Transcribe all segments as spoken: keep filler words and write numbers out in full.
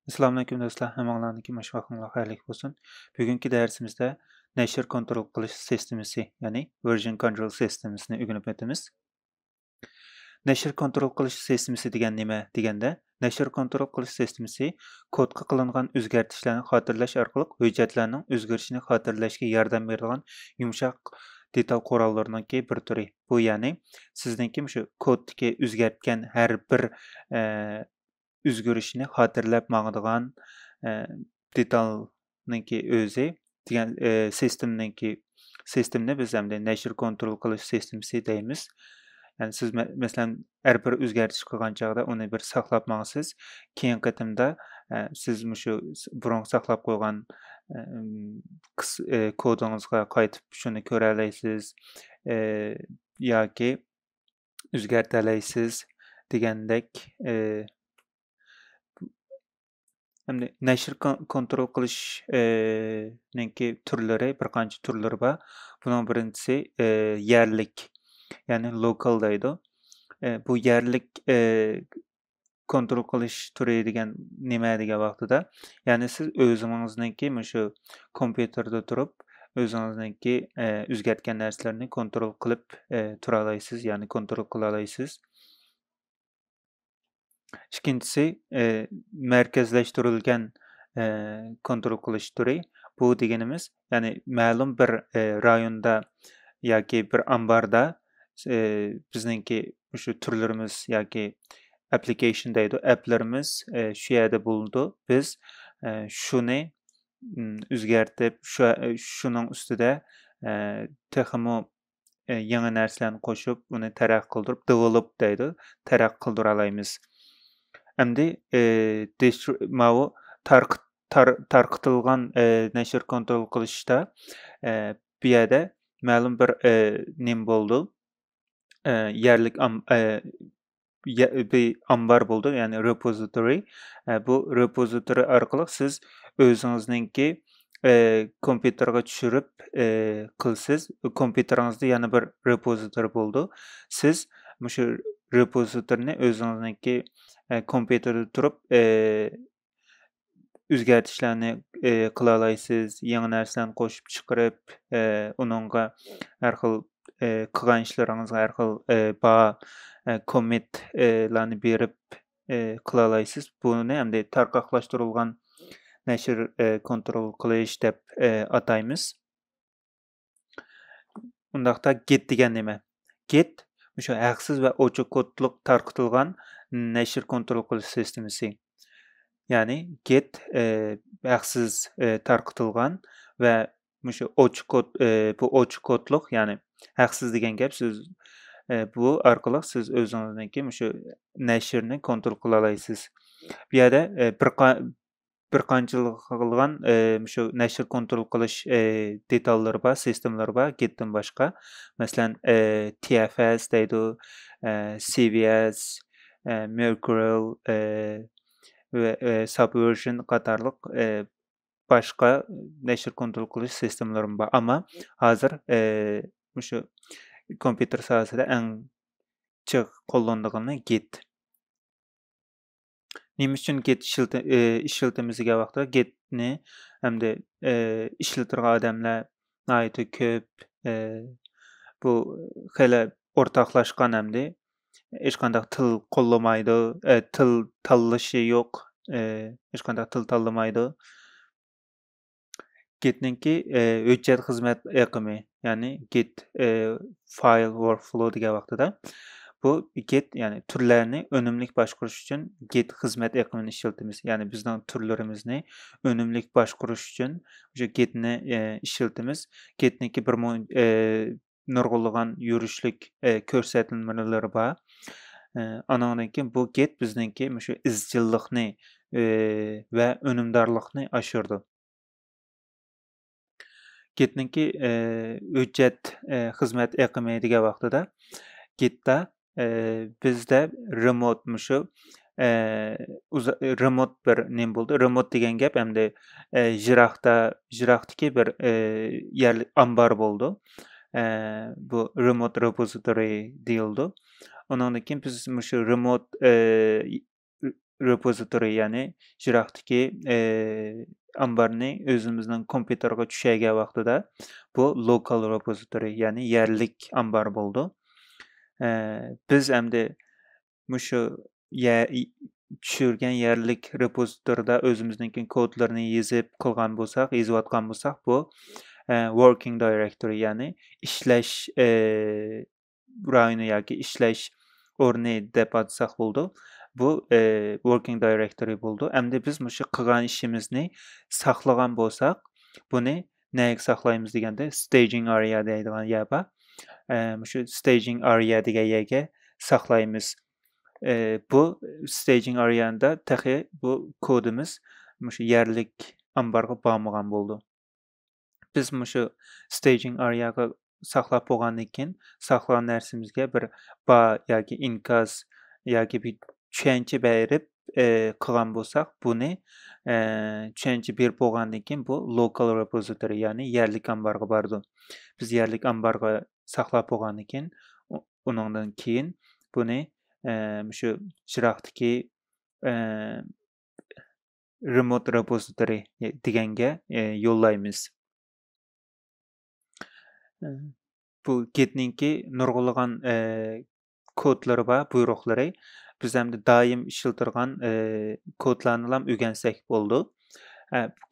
ئەسسالامۇئەلەيكۇم دوستلار، ھەممىڭلارنىڭكى مۇشۇ ۋاقتىڭلار خەيرلىك بولسۇن. بۈگۈنكى دەرسىمىزدە نەشر كونترول قىلىش سىستېمىسى، يەنى ۋېرژن كونترول سىستېمىسىنى ئۆگىنىپ ئۆتىمىز. نەشر كونترول قىلىش سىستېمىسى دېگەن نېمە دېگەندە، نەشر كونترول قىلىش سىستېمىسى كودقا قىلىنغان ئۆزگەرتىشلەرنى خاتىرىلەش ئارقىلىق ھۆججەتلەرنىڭ ئۆزگىرىشىنى خاتىرىلەشكە ياردەم بېرىدىغان يۇمشاق دېتال قوراللىرىنىڭكى بىر تۈرى. بۇ يەنى سىزنىڭكى مۇشۇ كودتىكى ئۆزگەرتكەن ھەر بىر، ئە، ئۆزگىرىشنى خاتىرىلەپ ماڭىدىغان، ئە، دېتالنىڭكى ئۆزى دېگەن، ئە، سىستېمنىڭكى، سىستېمنى بىز ئەمدى نەشر كونترول قىلىش سىستېمىسى دەيمىز. يەنى سىز مە-، مەسىلەن، ھەر بىر ئۆزگەرتىش قىلغان چاغدا ئۇنى بىر ساقلاپ ماڭىسىز. كېيىنكى قېتىمدا، ئە، سىز مۇشۇ س-، بۇرۇنقى ساقلاپ قويغان، ئە، قىس-، ئە، كودىڭىزغا قايتىپ شۇنى كۆرەلەيسىز، ئە، ياكى ئۆزگەرتەلەيسىز دېگەندەك، ئە، ئەمدى نەشر كون-، كونترول قىلىش، ئە، نىڭكى تۈرلىرى، بىر قانچە تۈرلىرى بار. بۇنىڭ بىرىنچىسى، ئە، يەرلىك، يەنى لوكال دەيدۇ. ئە، بۇ يەرلىك، ئە، كونترول قىلىش تۈرى دېگەن نېمە دېگەن ۋاقتىدا، يەنى سىز ئۆزىڭىزنىڭكى مۇشۇ كومپيۇتېردا تۇرۇپ، ئۆزىڭىزنىڭكى، ئە، ئۆزگەرتكەن نەرسىلەرنى كونترول قىلىپ، ئە، تۇرالايسىز، يەنى كونترول قىلالايسىز. ئىككىنچىسى، ئە، مەركەزلەشتۈرۈلگەن، ئە، كونترول قىلىش تۈرى. بۇ دېگىنىمىز، يەنى مەلۇم بىر، ئە، رايوندا ياكى بىر ئامباردا، ئە، بىزنىڭكى مۇشۇ تۈرلىرىمىز ياكى ئەپلىكېيشن دەيدۇ، ئەپلىرىمىز، ئە، شۇ يەردە بولىدۇ. بىز، ئە، شۇنى، ئىم، ئۆزگەرتىپ، شۇ، ئە، شۇنىڭ ئۈستىدە، ئە، تېخىمۇ، ئە، يېڭى نەرسىلەرنى قوشۇپ، ئۇنى تەرەققىي قىلدۇرۇپ، دېۋېلوپ دەيدۇ، تەرەققىي قىلدۇرالايمىز. ئەمدى، ئە، دىسترو-، ماۋۇ تارقىت-، تار-، تارقىتىلغان، ئە، نەشر كونترول قىلىشتا، ئە، بۇ يەردە مەلۇم بىر، ئە، نېمە بولىدۇ؟ ئە، يەرلىك ئام-، ئە، يە-، بىر ئامبار بولىدۇ، يەنى رېپوزىتورى. ئە، بۇ رېپوزىتورى ئارقىلىق سىز ئۆزىڭىزنىڭكى، ئە، كومپيۇتېرغا چۈشۈرۈپ، ئە، قىلىسىز. كومپيۇتېرىڭىزدا يەنە بىر رېپوزىتورى بولىدۇ. سىز مۇشۇ رېپوزىتورنى ئۆزىڭىزنىڭكى، ئە، كومپيۇتېردا تۇرۇپ، ئە، ئۆزگەرتىشلەرنى، ئى، قىلالايسىز، يېڭى نەرسىلەرنى قوشۇپ چىقىرىپ، ئى، ئۇنىڭغا ھەر خىل، ئى، قىلغان ئىشلىرىڭىزغا ھەر خىل، ئى، باھا، ئى، كوممېنتلارنى بېرىپ، ئى، قىلالايسىز. بۇنى ئەمدى تارقاقلاشتۇرۇلغان نەشر، ئى، كونترول قىلىش دەپ، ئى، ئاتايمىز. ئۇنداقتا گېت دېگەن نېمە؟ گېت مۇشۇ ھەقسىز ۋە ئوچۇق كودلۇق تارقىتىلغان نەشر كونترول قىلىش سىستېمىسى. يەنى گېت، ئى، ھەقسىز، ئى، تارقىتىلغان ۋە مۇشۇ ئوچۇق كود، ئى، بۇ ئوچۇق كودلۇق، يەنى ھەقسىز دېگەن گەپ، سىز، ئى، بۇ ئارقىلىق سىز ئۆزىڭىزنىڭكى مۇشۇ نەشرنى كونترول قىلالايسىز. بۇ يەردە، ئى، بىر قا-، بىر قانچىلىغان، ئى، مۇشۇ نەشر كونترول قىلىش، ئى، دېتاللىرى بار، سىستېمىلىرى بار گېتتىن باشقا. مەسىلەن، ئى، تى ئەف ئەس دەيدۇ، ئى، سى ۋى ئەس، ئى، مېركۇرىل، ئى، ۋە، ئى، سابۋېرژن قاتارلىق، ئى، باشقا نەشر كونترول قىلىش سىستېمىلىرىمۇ بار. ئەمما ھازىر، ئى، مۇشۇ كومپيۇتېر ساھەسىدە ئەڭ جىق قوللىنىدىغىنى گېت. نېمە ئۈچۈن گېت ئىشلىتە-، ئى، ئىشلىتىمىز دېگەن ۋاقىتتا، گېتنى ئەمدى، ئى، ئىشلىتىدىغان ئادەملەر ناھايىتى كۆپ. ئى، بۇ خېلى ئورتاقلاشقان ئەمدى. ھېچقانداق تىل قوللىمايدۇ، ئى، تىل تاللىشى يوق، ئى، ھېچقانداق تىل تاللىمايدۇ. گېتنىڭكى، ئى، ھۆججەت خىزمەت ئېقىمى، يەنى گېت، ئى، فايل وركفلو دېگەن ۋاقتىدا، بۇ گېت، يەنى تۈرلەرنى ئۈنۈملۈك باشقۇرۇش ئۈچۈن گېت خىزمەت ئېقىمىنى ئىشلىتىمىز. يەنى بىزنىڭ تۈرلىرىمىزنى ئۈنۈملۈك باشقۇرۇش ئۈچۈن مۇشۇ گېتنى، ئى، ئىشلىتىمىز. گېتنىڭكى بىر مۇ-، ئى، نۇرغۇنلىغان يۈرۈشلۈك، ئى، كۆرسەتمىلىرى بار. ئى، ئانىڭدىن كېيىن بۇ گېت بىزنىڭكى مۇشۇ ئىزچىللىقنى، ئى، ۋە ئۈنۈمدارلىقنى ئاشۇرىدۇ. گېتنىڭكى، ئى، ھۆججەت، ئى، خىزمەت ئېقىمى دېگەن ۋاقتىدا گېتتا، ئى، بىزدە رېموت مۇشۇ، ئى، ئۇزا-، رېموت بىر نېمە بولدى؟ رېموت دېگەن گەپ ئەمدى، ئى، يىراقتا، يىراقتىكى بىر، ئى، يەرلىك ئامبار بولىدۇ. ئى، بۇ رېموت رېپوزىتورى دېيىلىدۇ. ئۇنىڭدىن كېيىن بىز مۇشۇ رېموت، ئى، repository، يەنى يىراقتىكى ئامبارنى ئۆزىمىزنىڭ كومپيۇتېرغا چۈشۈرگەن ۋاقتىدا بۇ local repository، يەنى يەرلىك ئامبار بولىدۇ. بىز ئەمدى مۇشۇ چۈشۈرگەن يەرلىك رېپوزىتورىدا ئۆزىمىزنىڭكى كودلىرىنى يېزىپ قىلغان بولساق، يېزىۋاتقان بولساق، بۇ ۋوركىڭ دايرېكتورى، يەنى ئىشلەش رايونى ياكى ئىشلەش ئورنى دەپ ئاتىساق بولىدۇ. بۇ ۋوركىڭ دايرېكتورى بولىدۇ. ئەمدى بىز مۇشۇ قىلغان ئىشىمىزنى ساقلىغان بولساق، بۇنى نەگە ساقلايمىز دېگەندە، staging area دەيدىغان يەر بار. مۇشۇ staging area دېگەن يەرگە ساقلايمىز. بۇ staging area دا تېخى بۇ كودىمىز مۇشۇ يەرلىك ئامبارغا بارمىغان بولىدۇ. بىز مۇشۇ staging area غا ساقلاپ بولغاندىن كېيىن، ساقلىغان نەرسىمىزگە بىر بار ياكى ئىنكاس ياكى بىر چۈشەنچە بېرىپ قىلغان بولساق، بۇنى چۈشەنچە بېرىپ بولغاندىن كېيىن بۇ local repository، يەنى يەرلىك ئامبارغا بارىدۇ. بىز يەرلىك ئامبارغا ساقلاپ بولغاندىن كېيىن، ئۇنىڭدىن كېيىن بۇنى مۇشۇ يىراقتىكى remote repository دېگەنگە يوللايمىز. بۇ گىتنىڭكى نۇرغۇنلىغان كودلىرى بار، بۇيرۇقلىرى. بىز ئەمدى دائىم ئىشلىتىدىغان كودلارنىلا ئۆگەنسەك بولىدۇ.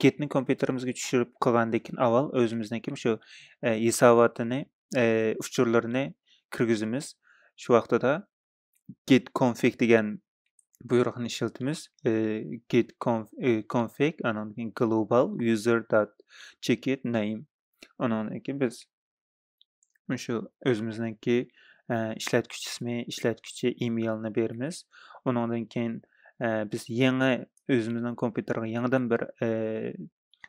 گىتنى كومپيۇتېرىمىزگە چۈشۈرۈپ قىلغاندىن كېيىن، ئاۋۋال ئۆزىمىزنىڭكى مۇشۇ ھېساباتىنى، ئۇچۇرلىرىنى كىرگۈزىمىز. شۇ ۋاقتىدا git config دېگەن بۇيرۇقنى ئىشلىتىمىز. git config، ئانىڭدىن كېيىن global user dot checkit name. ئۇنىڭدىن كېيىن بىز مۇشۇ ئۆزىمىزنىڭكى ئىشلەتكۈچى ئىسمى، ئىشلەتكۈچى ئىمېيلنى بېرىمىز. ئۇنىڭدىن كېيىن بىز يېڭى، ئۆزىمىزنىڭ كومپيۇتېرىغا يېڭىدىن بىر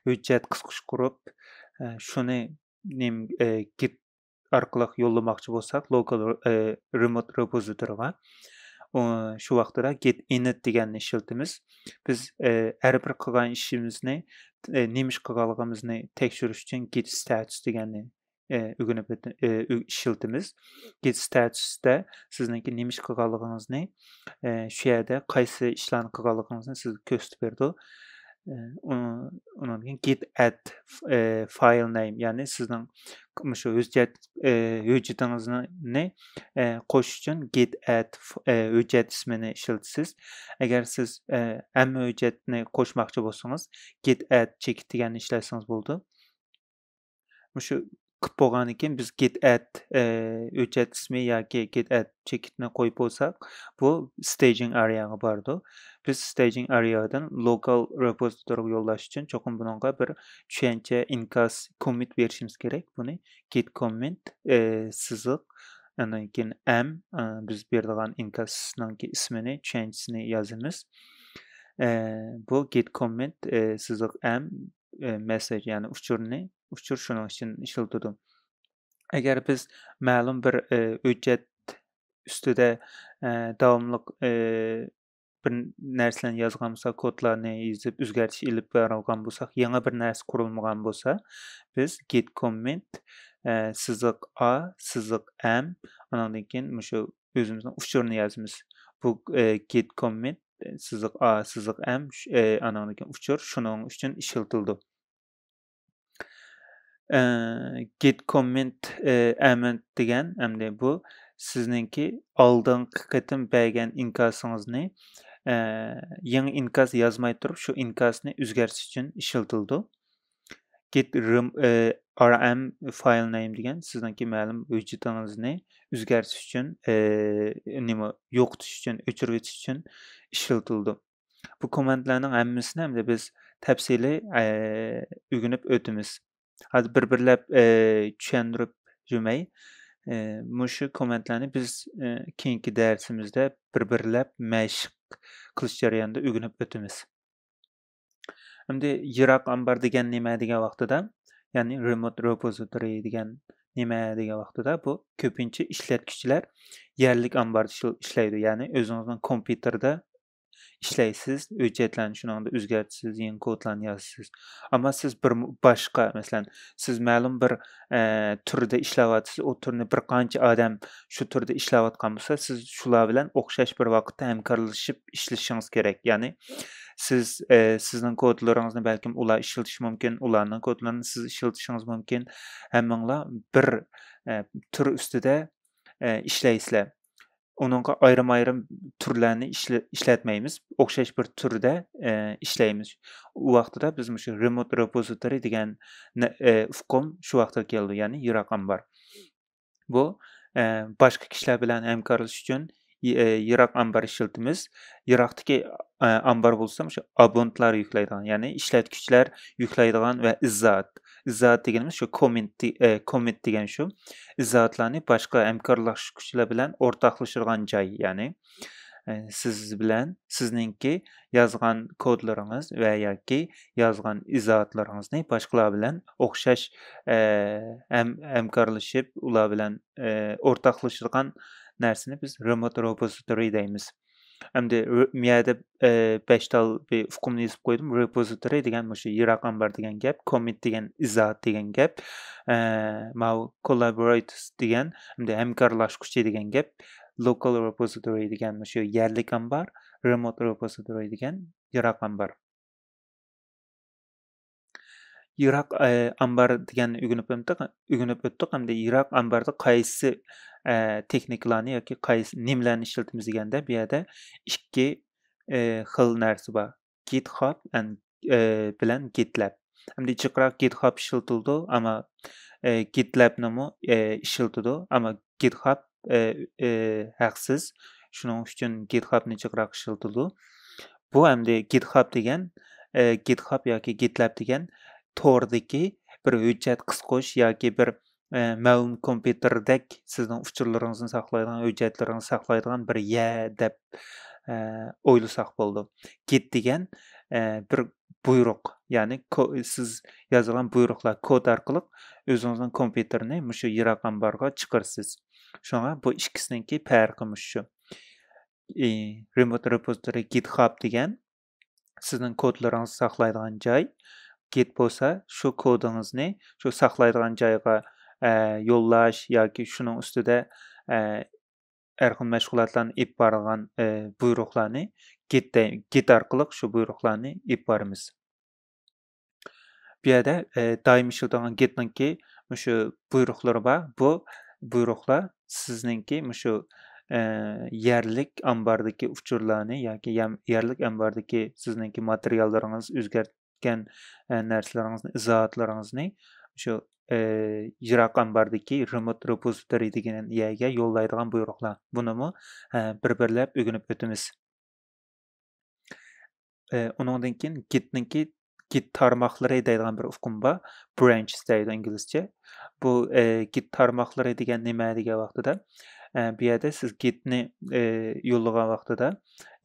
ھۆججەت قىسقۇچ قۇرۇپ، شۇنى نېمە، git ئارقىلىق يوللىماقچى بولساق، local remote repository غا، شۇ ۋاقتىدا git init دېگەننى ئىشلىتىمىز. بىز ھەر بىر قىلغان ئىشىمىزنى، نېمە ئىش قىلغانلىقىمىزنى تەكشۈرۈش ئۈچۈن git status دېگەننى ئۆگىنىپ ئىشلىتىمىز. git status دە سىزنىڭكى نېمە ئىش قىلغانلىقىڭىزنى، شۇ يەردە قايسى ئىشلارنى قىلغانلىقىڭىزنى سىزگە كۆرسىتىپ بېرىدۇ. ئۇنىڭدىن كېيىن git add file name، يەنى سىزنىڭ مۇشۇ ھۆججەت، ھۆججىتىڭىزنى قوشۇش ئۈچۈن git add ھۆججەت ئىسمىنى ئىشلىتىسىز. ئەگەر سىز ھەممە ھۆججەتنى قوشماقچى بولسىڭىز، git add checkit دېگەننى ئىشلەتسىڭىز بولىدۇ. مۇشۇ قىلىپ بولغاندىن كېيىن بىز git add ھۆججەت ئىسمى ياكى git add checkit نى قويۇپ بولساق، بۇ staging area غا بارىدۇ. بىز staging area دىن local repository غا يوللاش ئۈچۈن چوقۇم بۇنىڭغا بىر چۈشەنچە، ئىنكاس، commit بېرىشىمىز كېرەك. بۇنى git commit سىزىق، ئاندىن كېيىن m، بىز بېرىدىغان ئىنكاسنىڭكى ئىسمىنى، چۈشەنچىسىنى يازىمىز. بۇ git commit سىزىق m message، يەنى ئۇچۇرنى، ئۇچۇر شۇنىڭ ئۈچۈن ئىشلىتىدۇ. ئەگەر بىز مەلۇم بىر ھۆججەت ئۈستىدە داۋاملىق بىر نەرسىلەرنى يازغان بولساق، كودلارنى يېزىپ ئۆزگەرتىش ئېلىپ بارغان بولساق، يېڭى بىر نەرسە قۇرۇلمىغان بولسا، بىز git commit سىزىق a سىزىق m، ئانىڭدىن كېيىن مۇشۇ ئۆزىمىزنىڭ ئۇچۇرىنى يازىمىز. بۇ git commit سىزىق a سىزىق m، ئانىڭدىن كېيىن ئۇچۇر شۇنىڭ ئۈچۈن ئىشلىتىلىدۇ. git commit amend دېگەن، ئەمدى بۇ سىزنىڭكى ئالدىنقى قېتىم بەرگەن ئىنكاسىڭىزنى يېڭى ئىنكاس يازماي تۇرۇپ، شۇ ئىنكاسنى ئۆزگەرتىش ئۈچۈن ئىشلىتىلىدۇ. git rm file name دېگەن سىزنىڭكى مەلۇم ھۆججىتىڭىزنى ئۆزگەرتىش ئۈچۈن، نېمە، يوقىتىش ئۈچۈن، ئۆچۈرۈۋېتىش ئۈچۈن ئىشلىتىلىدۇ. بۇ كوماندلارنىڭ ھەممىسىنى ئەمدى بىز تەپسىلىي ئۆگىنىپ ئۆتىمىز. ھازىر بىر-بىرلەپ چۈشەندۈرۈپ يۈرمەي، مۇشۇ كوماندلارنى بىز كېيىنكى دەرسىمىزدە بىر-بىرلەپ مەشىق قىلىش جەريانىدا ئۆگىنىپ ئۆتىمىز. ئەمدى يىراق ئامبار دېگەن نېمە دېگەن ۋاقتىدا، يەنى remote repository دېگەن نېمە دېگەن ۋاقتىدا، بۇ كۆپىنچە ئىشلەتكۈچىلەر يەرلىك ئامباردا ئىشلەيدۇ. يەنى ئۆزىڭىزنىڭ كومپيۇتېردا ئىشلەيسىز، ھۆججەتلەرنى شۇنىڭدا ئۆزگەرتىسىز، يېڭى كودلارنى يازىسىز. ئەمما سىز بىر م-، باشقا، مەسىلەن، سىز مەلۇم بىر، ئە، تۈردە ئىشلەۋاتىسىز، ئۇ تۈرنى بىر قانچە ئادەم شۇ تۈردە ئىشلەۋاتقان بولسا، سىز شۇلار بىلەن ئوخشاش بىر ۋاقىتتا ھەمكارلىشىپ ئىشلىشىڭىز كېرەك. يەنى سىز، ئە، سىزنىڭ كودلىرىڭىزنى بەلكىم ئۇلار ئىشلىتىشى مۇمكىن، ئۇلارنىڭ كودلىرىنى سىز ئىشلىتىشىڭىز مۇمكىن. ھەممىڭلار بىر، ئە، تۈر ئۈستىدە، ئە، ئىشلەيسىلەر. ئۇنىڭغا ئايرىم-ئايرىم تۈرلەرنى ئىشلە-، ئىشلەتمەيمىز. ئوخشاش بىر تۈردە، ئە، ئىشلەيمىز. ئۇ ۋاقتىدا بىز مۇشۇ remote repository دېگەن نە-، ئە، ئۇقۇم شۇ ۋاقىتتا كېلىدۇ، يەنى يىراق ئامبار. بۇ، ئە، باشقا كىشىلەر بىلەن ھەمكارلىشىش ئۈچۈن ي-، ئە، يىراق ئامبار ئىشلىتىمىز. يىراقتىكى، ئە، ئامبار بولسا مۇشۇ ئابونتلار يۈكلەيدىغان، يەنى ئىشلەتكۈچىلەر يۈكلەيدىغان ۋە ئىزاھات. ئىزاھات دېگىنىمىز شۇ كوممېنت دې-، ئە، كوممېنت دېگەن شۇ. ئىزاھاتلارنى باشقا ھەمكارلاشقۇچىلار بىلەن ئورتاقلىشىدىغان جاي، يەنى، ئە، سىز بىلەن سىزنىڭكى يازغان كودلىرىڭىز ۋە ياكى يازغان ئىزاھاتلىرىڭىزنى باشقىلار بىلەن ئوخشاش، ئە، ھەم-، ھەمكارلىشىپ، ئۇلار بىلەن، ئە، ئورتاقلىشىدىغان نەرسىنى بىز remote repository دەيمىز. ئەمدى ر-، مۇ يەردە، ئە، بەش تال بىر ئۇقۇمنى يېزىپ قويدۇم. Repository دېگەن مۇشۇ يىراق ئامبار دېگەن گەپ، commit دېگەن ئىزاھات دېگەن گەپ، ئە، ماۋۇ collaborators دېگەن، ئەمدى ھەمكارلاشقۇچى دېگەن گەپ، local repository دېگەن مۇشۇ يەرلىك ئامبار، remote repository دېگەن يىراق ئامبار. يىراق، ئە، ئامبار دېگەننى ئۆگىنىپ ئۆتتۇق، ئۆگىنىپ ئۆتتۇق. ئەمدى يىراق ئامباردا قايسى، ئە، تېخنىكىلارنى ياكى قايسى، نېمىلەرنى ئىشلىتىمىز دېگەندە، بۇ يەردە ئىككى، ئە، خىل نەرسە بار. GitHub and، ئە، بىلەن GitLab. ئەمدى جىقراق GitHub ئىشلىتىلىدۇ، ئەمما، ئە، GitLabنىمۇ، ئە، ئىشلىتىدۇ، ئەمما GitHub، ئە، ئە، ھەقسىز. شۇنىڭ ئۈچۈن GitHubنى جىقراق ئىشلىتىدۇ. بۇ ئەمدى GitHub دېگەن، ئە، GitHub ياكى GitLab دېگەن توردىكى بىر ھۆججەت قىسقۇچ ياكى بىر، ئە، مەلۇم كومپيۇتېردەك سىزنىڭ ئۇچۇرلىرىڭىزنى ساقلايدىغان، ھۆججەتلىرىڭىزنى ساقلايدىغان بىر يەر دەپ، ئە، ئويلىساق بولىدۇ. Git دېگەن، ئە، بىر بۇيرۇق، يەنى كو-، سىز يازغان بۇيرۇقلار، كود ئارقىلىق ئۆزىڭىزنىڭ كومپيۇتېرىنى مۇشۇ يىراق ئامبارغا چىقىرىسىز. شۇڭا بۇ ئىككىسىنىڭكى پەرقى مۇشۇ. ئى، remote repository GitHub دېگەن سىزنىڭ كودلىرىڭىزنى ساقلايدىغان جاي. Git بولسا شۇ كودىڭىزنى شۇ ساقلايدىغان جايغا، ئە، يوللاش ياكى شۇنىڭ ئۈستىدە، ئە، ھەر خىل مەشغۇلاتلارنى ئېلىپ بارىدىغان، ئە، بۇيرۇقلارنى Git دە-، Git ئارقىلىق شۇ بۇيرۇقلارنى ئېلىپ بارىمىز. بۇ يەردە، ئە، دائىم ئىشلىتىدىغان Gitنىڭكى مۇشۇ بۇيرۇقلىرى بار. بۇ بۇيرۇقلار سىزنىڭكى مۇشۇ، ئە، يەرلىك ئامباردىكى ئۇچۇرلارنى ياكى يەم-، يەرلىك ئامباردىكى سىزنىڭكى ماتېرىياللىرىڭىز، ئۆزگەرتكەن، ئە، نەرسىلىرىڭىزنى، ئىزاھاتلىرىڭىزنى شۇ، ئە، يىراق ئامباردىكى remote repository دېگەن يەرگە يوللايدىغان بۇيرۇقلار. بۇنىمۇ، ئە، بىر-بىرلەپ ئۆگىنىپ ئۆتىمىز. ئە، ئۇنىڭدىن كېيىن Gitنىڭكى، Git تارماقلىرى دەيدىغان بىر ئۇقۇم بار. Branches دەيدۇ ئىنگلىزچە. بۇ، ئە، Git تارماقلىرى دېگەن نېمە دېگەن ۋاقتىدا، ئە، بۇ يەردە سىز Gitنى، ئە، يوللىغان ۋاقتىدا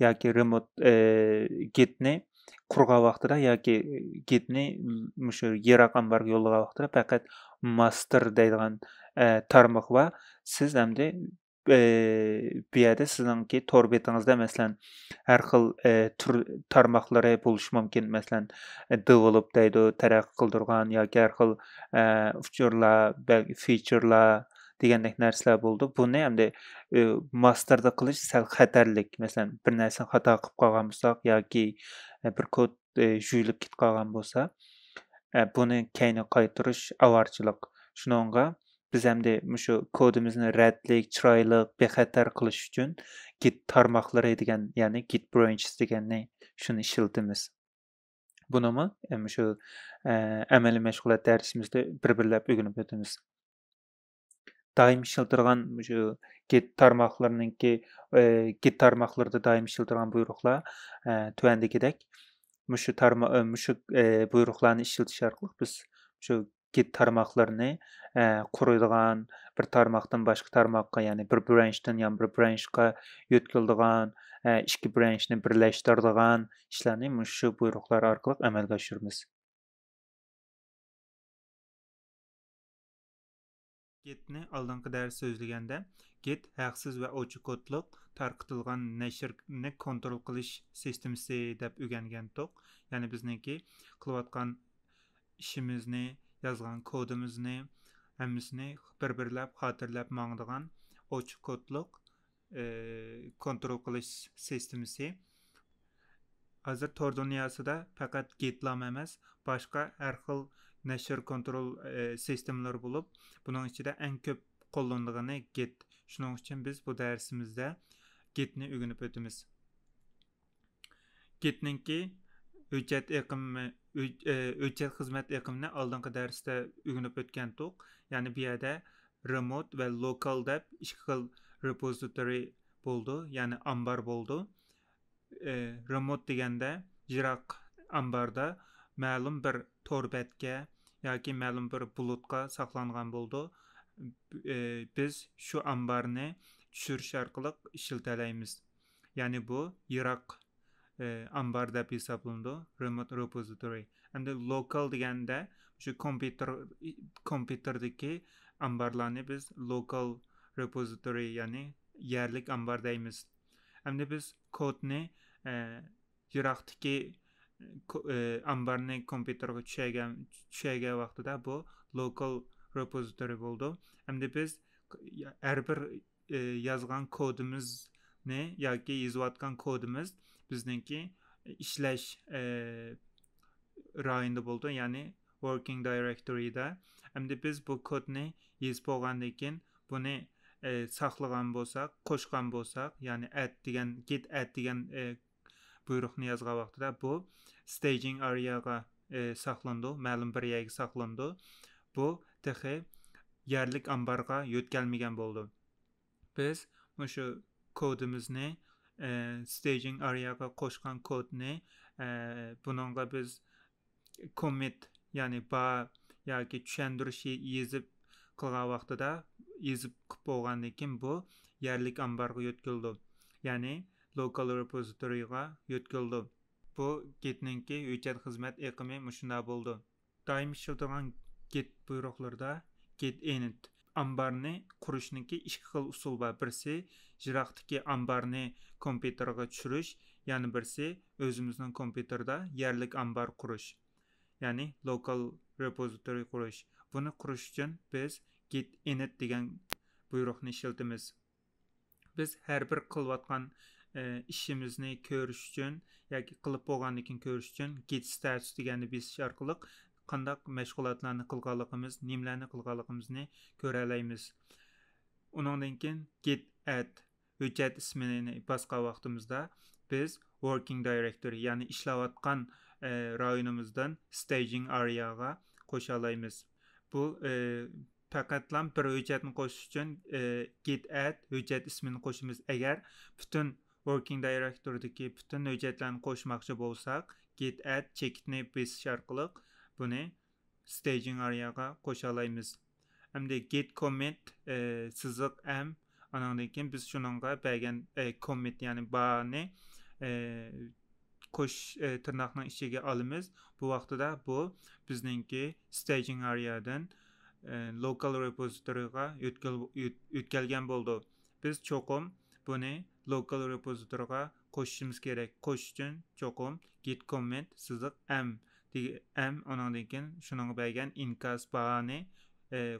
ياكى remote، ئە، Gitنى قۇرغان ۋاقتىدا ياكى Gitنى مۇشۇ يىراق ئامبارغا يوللىغان ۋاقتىدا پەقەت master دەيدىغان، ئە، تارمىقى بار. سىز ئەمدى ئى، بۇ يەردە سىزنىڭكى تور بېتىڭىزدە، مەسىلەن، ھەر خىل، ئى، تۈر تارماقلىرى بولۇشى مۇمكىن. مەسىلەن، ئى، develop دەيدۇ، تەرەققىي قىلدۇرغان ياكى ھەر خىل، ئە، ئۇچۇرلار، بەل-، فىچېرلار دېگەندەك نەرسىلەر بولىدۇ. بۇنى ئەمدى، ئى، ماستېردا قىلىش سەل خەتەرلىك. مەسىلەن، بىر نەرسىنى خاتا قىلىپ قالغان بولساق ياكى، ئە، بىر كود، ئى، يۇيۇلۇپ كېتىپ قالغان بولسا، ئە، بۇنى كەينىگە قايتۇرۇش ئاۋارىچىلىق. شۇنىڭغا بىز ئەمدى مۇشۇ كودىمىزنى رەتلىك، چىرايلىق، بىخەتەر قىلىش ئۈچۈن Git تارماقلىرى دېگەن، يەنى Git branches دېگەننى، شۇنى ئىشلىتىمىز. بۇنىمۇ، ئە، مۇشۇ، ئە، ئەمەلىي مەشغۇلات دەرسىمىزدە بىر-بىرلەپ ئۆگىنىپ ئۆتىمىز. دائىم ئىشلىتىدىغان مۇشۇ Git تارماقلىرىنىڭكى، ئە، Git تارماقلىرىدا دائىم ئىشلىتىدىغان بۇيرۇقلار، ئە، تۆۋەندىكىدەك. مۇشۇ تارما-، ئە، مۇشۇ، ئە، بۇيرۇقلارنى ئىشلىتىش ئارقىلىق بىز شۇ Git تارماقلىرىنى، ئە، قۇرىدىغان، بىر تارماقتىن باشقا تارماققا، يەنى بىر برانچتىن يەنە بىر برانچقا يۆتكىلىدىغان، ئە، ئىككى برانچنى بىرلەشتۈرىدىغان ئىشلارنى مۇشۇ بۇيرۇقلار ئارقىلىق ئەمەلگە ئاشۇرىمىز. Gitنى ئالدىنقى دەرس سۆزلىگەندە، گىت ھەقسىز ۋە ئوچۇق كودلۇق تارقىتىلغان نەشرنى كونترول قىلىش سىستېمىسى دەپ ئۆگەنگەنتۇق. يەنى بىزنىڭكى قىلىۋاتقان ئىشىمىزنى، يازغان كودىمىزنى، ھەممىسىنى بىر-بىرلەپ خاتىرىلەپ ماڭىدىغان ئوچۇق كودلۇق، ئى، كونترول قىلىش سىستېمىسى. ھازىر تور دۇنياسىدا پەقەت گىتلام ئەمەس، باشقا ھەر خىل نەشر كونترول، ئى، سىستېمىلىرى بولۇپ، بۇنىڭ ئىچىدە ئەڭ كۆپ قوللىنىدىغىنى گىت. شۇنىڭ ئۈچۈن بىز بۇ دەرسىمىزدە گىتنى ئۆگىنىپ ئۆتىمىز. گىتنىڭكى ھۆججەت ئېقىمى، ھۆج-، ئى، ھۆججەت خىزمەت ئېقىمىنى ئالدىنقى دەرستە ئۆگىنىپ ئۆتكەنتۇق. يەنى بۇ يەردە رېموت ۋە لوكال دەپ ئىككى خىل رېپوزىتورى بولىدۇ، يەنى ئامبار بولىدۇ. ئى، رېموت دېگەندە يىراق ئامباردا مەلۇم بىر تور بەتكە ياكى مەلۇم بىر بۇلۇتقا ساقلانغان بولىدۇ. ئى، بىز شۇ ئامبارنى چۈشۈرۈش ئارقىلىق ئىشلىتەلەيمىز. يەنى بۇ يىراق، ئى، ئامبار دەپ ھېسابلىنىدۇ، رېموت رېپوزىتورى. ئەمدى لوكال دېگەندە شۇ كومپيۇتېر، كومپيۇتېردىكى ئامبارلارنى بىز لوكال رېپوزىتورى، يەنى يەرلىك ئامبار دەيمىز. ئەمدى بىز كودنى، ئى، يىراقتىكى، كو-، ئى، ئامبارنى كومپيۇتېرغا چۈشۈرگەن، چۈشۈرگەن ۋاقتىدا بۇ لوكال رېپوزىتورى بولىدۇ. ئەمدى بىز ھەر بىر، ئى، يازغان كودىمىزنى ياكى يېزىۋاتقان كودىمىز بىزنىڭكى ئىشلەش، ئى، رايونىدا بولىدۇ، يەنى ۋوركىڭ دايرېكتورىدا. ئەمدى بىز بۇ كودنى يېزىپ بولغاندىن كېيىن بۇنى، ئى، ساقلىغان بولساق، قوشقان بولساق، يەنى ئەد دېگەن، گىت ئەد دېگەن، ئى، بۇيرۇقنى يازغان ۋاقتىدا بۇ ستېجىڭ ئارېياغا، ئى، ساقلىنىدۇ، مەلۇم بىر يەرگە ساقلىنىدۇ. بۇ تېخى يەرلىك ئامبارغا يۆتكەلمىگەن بولىدۇ. بىز مۇشۇ كودىمىزنى، ئى، ستېجىڭ ئارېياغا قوشقان كودنى، ئى، بۇنىڭغا بىز كوممىت، يەنى بار ياكى چۈشەندۈرۈش يېزىپ قىلغان ۋاقتىدا، يېزىپ قىلىپ بولغاندىن كېيىن بۇ يەرلىك ئامبارغا يۆتكىلىدۇ. يەنى لوكال رېپوزىتورىغا يۆتكىلىدۇ. بۇ گىتنىڭكى ھۆججەت خىزمەت ئېقىمى مۇشۇنداق بولىدۇ. دائىم ئىشلىتىدىغان گىت بۇيرۇقلىرىدا گىت ئىنىت ئامبارنى قۇرۇشنىڭكى ئىككى خىل ئۇسۇل بار. بىرسى يىراقتىكى ئامبارنى كومپيۇتېرغا چۈشۈرۈش، يەنە بىرسى ئۆزىمىزنىڭ كومپيۇتېردا يەرلىك ئامبار قۇرۇش. يەنى لوكال رېپوزىتورى قۇرۇش. بۇنى قۇرۇش ئۈچۈن بىز گىت ئىنىت دېگەن بۇيرۇقنى ئىشلىتىمىز. بىز ھەر بىر قىلىۋاتقان، ئى، ئىشىمىزنى كۆرۈش ئۈچۈن ياكى قىلىپ بولغاندىن كېيىن كۆرۈش ئۈچۈن گىت ستاتۇس دېگەننى بېسىش ئارقىلىق قانداق مەشغۇلاتلارنى قىلغانلىقىمىز، نېمىلەرنى قىلغانلىقىمىزنى كۆرەلەيمىز. ئۇنىڭدىن كېيىن گىت ئەد ھۆججەت ئىسمىنى باسقان ۋاقتىمىزدا بىز ۋوركىڭ دايرېكتورى، يەنى ئىشلەۋاتقان، ئى، رايونىمىزدىن ستېجىڭ ئارېياغا قوشالايمىز. بۇ، ئى، پەقەتلا بىر ھۆججەتنى قوشۇش ئۈچۈن، ئى، گىت ئەد ھۆججەت ئىسمىنى قوشىمىز. ئەگەر پۈتۈن ۋوركىڭ دايرېكتورىدىكى پۈتۈن ھۆججەتلەرنى قوشماقچى بولساق، گىت ئەد چېكىتنى بېسىش ئارقىلىق بۇنى ستېجىڭ ئارېياغا قوشالايمىز. ئەمدى گىت كوممىت، ئى، سىزىق ئەم، ئانىڭدىن كېيىن بىز شۇنىڭغا بەرگەن، ئى، كوممىت، يەنى بارنى، ئى، قوش، ئى، تىرناقنىڭ ئىچىگە ئالىمىز. بۇ ۋاقتىدا بۇ بىزنىڭكى ستېجىڭ ئارېيادىن، ئى، لوكال رېپوزىتورىغا يۆتكەل-، يۆت-، يۆتكەلگەن بولىدۇ. بىز چوقۇم بۇنى لوكال رېپوزىتورىغا قوشۇشىمىز كېرەك. قوشۇش ئۈچۈن چوقۇم گىت كوممىت سىزىق ئەم دېگە-، ئەم، ئۇنىڭدىن كېيىن شۇنىڭغا بەرگەن ئىنكاس باھانى، ئى،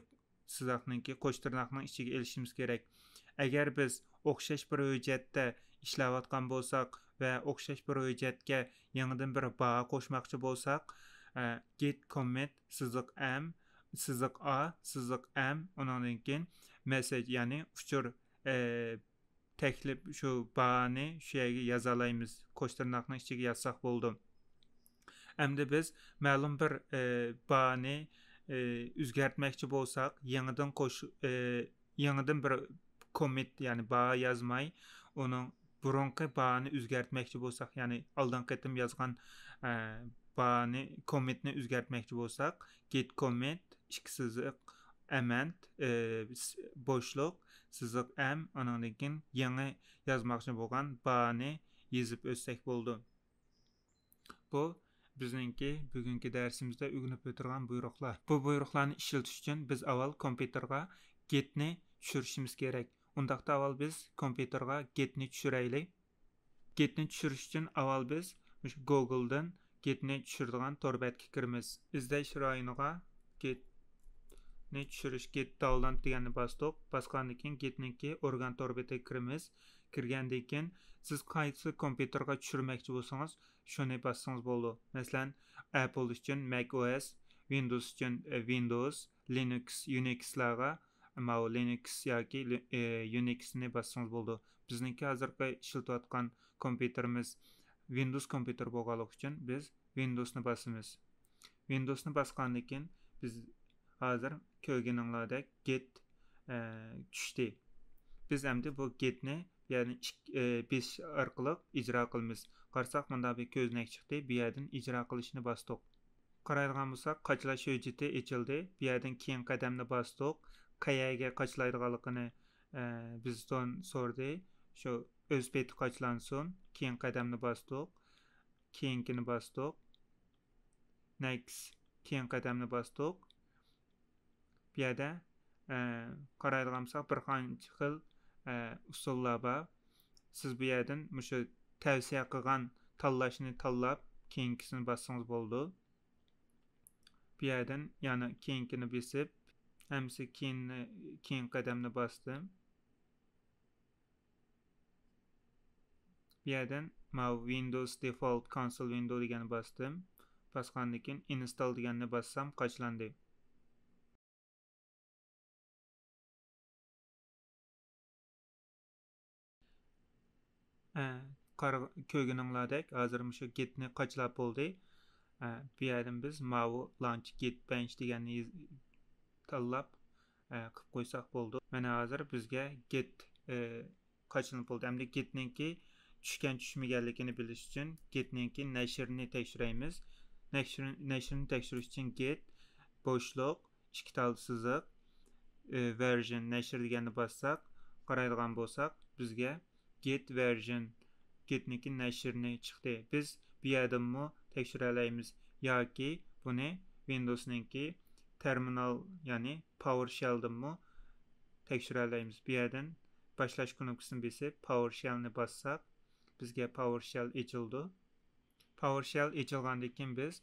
سىزىقنىڭكى قوش تىرناقنىڭ ئىچىگە ئېلىشىمىز كېرەك. ئەگەر بىز ئوخشاش بىر ھۆججەتتە ئىشلەۋاتقان بولساق ۋە ئوخشاش بىر ھۆججەتكە يېڭىدىن بىر باھا قوشماقچى بولساق، ئە، گىت كوممىت سىزىق ئەم، سىزىق ئا، سىزىق ئەم، ئۇنىڭدىن كېيىن مەسساج، يەنى ئۇچۇر، ئە، تەكلىپ، شۇ باھانى شۇ يەرگە يازالايمىز، قوش تىرناقنىڭ ئىچىگە يازساق بولىدۇ. ئەمدى بىز مەلۇم بىر، ئى، باھانى، ئى، ئۆزگەرتمەكچى بولساق، يېڭىدىن قوش-، ئى، يېڭىدىن بىر كوممىت، يەنى باھا يازماي، ئۇنىڭ بۇرۇنقى باھانى ئۆزگەرتمەكچى بولساق، يەنى ئالدىنقى قېتىم يازغان، ئە، باھانى، كوممىتنى ئۆزگەرتمەكچى بولساق، گىت كوممىت، ئىككى سىزىق، ئەمەند، ئى، س-، بوشلۇق، سىزىق ئەم، ئۇنىڭدىن كېيىن يېڭى يازماقچى بولغان باھانى يېزىپ ئۆتسەك بولىدۇ. بۇ بىزنىڭكى بۈگۈنكى دەرسىمىزدە ئۆگىنىپ ئۆتىدىغان بۇيرۇقلار. بۇ بۇيرۇقلارنى ئىشلىتىش ئۈچۈن بىز ئاۋۋال كومپيۇتېرغا گىتنى چۈشۈرۈشىمىز كېرەك. ئۇنداقتا ئاۋۋال بىز كومپيۇتېرغا گېتنى چۈشۈرەيلى. گېتنى چۈشۈرۈش ئۈچۈن ئاۋۋال بىز مۇشۇ گوگلدىن گېتنى چۈشۈرىدىغان تور بەتكە كىرىمىز. ئىزدەش رايونىغا گېتنى چۈشۈرۈش، گېت داۋنلود دېگەننى باستۇق. باسقاندىن كېيىن گېتنىڭكى ئورگان تور بېتىگە كىرىمىز. كىرگەندىن كېيىن سىز قايسى كومپيۇتېرغا چۈشۈرمەكچى بولسىڭىز، شۇنى باسسىڭىز بولىدۇ. مەسىلەن، ئەپل ئۈچۈن مەك ئو ئەس، ۋىندوۋس ئۈچۈن، ئە، ۋىندوۋس، لىنۇكس، يۇنىكسلارغا ماۋۇ لىنۇكس ياكى لى-، ئە، يۇنىكسنى باسسىڭىز بولىدۇ. بىزنىڭكى ھازىرقى ئىشلىتىۋاتقان كومپيۇتېرىمىز ۋىندوۋس كومپيۇتېر بولغانلىقى ئۈچۈن بىز ۋىندوۋسنى باسىمىز. ۋىندوۋسنى باسقاندىن كېيىن بىز ھازىر كۆرگىنىڭلاردەك گېت، ئە، چۈشتى. بىز ئەمدى بۇ گېتنى بۇ يەردىن ئىك-، ئە، بېسىش ئارقىلىق ئىجرا قىلىمىز. قارىساق مۇنداق بىر كۆزنەك چىقتى. بۇ يەردىن ئىجرا قىلىشنى باستۇق. قارايدىغان بولساق، قاچىلاش ھۆججىتى ئېچىلدى. بۇ يەردىن كېيىنكى قەدەمنى باستۇق. قەيەرگە قاچىلايدىغانلىقىنى، ئە، بىزدىن سورىدى. شۇ ئۆز پېتى قاچىلانسۇن. كېيىنكى قەدەمنى باستۇق. كېيىنكىنى باستۇق. نېكىست. كېيىنكى قەدەمنى باستۇق. بۇ يەردە، ئە، قارايدىغان بولساق، بىر قانچە خىل، ئە، ئۇسۇللار بار. سىز بۇ يەردىن مۇشۇ تەۋسىيە قىلغان تاللاشنى تاللاپ، كېيىنكىسىنى باسسىڭىز بولىدۇ. بۇ يەردىن يەنە كېيىنكىنى بېسىپ، ھەممىسى كېيىن، كېيىنكى قەدەمنى باستىم. بۇ يەردىن ماۋۇ Windows Default Console Window دېگەننى باستىم. باسقاندىن كېيىن Install دېگەننى باسسام قاچىلاندى. ئە، قارا-، كۆرگىنىڭلاردەك ھازىر مۇشۇ گېتنى قاچىلاپ بولدى. ئە، بۇ يەردىن بىز ماۋۇ Launch Git Bench دېگەننى يېز-، تاللاپ، ئە، قىلىپ قويساق بولىدۇ. مانا ھازىر بىزگە گېت، ئە، قاچىلىنىپ بولدى. ئەمدى گېتنىڭكى چۈشكەن چۈشمىگەنلىكىنى بىلىش ئۈچۈن گېتنىڭكى نەشرىنى تەكشۈرەيمىز. نەشرىن-، نەشرىنى تەكشۈرۈش ئۈچۈن گېت بوشلۇق، ئىككى تال سىزىق، ئى، ۋېرژن نەشر دېگەننى باسساق، قارايدىغان بولساق، بىزگە گېت ۋېرژن، گېتنىڭكى نەشرىنى چىقتى. بىز بۇ يەردىنمۇ تەكشۈرەلەيمىز ياكى بۇنى ۋىندوۋسنىڭكى تېرمىنال، يەنى پاۋېر شېلدىنمۇ تەكشۈرەلەيمىز. بۇ يەردىن باشلاش كۇنۇپكىسىنى بېسىپ، پاۋېر شېلنى باسساق، بىزگە پاۋېر شېل ئېچىلىدۇ. پاۋېر شېل ئېچىلغاندىن كېيىن بىز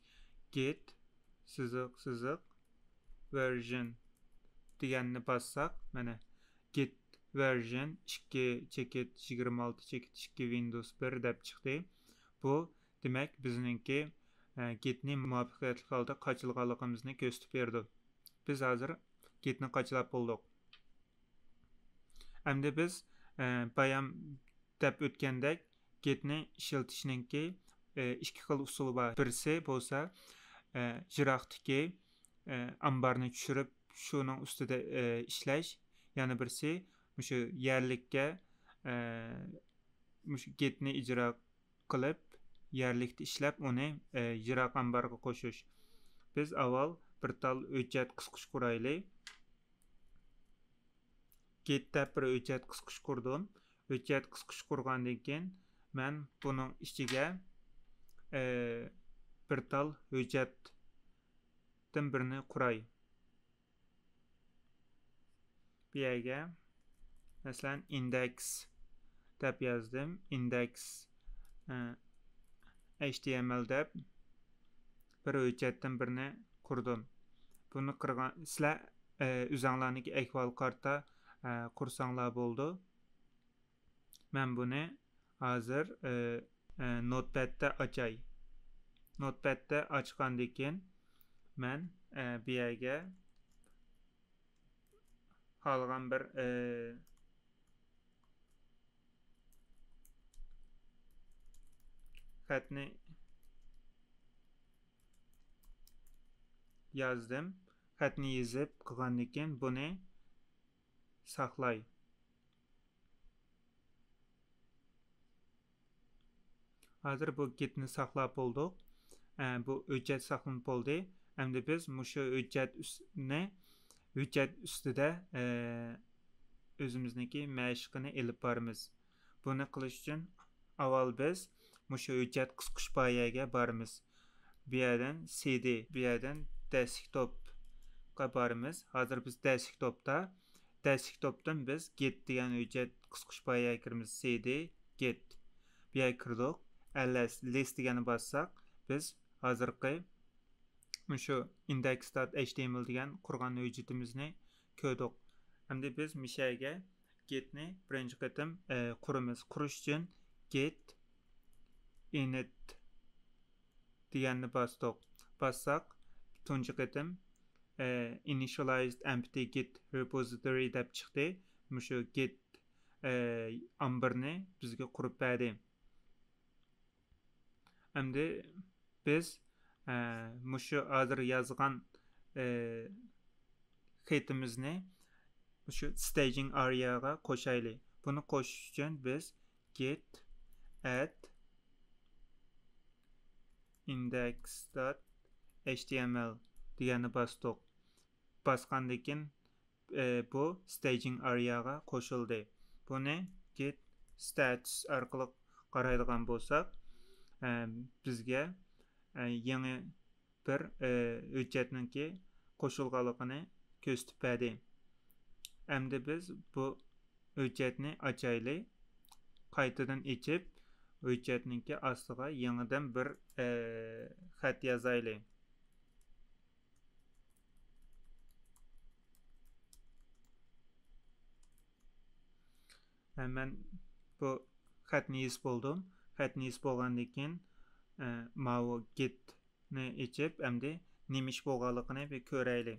گېت سىزىق سىزىق ۋېرژن دېگەننى باسساق، مانا، گېت ۋېرژن ئىككى چېكىت يىگىرمە ئالتە چېكىت ئىككى ۋىندوۋس بىر دەپ چىقتى. بۇ، دېمەك، بىزنىڭكى، ئە، گېتنى مۇۋەپپەقىيەتلىك ھالدا قاچىلىغانلىقىمىزنى كۆرسىتىپ بېرىدۇ. بىز ھازىر گېتنى قاچىلاپ بولدۇق. ئەمدى بىز، ئە، بايام دەپ ئۆتكەندەك، گېتنى ئىشلىتىشنىڭكى، ئە، ئىككى خىل ئۇسۇلى بار. بىرسى بولسا، ئە، يىراقتىكى، ئە، ئامبارنى چۈشۈرۈپ، شۇنىڭ ئۈستىدە، ئە، ئىشلەش. يەنە بىرسى مۇشۇ يەرلىككە، ئە، مۇشۇ گېتنى ئىجرا قىلىپ، يەرلىكتە ئىشلەپ، ئۇنى، ئە، يىراق ئامبارغا قوشۇش. بىز ئاۋۋال بىر تال ھۆججەت قىسقۇچ قۇرايلى. گېت دەپ بىر ھۆججەت قىسقۇچ قۇردۇم. ھۆججەت قىسقۇچ قۇرغاندىن كېيىن، مەن بۇنىڭ ئىچىگە، ئە، بىر تال ھۆججەتتىن بىرنى قۇراي. بۇ يەرگە، مەسىلەن، ئىندېكس دەپ يازدىم. ئىندېكس، ئە، ئەيچ تى ئېم ئېل دەپ بىر ھۆججەتتىن بىرنى قۇردۇم. بۇنى قىرغان، سىلەر، ئە، ئۆزەڭلارنىڭكى ئەھۋال كارتا، ئە، قۇرساڭلار بولىدۇ. مەن بۇنى ھازىر، ئە، ئە، نوتپەدتە ئاچاي. نوتپەدتە ئاچقاندىن كېيىن مەن، ئە، بۇ يەرگە خالىغان بىر، ئە، خەتنى يازدىم. خەتنى يېزىپ قىلغاندىن كېيىن بۇنى ساقلاي. ھازىر بۇ گېتنى ساقلاپ بولدۇق. ئە، بۇ ھۆججەت ساقلىنىپ بولدى. ئەمدى بىز مۇشۇ ھۆججەت ئۈستىنى، ھۆججەت ئۈستىدە، ئە، ئۆزىمىزنىڭكى مەشىقىنى ئېلىپ بارىمىز. بۇنى قىلىش ئۈچۈن ئاۋۋال بىز مۇشۇ ھۆججەت قىسقۇچ بار يەرگە بارىمىز. بۇ يەردىن سى دى، بۇ يەردىن دېسكتوپقا بارىمىز. ھازىر بىز دېسكتوپتا دەسلىك توپتىن بىز git دېگەن ھۆججەت قىسقۇچ پايىغا كىرىمىز، سىدى git. بۇ يەرگە كىردۇق. ls list دېگەننى باسساق، بىز ھازىرقى مۇشۇ index.html دېگەن قۇرغان ھۆججىتىمىزنى كۆردۇق. ئەمدى بىز مۇشۇ يەرگە git نى بىرىنچى قېتىم، ئە، قۇرىمىز. قۇرۇش ئۈچۈن git init دېگەننى باستۇق. باسساق، تۇنجى قېتىم، ئە، initialized empty git repository دەپ چىقتى. مۇشۇ git، ئە، ئامبىرىنى بىزگە قۇرۇپ بەردى. ئەمدى بىز، ئە، مۇشۇ ھازىر يازغان، ئە، خېتىمىزنى مۇشۇ staging area غا قوشايلى. بۇنى قوشۇش ئۈچۈن بىز git add index.html دېگەننى باستۇق. باسقاندىن كېيىن، ئە، بۇ staging area غا قوشۇلدى. بۇنى git status ئارقىلىق قارايدىغان بولساق، ئە، بىزگە، ئە، يېڭى بىر، ئە، ھۆججەتنىڭكى قوشۇلغانلىقىنى كۆرسىتىپ بەردى. ئەمدى بىز بۇ ھۆججەتنى ئاچايلى. قايتىدىن ئېچىپ، ھۆججەتنىڭكى ئاستىغا يېڭىدىن بىر، ئە، خەت يازايلى. ھە، مەن بۇ خەتنى يېزىپ بولدۇم. خەتنى يېزىپ بولغاندىن كېيىن، ئە، ماۋۇ git نى ئېچىپ، ئەمدى نېمە ئىش بولغانلىقىنى بىر كۆرەيلى.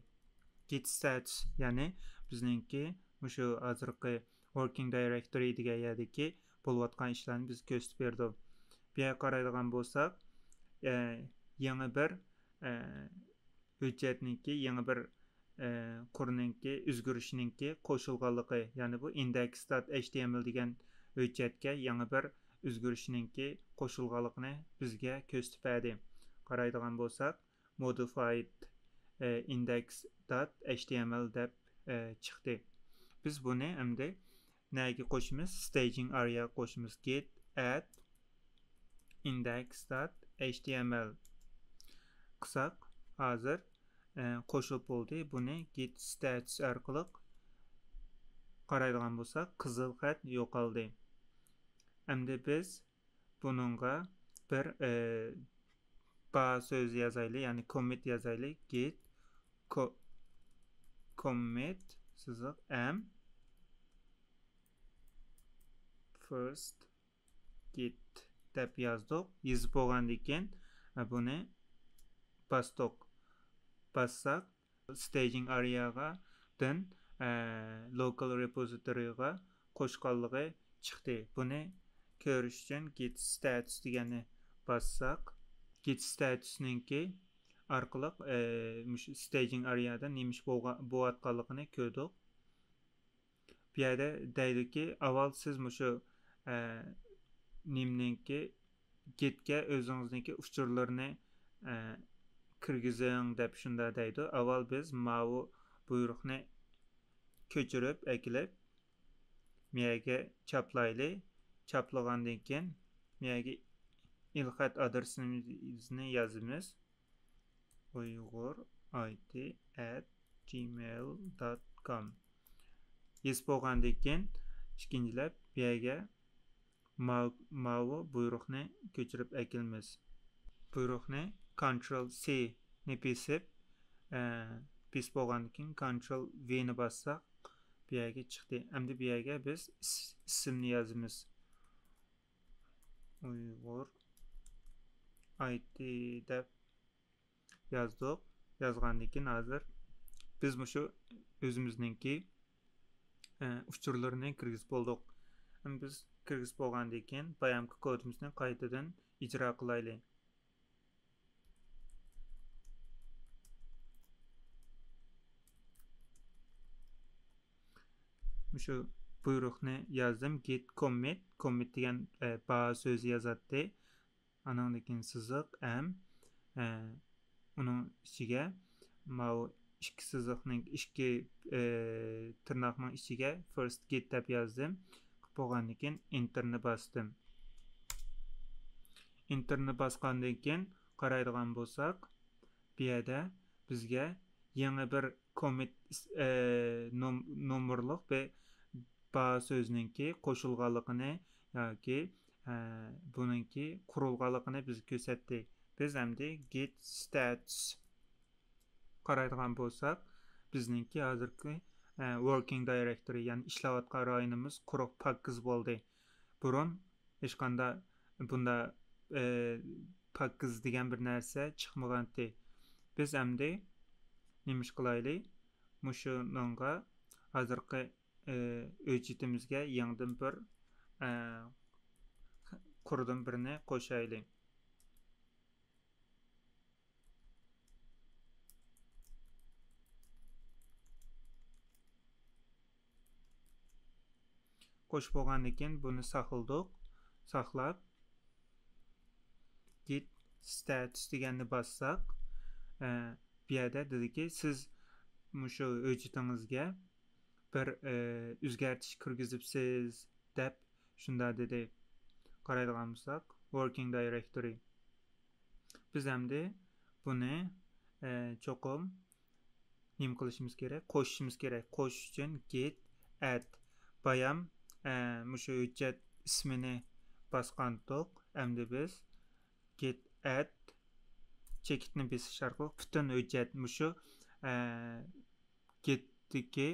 Git status، يەنى بىزنىڭكى مۇشۇ ھازىرقى working directory دېگەن يەردىكى بولۇۋاتقان ئىشلارنى بىز كۆرسىتىپ بېرىدۇ. بۇ يەرگە قارايدىغان بولساق، ئە، يېڭى بىر، ئە، ھۆججەتنىڭكى يېڭى بىر، ئە، قۇرنىڭكى ئۆزگىرىشىنىڭكى قوشۇلغانلىقى، يەنى بۇ index.html دېگەن ھۆججەتكە يېڭى بىر ئۆزگىرىشنىڭكى قوشۇلغانلىقىنى بىزگە كۆرسىتىپ بەردى. قارايدىغان بولساق، modified، ئە، index.html دەپ، ئە، چىقتى. بىز بۇنى ئەمدى نەگە قوشىمىز؟ Staging area قوشىمىز. Git add index.html قىلساق، ھازىر، ئە، قوشۇلۇپ بولدى. بۇنى git status ئارقىلىق قارايدىغان بولساق، قىزىل خەت يوقالدى. ئەمدى بىز بۇنىڭغا بىر، ئە، بار سۆزى يازايلى، يەنى commit يازايلى. Git co-، commit سىزىق m first git دەپ يازدۇق. يېزىپ بولغاندىن كېيىن، ئە، بۇنى باستۇق. باسساق، staging area غا دىن، ئە، local repository غا قوشقانلىقى چىقتى. بۇنى كۆرۈش ئۈچۈن git status دېگەننى باسساق، git status نىڭكى ئارقىلىق، ئە، مۇشۇ staging area دا نېمە ئىش بولغا-، بولۇۋاتقانلىقىنى كۆردۇق. بۇ يەردە دەيدۇكى، ئاۋۋال سىز مۇشۇ، ئە، نېمىنىڭكى، git كە ئۆزىڭىزنىڭكى ئۇچۇرلىرىنى، ئە، كىرگۈزۈڭ دەپ شۇنداق دەيدۇ. ئاۋۋال بىز ماۋۇ بۇيرۇقنى كۆچۈرۈپ ئەكېلىپ، مۇيەرگە چاپلايلى. چاپلىغاندىن كېيىن، مۇيەرگە ئېلخەت ئادرېسىمىزنى يازىمىز. uyg'ur I T at gmail dot com. يېزىپ بولغاندىن كېيىن، ئىككىنچىلەپ بۇ يەرگە ماۋ-، ماۋۇ بۇيرۇقنى كۆچۈرۈپ ئەكېلىمىز. بۇيرۇقنى Ctrl C نى بېسىپ، ئە، بېسىپ بولغاندىن كېيىن Ctrl V نى باسساق، بۇ يەرگە چىقتى. ئەمدى بۇ يەرگە بىز ئىس-، ئىسىمنى يازىمىز. ئۇيغۇر I T دەپ يازدۇق. يازغاندىن كېيىن ھازىر بىز مۇشۇ ئۆزىمىزنىڭكى، ئە، ئۇچۇرلىرىنى كىرگۈزۈپ بولدۇق. ئەمدى بىز كىرگۈزۈپ بولغاندىن كېيىن بايامقى كودىمىزنى قايتىدىن ئىجرا قىلايلى. مۇشۇ بۇيرۇقنى يازدىم. Git commit، commit دېگەن، ئە، بار سۆزى يازاتتى. ئانىڭدىن كېيىن سىزىق، m، ئە، ئۇنىڭ ئىچىگە ماۋۇ ئىككى سىزىقنىڭ، ئىككى، ئە، تىرناقنىڭ ئىچىگە first git دەپ يازدىم. بولغاندىن كېيىن enter نى باستىم. Enter نى باسقاندىن كېيىن قارايدىغان بولساق، بۇ يەردە بىزگە يېڭى بىر commit نومۇرلۇق بىر بار سۆزنىڭكى قوشۇلغانلىقىنى ياكى بۇنىڭكى قۇرۇلغانلىقىنى بىزگە كۆرسەتتى. بىز ئەمدى git stats قارايدىغان بولساق، بىزنىڭكى ھازىرقى working directory، يەنى ئىشلەۋاتقان رايونىمىز قۇرۇق، پاكىز بولدى. بۇرۇن ھېچقانداق بۇنداق پاكىز دېگەن بىر نەرسە چىقمىغانتى. بىز ئەمدى نېمە ئىش قىلايلى؟ مۇشۇنىڭغا ھازىرقى ھۆججىتىمىزگە يېڭىدىن بىر قۇردىن بىرنى قوشايلى. قوشۇپ بولغاندىن كېيىن بۇنى ساقلىدۇق. ساقلاپ، git status دېگەننى باسساق، ئە، بۇ يەردە دېدىكى، سىز مۇشۇ ھۆججىتىڭىزگە بىر، ئە، ئۆزگەرتىش كىرگۈزۈپسىز، دەپ شۇنداق دېدى. قارايدىغان بولساق، working directory. بىز ئەمدى بۇنى، ئە، چوقۇم نېمە قىلىشىمىز كېرەك؟ قوشۇشىمىز كېرەك. قوشۇش ئۈچۈن git add. بايام، ئە، مۇشۇ ھۆججەت ئىسمىنى باسقانتۇق. ئەمدى بىز git add چېكىتنى بېسىش ئارقىلىق پۈتۈن ھۆججەت مۇشۇ، ئە، git تىكى،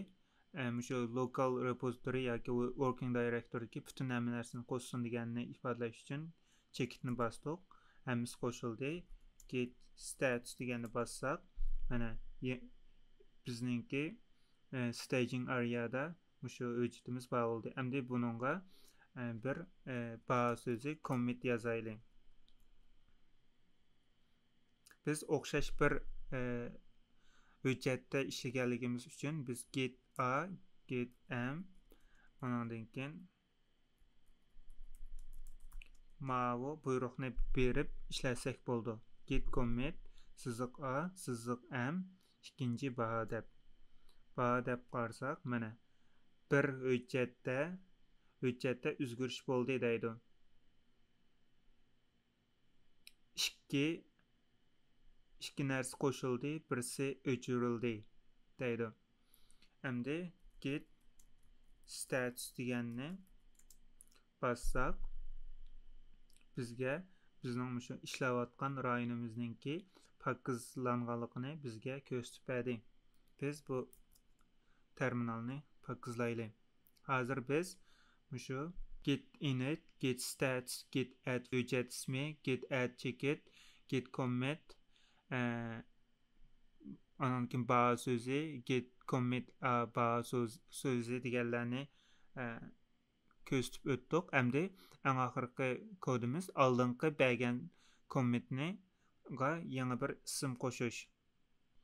ئە، مۇشۇ local repository ياكى working directory دىكى پۈتۈن ھەممە نەرسىنى قوشسۇن دېگەننى ئىپادىلەش ئۈچۈن چېكىتنى باستۇق. ھەممىسى قوشۇلدى. Git status دېگەننى باسساق، مانا، يە-، بىزنىڭكى، ئە، staging area دا مۇشۇ ھۆججىتىمىز بار بولدى. ئەمدى بۇنىڭغا، ئە، بىر، ئە، بار سۆزى commit يازايلى. بىز ئوخشاش بىر، ئە، ھۆججەتتە ئىشلىگەنلىكىمىز ئۈچۈن بىز git a، git m، ئۇنىڭدىن كېيىن ماۋۇ بۇيرۇقنى بېرىپ ئىشلەتسەك بولىدۇ. Git commit سىزىق a سىزىق m ئىككىنچى باھا دەپ. باھا دەپ قارىساق، مانا، بىر ھۆججەتتە، ھۆججەتتە ئۆزگىرىش بولدى دەيدۇ. ئىككى، ئىككى نەرسە قوشۇلدى، بىرسى ئۆچۈرۈلدى دەيدۇ. ئەمدى git status دېگەننى باسساق، بىزگە بىزنىڭ مۇشۇ ئىشلەۋاتقان رايونىمىزنىڭكى پاكىزلانغانلىقىنى بىزگە كۆرسىتىپ بەردى. بىز بۇ تەرمىنالنى پاكىزلايلى. ھازىر بىز مۇشۇ git init، git stats، git add ھۆججەت ئىسمى، git add چېكىت، git commit، ئە، ئانان كېيىن بار سۆزى، git commit، ئە، بار سۆز-، سۆزى دېگەنلەرنى، ئە، كۆرسىتىپ ئۆتتۇق. ئەمدى ئەڭ ئاخىرقى كودىمىز ئالدىنقى بەرگەن كوممىتنىغا يېڭى بىر ئىسىم قوشۇش.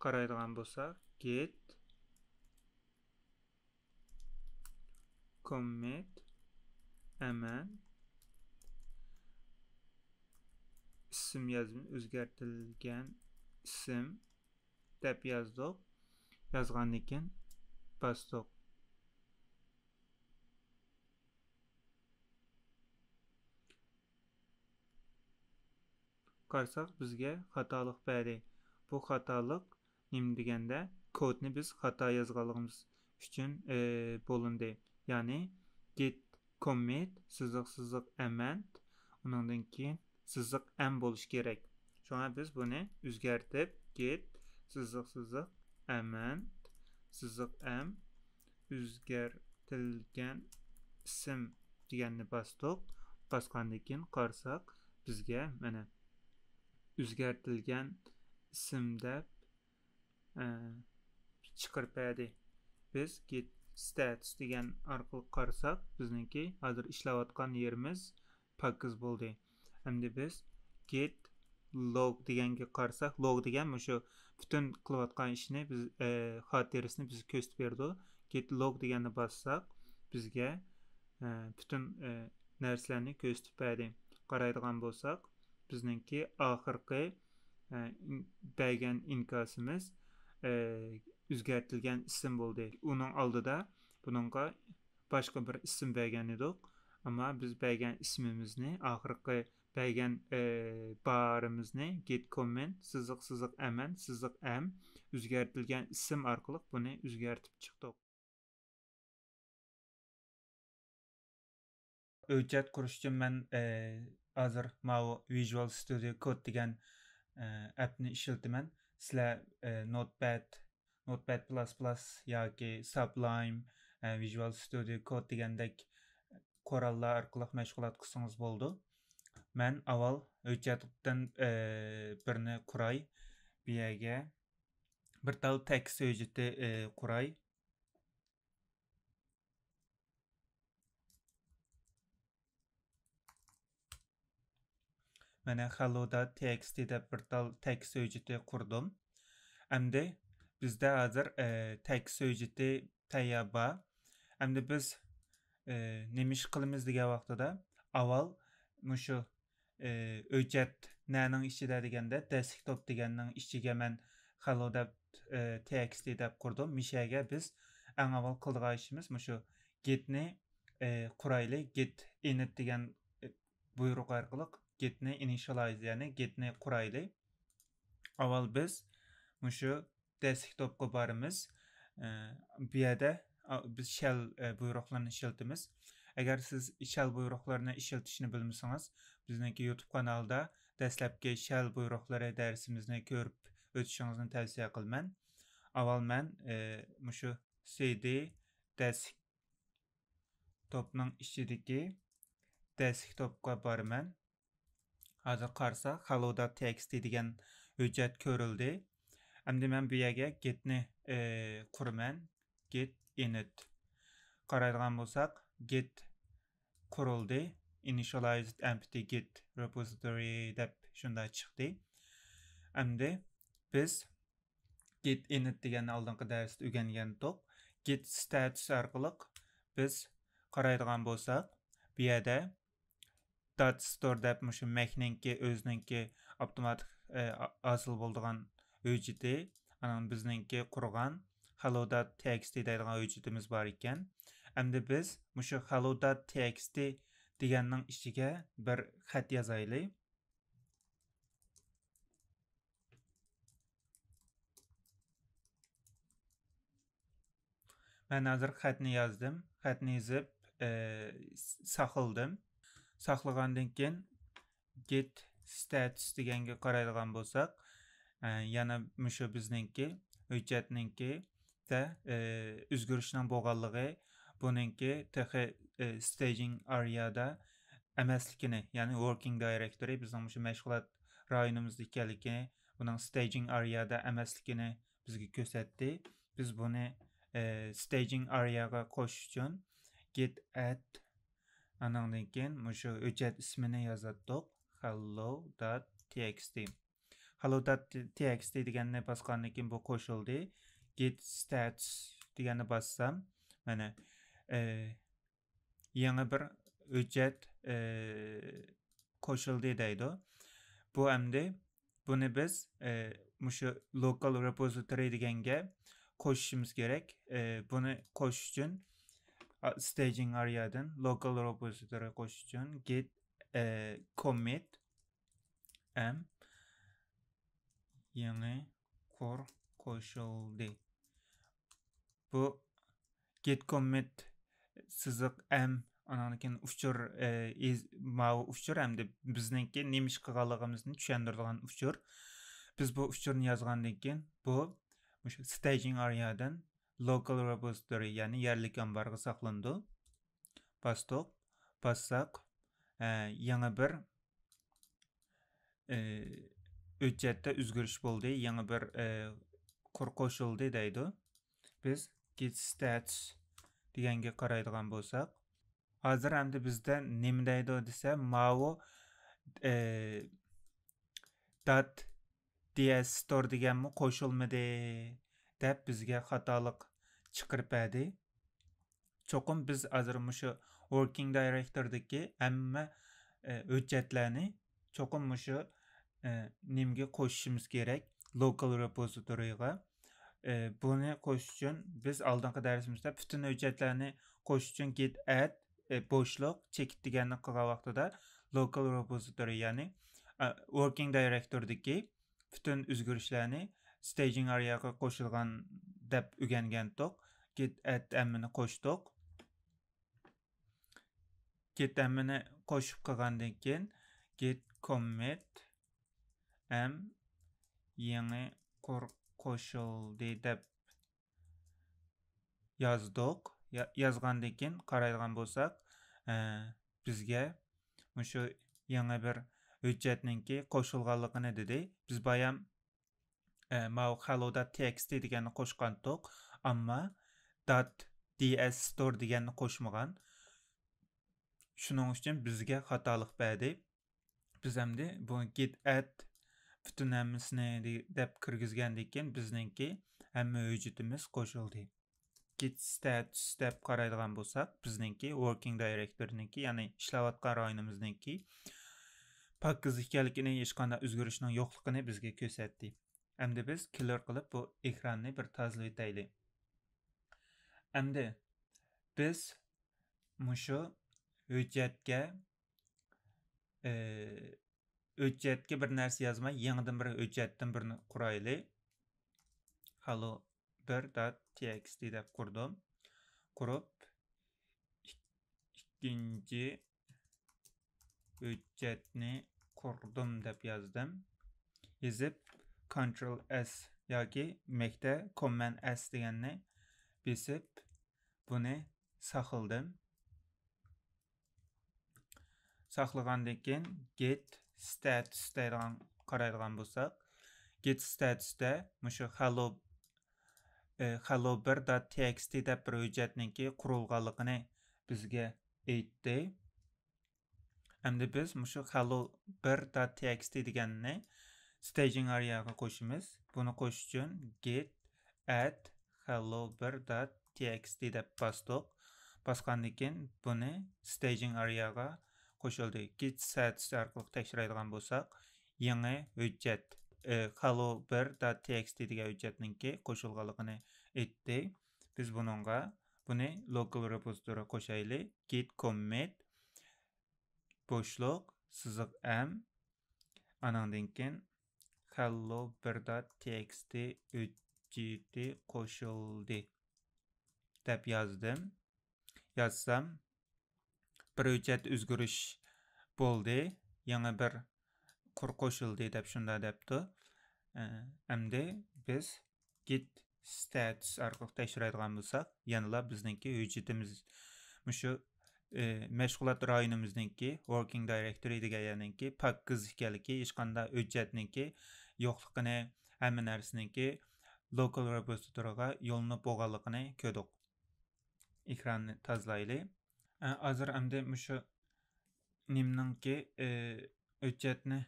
قارايدىغان بولساق، git commit mn ئىسىم يازىمىز، ئۆزگەرتىلگەن ئىسىم دەپ يازدۇق. يازغاندىن كېيىن باستۇق. قارىساق، بىزگە خاتالىق بەردى. بۇ خاتالىق نېمە دېگەندە، كودنى بىز خاتا يازغانلىقىمىز ئۈچۈن، ئى، بولۇندى. يەنى git commit سىزىق سىزىق amend، ئۇنىڭدىن كېيىن سىزىق m بولۇشى كېرەك. شۇڭا بىز بۇنى ئۆزگەرتىپ، git سىزىق سىزىق amend سىزىق m ئۆزگەرتىلگەن ئىسىم دېگەننى باستۇق. باسقاندىن كېيىن قارىساق، بىزگە مانا ئۆزگەرتىلگەن ئىسىم دەپ، ئە، چىقىرىپ بەردى. بىز git stats دېگەن ئارقىلىق قارىساق، بىزنىڭكى ھازىر ئىشلەۋاتقان يېرىمىز پاكىز بولدى. ئەمدى بىز git log دېگەنگە قارىساق، log دېگەن مۇشۇ پۈتۈن قىلىۋاتقان ئىشنى بىز، ئە، خاتىرىسىنى بىزگە كۆرسىتىپ بېرىدۇ. Git log دېگەننى باسساق، بىزگە، ئە، پۈتۈن، ئە، نەرسىلەرنى كۆرسىتىپ بەردى. قارايدىغان بولساق، بىزنىڭكى ئاخىرقى، ئە، ئىن-، بەرگەن ئىنكاسىمىز، ئە، ئۆزگەرتىلگەن ئىسىم بولدى. ئۇنىڭ ئالدىدا بۇنىڭغا باشقا بىر ئىسىم بەرگەن ئىدۇق. ئەمما بىز بەرگەن ئىسمىمىزنى ئاخىرقى بەرگەن، ئى، بارىمىزنى git comment سىزىق سىزىق mn سىزىق m ئۆزگەرتىلگەن ئىسىم ئارقىلىق بۇنى ئۆزگەرتىپ چىقتۇق. ھۆججەت قۇرۇش ئۈچۈن مەن، ئى، ھازىر ماۋۇ Visual Studio Code دېگەن، ئى، ئەپنى ئىشلىتىمەن. سىلەر، ئى، Notepad، Notepad plus plus ياكى Sublime، ئى، Visual Studio Code دېگەندەك قوراللار ئارقىلىق مەشغۇلات قىلسىڭىز بولىدۇ. مەن ئاۋۋال ھۆججەتتىن، ئى، بىرنى قۇراي. بۇ يەرگە بىر تال تېكىست ھۆججىتى، ئى، قۇراي. مانا hello dot txt دەپ بىر تال تېكىست ھۆججىتى قۇردۇم. ئەمدى بىزدە ھازىر، ئى، تېكىست ھۆججىتى تەييار بار. ئەمدى بىز، ئى، نېمە ئىش قىلىمىز دېگەن ۋاقتىدا، ئاۋۋال مۇشۇ، ئى، ھۆججەت نەنىڭ ئىچىدە دېگەندە، دېسكتوپ دېگەننىڭ ئىچىگە مەن hello dot txt دەپ قۇردۇم. مىشەگە بىز ئەڭ ئاۋۋال قىلىدىغان ئىشىمىز مۇشۇ git نى، ئى، قۇرايلى. Git init دېگەن، ئى، بۇيرۇق ئارقىلىق git نى initialize، يەنى git نى قۇرايلى. ئاۋۋال بىز مۇشۇ دېسكتوپقا بارىمىز. ئى، بۇ يەردە، ئا، بىز shell، ئى، بۇيرۇقلىرىنى ئىشلىتىمىز. ئەگەر سىز shell بۇيرۇقلىرىنى ئىشلىتىشنى بىلمىسىڭىز، بىزنىڭكى يۇتۇب قانالىدا دەسلەپكى shell بۇيرۇقلىرى دەرسىمىزنى كۆرۈپ ئۆتۈشىڭىزنى تەۋسىيە قىلىمەن. ئاۋۋال مەن، ئى، مۇشۇ سىدى دېسكتوپنىڭ ئىچىدىكى دېسكتوپقا بارىمەن. ھازىر قارىساق، hello dot txt دېگەن ھۆججەت كۆرۈلدى. ئەمدى مەن بۇ يەرگە git نى، ئى، قۇرىمەن. Git init. قارايدىغان بولساق، git قۇرۇلدى. Initialized empty git repository دەپ شۇنداق چىقتى. ئەمدى بىز git init دېگەننى ئالدىنقى دەرستە ئۆگەنگەنتۇق. Git status ئارقىلىق بىز قارايدىغان بولساق، بۇ يەردە dot store دەپ مۇشۇ مەكنىڭكى ئۆزىنىڭكى ئاپتوماتىك، ئە، ھاسىل بولىدىغان ھۆججىتى، ئانان بىزنىڭكى قۇرغان hello dot txt دەيدىغان ھۆججىتىمىز بار ئىكەن. ئەمدى بىز مۇشۇ hello dot txt دېگەننىڭ ئىچىگە بىر خەت يازايلى. مەن ھازىر خەتنى يازدىم. خەتنى يېزىپ، ئى، س-، ساقلىدىم. ساقلىغاندىن كېيىن git status دېگەنگە قارايدىغان بولساق، ئى، يەنە مۇشۇ بىزنىڭكى ھۆججەتنىڭكىدە، ئى، ئۆزگىرىشنىڭ بولغانلىقى، بۇنىڭكى تېخى، ئى، staging area دا ئەمەسلىكىنى، يەنى working directory، بىزنىڭ مۇشۇ مەشغۇلات رايونىمىزدا ئىكەنلىكىنى، بۇنىڭ staging area دا ئەمەسلىكىنى بىزگە كۆرسەتتى. بىز بۇنى، ئى، staging area غا قوشۇش ئۈچۈن git add، ئانىڭدىن كېيىن مۇشۇ ھۆججەت ئىسمىنى يازاتتۇق، hello dot txt. Hello dot txt دېگەننى باسقاندىن كېيىن بۇ قوشۇلدى. Git status دېگەننى باسسام، مانا، ئى، يېڭى بىر ھۆججەت، ئى، قوشۇلدى دەيدۇ. بۇ ئەمدى بۇنى بىز، ئى، مۇشۇ local repository دېگەنگە قوشۇشىمىز كېرەك. ئى، بۇنى قوشۇش ئۈچۈن، ئا، staging area دىن local repository قوشۇش ئۈچۈن git، ئى، commit m يېڭى قۇر قوشۇلدى. بۇ git commit سىزىق m، ئانان كېيىن ئۇچۇر، ئى، ئىز-، ماۋۇ ئۇچۇر ئەمدى بىزنىڭكى نېمە ئىش قىلغانلىقىمىزنى چۈشەندۈرىدىغان ئۇچۇر. بىز بۇ ئۇچۇرنى يازغاندىن كېيىن، بۇ مۇشۇ staging area دىن local repository، يەنى يەرلىك ئامبارغا ساقلىنىدۇ. باستۇق، باسساق، ئە، يېڭى بىر، ئە، ھۆججەتتە ئۆزگىرىش بولدى. يېڭى بىر، ئە، قۇر قوشۇلدى دەيدۇ. بىز git status دېگەنگە قارايدىغان بولساق، ھازىر ئەمدى بىزدە نېمە دەيدۇ دېسە، ماۋۇ، ئە، dot ts store دېگەنمۇ قوشۇلمىدى دەپ بىزگە خاتالىق چىقىرىپ بەردى. چوقۇم بىز ھازىر مۇشۇ working directory دىكى ھەممە، ئە، ھۆججەتلەرنى چوقۇم مۇشۇ، ئە، نېمىگە قوشۇشىمىز كېرەك، local repository غا. ئە، بۇنى قوشۇش ئۈچۈن بىز ئالدىنقى دەرسىمىزدە پۈتۈن ھۆججەتلەرنى قوشۇش ئۈچۈن git add، ئە، بوشلۇق، چېكىت دېگەننى قىلغان ۋاقتىدا لوكال رېپوزىتورى، يەنى، ئە، ۋوركىڭ دايرېكتوردىكى پۈتۈن ئۆزگىرىشلەرنى ستېجىڭ ئارىياغا قوشۇلغان دەپ ئۆگەنگەنتۇق. گىت ئەت ھەممىنى قوشتۇق. گىت ھەممىنى قوشۇپ قىلغاندىن كېيىن، گىت كوممىت ھەم يېڭى قۇر قوشۇلدى دەپ يازدۇق. يا-، يازغاندىن كېيىن قارايدىغان بولساق، ئە، بىزگە مۇشۇ يېڭى بىر ھۆججەتنىڭكى قوشۇلغانلىقىنى دېدى. بىز بايام، ئە، ماۋۇ hello dot txt دېگەننى قوشقانتۇق، ئەمما dot ds store دېگەننى قوشمىغان. شۇنىڭ ئۈچۈن بىزگە خاتالىق بەردى. بىز ئەمدى بۇ git add پۈتۈن ھەممىسىنى دە-، دەپ كىرگۈزگەندىن كېيىن، بىزنىڭكى ھەممە ھۆججىتىمىز قوشۇلدى. Git status دەپ قارايدىغان بولساق، بىزنىڭكى ۋوركىڭ دايرېكتورنىڭكى، يەنى ئىشلەۋاتقان رايونىمىزنىڭكى پاكىز ئىكەنلىكىنى، ھېچقانداق ئۆزگىرىشنىڭ يوقلۇقىنى بىزگە كۆرسەتتى. ئەمدى بىز كلىير قىلىپ، بۇ ئېكراننى بىر تازىلىۋېتەيلى. ئەمدى بىز مۇشۇ ھۆججەتكە، ئى، ھۆججەتكە بىر نەرسە يازماي، يېڭىدىن بىر ھۆججەتتىن بىرنى قۇرايلى. Hello بىر dot txt دەپ قۇردۇم. قۇرۇپ، ئىك-، ئىككىنچى ھۆججەتنى قۇردۇم دەپ يازدىم. يېزىپ، Ctrl S ياكى مەكتە Command S دېگەننى بېسىپ، بۇنى ساقلىدىم. ساقلىغاندىن كېيىن، git status دەيدىغان، قارايدىغان بولساق، git status تە مۇشۇ hello، ئى، hello بىر dot txt دەپ بىر ھۆججەتنىڭكى قۇرۇلغانلىقىنى بىزگە ئېيتتى. ئەمدى بىز مۇشۇ hello بىر dot txt دېگەننى ستېجىڭ ئارىياغا قوشىمىز. بۇنى قوشۇش ئۈچۈن git add hello بىر dot txt دەپ باستۇق. باسقاندىن كېيىن بۇنى ستېجىڭ ئارىياغا قوشۇلدى. Git status ئارقىلىق تەكشۈرەيدىغان بولساق، يېڭى ھۆججەت، ئى، hello بىر dot txt دېگەن ھۆججەتنىڭكى قوشۇلغانلىقىنى ئېيتتى. بىز بۇنىڭغا، بۇنى لوكال رېپوزىتورىغا قوشايلى. Git commit بوشلۇق، سىزىق M، ئانىڭدىن كېيىن hello بىر dot txt ھۆججىتى قوشۇلدى دەپ يازدىم. يازسام، بىر ھۆججەت ئۆزگىرىش بولدى، يېڭى بىر قۇر قوشۇلدى دەپ شۇنداق دەپتۇ. ئە، ئەمدى بىز git status ئارقىلىق تەكشۈرەيدىغان بولساق، يەنىلا بىزنىڭكى ھۆججىتىمىز مۇشۇ، ئى، مەشغۇلات رايونىمىزنىڭكى، ۋوركىڭ دايرېكتورى دېگەن يەرنىڭكى پاكىز ئىكەنلىكى، ھېچقانداق ھۆججەتنىڭكى يوقلۇقىنى، ھەممە نەرسىنىڭكى لوكال رېپوزىتورىغا يوللىنىپ بولغانلىقىنى كۆردۇق. ئېكراننى تازىلايلى. ئە، ھازىر ئەمدى مۇشۇ نېمىنىڭكى، ئى، ھۆججەتنى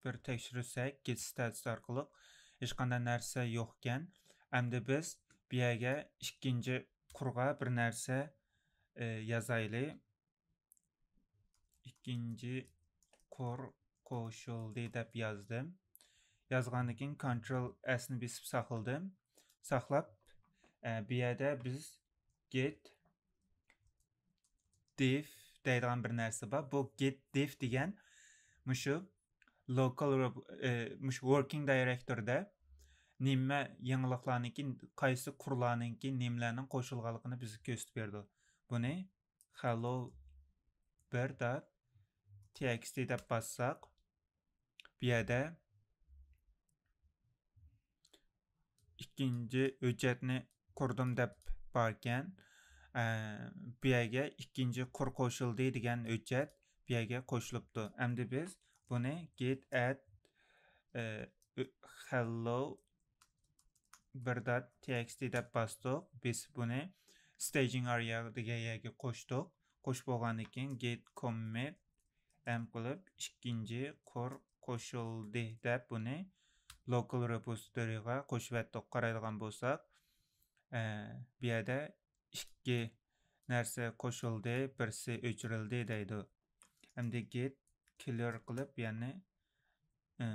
بىر تەكشۈرسەك، git status ئارقىلىق ھېچقانداق نەرسە يوقكەن. ئەمدى بىز بۇ يەرگە ئىككىنچى قۇرغا بىر نەرسە، ئى، يازايلى. ئىككىنچى قۇر قوشۇلدى دەپ يازدىم. يازغاندىن كېيىن Ctrl S نى بېسىپ ساقلىدىم. ساقلاپ، ئە، بۇ يەردە بىز git diff دەيدىغان بىر نەرسە بار. بۇ git diff دېگەن مۇشۇ لوكال، ئى، مۇشۇ ۋوركىڭ دايرېكتوردا نېمە يېڭىلىقلارنىڭكى، قايسى قۇرلارنىڭكى نېمىلەرنىڭ قوشۇلغانلىقىنى بىزگە كۆرسىتىپ بېرىدۇ. بۇنى hello بىر dot txt دەپ باسساق، بۇ يەردە ئىككىنچى ھۆججەتنى قۇردۇم دەپ باركەن. ئە، بۇ يەرگە ئىككىنچى قۇر قوشۇلدى دېگەن ھۆججەت بۇ يەرگە قوشۇلۇپتۇ. ئەمدى بىز بۇنى git add، ئە، hello بىر dot txt دەپ باستۇق. بىز بۇنى staging area دېگەن يەرگە قوشتۇق. قوشۇپ بولغاندىن كېيىن git commit M قىلىپ، ئىككىنچى قۇر قوشۇلدى دەپ بۇنى لوكال رېپوزىتورىغا قوشۇۋەتتۇق. قارايدىغان بولساق، ئە، بۇ يەردە ئىككى نەرسە قوشۇلدى، بىرسى ئۆچۈرۈلدى دەيدۇ. ئەمدى git clear قىلىپ، يەنى، ئە،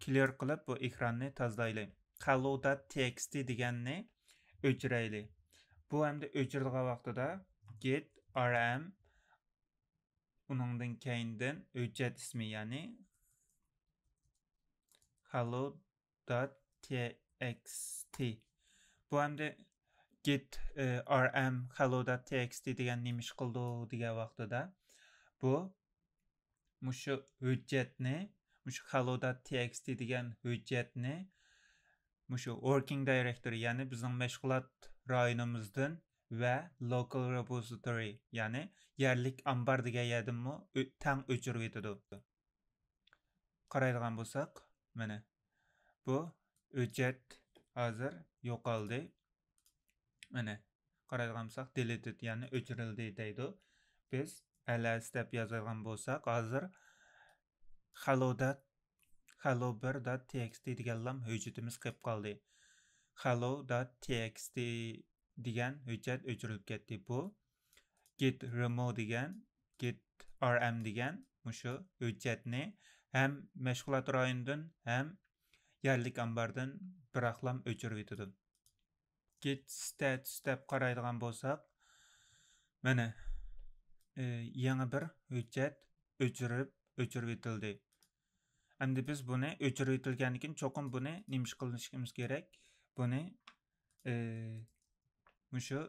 clear قىلىپ، بۇ ئېكراننى تازىلايلى. Hello dot txt دېگەننى ئۆچۈرەيلى. بۇ ئەمدى ئۆچۈرىدىغان ۋاقتىدا git rm ئۇنىڭدىن كەينىدىن ھۆججەت ئىسمى، يەنى hello dot txt. بۇ ئەمدى git rm hello dot txt دېگەن نېمە ئىش قىلىدۇ دېگەن ۋاقتىدا، بۇ مۇشۇ ھۆججەتنى، مۇشۇ hello dot txt دېگەن ھۆججەتنى مۇشۇ working directory، يەنى بىزنىڭ مەشغۇلات رايونىمىزدىن ۋە local repository، يەنى يەرلىك ئامبار دېگەن يەردىنمۇ ئۆ-، تەڭ ئۆچۈرۈۋېتىدۇ. قارايدىغان بولساق، مانا بۇ ھۆججەت ھازىر يوقالدى. مانا قارايدىغان بولساق، deleted، يەنى ئۆچۈرۈلدى دەيدۇ. بىز ls دەپ يازىدىغان بولساق، ھازىر hello dot، hello bir dot txt دېگەنلام ھۆججىتىمىز قېلىپ قالدى. Hello dot txt دېگەن ھۆججەت ئۆچۈرۈلۈپ كەتتى. بۇ git remove دېگەن، git rm دېگەن مۇشۇ ھۆججەتنى ھەم مەشغۇلات رايونىدىن، ھەم يەرلىك ئامباردىن بىراقلام ئۆچۈرۈۋېتىدۇ. Git status دەپ قارايدىغان بولساق، مانا، ئى، يېڭى بىر ھۆججەت ئۆچۈرۈپ، ئۆچۈرۈۋېتىلدى. ئەمدى بىز بۇنى ئۆچۈرۈۋېتىلگەندىن كېيىن چوقۇم بۇنى نېمە ئىش قىلىشىمىز كېرەك؟ بۇنى، ئى، مۇشۇ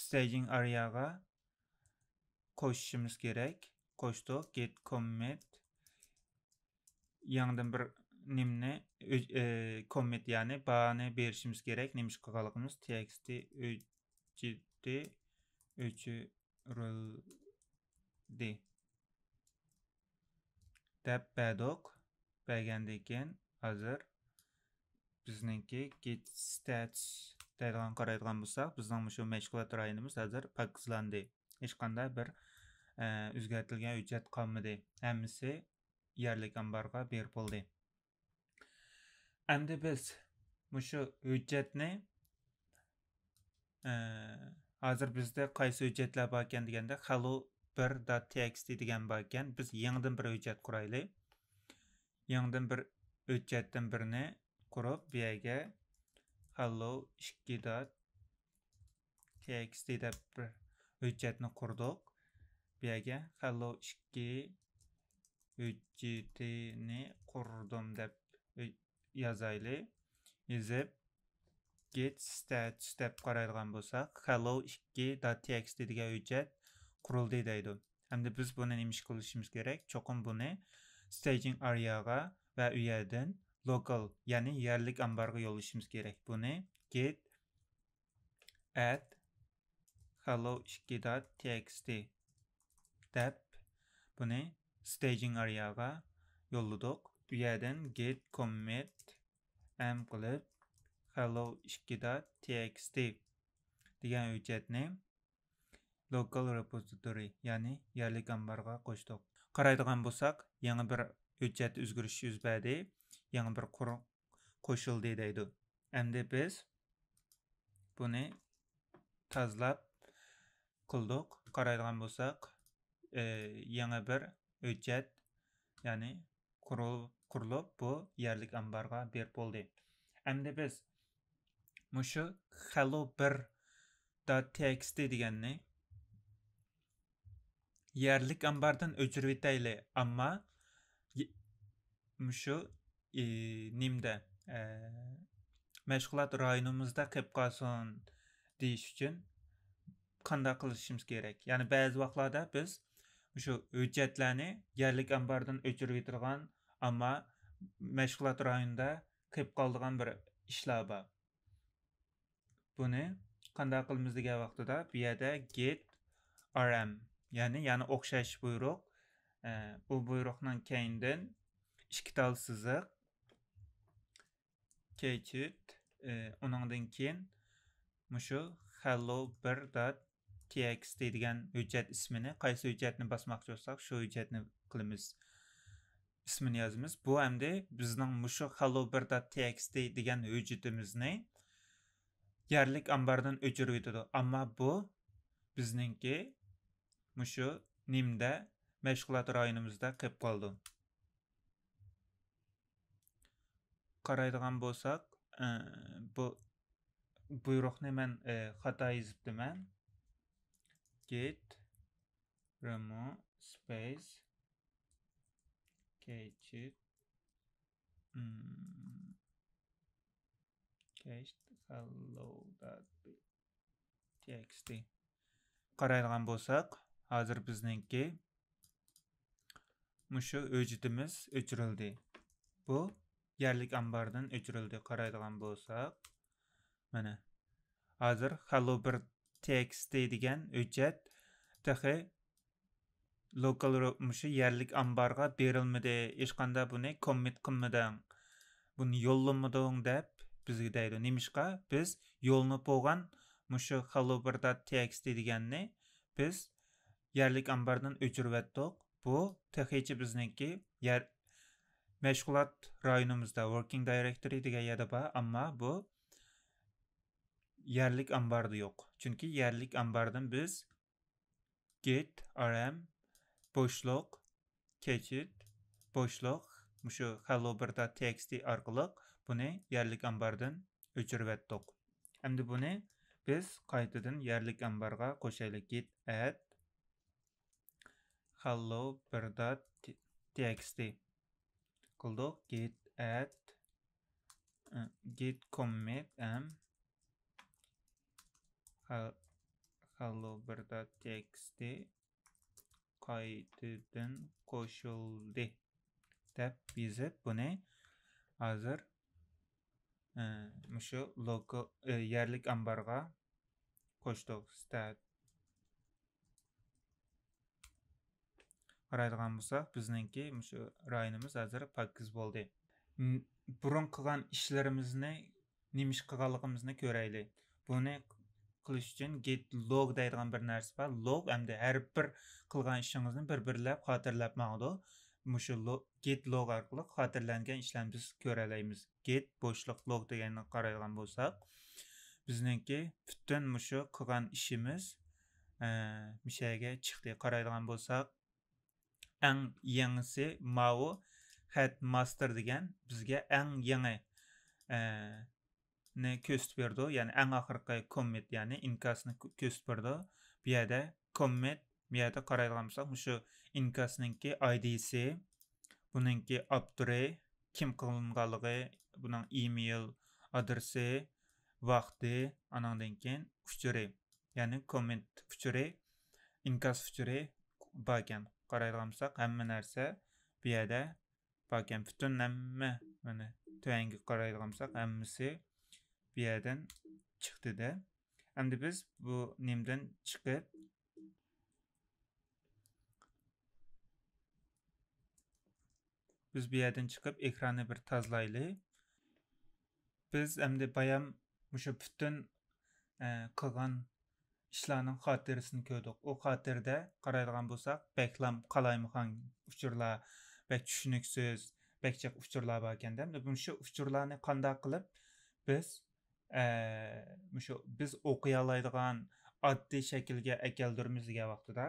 staging area غا قوشۇشىمىز كېرەك. قوشتۇق، git commit. يېڭىدىن بىر نېمىنى، ئۆ-، ئى، commit، يەنى باھانى بېرىشىمىز كېرەك. نېمە ئىش قىلغانلىقىمىز؟ txt ھۆججىتى ئۆچۈرۈلدى دەپ بەردۇق. بەرگەندىن كېيىن ھازىر بىزنىڭكى git status دەيدىغان قارايدىغان بولساق، بىزنىڭ مۇشۇ مەشغۇلات رايونىمىز ھازىر پاكىزلاندى. ھېچقانداق بىر، ئە، ئۆزگەرتىلگەن ھۆججەت قالمىدى. ھەممىسى يەرلىك ئامبارغا بېرىپ بولدى. ئەمدى بىز مۇشۇ ھۆججەتنى، ئە، ھازىر بىزدە قايسى ھۆججەتلەر باركەن دېگەندە، hello bir dot txt دېگەن باركەن. بىز يېڭىدىن بىر ھۆججەت قۇرايلى. يېڭىدىن بىر ھۆججەتتىن بىرنى قۇرۇپ، بۇ يەرگە hello ikki dot txt دەپ بىر ھۆججەتنى قۇردۇق. بۇ يەرگە hello ikki ھۆججىتىنى قۇردۇم دەپ يازايلى. يېزىپ، git status دەپ قارايدىغان بولساق، hello ikki dot txt دېگەن ھۆججەت قۇرۇلدى دەيدۇ. ئەمدى بىز بۇنى نېمە ئىش قىلىشىمىز كېرەك؟ چوقۇم بۇنى staging area غا ۋە ئۇ يەردىن local، يەنى يەرلىك ئامبارغا يوللىشىمىز كېرەك. بۇنى git add hello ikki dot txt دەپ بۇنى staging area غا يوللىدۇق. بۇ يەردىن git commit m قىلىپ، hello ikki dot txt دېگەن ھۆججەتنى local repository، يەنى يەرلىك ئامبارغا قوشتۇق. قارايدىغان بولساق، يېڭى بىر ھۆججەت ئۆزگىرىش يۈز بەردى، يېڭى بىر قۇر قوشۇلدى دەيدۇ. ئەمدى بىز بۇنى تازىلاپ قىلدۇق. قارايدىغان بولساق، ئى، يېڭى بىر ھۆججەت، يەنى قۇرۇل-، قۇرۇلۇپ، بۇ يەرلىك ئامبارغا بېرىپ بولدى. ئەمدى بىز مۇشۇ hello bir dot txt دېگەننى يەرلىك ئامباردىن ئۆچۈرۈۋېتەيلى، ئەمما ي-، مۇشۇ، ئى، نېمىدە، ئە، مەشغۇلات رايونىمىزدا قېلىپ قالسۇن دېيىش ئۈچۈن قانداق قىلىشىمىز كېرەك؟ يەنى بەزى ۋاقىتلاردا بىز مۇشۇ ھۆججەتلەرنى يەرلىك ئامباردىن ئۆچۈرۈۋېتىدىغان، ئەمما مەشغۇلات رايونىدا قېلىپ قالىدىغان بىر ئىشلار بار. بۇنى قانداق قىلىمىز دېگەن ۋاقتىدا، بۇ يەردە git rm، يەنى، يەنى ئوخشاش بۇيرۇق. ئە، بۇ بۇيرۇقنىڭ كەينىدىن ئىككى تال سىزىق، catch it، ئە، ئۇنىڭدىن كېيىن مۇشۇ hello bir dot txt دېگەن ھۆججەت ئىسمىنى، قايسى ھۆججەتنى باسماقچى بولساق، شۇ ھۆججەتنى قىلىمىز. ئىسمىنى يازىمىز. بۇ ئەمدى بىزنىڭ مۇشۇ hello bir dot txt دېگەن ھۆججىتىمىزنى يەرلىك ئامباردىن ئۆچۈرۈۋېتىدۇ. ئەمما بۇ بىزنىڭكى مۇشۇ نېمىدە، مەشغۇلات رايونىمىزدا قېلىپ قالىدۇ. قارايدىغان بولساق، ئە، بۇ بۇيرۇقنى مەن، ئە، خاتا يېزىپتىمەن. Git Remove space catched, hmm, cached hello dot txt. قارايدىغان بولساق، ھازىر بىزنىڭكى مۇشۇ ھۆججىتىمىز ئۆچۈرۈلدى. بۇ يەرلىك ئامباردىن ئۆچۈرۈلدى. قارايدىغان بولساق، مانا، ھازىر hello bir txt دېگەن ھۆججەت تېخى لوكال رو-، مۇشۇ يەرلىك ئامبارغا بېرىلمىدى، ھېچقانداق بۇنى كوممىت قىلمىدىڭ، بۇنى يوللىمىدىڭ دەپ بىزگە دەيدۇ. نېمىشقا؟ بىز يوللىنىپ بولغان مۇشۇ hello bir dot txt دېگەننى بىز يەرلىك ئامباردىن ئۆچۈرۈۋەتتۇق. بۇ تېخىچە بىزنىڭكى يەر، مەشغۇلات رايونىمىزدا، working directory دېگەن يەردە بار، ئەمما بۇ يەرلىك ئامباردا يوق. چۈنكى يەرلىك ئامباردىن بىز git rm بوشلۇق cached بوشلۇق مۇشۇ hello bir dot txt ئارقىلىق بۇنى يەرلىك ئامباردىن ئۆچۈرۈۋەتتۇق. ئەمدى بۇنى بىز قايتىدىن يەرلىك ئامبارغا قوشايلى. Git add hello bir dot txt قىلدۇق. Git add، ئە، git commit m hel-، hello bir dot txt قايتىدىن قوشۇلدى دەپ يېزىپ، بۇنى ھازىر، ئە، مۇشۇ لوكال، ئە، يەرلىك ئامبارغا قوشتۇق. Stat. قارايدىغان بولساق، بىزنىڭكى مۇشۇ رايونىمىز ھازىر پاكىز بولدى. ن-، بۇرۇن قىلغان ئىشلىرىمىزنى، نېمە ئىش قىلغانلىقىمىزنى كۆرەيلى. بۇنى قىلىش ئۈچۈن git log دەيدىغان بىر نەرسە بار. Log ئەمدى ھەر بىر قىلغان ئىشىڭىزنى بىر-بىرلەپ خاتىرىلەپ ماڭىدۇ. مۇشۇ lo-، git log ئارقىلىق خاتىرىلەنگەن ئىشلارنى بىز كۆرەلەيمىز. Git بوشلۇق log دېگەننى قارايدىغان بولساق، بىزنىڭكى پۈتۈن مۇشۇ قىلغان ئىشىمىز، ئە، مۇشۇ يەرگە چىقتى. قارايدىغان بولساق، ئەڭ يېڭىسى ماۋۇ headmaster دېگەن بىزگە ئەڭ يېڭى، ئە، نى كۆرسىتىپ بېرىدۇ. يەنى ئەڭ ئاخىرقى commit، يەنى ئىنكاسنى كۆ-، كۆرسىتىپ بېرىدۇ. بۇ يەردە commit، بۇ يەردە قارايدىغان بولساق، مۇشۇ ئىنكاسنىڭكى ئايدىسى، بۇنىڭكى ئاپتورى، كىم قىلىنغانلىقى، بۇنىڭ ئىمېيل ئادرېسى، ۋاقتى، ئانىڭدىن كېيىن ئۇچۇرى، يەنى كوممېنت ئۇچۇرى، ئىنكاس ئۇچۇرى باركەن. قارايدىغان بولساق، ھەممە نەرسە بۇ يەردە باركەن. پۈتۈن ھەممە، مانا، تۆۋەنگە قارايدىغان بولساق، ھەممىسى بۇ يەردىن چىقتىدە. ئەمدى بىز بۇ نېمىدىن چىقىپ، بىز بۇ يەردىن چىقىپ، ئېكراننى بىر تازىلايلى. بىز ئەمدى بايام مۇشۇ پۈتۈن، ئە، قىلغان ئىشلارنىڭ خاتىرىسىنى كۆردۇق. ئۇ خاتىرىدە قارايدىغان بولساق، بەكلام قالايمىقان ئۇچۇرلار، بەك چۈشىنىكسىز، بەك جىق ئۇچۇرلار باركەن-دە. مۇشۇ ئۇچۇرلارنى قانداق قىلىپ بىز، ئە، مۇشۇ بىز ئوقۇيالايدىغان ئاددىي شەكىلگە ئەكەلدۈرىمىز دېگەن ۋاقتىدا،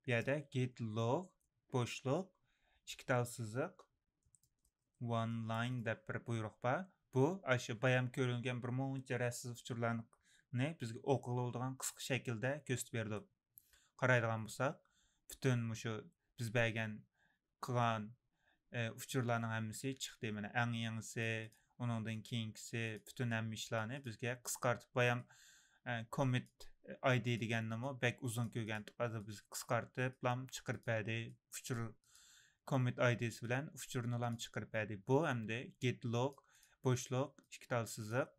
بۇ يەردە git log بوشلۇق، ئىككى تال سىزىق، one line دەپ بىر بۇيرۇق بار. بۇ ئاشۇ بايام كۆرۈلگەن بىر مۇنچە رەتسىز ئۇچۇرلارنى بىزگە ئوقۇغىلى بولىدىغان قىسقا شەكىلدە كۆرسىتىپ بېرىدۇ. قارايدىغان بولساق، پۈتۈن مۇشۇ بىز بەرگەن، قىلغان، ئە، ئۇچۇرلارنىڭ ھەممىسى چىقتى. مانا، ئەڭ يېڭىسى، ئۇنىڭدىن كېيىنكىسى، پۈتۈن ھەممە ئىشلارنى بىزگە قىسقارتىپ بايام، ئە، commit I D دېگەننىمۇ بەك ئۇزۇن كۆرگەنتۇق. ھازىر بىز قىسقارتىپلام چىقىرىپ بەردى. ئۇچۇر commit I D سى بىلەن ئۇچۇرنىلام چىقىرىپ بەردى. بۇ ئەمدى git log بوشلۇق، ئىككى تال سىزىق،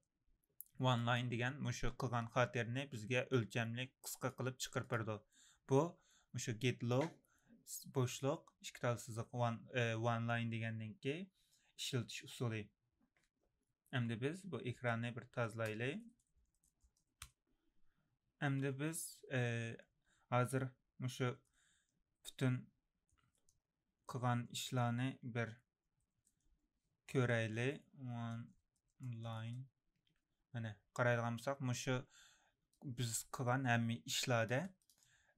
one line دېگەن مۇشۇ قىلغان خاتىرىنى بىزگە ئۆلچەملىك قىسقا قىلىپ چىقىرىپ بېرىدۇ. بۇ مۇشۇ git log بوشلۇق، ئىككى تال سىزىق، one، ئە، one line دېگەننىڭكى ئىشلىتىش ئۇسۇلى. ئەمدى بىز بۇ ئېكراننى بىر تازىلايلى. ئەمدى بىز، ئە، ھازىر مۇشۇ پۈتۈن قىلغان ئىشلارنى بىر كۆرەيلى. One line. مانا، قارايدىغان بولساق، مۇشۇ بىز قىلغان ھەممە ئىشلاردا.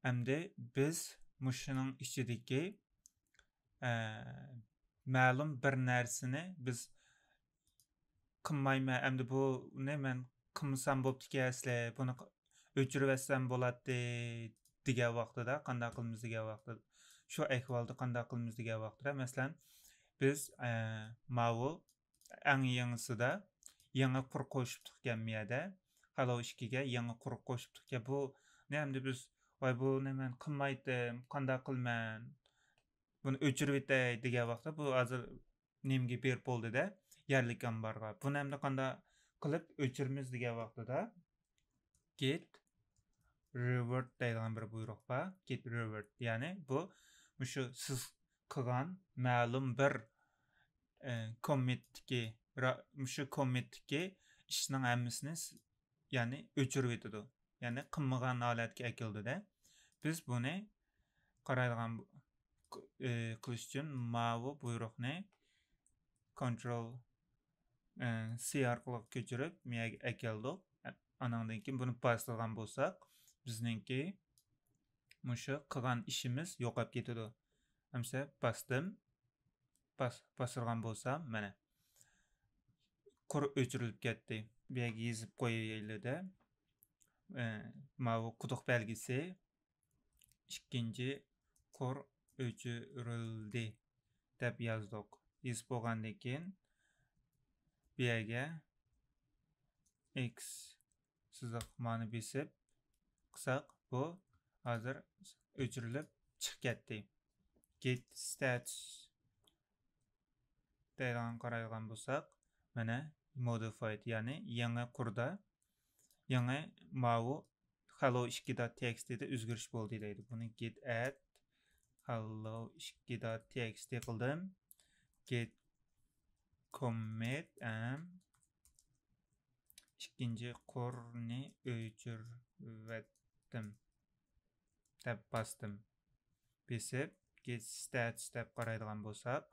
ئەمدى بىز مۇشۇنىڭ ئىچىدىكى، ئە، مەلۇم بىر نەرسىنى بىز قىلمايمەن، ئەمدى بۇنى مەن قىلمىسام بوپتىكەن ئەسلى، بۇنى ئۆچۈرۈۋەتسەم بولاتتى دېگەن ۋاقتىدا، قانداق قىلىمىز دېگەن ۋاقتىدا، شۇ ئەھۋالدا قانداق قىلىمىز دېگەن ۋاقتىدا، مەسىلەن، بىز ئە، ماۋۇ ئەڭ يېڭىسىدا يېڭى قۇر قوشۇپتۇقكەن بۇ يەردە. خالو ئىككىگە يېڭى قۇر قوشۇپتۇقكەن. بۇنى ئەمدى بىز، ۋاي، بۇنى مەن قىلمايتتىم، قانداق قىلىمەن؟ بۇنى ئۆچۈرۈۋېتەي دېگەن ۋاقىتتا، بۇ ھازىر نېمىگە بېرىپ بولدى-دە، يەرلىك ئامبارغا. بۇنى ئەمدى قانداق قىلىپ ئۆچۈرىمىز دېگەن ۋاقتىدا، git revert دەيدىغان بىر بۇيرۇق بار. Git revert، يەنى بۇ مۇشۇ سىز قىلغان مەلۇم بىر، ئە، كوممېنتتىكى، را-، مۇشۇ كوممېنتتىكى ئىشنىڭ ھەممىسىنى س-، يەنى ئۆچۈرۈۋېتىدۇ. يەنى قىلمىغان ھالەتكە ئەكېلىدۇ-دە. بىز بۇنى قارايدىغان بۇ-، ق-، ئى، قىلىش ئۈچۈن ماۋۇ بۇيرۇقنى كونترول، ئى، سى ئارقىلىق كۆچۈرۈپ، مۇ يەرگە ئەكەلدۇق. ئانىڭدىن كېيىن بۇنى باستۇرغان بولساق، بىزنىڭكى مۇشۇ قىلغان ئىشىمىز يوقاپ كېتىدۇ. ئەمسە باستىم. باس-، باستۇرغان بولسام، مانا، قۇر ئۆچۈرۈلۈپ كەتتى. بۇ يەرگە يېزىپ قويايلى-دە. ئى، ماۋۇ قۇدۇق بەلگىسى، ئىككىنچى قۇر ئۆچۈرۈلدى دەپ يازدۇق. يېزىپ بولغاندىن كېيىن، بۇ يەرگە ئېكس سىزىق مانى بېسىپ قىلساق، بۇ ھازىر ئۆچۈرۈلۈپ چىقىپ كەتتى. Git stats دەيدىغان قارايدىغان بولساق، مانا، modified، يەنى يېڭى قۇردا، يېڭى ماۋۇ hello ئىككى dot txt دا ئۆزگىرىش بولدى دەيدۇ. بۇنى git add hello ئىككى dot txt قىلدىم. Git commit ئىككىنچى قۇرنى ئۆچۈرۈۋەتتىم دەپ باستىم. بېسىپ، git stats دەپ قارايدىغان بولساق،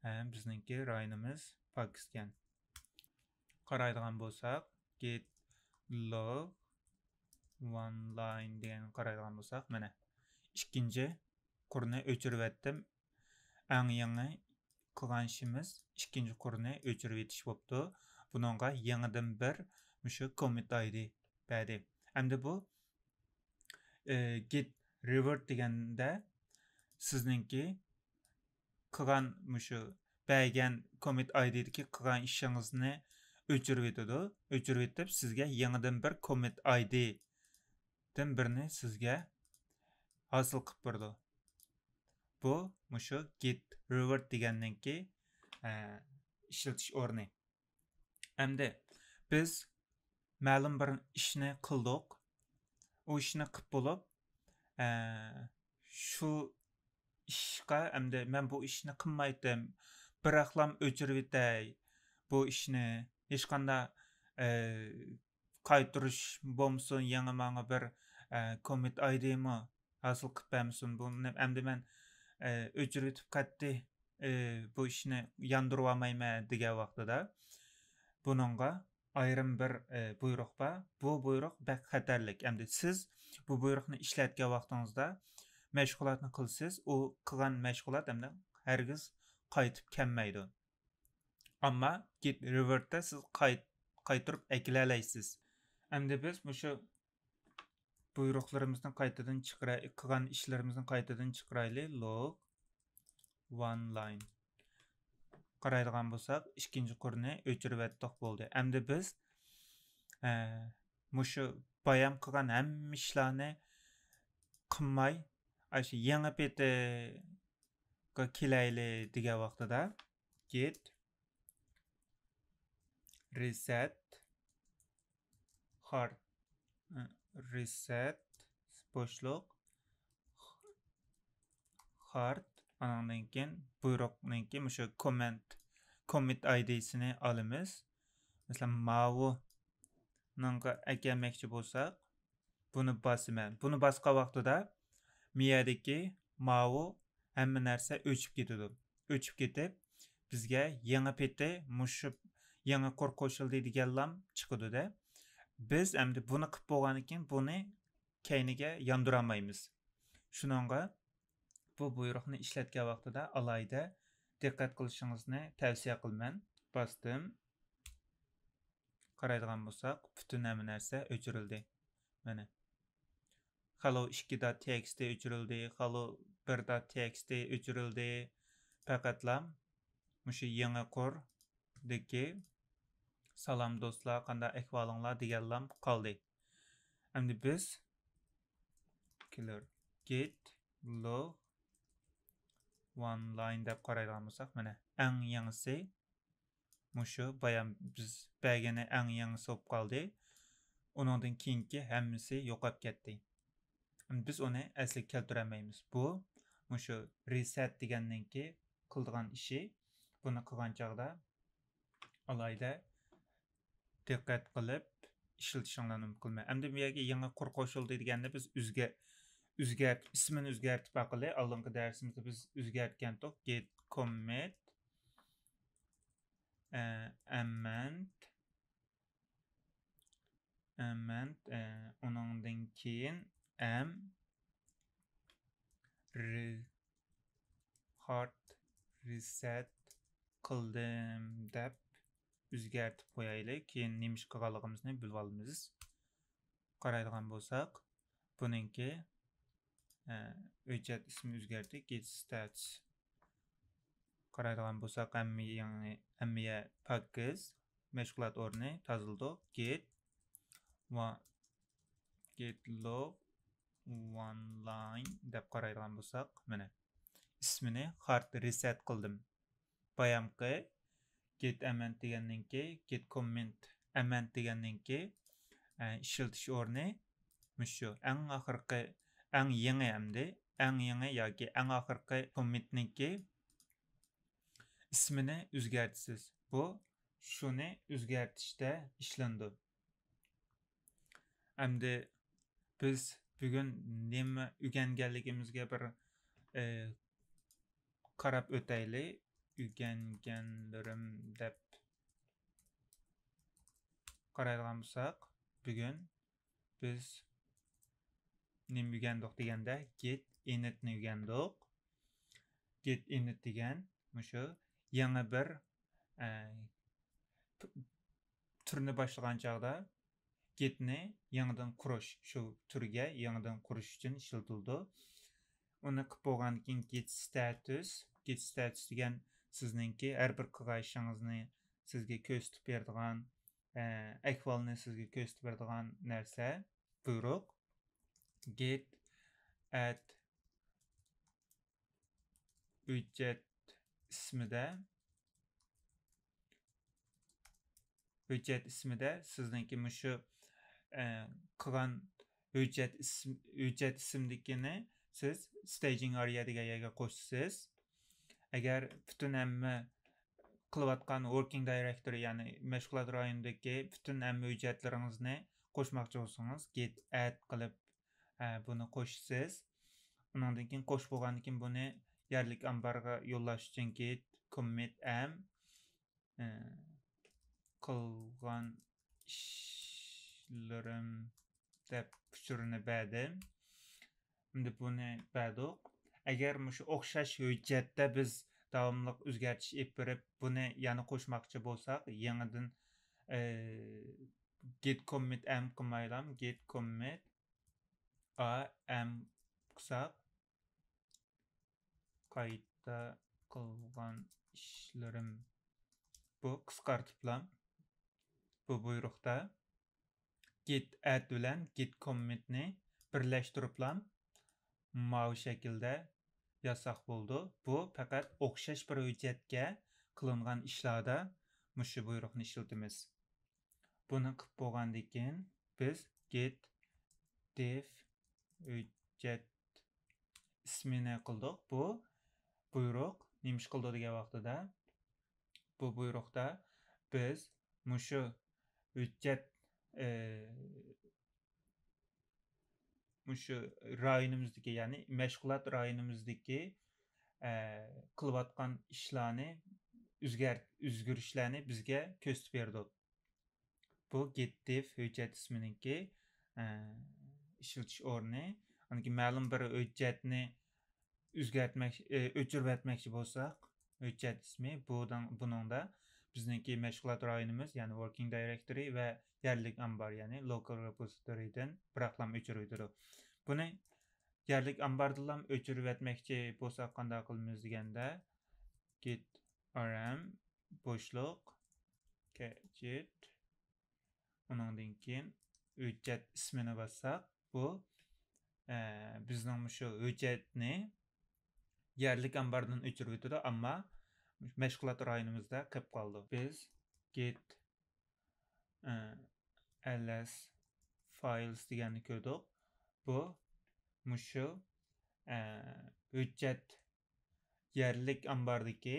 ھە، بىزنىڭكى رايونىمىز پاكىز ئىكەن. قارايدىغان بولساق، git log one line دېگەنگە قارايدىغان بولساق، مانا، ئىككىنچى قۇرنى ئۆچۈرۈۋەتتىم. ئەڭ يېڭى قىلغان ئىشىمىز ئىككىنچى قۇرنى ئۆچۈرۈۋېتىش بوپتۇ. بۇنىڭغا يېڭىدىن بىر مۇشۇ commit I D بەردى. ئەمدى بۇ، ئى، git revert دېگەندە سىزنىڭكى قىلغان مۇشۇ بەرگەن commit I D دىكى قىلغان ئىشىڭىزنى ئۆچۈرۈۋېتىدۇ. ئۆچۈرۈۋېتىپ سىزگە يېڭىدىن بىر commit I D دىن بىرنى سىزگە ھاسىل قىلىپ بېرىدۇ. بۇ مۇشۇ git revert دېگەننىڭكى، ئە، ئىشلىتىش ئورنى. ئەمدى بىز مەلۇم بىر ئىشنى قىلدۇق. ئۇ ئىشنى قىلىپ بولۇپ، ئە، شۇ ئىشقا، ئەمدى مەن بۇ ئىشنى قىلمايتتىم، بىراقلام ئۆچۈرۈۋېتەي بۇ ئىشنى، ھېچقانداق، ئە، قايتۇرۇش بولمىسۇن، يېڭى ماڭا بىر، ئە، commit I D مۇ ھاسىل قىلىپ بەرمىسۇن. بۇ نېمە، ئەمدى مەن، ئە، ئۆچۈرۈۋېتىپ قەتئىي، ئە، بۇ ئىشنى ياندۇرۇۋالمايمەن دېگەن ۋاقتىدا بۇنىڭغا ئايرىم بىر، ئە، بۇيرۇق بار. بۇ بۇيرۇق بەك خەتەرلىك. ئەمدى سىز بۇ بۇيرۇقنى ئىشلەتكەن ۋاقتىڭىزدا مەشغۇلاتنى قىلىسىز، ئۇ قىلغان مەشغۇلات ئەمدى ھەرگىز قايتىپ كەلمەيدۇ. ئەمما git revert تە سىز قايت-، قايتۇرۇپ ئەكېلەلەيسىز. ئەمدى بىز مۇشۇ بۇيرۇقلىرىمىزنى قايتىدىن چىقىراي-، قىلغان ئىشلىرىمىزنى قايتىدىن چىقىرايلى. Log one line. قارايدىغان بولساق، ئىككىنچى قۇرنى ئۆچۈرۈۋەتتۇق، بولدى. ئەمدى بىز، ئە، مۇشۇ بايام قىلغان ھەممە ئىشلارنى قىلماي، ئاشۇ يېڭى پېتىگە كېلەيلى دېگەن ۋاقتىدا، git reset hard، reset بوشلۇق hard، ئانىڭدىن كېيىن بۇيرۇقنىڭكى مۇشۇ comment، commit I D سىنى ئالىمىز. مەسىلەن، ماۋۇنىڭغا ئەكەلمەكچى بولساق، بۇنى باسىمەن. بۇنى باسقان ۋاقتىدا مۇ يەردىكى ماۋۇ ھەممە نەرسە ئۆچۈپ كېتىدۇ. ئۆچۈپ كېتىپ، بىزگە يېڭى پېتى مۇشۇ يېڭى قۇر قوشۇلدى دېگەنلام چىقىدۇ-دە. بىز ئەمدى بۇنى قىلىپ بولغاندىن كېيىن بۇنى كەينىگە ياندۇرالمايمىز. شۇنىڭغا بۇ بۇيرۇقنى ئىشلەتكەن ۋاقتىدا ئالاھىدە دىققەت قىلىشىڭىزنى تەۋسىيە قىلىمەن. باستىم. قارايدىغان بولساق، پۈتۈن ھەممە نەرسە ئۆچۈرۈلدى. مانا. خالو ئىككى دات تېكىستى ئۆچۈرۈلدى، خالو بىر دات تېكىستى ئۆچۈرۈلدى. پەقەتلا مۇشۇ يېڭى قۇردىكى سالام دوستلار، قانداق ئەھۋالىڭلار دېگەنلام قالدى. ئەمدى بىز كېلەر git log one line دەپ قارايدىغان بولساق، مانا ئەڭ يېڭىسى مۇشۇ بايام بىز بەرگىنى ئەڭ يېڭىسى بولۇپ قالدى. ئۇنىڭدىن كېيىنكى ھەممىسى يوقاپ كەتتى. بىز ئۇنى ئەسلىگە كەلتۈرەلمەيمىز. بۇ مۇشۇ reset دېگەننىڭكى قىلىدىغان ئىشى. بۇنى قىلغان چاغدا ئالاھىدە دىققەت قىلىپ ئىشلىتىشىڭلارنى ئۈمىد قىلىمەن. ئەمدى بۇ يەرگە يېڭى قۇر قوشۇلدى دېگەندە بىز ئۆزگە-، ئۆزگەرت-، ئىسمىنى ئۆزگەرتىپ باقىلى. ئالدىنقى دەرسىمىزدە بىز ئۆزگەرتكەنتۇق. Git commit، ئە، amend، amend، ئە، ئۇنىڭدىن كېيىن m re-، hard reset قىلدىم دەپ ئۆزگەرتىپ قويايلى. كېيىن نېمە ئىش قىلغانلىقىمىزنى بىلىۋالىمىز. قارايدىغان بولساق، بۇنىڭكى، ئە، ھۆججەت ئىسمى ئۆزگەردى. Git status. قارايدىغان بولساق، ھەممە يېڭى، ھەممە يەر پاكىز. مەشغۇلات ئورنى تازىلىدۇ. Git va-، git log one line دەپ قارايدىغان بولساق، مانا ئىسمىنى hard reset قىلدىم. بايامقى git amend دېگەننىڭكى، git commit amend دېگەننىڭكى، ئە، ئىشلىتىش ئورنى مۇشۇ. ئەڭ ئاخىرقى، ئەڭ يېڭى ئەمدى، ئەڭ يېڭى ياكى ئەڭ ئاخىرقى كوممىتنىڭكى ئىسمىنى ئۆزگەرتىسىز. بۇ شۇنى ئۆزگەرتىشتە ئىشلىنىدۇ. ئەمدى بىز بۈگۈن نېمە ئۆگەنگەنلىكىمىزگە بىر، ئى، قاراپ ئۆتەيلى. ئۆگەنگەنلىرىم دەپ قارايدىغان بولساق، بۈگۈن بىز نېمە ئۆگەندۇق دېگەندە، git init نى ئۆگەندۇق. Git init دېگەن مۇشۇ يېڭى بىر، ئە، ت-، تۈرنى باشلىغان چاغدا git نى يېڭىدىن قۇرۇش، شۇ تۈرگە يېڭىدىن قۇرۇش ئۈچۈن ئىشلىتىلىدۇ. ئۇنى قىلىپ بولغاندىن كېيىن git status، git status دېگەن سىزنىڭكى ھەر بىر قىلغان ئىشىڭىزنى سىزگە كۆرسىتىپ بېرىدىغان، ئە، ئەھۋالنى سىزگە كۆرسىتىپ بېرىدىغان نەرسە، بۇيرۇق. Git add ھۆججەت ئىسمىدە، ھۆججەت ئىسمىدە سىزنىڭكى مۇشۇ، ئە، قىلغان ھۆججەت ئىسم-، ھۆججەت ئىسىمدىكىنى سىز staging area دېگەن يەرگە قوشىسىز. ئەگەر پۈتۈن ھەممە قىلىۋاتقان working directory، يەنى مەشغۇلات رايونىدىكى پۈتۈن ھەممە ھۆججەتلىرىڭىزنى قوشماقچى بولسىڭىز، git add قىلىپ، ئە، بۇنى قوشىسىز. ئۇنىڭدىن كېيىن قوشۇپ بولغاندىن كېيىن بۇنى يەرلىك ئامبارغا يوللاش ئۈچۈن git commit m، ئە، قىلغان ئىشلىرىم دەپ ئۇچۇرنى بەردىم. ئەمدى بۇنى بەردۇق. ئەگەر مۇشۇ ئوخشاش ھۆججەتتە بىز داۋاملىق ئۆزگەرتىش ئېلىپ بېرىپ، بۇنى يەنە قوشماقچى بولساق، يېڭىدىن، ئى، git commit m قىلمايلام، git commit a m قىلساق، قايتا قىلغان ئىشلىرىم. بۇ قىسقارتىپلا، بۇ بۇيرۇقتا git add بىلەن git commit نى بىرلەشتۈرۈپلا ماۋۇ شەكىلدە يازساق بولىدۇ. بۇ پەقەت ئوخشاش بىر ھۆججەتكە قىلىنغان ئىشلاردا مۇشۇ بۇيرۇقنى ئىشلىتىمىز. بۇنى قىلىپ بولغاندىن كېيىن بىز git diff ھۆججەت ئىسمىنى قىلدۇق. بۇ بۇيرۇق نېمە ئىش قىلىدۇ دېگەن ۋاقتىدا، بۇ بۇيرۇقتا بىز مۇشۇ ھۆججەت، ئى، مۇشۇ رايونىمىزدىكى، يەنى مەشغۇلات رايونىمىزدىكى، ئە، قىلىۋاتقان ئىشلارنى ئۆزگەرت-، ئۆزگىرىشلەرنى بىزگە كۆرسىتىپ بېرىدۇ. بۇ git diff ھۆججەت ئىسمىنىڭكى، ئە، ئىشلىتىش ئورنى. ئاندىن كېيىن مەلۇم بىر ھۆججەتنى ئۆزگەرتمەك-، ئۆچۈرۈۋەتمەكچى بولساق، ھۆججەت ئىسمى بۇدىن-، بۇنىڭدا بىزنىڭكى مەشغۇلات رايونىمىز، يەنى working directory ۋە يەرلىك ئامبار، يەنى local repository دىن بىراقلام ئۆچۈرۈۋېتىدۇ. بۇنى يەرلىك ئامباردىنلا ئۆچۈرۈۋەتمەكچى بولساق قانداق قىلىمىز دېگەندە، git rm بوشلۇق gadget، ئۇنىڭدىن كېيىن ھۆججەت ئىسمىنى باسساق، بۇ، ئە، بىزنىڭ مۇشۇ ھۆججەتنى يەرلىك ئامباردىن ئۆچۈرۈۋېتىدۇ، ئەمما مەشغۇلات رايونىمىزدا قېلىپ قالىدۇ. بىز git، ئە، ls files دېگەننى كۆردۇق. بۇ مۇشۇ، ئە، ھۆججەت يەرلىك ئامباردىكى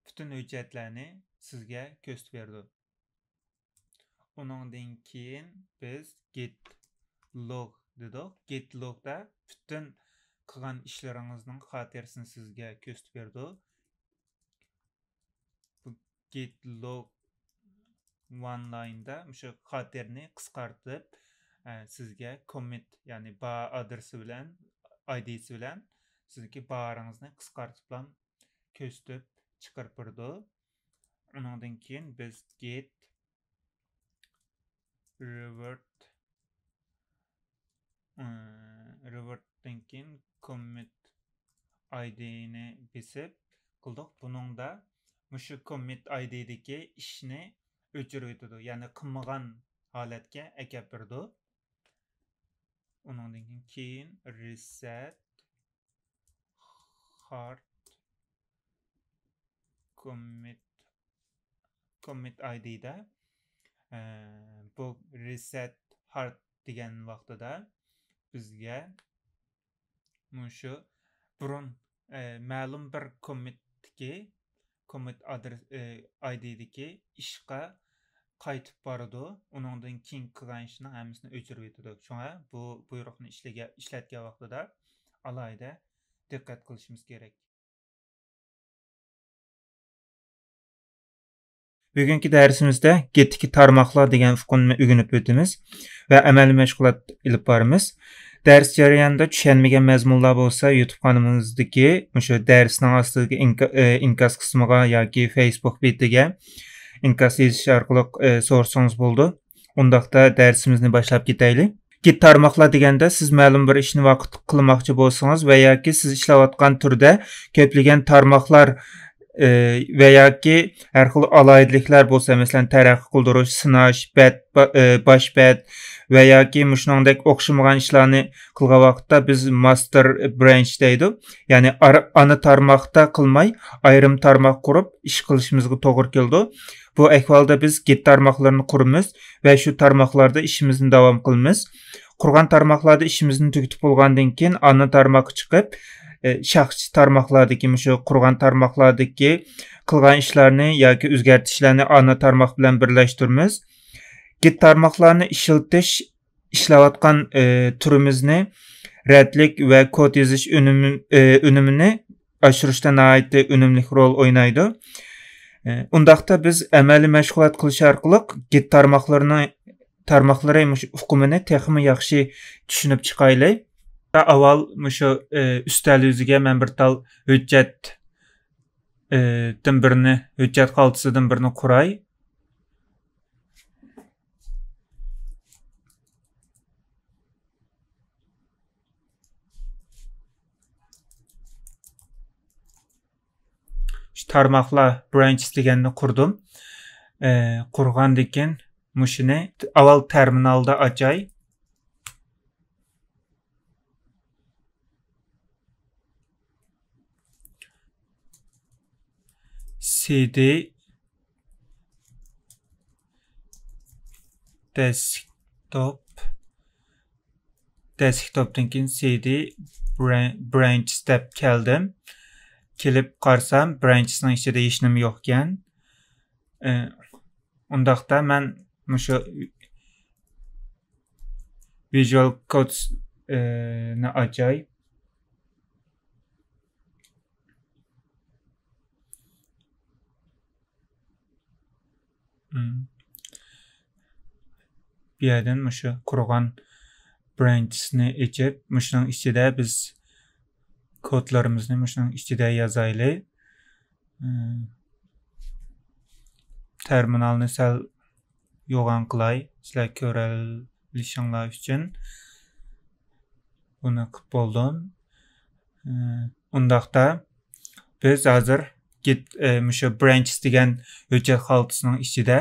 پۈتۈن ھۆججەتلەرنى سىزگە كۆرسىتىپ بېرىدۇ. ئۇنىڭدىن كېيىن بىز git log دېدۇق. Git log دا پۈتۈن قىلغان ئىشلىرىڭىزنىڭ خاتىرىسىنى سىزگە كۆرسىتىپ بېرىدۇ. بۇ git log one line دا مۇشۇ خاتىرىنى قىسقارتىپ، ئە، سىزگە commit، يەنى بار ئادرېسى بىلەن، ئايدىسى بىلەن سىزدىكى بارىڭىزنى قىسقارتىپلا كۆرسىتىپ چىقىرىپ بېرىدۇ. ئۇنىڭدىن كېيىن بىز git revert، ئى، revertتىن كېيىن commit idنى بېسىپ قىلدۇق. بۇنىڭدا مۇشۇ commit idدىكى ئىشنى ئۆچۈرۈۋېتىدۇ، يەنى قىلمىغان ھالەتكە ئەكەپ بېرىدۇ. ئۇنىڭدىن كېيىن reset hard commit، commit idدا، ئە، بۇ reset hard دېگەن ۋاقتىدا بىزگە مۇشۇ بۇرۇن، ئە، مەلۇم بىر commit تىكى، commit ئادرېس، ئە، idدىكى ئىشقا قايتىپ بارىدۇ. ئۇنىڭدىن كېيىن قىلغان ئىشنىڭ ھەممىسىنى ئۆچۈرۈۋېتىدۇ. شۇڭا بۇ بۇيرۇقنى ئىشلىگە-، ئىشلەتكەن ۋاقتىدا ئالاھىدە دىققەت قىلىشىمىز كېرەك. بۈگۈنكى دەرسىمىزدە gitتىكى تارماقلار دېگەن ئۇقۇمنى ئۆگىنىپ ئۆتىمىز ۋە ئەمەلىي مەشغۇلات ئېلىپ بارىمىز. دەرس جەريانىدا چۈشەنمىگەن مەزمۇنلار بولسا، يۇتۇب قانىلىمىزدىكى مۇشۇ دەرسنىڭ ئاستىدىكى ئىنكا-، ئى، ئىنكاس قىسمىغا ياكى فېيسبۇك بېتىگە ئىنكاس يېزىش ئارقىلىق، ئى، سورىسىڭىز بولىدۇ. ئۇنداقتا دەرسىمىزنى باشلاپ كېتەيلى. git تارماقلار دېگەندە، سىز مەلۇم بىر ئىشنى ۋاقىتلىق قىلماقچى بولسىڭىز ۋە ياكى سىز ئىشلەۋاتقان تۈردە كۆپلىگەن تارماقلار، ئى، ۋە ياكى ھەر خىل ئالاھىدىلىكلەر بولسا، مەسىلەن، تەرەققىي قىلدۇرۇش، سىناش، بەت، با-، ئى، باش بەت ۋە ياكى مۇشۇنىڭدەك ئوخشىمىغان ئىشلارنى قىلغان ۋاقىتتا بىز ماستېر برانچ دەيدۇ. يەنى ئارا-، ئانا تارماقتا قىلماي، ئايرىم تارماق قۇرۇپ ئىش قىلىشىمىزغا توغرا كېلىدۇ. بۇ ئەھۋالدا بىز git تارماقلىرىنى قۇرىمىز ۋە شۇ تارماقلاردا ئىشىمىزنى داۋام قىلىمىز. قۇرغان تارماقلاردا ئىشىمىزنى تۈگىتىپ بولغاندىن كېيىن، ئانا تارماققا چىقىپ، ئى، شاخسىچە تارماقلاردىكى، مۇشۇ قۇرغان تارماقلاردىكى قىلغان ئىشلارنى ياكى ئۆزگەرتىشلەرنى ئانا تارماق بىلەن بىرلەشتۈرىمىز. git تارماقلارنى ئىشلىتىش، ئىشلەۋاتقان، ئى، تۈرىمىزنى رەتلىك ۋە كود يېزىش ئۈنۈمى-، ئى، ئۈنۈمىنى ئاشۇرۇشتا ناھايىتى ئۈنۈملۈك رول ئوينايدۇ. ئى، ئۇنداقتا بىز ئەمەلىي مەشغۇلات قىلىش ئارقىلىق git تارماقلىرىنى، تارماقلىرى مۇشۇ ئۇقۇمىنى تېخىمۇ ياخشى چۈشىنىپ چىقايلى. ئاۋۋال مۇشۇ، ئى، ئۈستەل يۈزىگە مەن بىر تال ھۆججەت، ئى، دىن بىرنى، ھۆججەت خالتىسىدىن بىرنى قۇراي. شۇ تارماقلار برانچ دېگەننى قۇردۇم. ئى، قۇرغاندىن كېيىن مۇشۇنى ئاۋۋال تەرمىنالدا ئاچاي. سىدى دېسكتوپ، دېسكتوپتىن كېيىن سىدى برانچ دەپ كەلدىم. كېلىپ قارىسام، برانچنىڭ ئىچىدە ھېچنېمە يوقكەن. ئى، ئۇنداقتا مەن مۇشۇ ۋىژۇئال كودس، ئى، نى ئاچاي. مم. بۇ يەردىن مۇشۇ قۇرغان برانچنى ئېچىپ، مۇشۇنىڭ ئىچىدە بىز كودلىرىمىزنى مۇشۇنىڭ ئىچىدە يازايلى. مم. تەرمىنالنى سەل يوغان قىلاي، سىلەر كۆرەلىشىڭلار ئۈچۈن. بۇنى قىلىپ بولدۇم. ئۇنداقتا بىز ھازىر git، ئە، مۇشۇ branches دېگەن ھۆججەت خالتىسىنىڭ ئىچىدە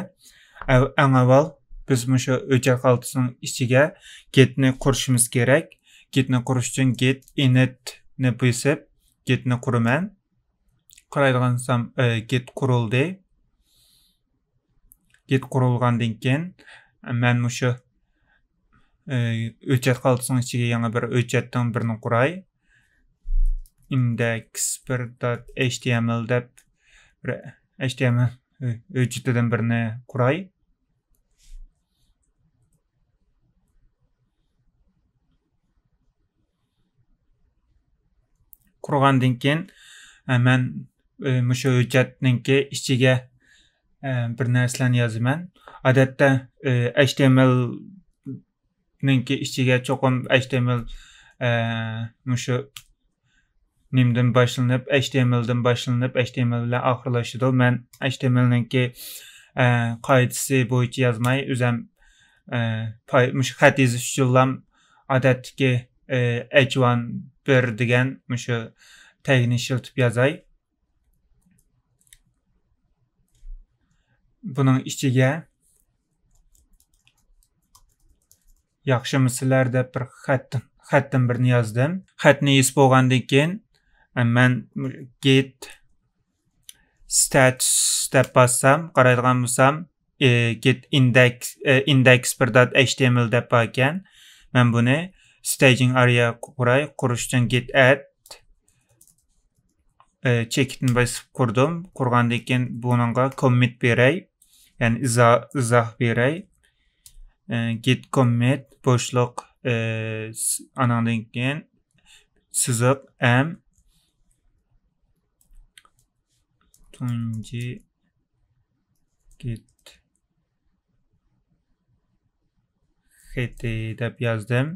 ئەۋ-، ئەڭ ئاۋۋال بىز مۇشۇ ھۆججەت خالتىسىنىڭ ئىچىگە git نى قۇرۇشىمىز كېرەك. Git نى قۇرۇش ئۈچۈن git init نى بېسىپ، git نى قۇرىمەن. قارايدىغان بولسام، ئە، git قۇرۇلدى. Git قۇرۇلغاندىن كېيىن، مەن مۇشۇ، ئە، ھۆججەت خالتىسىنىڭ ئىچىگە يېڭى بىر ھۆججەتتىن بىرنى قۇراي. index bir dot html دەپ بىر html ھۆججىتىدىن بىرنى قۇراي. قۇرغاندىن كېيىن، ئە، مەن، ئە، مۇشۇ ھۆججەتنىڭكى ئىچىگە، ئە، بىر نەرسىلەرنى يازىمەن. ئادەتتە، ئە، ھەيچ تى ئېم ئېل نىڭكى ئىچىگە چوقۇم ھەيچ تى ئېم ئېل، ئە، مۇشۇ نېمىدىن باشلىنىپ، ھەيچ تى ئېم ئېل دىن باشلىنىپ، ھەيچ تى ئېم ئېل بىلەن ئاخىرلىشىدۇ. مەن ھەيچ تى ئېم ئېل نىڭكى، ئە، قائىدىسى بويىچە يازماي، ئۆزەم، ئە، پاي-، مۇشۇ خەت يېزىش ئۈچۈنلام ئادەتتىكى، ئە، ئەچ ۋان بىر دېگەن مۇشۇ تەگنى ئىشلىتىپ يازاي. بۇنىڭ ئىچىگە «ياخشىمۇسىلەر؟» دەپ بىر خەت، خەتتىن بىرنى يازدىم. خەتنى يېزىپ بولغاندىن كېيىن، مەن git status دەپ باسسام، قارايدىغان بولسام، ئى، git index، ئى، index bir dot html دەپ بار ئىكەن. مەن بۇنى staging area قۇراي، قۇرۇش ئۈچۈن git add، ئى، چېكىتنى بېسىپ قۇردۇم. قۇرغاندىن كېيىن بۇنىڭغا commit بېرەي، يەنى ئىزا-، ئىزاھ بېرەي. ئى، git commit بوشلۇق، ئى، س-، ئانىڭدىن كېيىن سىزىق m تۇنجى git خېتى دەپ يازدىم.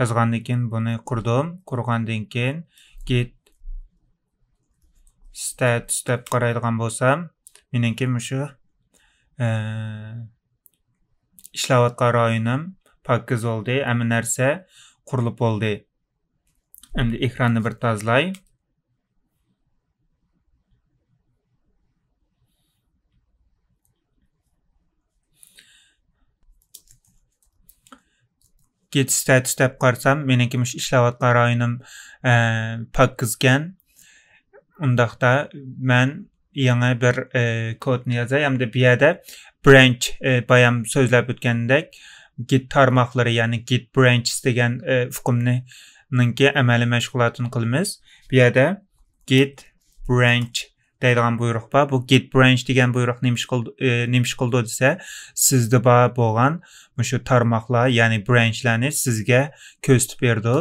يازغاندىن كېيىن بۇنى قۇردۇم. قۇرغاندىن كېيىن git status دەپ قارايدىغان بولسام، مېنىڭكى مۇشۇ، ئە، ئىشلەۋاتقان رايونۇم پاكىز بولدى. ھەممە نەرسە قۇرۇلۇپ بولدى. ئەمدى ئېكراننى بىر تازىلاي. git status دەپ قارىسام، مېنىڭكى مۇشۇ ئىشلەۋاتقان رايونۇم، ئە، پاكىزكەن. ئۇنداقتا مەن يېڭى بىر، ئى، كودنى يازاي. ئەمدى بۇ يەردە branch، ئى، بايام سۆزلەپ ئۆتكەندەك، git تارماقلىرى، يەنى git branches دېگەن، ئى، ئۇقۇمنى، نىڭكى ئەمەلىي مەشغۇلاتىنى قىلىمىز. بۇ يەردە git branch دەيدىغان بۇيرۇق بار. بۇ git branch دېگەن بۇيرۇق نېمە ئىش قىلىدۇ، ئى، نېمە ئىش قىلىدۇ دېسە، سىزدە بار بولغان مۇشۇ تارماقلار، يەنى branchلارنى سىزگە كۆرسىتىپ بېرىدۇ.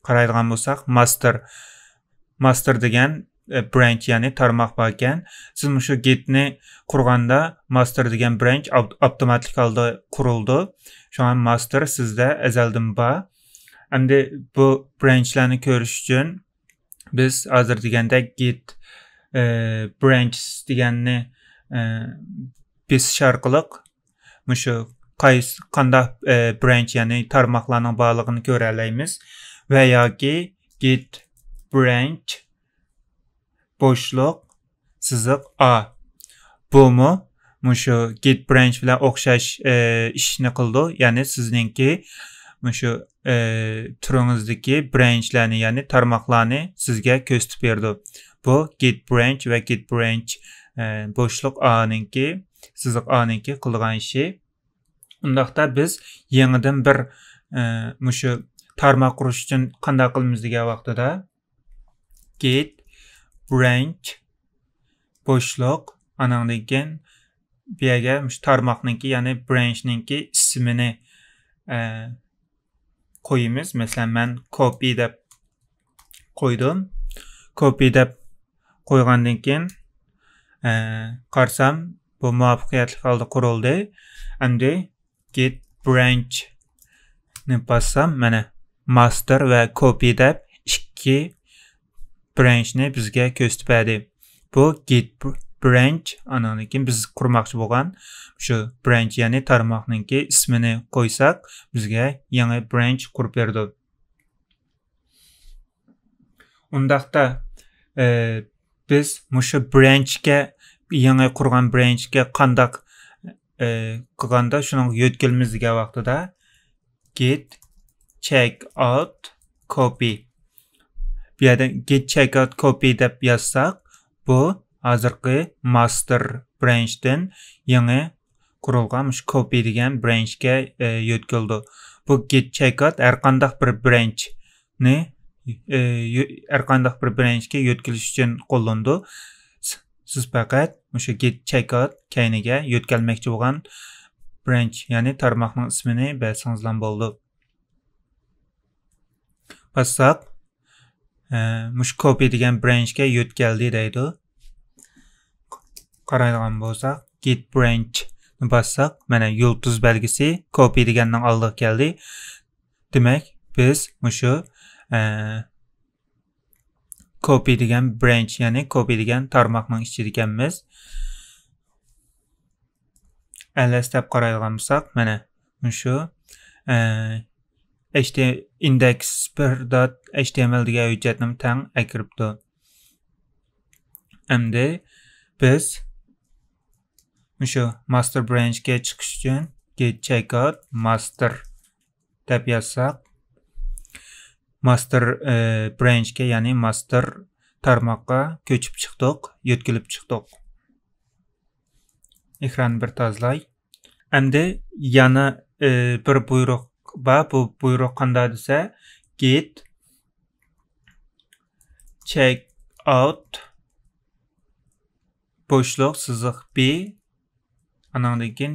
قارايدىغان بولساق، master، master دېگەن، ئە، branch، يەنى تارماق باركەن. سىز مۇشۇ gitنى قۇرغاندا، master دېگەن branch ئاپ-، ئاپتوماتىك ھالدا قۇرۇلىدۇ. شۇڭا master سىزدە ئەزەلدىن بار. ئەمدى بۇ branchلارنى كۆرۈش ئۈچۈن بىز ھازىر دېگەندەك git، ئە، branches دېگەننى، ئە، بېسىش ئارقىلىق مۇشۇ قايسى، قانداق، ئە، branch، يەنى تارماقلارنىڭ بارلىقىنى كۆرەلەيمىز. ۋە ياكى git branch بوشلۇق سىزىق a. بۇمۇ مۇشۇ git branch بىلەن ئوخشاش، ئە، ئىشنى قىلىدۇ. يەنى سىزنىڭكى مۇشۇ، ئە، تۈرىڭىزدىكى branchلارنى، يەنى تارماقلارنى سىزگە كۆرسىتىپ بېرىدۇ. بۇ git branch ۋە git branch، ئە، بوشلۇق a نىڭكى، سىزىق a نىڭكى قىلىدىغان ئىشى. ئۇنداقتا بىز يېڭىدىن بىر، ئە، مۇشۇ تارماق قۇرۇش ئۈچۈن قانداق قىلىمىز دېگەن ۋاقتىدا، git branch بوشلۇق، ئانىڭدىن كېيىن بۇ يەرگە مۇشۇ تارماقنىڭكى، يەنى branchنىڭكى ئىسمىنى، ئە، قويىمىز. مەسىلەن، مەن copy دەپ قويدۇم. Copy دەپ قويغاندىن كېيىن، ئە، قارىسام، بۇ مۇۋەپپەقىيەتلىك ھالدا قۇرۇلدى. ئەمدى git branch نى باسسام، مانا، master ۋە copy دەپ ئىككى branch نى بىزگە كۆرسىتىپ بەردى. بۇ git، branch، ئانىڭدىن كېيىن بىز قۇرماقچى بولغان شۇ branch، يەنى تارماقنىڭكى ئىسمىنى قويساق، بىزگە يېڭى branch قۇرۇپ بېرىدۇ. ئۇنداقتا، ئى، بىز مۇشۇ branchكە، يېڭى قۇرغان branchكە قانداق، ئى، قىلغاندا شۇنىڭغا يۆتكىلىمىز دېگەن ۋاقتىدا git checkout copy. بۇ يەردە git checkout copy دەپ يازساق، بۇ ھازىرقى master branchتىن يېڭى قۇرۇلغان مۇشۇ copy دېگەن branchكە، ئى، يۆتكىلىدۇ. بۇ git checkout ھەر قانداق بىر branchنى، ئى، يۆ-، ھەر قانداق بىر branchكە يۆتكىلىش ئۈچۈن قوللىنىدۇ. س-، سىز پەقەت مۇشۇ git checkout كەينىگە يۆتكەلمەكچى بولغان branch، يەنى تارماقنىڭ ئىسمىنى بەرسىڭىزلا بولىدۇ. باسساق، ئە، مۇشۇ copy دېگەن branchكە يۆتكەلدى دەيدۇ. قارايدىغان بولساق، git branchنى باسساق، مانا يۇلتۇز بەلگىسى copy دېگەننىڭ ئالدىغا كەلدى. دېمەك، بىز مۇشۇ، ئە، copy دېگەن branch، يەنى copy دېگەن تارماقنىڭ ئىچىدىكەنمىز. ls دەپ قارايدىغان بولساق، مانا مۇشۇ، ئە، ھت-، index بىر dot html دېگەن ھۆججەتنىمۇ تەڭ ئەكىرىپتۇ. ئەمدى بىز مۇشۇ master branchكە چىقىش ئۈچۈن git checkout master دەپ يازساق، master، ئى، branchكە، يەنى master تارماققا كۆچۈپ چىقتۇق، يۆتكىلىپ چىقتۇق. ئېكراننى بىر تازىلاي. ئەمدى يەنە، ئى، بىر بۇيرۇق بار. بۇ بۇيرۇق قانداق دېسە، git checkout بوشلۇق سىزىق b، ئانىڭدىن كېيىن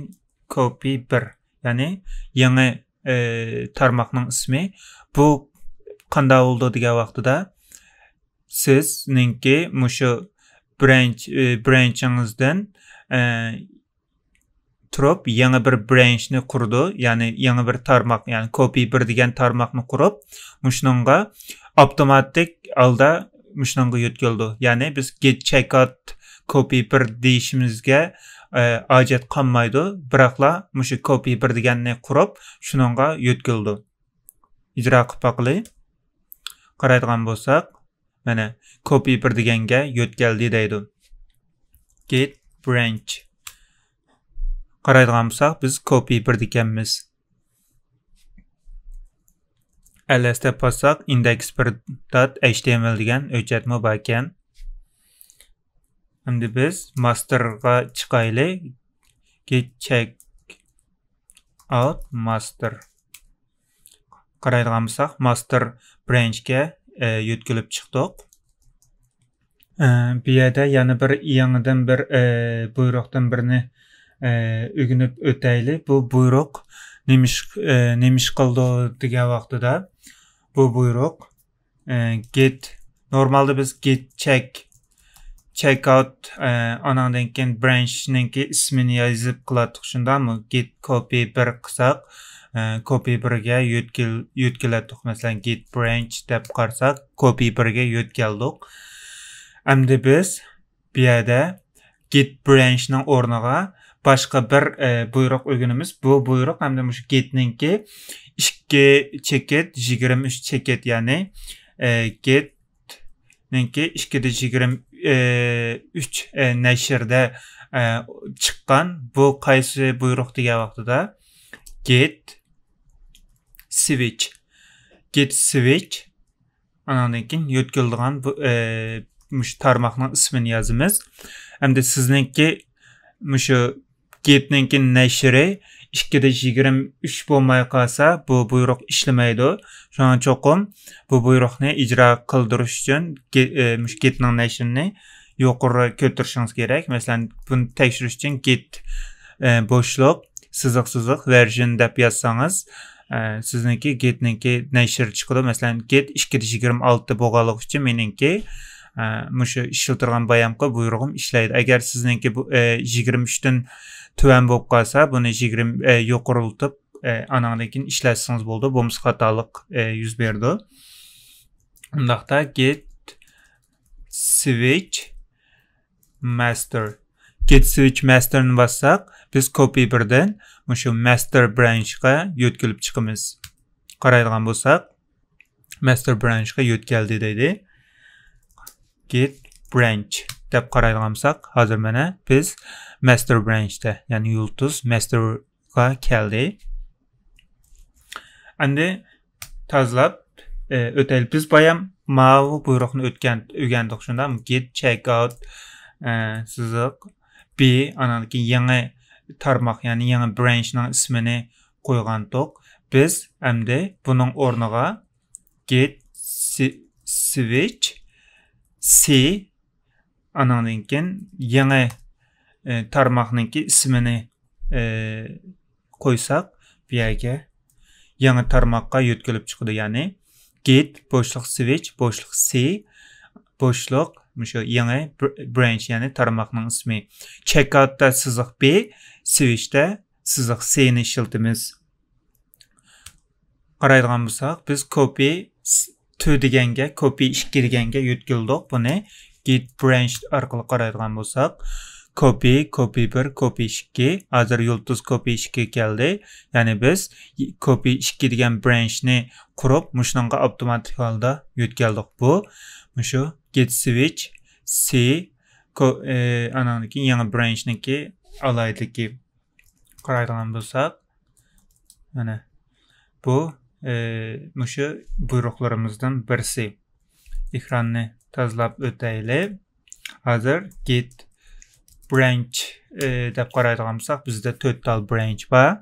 copy بىر، يەنى يېڭى، ئى، تارماقنىڭ ئىسمى. بۇ قانداق بولىدۇ دېگەن ۋاقتىدا، سىزنىڭكى مۇشۇ branch، ئى، branchىڭىزدىن، ئى، تۇرۇپ يېڭى بىر branchنى قۇرىدۇ، يەنى يېڭى بىر تارماق، يەنى copy بىر دېگەن تارماقنى قۇرۇپ، مۇشۇنىڭغا ئاپتوماتىك ھالدا مۇشۇنىڭغا يۆتكىلىدۇ. يەنى بىز git checkout copy بىر دېيىشىمىزگە، ئە، ھاجەت قالمايدۇ. بىراقلا مۇشۇ copy بىر دېگەننى قۇرۇپ، شۇنىڭغا يۆتكىلىدۇ. ئىجرا قىلىپ باقىلى. قارايدىغان بولساق، مانا، copy بىر دېگەنگە يۆتكەلدى دەيدۇ. Git branch. قارايدىغان بولساق، بىز copy بىر دېگەنمىز. ls دەپ باسساق، index بىر dot html دېگەن ھۆججەتمۇ باركەن. ئەمدى بىز masterغا چىقايلى. Git checkout master. قارايدىغان بولساق، master branchكە، ئە، يۆتكىلىپ چىقتۇق. ئە، بۇ يەردە يەنە بىر يېڭىدىن بىر، ئە، بۇيرۇقتىن بىرنى، ئە، ئۆگىنىپ ئۆتەيلى. بۇ بۇيرۇق نېمە ئىش، ئە، نېمە ئىش قىلىدۇ دېگەن ۋاقتىدا، بۇ بۇيرۇق، ئە، git، نورمالدا بىز git check، checkout، ئە، ئاناندىن كېيىن branchنىڭكى ئىسمىنى يېزىپ قىلاتتۇق، شۇنداقمۇ؟ Git copy بىر قىلساق، ئە، copy بىرگە يۆتكىل-، يۆتكىلەتتۇق. مەسىلەن، git branch دەپ قارىساق، copy بىرگە يۆتكەلدۇق. ئەمدى بىز بۇ يەردە git branchنىڭ ئورنىغا باشقا بىر، ئە، بۇيرۇق ئۆگىنىمىز. بۇ بۇيرۇق ئەمدى مۇشۇ gitنىڭكى ئىككى چېكىت، يىگىرمە ئۈچ چېكىت، يەنى، ئە، gitنىڭكى ئىككى دە يىگىرمە ئۈچ، ئە، نەشرىدە، ئە، چىققان. بۇ قايسى بۇيرۇق دېگەن ۋاقتىدا، git switch. Git switch. ئاناندىن كېيىن يۆتكىلىدىغان بۇ، ئە، مۇشۇ تارماقنىڭ ئىسمىنى يازىمىز. ئەمدى سىزنىڭكى مۇشۇ gitنىڭكى نەشرى ئىككى دە يىگىرمە ئۈچ بولماي قالسا، بۇ بۇيرۇق ئىشلىمەيدۇ. شۇڭا چوقۇم بۇ بۇيرۇقنى ئىجرا قىلدۇرۇش ئۈچۈن گي-، ئە، مۇشۇ gitنىڭ نەشرىنى يۇقىرى كۆتۈرۈشىڭىز كېرەك. مەسىلەن، بۇنى تەكشۈرۈش ئۈچۈن git، ئە، بوشلۇق، سىزىق، سىزىق، version دەپ يازساڭىز، ئە، سىزنىڭكى gitنىڭكى نەشرى چىقىدۇ. مەسىلەن، git ئىككى دە يىگىرمە ئالتە بولغانلىقى ئۈچۈن مېنىڭكى، ئە، مۇشۇ ئىشلىتىدىغان بايامقى بۇيرۇغۇم ئىشلەيدۇ. ئەگەر سىزنىڭكى بۇ، ئە، يىگىرمە ئۈچتىن تۆۋەن بولۇپ قالسا، بۇنى يىگىرمە، ئە، يۇقىرىلىتىپ، ئە، ئاناندىن كېيىن ئىشلەتسىڭىز بولىدۇ. بولمىسا خاتالىق، ئە، يۈز بېرىدۇ. ئۇنداقتا git switch master. Git switch masterنى باسساق، بىز copy بىردىن مۇشۇ master branchقا يۆتكىلىپ چىقىمىز. قارايدىغان بولساق، master branchقا يۆتكەلدى دەيدۇ. Git branch دەپ قارايدىغان بولساق، ھازىر مانا بىز master branchتە، يەنى يۇلتۇز masterغا كەلدى. ئەمدى تازىلاپ، ئە، ئۆتەيلى. بىز بايام ماۋۇ بۇيرۇقنى ئۆتكەن، ئۆگەندۇق، شۇنداقمۇ؟ Git checkout، ئە، سىزىق B، ئانان كېيىن يېڭى تارماق، يەنى يېڭى branchنىڭ ئىسمىنى قويغانتۇق. بىز ئەمدى بۇنىڭ ئورنىغا git si-، switch C، ئانىڭدىن كېيىن يېڭى، ئە، تارماقنىڭكى ئىسمىنى، ئە، قويساق، بۇ يەرگە يېڭى تارماققا يۆتكىلىپ چىقىدۇ. يەنى git بوشلۇق switch بوشلۇق C بوشلۇق مۇشۇ يېڭى br-، branch، يەنى تارماقنىڭ ئىسمى. Checkoutدا سىزىق B، switchدا سىزىق Cنى ئىشلىتىمىز. قارايدىغان بولساق، بىز copy س-، two دېگەنگە، copy ئىككى دېگەنگە يۆتكىلىدۇق. بۇنى git branch ئارقىلىق قارايدىغان بولساق، copy، copy بىر، copy ئىككى. ھازىر يۇلتۇز copy ئىككى كەلدى. يەنى بىز copy ئىككى دېگەن branchنى قۇرۇپ، مۇشۇنىڭغا ئاپتوماتىك ھالدا يۆتكەلدۇق. بۇ مۇشۇ git switch C، co-، ئە، ئانىڭدىن كېيىن يېڭى branchنىڭكى ئالاھىدىلىكى. قارايدىغان بولساق، مانا بۇ، ئە، مۇشۇ بۇيرۇقلىرىمىزدىن بىرسى. ئېكراننى تازىلاپ ئۆتەيلى. ھازىر git branch، ئە، دەپ قارايدىغان بولساق، بىزدە تۆت تال branch بار.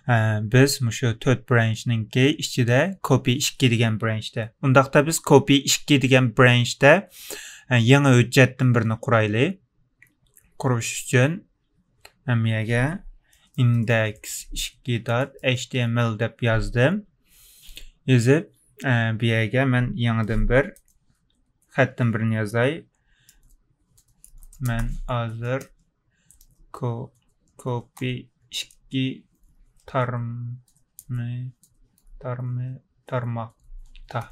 ئە، بىز مۇشۇ تۆت branchنىڭكى ئىچىدە copy ئىككى دېگەن branchتە. ئۇنداقتا بىز copy ئىككى دېگەن branchتە، ئە، يېڭى ھۆججەتتىن بىرنى قۇرايلى. قۇرۇش ئۈچۈن مەن بۇ يەرگە index ئىككى dot H T M L دەپ يازدىم. يېزىپ، ئە، بۇ يەرگە مەن يېڭىدىن بىر خەتتىن بىرنى يازاي. مەن ھازىر co-، copy ئىككى تارمى-، تارمى-، تارماقتا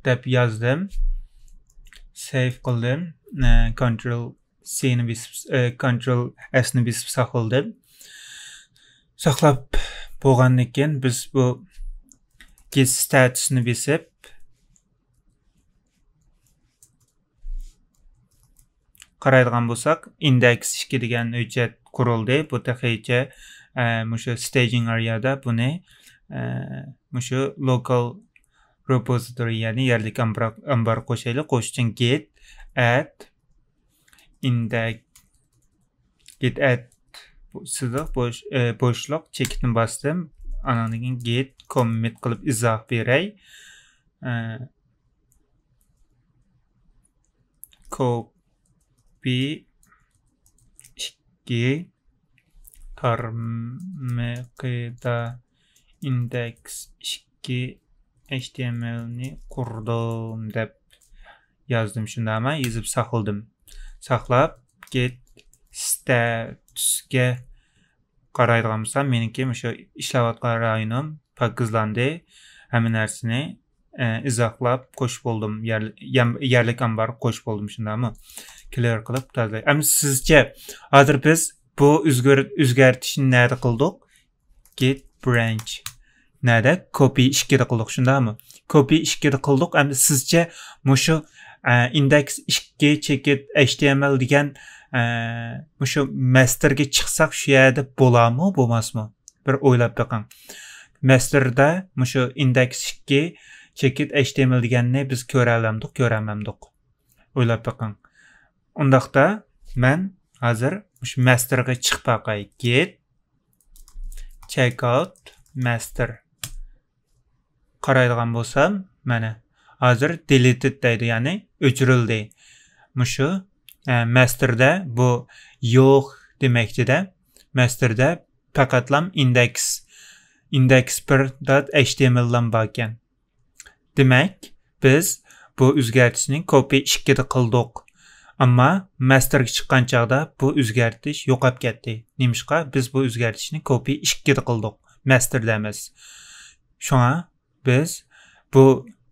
دەپ يازدىم. Save قىلدىم. ئە، Ctrl C نى بېسىپ، ئە، Ctrl S نى بېسىپ ساقلىدىم. ساقلاپ بولغاندىن كېيىن بىز بۇ git status نى بېسىپ، قارايدىغان بولساق، index ئىككى دېگەن ھۆججەت قۇرۇلدى. بۇ تېخىچە، ئە، مۇشۇ staging area دا بۇنى، ئە، مۇشۇ local repository، يەنى يەرلىك ئامبار-، ئامبار قوشايلى. قوشۇش ئۈچۈن git add index، git add سىزىق بوش-، ئە، بوشلۇق چېكىتنى باستىم. ئانىڭدىن كېيىن git commit قىلىپ ئىزاھ بېرەي. ئە، copy ئىككى تارمىقىدا index ئىككى H T M L نى قۇردۇم دەپ يازدىم، شۇنداقمۇ؟ يېزىپ ساقلىدىم. ساقلاپ، git status قارايدىغان بولسام، مېنىڭكى مۇشۇ ئىشلەۋاتقان رايونۇم پاكىزلاندى. ھەممە نەرسىنى، ئە، ئىزاھلاپ قوشۇپ بولدۇم. يەر-، يەم-، يەرلىك ئامبارغا قوشۇپ بولدۇم، شۇنداقمۇ؟ Clear قىلىپ تازىلاي. ئەمدى سىزچە، ھازىر بىز بۇ ئۆزگەر-، ئۆزگەرتىشنى نەدە قىلدۇق؟ Git branch. نەدە؟ Copy ئىككىدە قىلدۇق، شۇنداقمۇ؟ Copy ئىككىدە قىلدۇق. ئەمدى سىزچە مۇشۇ، ئە، index ئىككى چېكىت H T M L دېگەن، ئە، مۇشۇ masterگە چىقساق شۇ يەردە بولارمۇ، بولماسمۇ؟ بىر ئويلاپ بېقىڭ. Masterدا مۇشۇ index ئىككى چېكىت H T M L دېگەننى بىز كۆرەلەمدۇق، كۆرەلمەمدۇق؟ ئويلاپ بېقىڭ. ئۇنداقتا مەن ھازىر مۇشۇ masterغا چىقىپ باقاي. Git checkout master. قارايدىغان بولسام، مانا، ھازىر deleted دەيدۇ، يەنى ئۆچۈرۈلدى. مۇشۇ، ئە، masterدە بۇ يوق دېمەكچىدە، masterدە پەقەتلام index، index بىر dot H T M L لام باركەن. دېمەك، بىز بۇ ئۆزگەرتىشنى copy ئىككىدە قىلدۇق. ئەمما masterگە چىققان چاغدا بۇ ئۆزگەرتىش يوقاپ كەتتى. نېمىشقا؟ بىز بۇ ئۆزگەرتىشنى copy ئىككىدە قىلدۇق، masterدە ئەمەس. شۇڭا بىز بۇ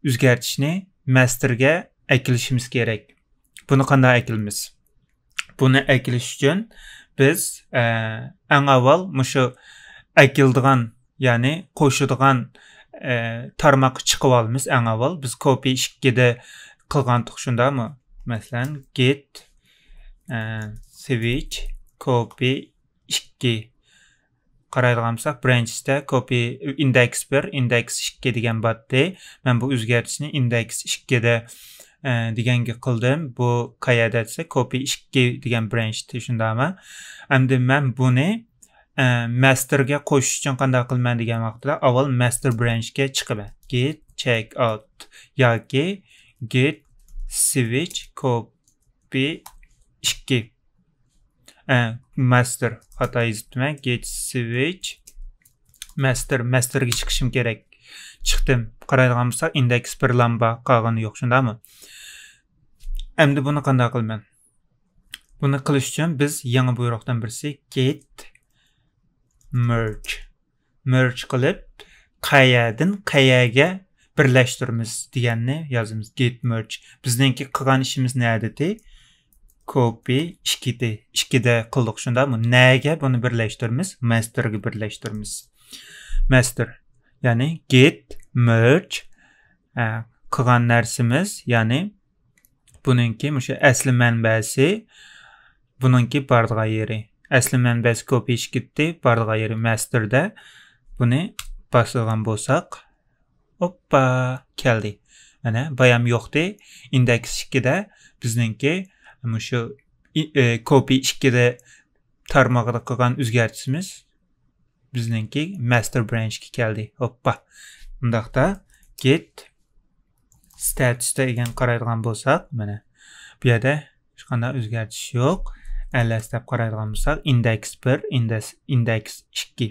ئۆزگەرتىشنى masterگە ئەكېلىشىمىز كېرەك. بۇنى قانداق ئەكېلىمىز؟ بۇنى ئەكېلىش ئۈچۈن بىز، ئە، ئەڭ ئاۋۋال مۇشۇ ئەكېلىدىغان، يەنى قوشىدىغان، ئە، تارماققا چىقىۋالىمىز. ئەڭ ئاۋۋال بىز كوپى ئىككىدە قىلغانتۇق، شۇنداقمۇ؟ مەسىلەن، git، ئە، switch copy ئىككى. قارايدىغان بولساق، برانچتا كوپى، ئىندېكس بىر، ئىندېكس ئىككى دېگەن بارتتى. مەن بۇ ئۆزگەرتىشنى ئىندېكس ئىككىدە، ئە، دېگەنگە قىلدىم. بۇ قەيەردە دېسە، كوپى ئىككى دېگەن برانچتى، شۇنداقمۇ؟ ئەمدى مەن بۇنى، ئە، ماستېرگە قوشۇش ئۈچۈن قانداق قىلىمەن دېگەن ۋاقىتتا، ئاۋۋال ماستېر برانچكە چىقىمەن. Git checkout ياكى git switch copy ئىككى. ئە، ماستېر، خاتا يېزىپتىمەن. Git switch ماستېر، ماستېرگە چىقىشىم كېرەك. چىقتىم. قارايدىغان بولساق، ئىندېكس بىر لامبا، قالغىنى يوق، شۇنداقمۇ؟ ئەمدى بۇنى قانداق قىلىمەن؟ بۇنى قىلىش ئۈچۈن بىز يېڭى بۇيرۇقتىن بىرسى git merge. Merge قىلىپ، قەيەردىن قەيەرگە بىرلەشتۈرىمىز دېگەننى يازىمىز. Git merge. بىزنىڭكى قىلغان ئىشىمىز نەدىتى؟ كوپى ئىككىدە، ئىككىدە قىلدۇق، شۇنداقمۇ؟ نەگە بۇنى بىرلەشتۈرىمىز؟ ماستېرگە بىرلەشتۈرىمىز. ماستېر، يەنى git merge، ئە، قىلغان نەرسىمىز، يەنى بۇنىڭكى مۇشۇ ئەسلى مەنبەسى، بۇنىڭكى بارىدىغان يېرى. ئەسلى مەنبەسى كوپى ئىككىدە، بارىدىغان يېرى ماستېردا. بۇنى باسىدىغان بولساق، ئوپپا، كەلدى. مانا، بايام يوقتى. ئىندېكس ئىككىدە بىزنىڭكى مۇشۇ ئى-، ئى، كوپى ئىككىدە تارمىقىدا قىلغان ئۆزگەرتىشىمىز بىزنىڭكى ماستېر برانچكە كەلدى. ھوپپا. ئۇنداقتا git statusدا ئىگەن قارايدىغان بولساق، مانا، بۇ يەردە ھېچقانداق ئۆزگەرتىش يوق. ls دەپ قارايدىغان بولساق، ئىندېكس بىر، ئىندېكس، ئىندېكس ئىككى.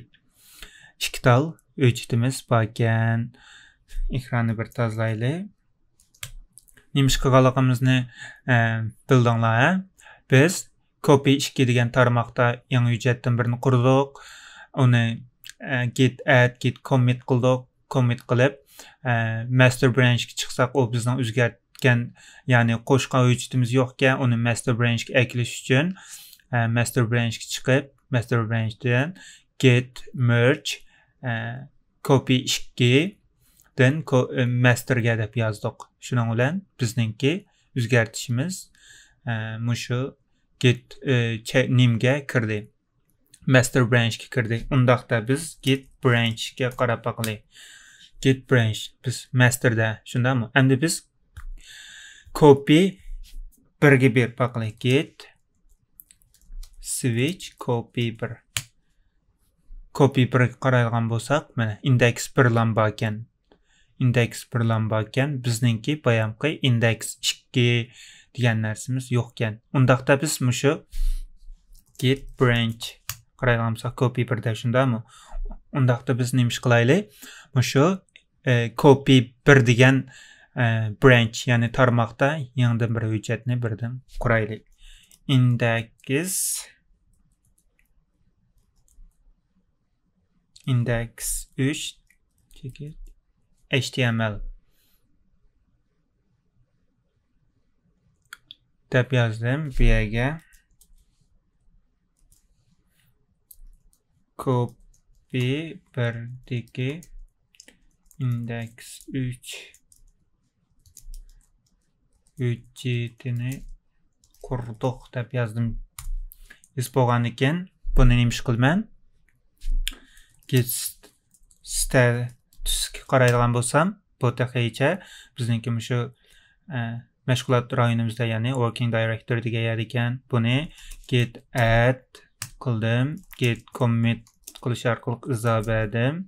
ئىككى تال ھۆججىتىمىز باركەن. ئېكراننى بىر تازىلايلى. نېمە ئىش قىلغانلىقىمىزنى، ئە، بىلدىڭلار، ھە؟ بىز كوپى ئىككى دېگەن تارماقتا يېڭى ھۆججەتتىن بىرنى قۇردۇق. ئۇنى، ئە، git add، git commit قىلدۇق. Commit قىلىپ، ئە، ماستېر برانچكە چىقساق، ئۇ بىزنىڭ ئۆزگەرتكەن، يەنى قوشقان ھۆججىتىمىز يوقكەن، ئۇنى ماستېر برانچكە ئەكېلىش ئۈچۈن، ئە، ماستېر برانچكە چىقىپ، ماستېر برانچتىن git merge، ئە، كوپى ئىككىدىن كو-، ئە، ماستېرگە دەپ يازدۇق. شۇنىڭ بىلەن بىزنىڭكى ئۆزگەرتىشىمىز، ئە، مۇشۇ git، ئە، چە-، نېمىگە كىردى؟ ماستېر برانچكە كىردى. ئۇنداقتا بىز git branchكە قاراپ باقىلى. Git branch، بىز ماستېردا، شۇنداقمۇ؟ ئەمدى بىز كوپى بىرگە بېرىپ باقىلى. Git switch copy بىر. كوپى بىرگە قارايدىغان بولساق، مانا، ئىندېكس بىرلام باركەن. ئىندېكس بىرلام باركەن. بىزنىڭكى بايامقى ئىندېكس ئىككى دېگەن نەرسىمىز يوقكەن. ئۇنداقتا بىز مۇشۇ git branch قارايدىغان بولساق، كوپى بىردە، شۇنداقمۇ؟ ئۇنداقتا بىز نېمە ئىش قىلايلى؟ مۇشۇ، ئە، كوپى بىر دېگەن، ئە، برانچ، يەنى تارماقتا يېڭىدىن بىر ھۆججەتنى بىردىن قۇرايلى. ئىندېكس، ئىندېكس ئۈچ چېكىت html دەپ يازدىم بۇ يەرگە. كوپى بىردىكى ئىندېكس ئۈچ ھۆججىتىنى قۇردۇق دەپ يازدىم. ھېس بولغاندىكىن، بۇنى نېمە ئىش قىلىمەن؟ Git statusكە قارايدىغان بولسام، بۇ تېخىچە بىزنىڭكى مۇشۇ، ئە، مەشغۇلات رايونىمىزدا، يەنى working directory دېگەن يەردە ئىكەن. بۇنى git add قىلدىم. Git commit قىلىش ئارقىلىق ئىزا بەردىم.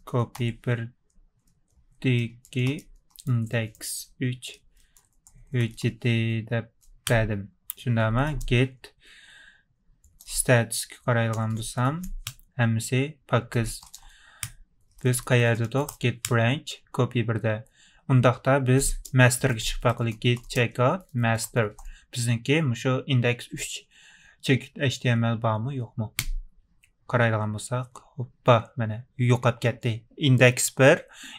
كوپى بىردىكى ئىندېكس ئۈچ ھۆججىتى دەپ بەردىم. شۇنداقمۇ؟ Git statusكە قارايدىغان بولسام، ھەممىسى پاكىز. بىز قەيەردە ئىدۇق؟ Git branch، كوپى بىردە. ئۇنداقتا بىز ماستېرگە چىقىپ باقىلى. Git checkout master. بىزنىڭكى مۇشۇ ئىندېكس ئۈچ چېكىت html بارمۇ، يوقمۇ؟ قارايدىغان بولساق، ھوپپا، مانا يوقاپ كەتتى. ئىندېكس بىر،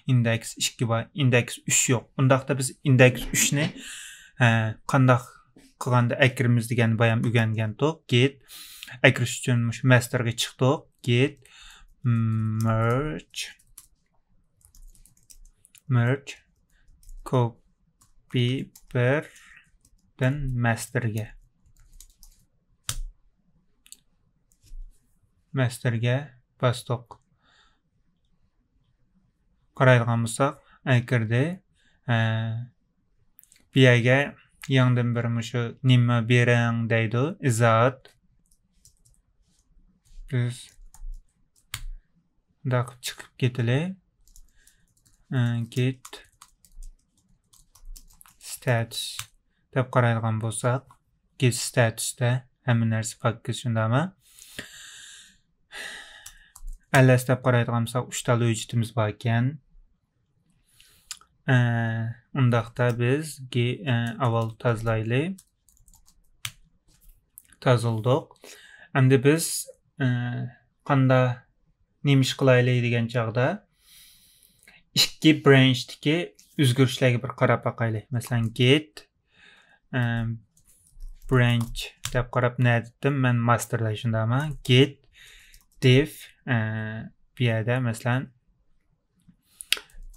ئىندېكس ئىككى بار، ئىندېكس ئۈچ يوق. ئۇنداقتا بىز ئىندېكس ئۈچنى، ئە، قانداق قىلغاندا ئەكىرىمىز دېگەننى بايام ئۆگەنگەنتۇق. Git ئەكىرىش ئۈچۈن مۇشۇ ماستېرغا چىقتۇق. Git merge، merge copy بىردىن ماستېرگە. ماستېرگە باستۇق. قارايدىغان بولساق، ئەكىردى. ئە، بۇ يەرگە يېڭىدىن بىر مۇشۇ نېمە بېرىڭ دەيدۇ، ئىزاھات. بىز مۇنداق چىقىپ كېتىلى. ئە، git status دەپ قارايدىغان بولساق، git status تە ھەممە نەرسە پاكىز، شۇنداقمۇ؟ Ls دەپ قارايدىغان بولساق، ئۈچ تال ھۆججىتىمىز بار ئىكەن. ئە، ئۇنداقتا بىز گې-، ئە، ئاۋۋال تازىلايلى. تازىلىدۇق. ئەمدى بىز، ئە، قاندا نېمە ئىش قىلايلى دېگەن چاغدا ئىككى برانچتىكى ئۆزگىرىشلەرگە بىر قاراپ باقايلى. مەسىلەن، git، ئە، branch دەپ قاراپ، نەدىتىم مەن ماستېردا، شۇنداقمۇ؟ Git diff، ئە، بۇ يەردە مەسىلەن،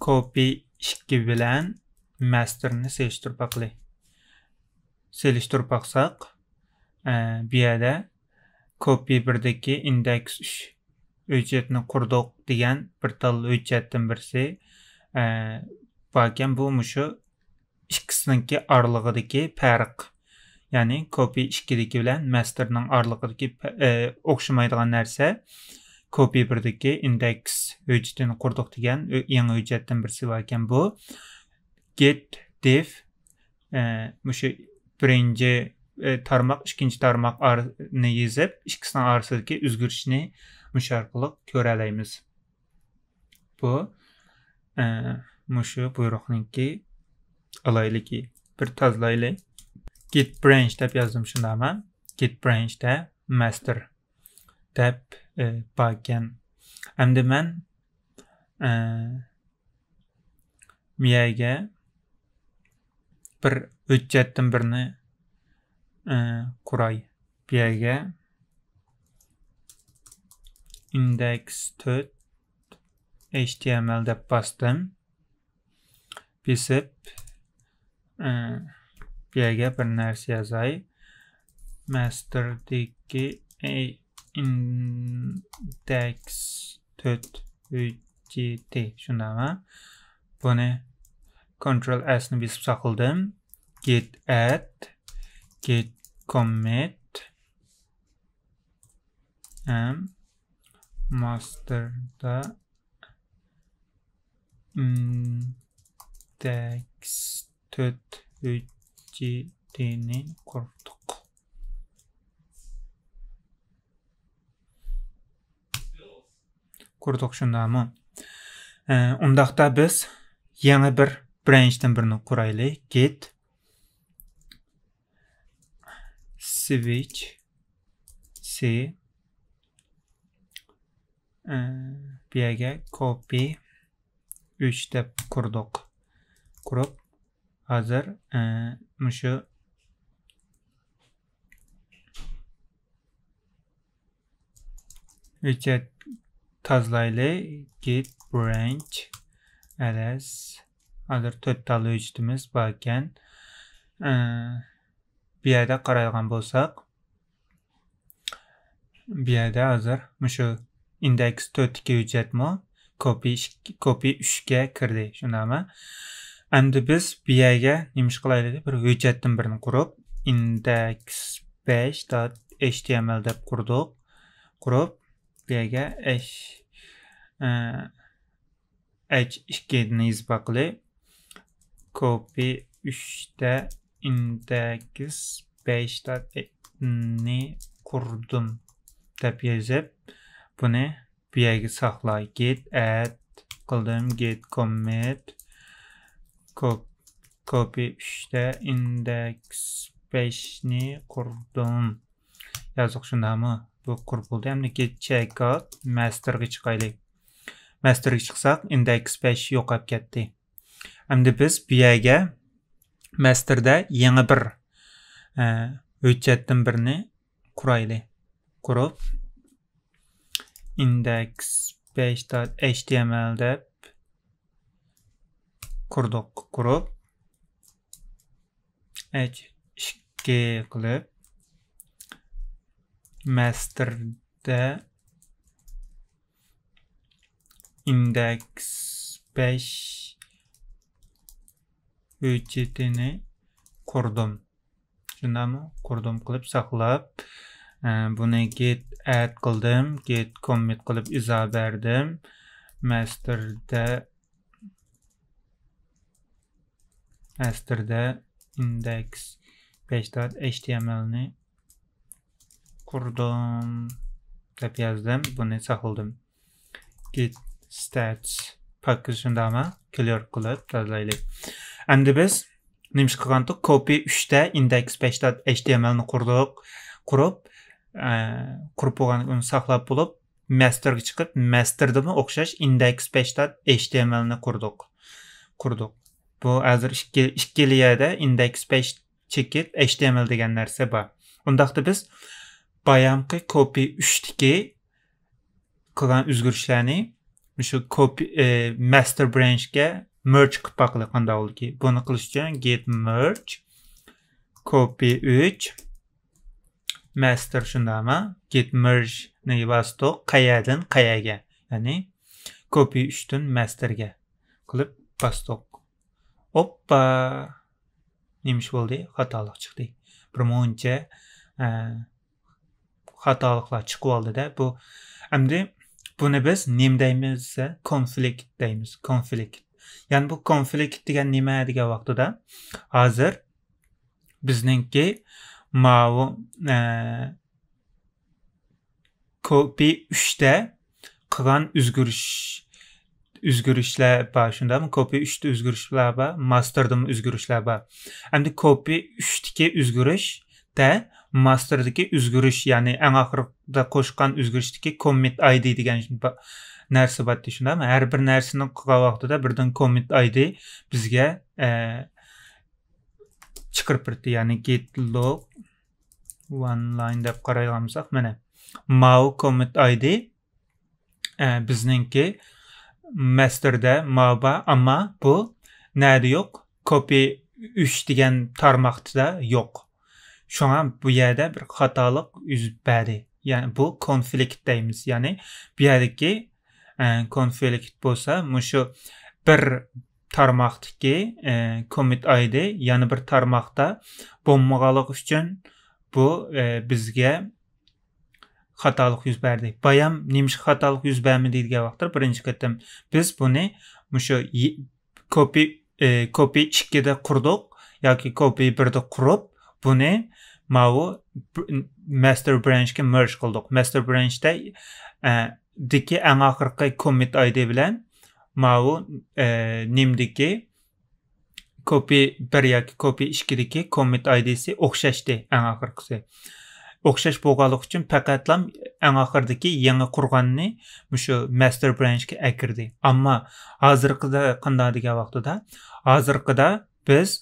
copy ئىككى بىلەن ماستېرنى سېلىشتۇرۇپ باقىلى. سېلىشتۇرۇپ باقساق، ئە، بۇ يەردە copy بىردىكى ئىندېكس ئۈچ ھۆججەتنى قۇردۇق دېگەن بىر تال ھۆججەتتىن بىرسى، ئە، باركەن. بۇ مۇشۇ ئىككىسىنىڭكى ئارىلىقىدىكى پەرق. يەنى copy ئىككىدىكى بىلەن ماستېرنىڭ ئارىلىقىدىكى پە-، ئە، ئوخشىمايدىغان نەرسە copy بىردىكى ئىندېكس ھۆججىتىنى قۇردۇق دېگەن ئۆ-، يېڭى ھۆججەتتىن بىرسى باركەن بۇ. Git diff، ئە، مۇشۇ بىرىنچى، ئە، تارماق، ئىككىنچى تارماق ئار-، نى يېزىپ، ئىككىسىنىڭ ئارىسىدىكى ئۆزگىرىشنى مۇشۇ ئارقىلىق كۆرەلەيمىز. بۇ، ئە، مۇشۇ بۇيرۇقنىڭكى ئالاھىدىلىكى. بىر تازىلايلى. Git branch دەپ يازدىم، شۇنداقمۇ؟ Git branch دە master دەپ، ئە، باركەن. ئەمدى مەن، ئە، مىيەگە بىر ھۆججەتتىن بىرنى، ئە، قۇراي. بۇ يەرگە ئىندېكس تۆت H T M L دەپ باستىم. بېسىپ، ئە، بۇ يەرگە بىر نەرسە يازاي. ماستېردىكى ئە، ئىندېكس تۆت ھۆججىتى، شۇنداقمۇ؟ بۇنى Ctrl S نى بېسىپ ساقلىدىم. Git add، git commit ھەم ماستېردا ئىندېكس تۆت ھۆججىتىنى قۇردۇق. قۇردۇق، شۇنداقمۇ؟ ئە، ئۇنداقتا بىز يېڭى بىر برانچتىن بىرنى قۇرايلى. Git switch C، ئە، بۇ يەرگە copy ئۈچ دەپ قۇردۇق. قۇرۇپ، ھازىر، ئە، مۇشۇ ھۆججەت تازىلايلى. Git branch ls. ھازىر تۆت تال ھۆججىتىمىز باركەن. ئە، بۇ يەردە قارايدىغان بولساق، بۇ يەردە ھازىر مۇشۇ ئىندېكس تۆتتىكى ھۆججەتمۇ copy ئىككى، copy ئۈچكە كىردى، شۇنداقمۇ؟ ئەمدى بىز بۇ يەرگە نېمە ئىش قىلايلى؟ بىر ھۆججەتتىن بىرنى قۇرۇپ، ئىندېكس بەش دات H T M L دەپ قۇردۇق. قۇرۇپ، بۇ يەرگە ئەش-، ئە، ئەچ ئىككىنى يېزىپ باقىلى. Copy ئۈچتە ئىندېكس بەش دات نى قۇردۇم دەپ يېزىپ، بۇنى بۇ يەرگە ساقلاي. Git add قىلدىم، git commit، cop-، copy ئۈچتە ئىندېكس بەشنى قۇردۇم. يازدۇق، شۇنداقمۇ؟ بۇ قۇرۇپ بولدى. ئەمدى چېك ئاۋت ماستېرغا چىقايلى. ماستېرغا چىقساق، ئىندېكس بەش يوقاپ كەتتى. ئەمدى بىز بۇ يەرگە ماستېردا يېڭى بىر، ئە، ھۆججەتتىن بىرنى قۇرايلى. قۇرۇپ، ئىندېكس بەش دات ئەيچ تى ئېم ئېل دەپ قۇردۇق. قۇرۇپ، ئەيچ ئىككى قىلىپ، ماستېردا ئىندېكس بەش ھۆججىتىنى قۇردۇم. شۇنداقمۇ؟ قۇردۇم قىلىپ ساقلاپ، ئە، بۇنى گېت ئەد قىلدىم، گېت كوممىت قىلىپ ئىزا بەردىم. ماستېردا، ماستېردا ئىندېكس بەش دات ئەيچ تى ئېم ئېل نى قۇردۇم دەپ يازدىم، بۇنى ساقلىدىم. گېت ستاتس پاكىز شۇنداقمۇ؟ كلىير قىلىپ تازىلايلى. ئەمدى بىز نېمە ئىش قىلغانتۇق؟ كوپى ئۈچتە ئىندېكس بەش دات ئەيچ تى ئېم ئېل نى قۇردۇق. قۇرۇپ، ئە، قۇرۇپ بولغاندىن كېيىن ساقلاپ بولۇپ، ماستېرغا چىقىپ، ماستېردىمۇ ئوخشاش ئىندېكس بەش دات ئەيچ تى ئېم ئېل نى قۇردۇق. قۇردۇق. بۇ ھازىر ئىككى، ئىككىلا يەردە ئىندېكس بەش چېكىت ئەيچ تى ئېم ئېل دېگەن نەرسە بار. ئۇنداقتا بىز بايامقى كوپى ئۈچتىكى قىلغان ئۆزگىرىشلەرنى مۇشۇ كوپى، ئە، ماستېر برانچقا مېرج قىلىپ باقىلى قانداق بولىدىكى. بۇنى قىلىش ئۈچۈن گېت مېرج كوپى ئۈچ ماستېر شۇنداقمۇ؟ گېت مېرج نى باستۇق. قەيەردىن قەيەرگە؟ يەنى كوپى ئۈچتىن ماستېرگە قىلىپ باستۇق. ئوپپا! نېمە ئىش بولدى؟ خاتالىق چىقتى. بىر مۇنچە، ئە، خاتالىقلار چىقىۋالدى-دە. بۇ، ئەمدى بۇنى بىز نېمە دەيمىز دېسە، كونفلىكت دەيمىز. كونفلىكت. يەنى بۇ كونفلىكت دېگەن نېمە دېگەن ۋاقتىدا، ھازىر بىزنىڭكى ماۋۇ، ئە، كوپى ئۈچتە قىلغان ئۆزگىرىش، ئۆزگىرىشلەر بار، شۇنداقمۇ؟ كوپى ئۈچتە ئۆزگىرىشلەر بار، ماستېردىمۇ ئۆزگىرىشلەر بار. ئەمدى كوپى ئۈچتىكى ئۆزگىرىشتە ماستېردىكى ئۆزگىرىش، يەنى ئەڭ ئاخىرىدا قوشقان ئۆزگىرىشتىكى كوممىت ئايدى دېگەن با-، نەرسە بار، شۇنداقمۇ؟ ھەر بىر نەرسىنى قىلغان ۋاقتىدا بىردىن كوممىت ئايدى بىزگە، ئە، چىقىرىپ بېرىپتۇ، يەنى گېت لوگ ۋان لاين دەپ قارايدىغان بولساق، مانا ماۋۇ كوممىت ئايدى، ئە، بىزنىڭكى ماستېردا ماۋۇ بار، ئەمما بۇ نەدە يوق؟ كوپى ئۈچ دېگەن تارماقتا يوق. شۇڭا بۇ يەردە بىر خاتالىق يۈز بەردى. يەنى بۇ كونفلىكت دەيمىز. يەنى بۇ يەردىكى، ئە، كونفلىكت بولسا مۇشۇ بىر تارماقتىكى، ئە، كوممىت ئايدى يەنە بىر تارماقتا بولمىغانلىقى ئۈچۈن بۇ، ئە، بىزگە خاتالىق يۈز بەردى. بايام نېمىشقا خاتالىق يۈز بەرمىدى دېگەن ۋاقىتتا بىرىنچى قېتىم بىز بۇنى مۇشۇ يى-، كوپى، ئى، كوپى ئىككىدە قۇردۇق ياكى كوپى بىردە قۇرۇپ، بۇنى ماۋۇ ب-، ماستېر برانچقا مېرج قىلدۇق. ماستېر برانچتا، ئە، دىكى ئەڭ ئاخىرقى كوممىت ئايدى بىلەن ماۋۇ، ئە، نېمىدىكى كوپى بىر ياكى كوپى ئىككىدىكى كوممىت ئايدىسى ئوخشاشتى، ئەڭ ئاخىرقىسى. ئوخشاش بولغانلىقى ئۈچۈن پەقەتلا ئەڭ ئاخىرىدىكى يېڭى قۇرغاننى مۇشۇ ماستېر برانچقا ئەكىردى. ئەمما ھازىرقىدا قانداق دېگەن ۋاقتىدا، ھازىرقىدا بىز،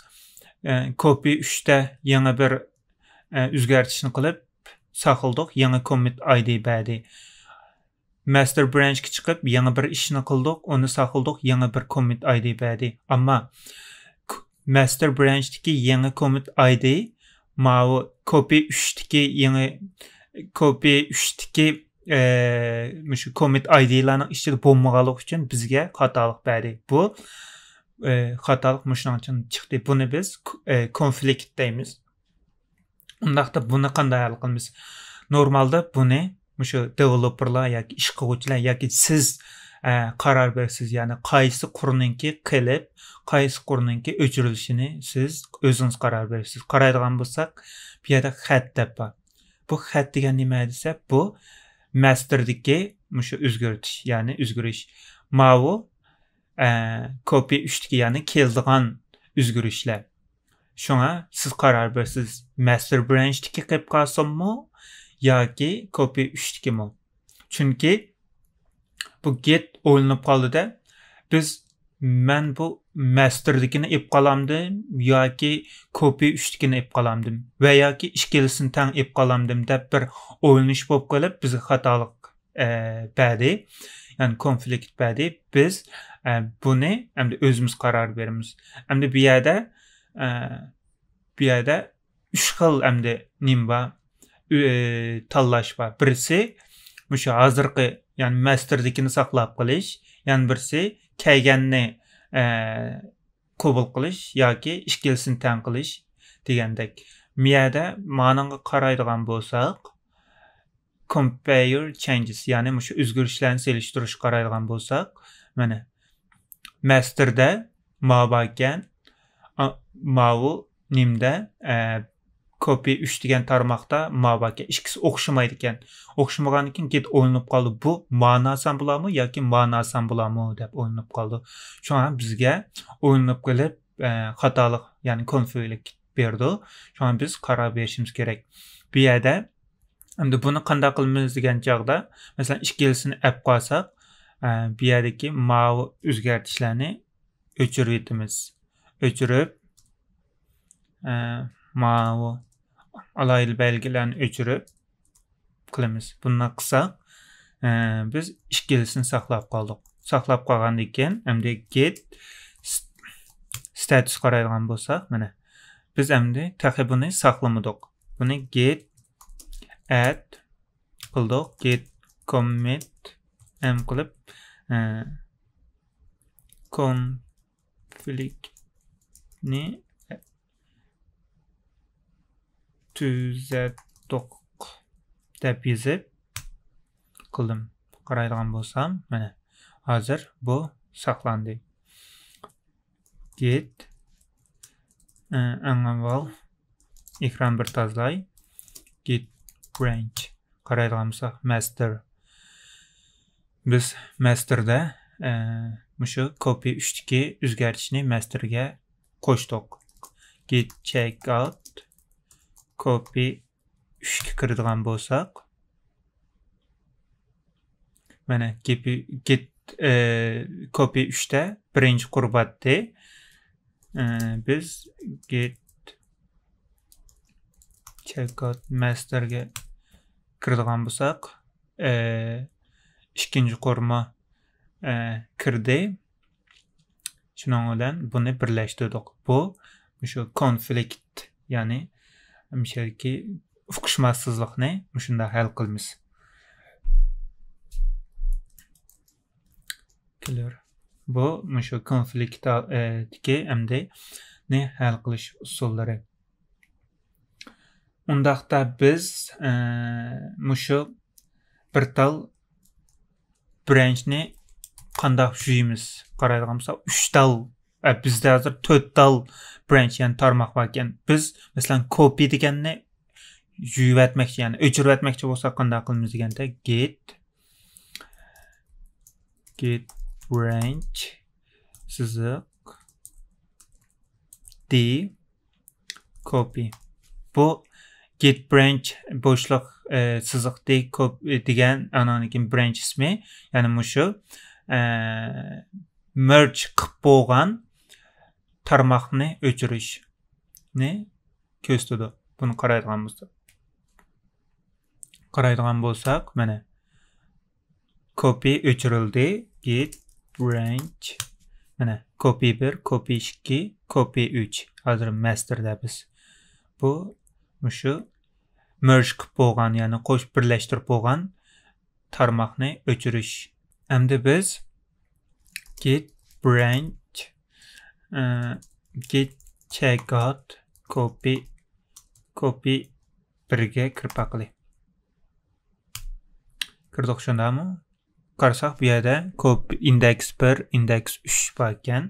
ئە، كوپى ئۈچتە يېڭى بىر، ئە، ئۆزگەرتىشنى قىلىپ ساقلىدۇق، يېڭى كوممىت ئايدى بەردى. ماستېر برانچقا چىقىپ، يېڭى بىر ئىشنى قىلدۇق، ئۇنى ساقلىدۇق، يېڭى بىر كوممىت ئايدى بەردى. ئەمما ك-، ماستېر برانچتىكى يېڭى كوممىت ئايدى ماۋۇ كوپى ئۈچتىكى يېڭى، كوپى ئۈچتىكى، ئە، مۇشۇ كوممىت ئايدىلارنىڭ ئىچىدە بولمىغانلىقى ئۈچۈن بىزگە خاتالىق بەردى. بۇ، ئە، خاتالىق مۇشۇنىڭ ئۈچۈن چىقتى. بۇنى بىز ك-، ئە، كونفلىكت دەيمىز. ئۇنداقتا بۇنى قانداق ھەل قىلىمىز؟ نورمالدا بۇنى مۇشۇ دېۋېلوپېرلار ياكى ئىش قىلغۇچىلار ياكى سىز، ئە، قارار بېرىسىز، يەنى قايسى قۇرنىڭكى قېلىپ، قايسى قۇرنىڭكى ئۆچۈرۈلۈشىنى سىز ئۆزىڭىز قارار بېرىسىز. قارايدىغان بولساق، بۇ يەردە خەت دەپ بار. بۇ خەت دېگەن نېمە دېسە، بۇ ماستېردىكى مۇشۇ ئۆزگەرتىش، يەنى ئۆزگىرىش. ماۋۇ، ئە، كوپى ئۈچتىكى، يەنى كېلىدىغان ئۆزگىرىشلەر. شۇڭا سىز قارار بېرىسىز، ماستېر برانچتىكى قېلىپ قالسۇنمۇ ياكى كوپى ئۈچتىكىمۇ؟ چۈنكى بۇ گېت ئويلىنىپ قالدىدە، بىز مەن بۇ ماستېردىكىنى ئېلىپ قالامدىم ياكى كوپى ئۈچتىكىنى ئېلىپ قالامدىم ۋە ياكى ئىككىلىسىنى تەڭ ئېلىپ قالامدىم دەپ بىر ئويلىنىش بولۇپ قېلىپ، بىزگە خاتالىق، ئە، بەردى. يەنى كونفلىكت بەردى. بىز، ئە، بۇنى ئەمدى ئۆزىمىز قارار بېرىمىز. ئەمدى بۇ يەردە، ئە، بۇ يەردە ئۈچ خىل ئەمدى نېمە بار؟ ئۈ-، تاللاش بار. بىرسى مۇشۇ ھازىرقى، يەنى ماستېردىكىنى ساقلاپ قېلىش، يەنە بىرسى كەلگەننى، ئە، قوبۇل قىلىش ياكى ئىككىلىسىنى تەڭ قىلىش دېگەندەك. مۇ يەردە مانىڭغا قارايدىغان بولساق، compare changes، يەنى مۇشۇ ئۆزگىرىشلەرنى سېلىشتۇرۇشقا قارايدىغان بولساق، مانا، ماستېردا ماۋۇ باركەن، ئا، ماۋۇ نېمىدە، ئە، كوپى ئۈچ دېگەن تارماقتا ماۋۇ باركەن. ئىككىسى ئوخشىمايدىكەن. ئوخشىمىغاندىن كېيىن گېت ئويلىنىپ قالدى. بۇ مانا ئالسام بولامۇ ياكى مانا ئالسام بولامۇ دەپ ئويلىنىپ قالدى. شۇڭا بىزگە ئويلىنىپ قېلىپ، ئە، خاتالىق، يەنى كونفلىكت بېرىدۇ. شۇڭا بىز قارار بېرىشىمىز كېرەك. بۇ يەردە ئەمدى بۇنى قانداق قىلىمىز دېگەن چاغدا، مەسىلەن، ئىككىلىسىنى ئەپ قالساق، ئە، بۇ يەردىكى ماۋۇ ئۆزگەرتىشلەرنى ئۆچۈرۈۋېتىمىز. ئۆچۈرۈپ، ئە، ماۋۇ ئالاھىدە بەلگىلەرنى ئۆچۈرۈپ قىلىمىز. بۇنداق قىلساق، ئە، بىز ئىككىلىسىنى ساقلاپ قالدۇق. ساقلاپ قالغاندىن كېيىن، ئەمدى گېت س-، ستاتۇس قارايدىغان بولساق، مانا، بىز ئەمدى تېخى بۇنى ساقلىمىدۇق. بۇنى گېت ئەد قىلدۇق. گېت كوممىت ئەم قىلىپ، ئە، كونفلىكتنى تۈزەتتۇق دەپ يېزىپ قىلدىم. قارايدىغان بولسام، مانا، ھازىر بۇ ساقلاندى. گېت، ئە، ئەڭ ئاۋۋال ئېكران بىر تازىلاي. گېت برانچ. قارايدىغان بولساق، ماستېر. بىز ماستېردا، ئە، مۇشۇ كوپى ئۈچتىكى ئۆزگەرتىشنى ماستېرگە قوشتۇق. گېت چېك ئاۋت، كوپى ئۈچكە كىرىدىغان بولساق، مانا، گېپى، گېت، ئە، كوپى ئۈچتە بىرىنچى قۇر باتتى. ئە، بىز گېت چېك ئاۋت ماستېرگە كىرىدىغان بولساق، ئە، ئىككىنچى قۇرمۇ، ئە، كىردى. شۇنىڭ بىلەن بۇنى بىرلەشتۈردۇق. بۇ مۇشۇ كونفلىكت، يەنى مۇشۇ يەردىكى ئۇقۇشماسسىزلىقنى مۇشۇنداق ھەل قىلىمىز. كېلىۋېرە. بۇ مۇشۇ كونفلىكت، ئە، دىكى ئەمدى نى ھەل قىلىش ئۇسۇللىرى. ئۇنداقتا بىز، ئە، مۇشۇ بىر تال برانچنى قانداق يۇيىمىز؟ قارايدىغان بولساق، ئۈچ تال، ئە، بىزدە ھازىر تۆت تال برانچ، يەنى تارماق باركەن. بىز، مەسىلەن، كوپى دېگەننى يۇيۇۋەتمەكچى، يەنى ئۆچۈرۈۋەتمەكچى بولساق، قانداق قىلىمىز دېگەندە، گېت، گېت برانچ سىزىق دى كوپى. بۇ گېت برانچ بوشلۇق، ئە، سىزىق دى كوپ-، ئە، دېگەن ئانىڭدىن كېيىن برانچ ئىسمى، يەنى مۇشۇ، ئە، مېرج قىلىپ بولغان تارماقنى ئۆچۈرۈشنى كۆرسىتىدۇ. بۇنى قارايدىغان بولساق. قارايدىغان بولساق، مانا، كوپى ئۆچۈرۈلدى. گېت برانچ. مانا، كوپى بىر، كوپى ئىككى، كوپى ئۈچ. ھازىر ماستېردا بىز. بۇ، مۇشۇ مېرج قىلىپ بولغان، يەنى قوشۇپ بىرلەشتۈرۈپ بولغان تارماقنى ئۆچۈرۈش. ئەمدى بىز گېت برانچ، ئە، گېت چېك ئاۋت كوپى، كوپى بىرگە كىرىپ باقىلى. كىردۇق، شۇنداقمۇ؟ قارىساق، بۇ يەردە كوپ-، ئىندېكس بىر، ئىندېكس ئۈچ بار ئىكەن.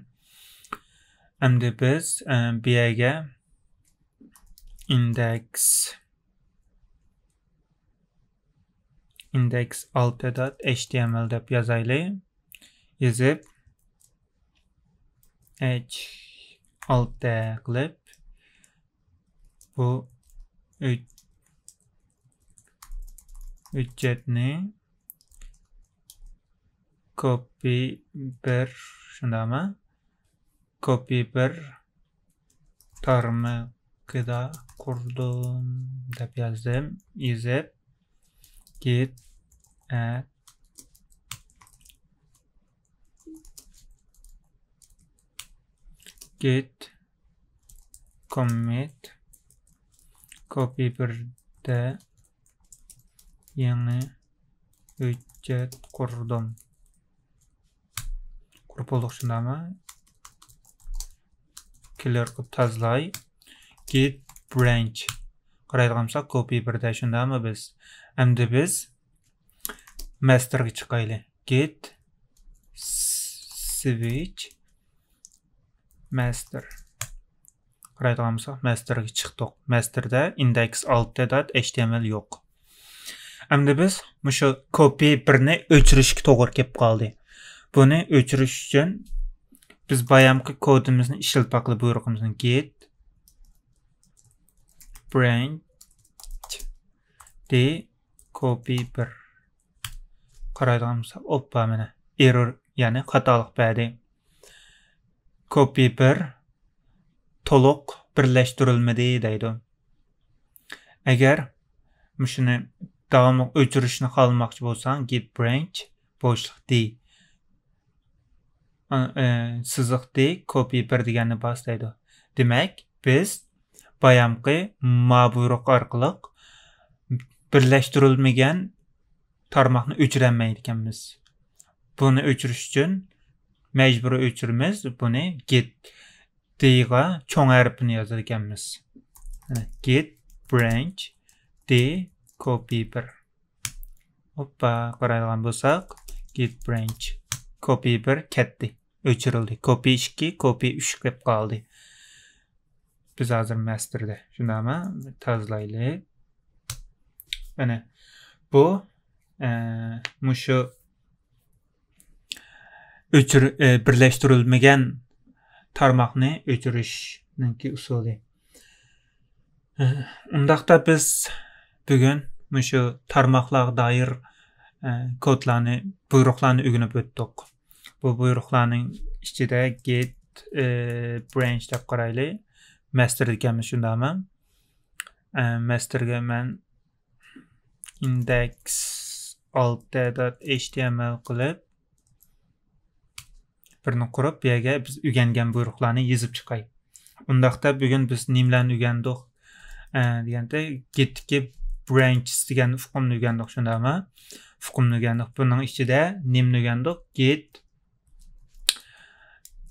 ئەمدى بىز، ئە، بۇ يەرگە ئىندېكس، ئىندېكس ئالتە دات ئېچ تى ئېم ئېل دەپ يازايلى. يېزىپ، ئېچ ئالتە قىلىپ، بۇ ئۈچ، ھۆججەتنى كوپى بىر، شۇنداقمۇ؟ كوپى بىر تارمىقىدا قۇردۇم دەپ يازدىم. يېزىپ، git add، git commit، كوپى بىردە يېڭى ھۆججەت قۇردۇم. قۇرۇپ بولدۇق، شۇنداقمۇ؟ كلىير قىلىپ تازىلاي. Git branch. قارايدىغان بولساق، كوپى بىردە، شۇنداقمۇ بىز؟ ئەمدى بىز ماستېرغا چىقايلى. Git switch master. قارايدىغان بولساق، ماستېرغا چىقتۇق. ماستېردا index ئالتە dot html يوق. ئەمدى بىز مۇشۇ كوپى بىرنى ئۆچۈرۈشكە توغرا كېلىپ قالدى. بۇنى ئۆچۈرۈش ئۈچۈن بىز بايامقى كودىمىزنى ئىشلىتىپ باقىلى، بۇيرۇقىمىزنى git branch d copy بىر. قارايدىغان بولساق، ئوپپا، مانا، ئېررور، يەنى خاتالىق بەردى. كوپى بىر تولۇق بىرلەشتۈرۈلمىدى دەيدۇ. ئەگەر مۇشۇنى داۋاملىق ئۆچۈرۈشنى خالىماقچى بولساڭ، git branch بوشلۇق d، ئا، ئە، سىزىق d، كوپى بىر دېگەننى باس دەيدۇ. دېمەك، بىز بايامقى ما بۇيرۇق ئارقىلىق بىرلەشتۈرۈلمىگەن تارماقنى ئۆچۈرەلمەيدىكەنمىز. بۇنى ئۆچۈرۈش ئۈچۈن مەجبۇرىي ئۆچۈرىمىز بۇنى git d غا چوڭ ھەرپىنى يازىدىكەنمىز. مانا، git branch d copy بىر. ئوپپا، قارايدىغان بولساق، git branch copy بىر كەتتى، ئۆچۈرۈلدى. كوپى ئىككى، كوپى ئۈچ قېلىپ قالدى. بىز ھازىر ماستېردا. شۇنداقمۇ؟ تازىلايلى. مانا، بۇ، ئە، مۇشۇ ئۆچۈر-، ئە، بىرلەشتۈرۈلمىگەن تارماقنى ئۆچۈرۈشنىڭكى ئۇسۇلى. ئە، ئۇنداقتا بىز بۈگۈن مۇشۇ تارماقلارغا دائىر، ئە، كودلارنى، بۇيرۇقلارنى ئۆگىنىپ ئۆتتۇق. بۇ بۇيرۇقلارنىڭ ئىچىدە git، ئە، branch دەپ قارايلى. ماستېردا ئىكەنمىز، شۇنداقمۇ؟ ئە، ماستېرگە مەن index ئالتە dot html قىلىپ، بىرنى قۇرۇپ، بۇ يەرگە بىز ئۆگەنگەن بۇيرۇقلارنى يېزىپ چىقاي. ئۇنداقتا بۈگۈن بىز نېمىلەرنى ئۆگەندۇق؟ ئە، دېگەندە، git تىكى branches دېگەن ئۇقۇمنى ئۆگەندۇق، شۇنداقمۇ؟ ئۇقۇمنى ئۆگەندۇق. بۇنىڭ ئىچىدە نېمىنى ئۆگەندۇق؟ Git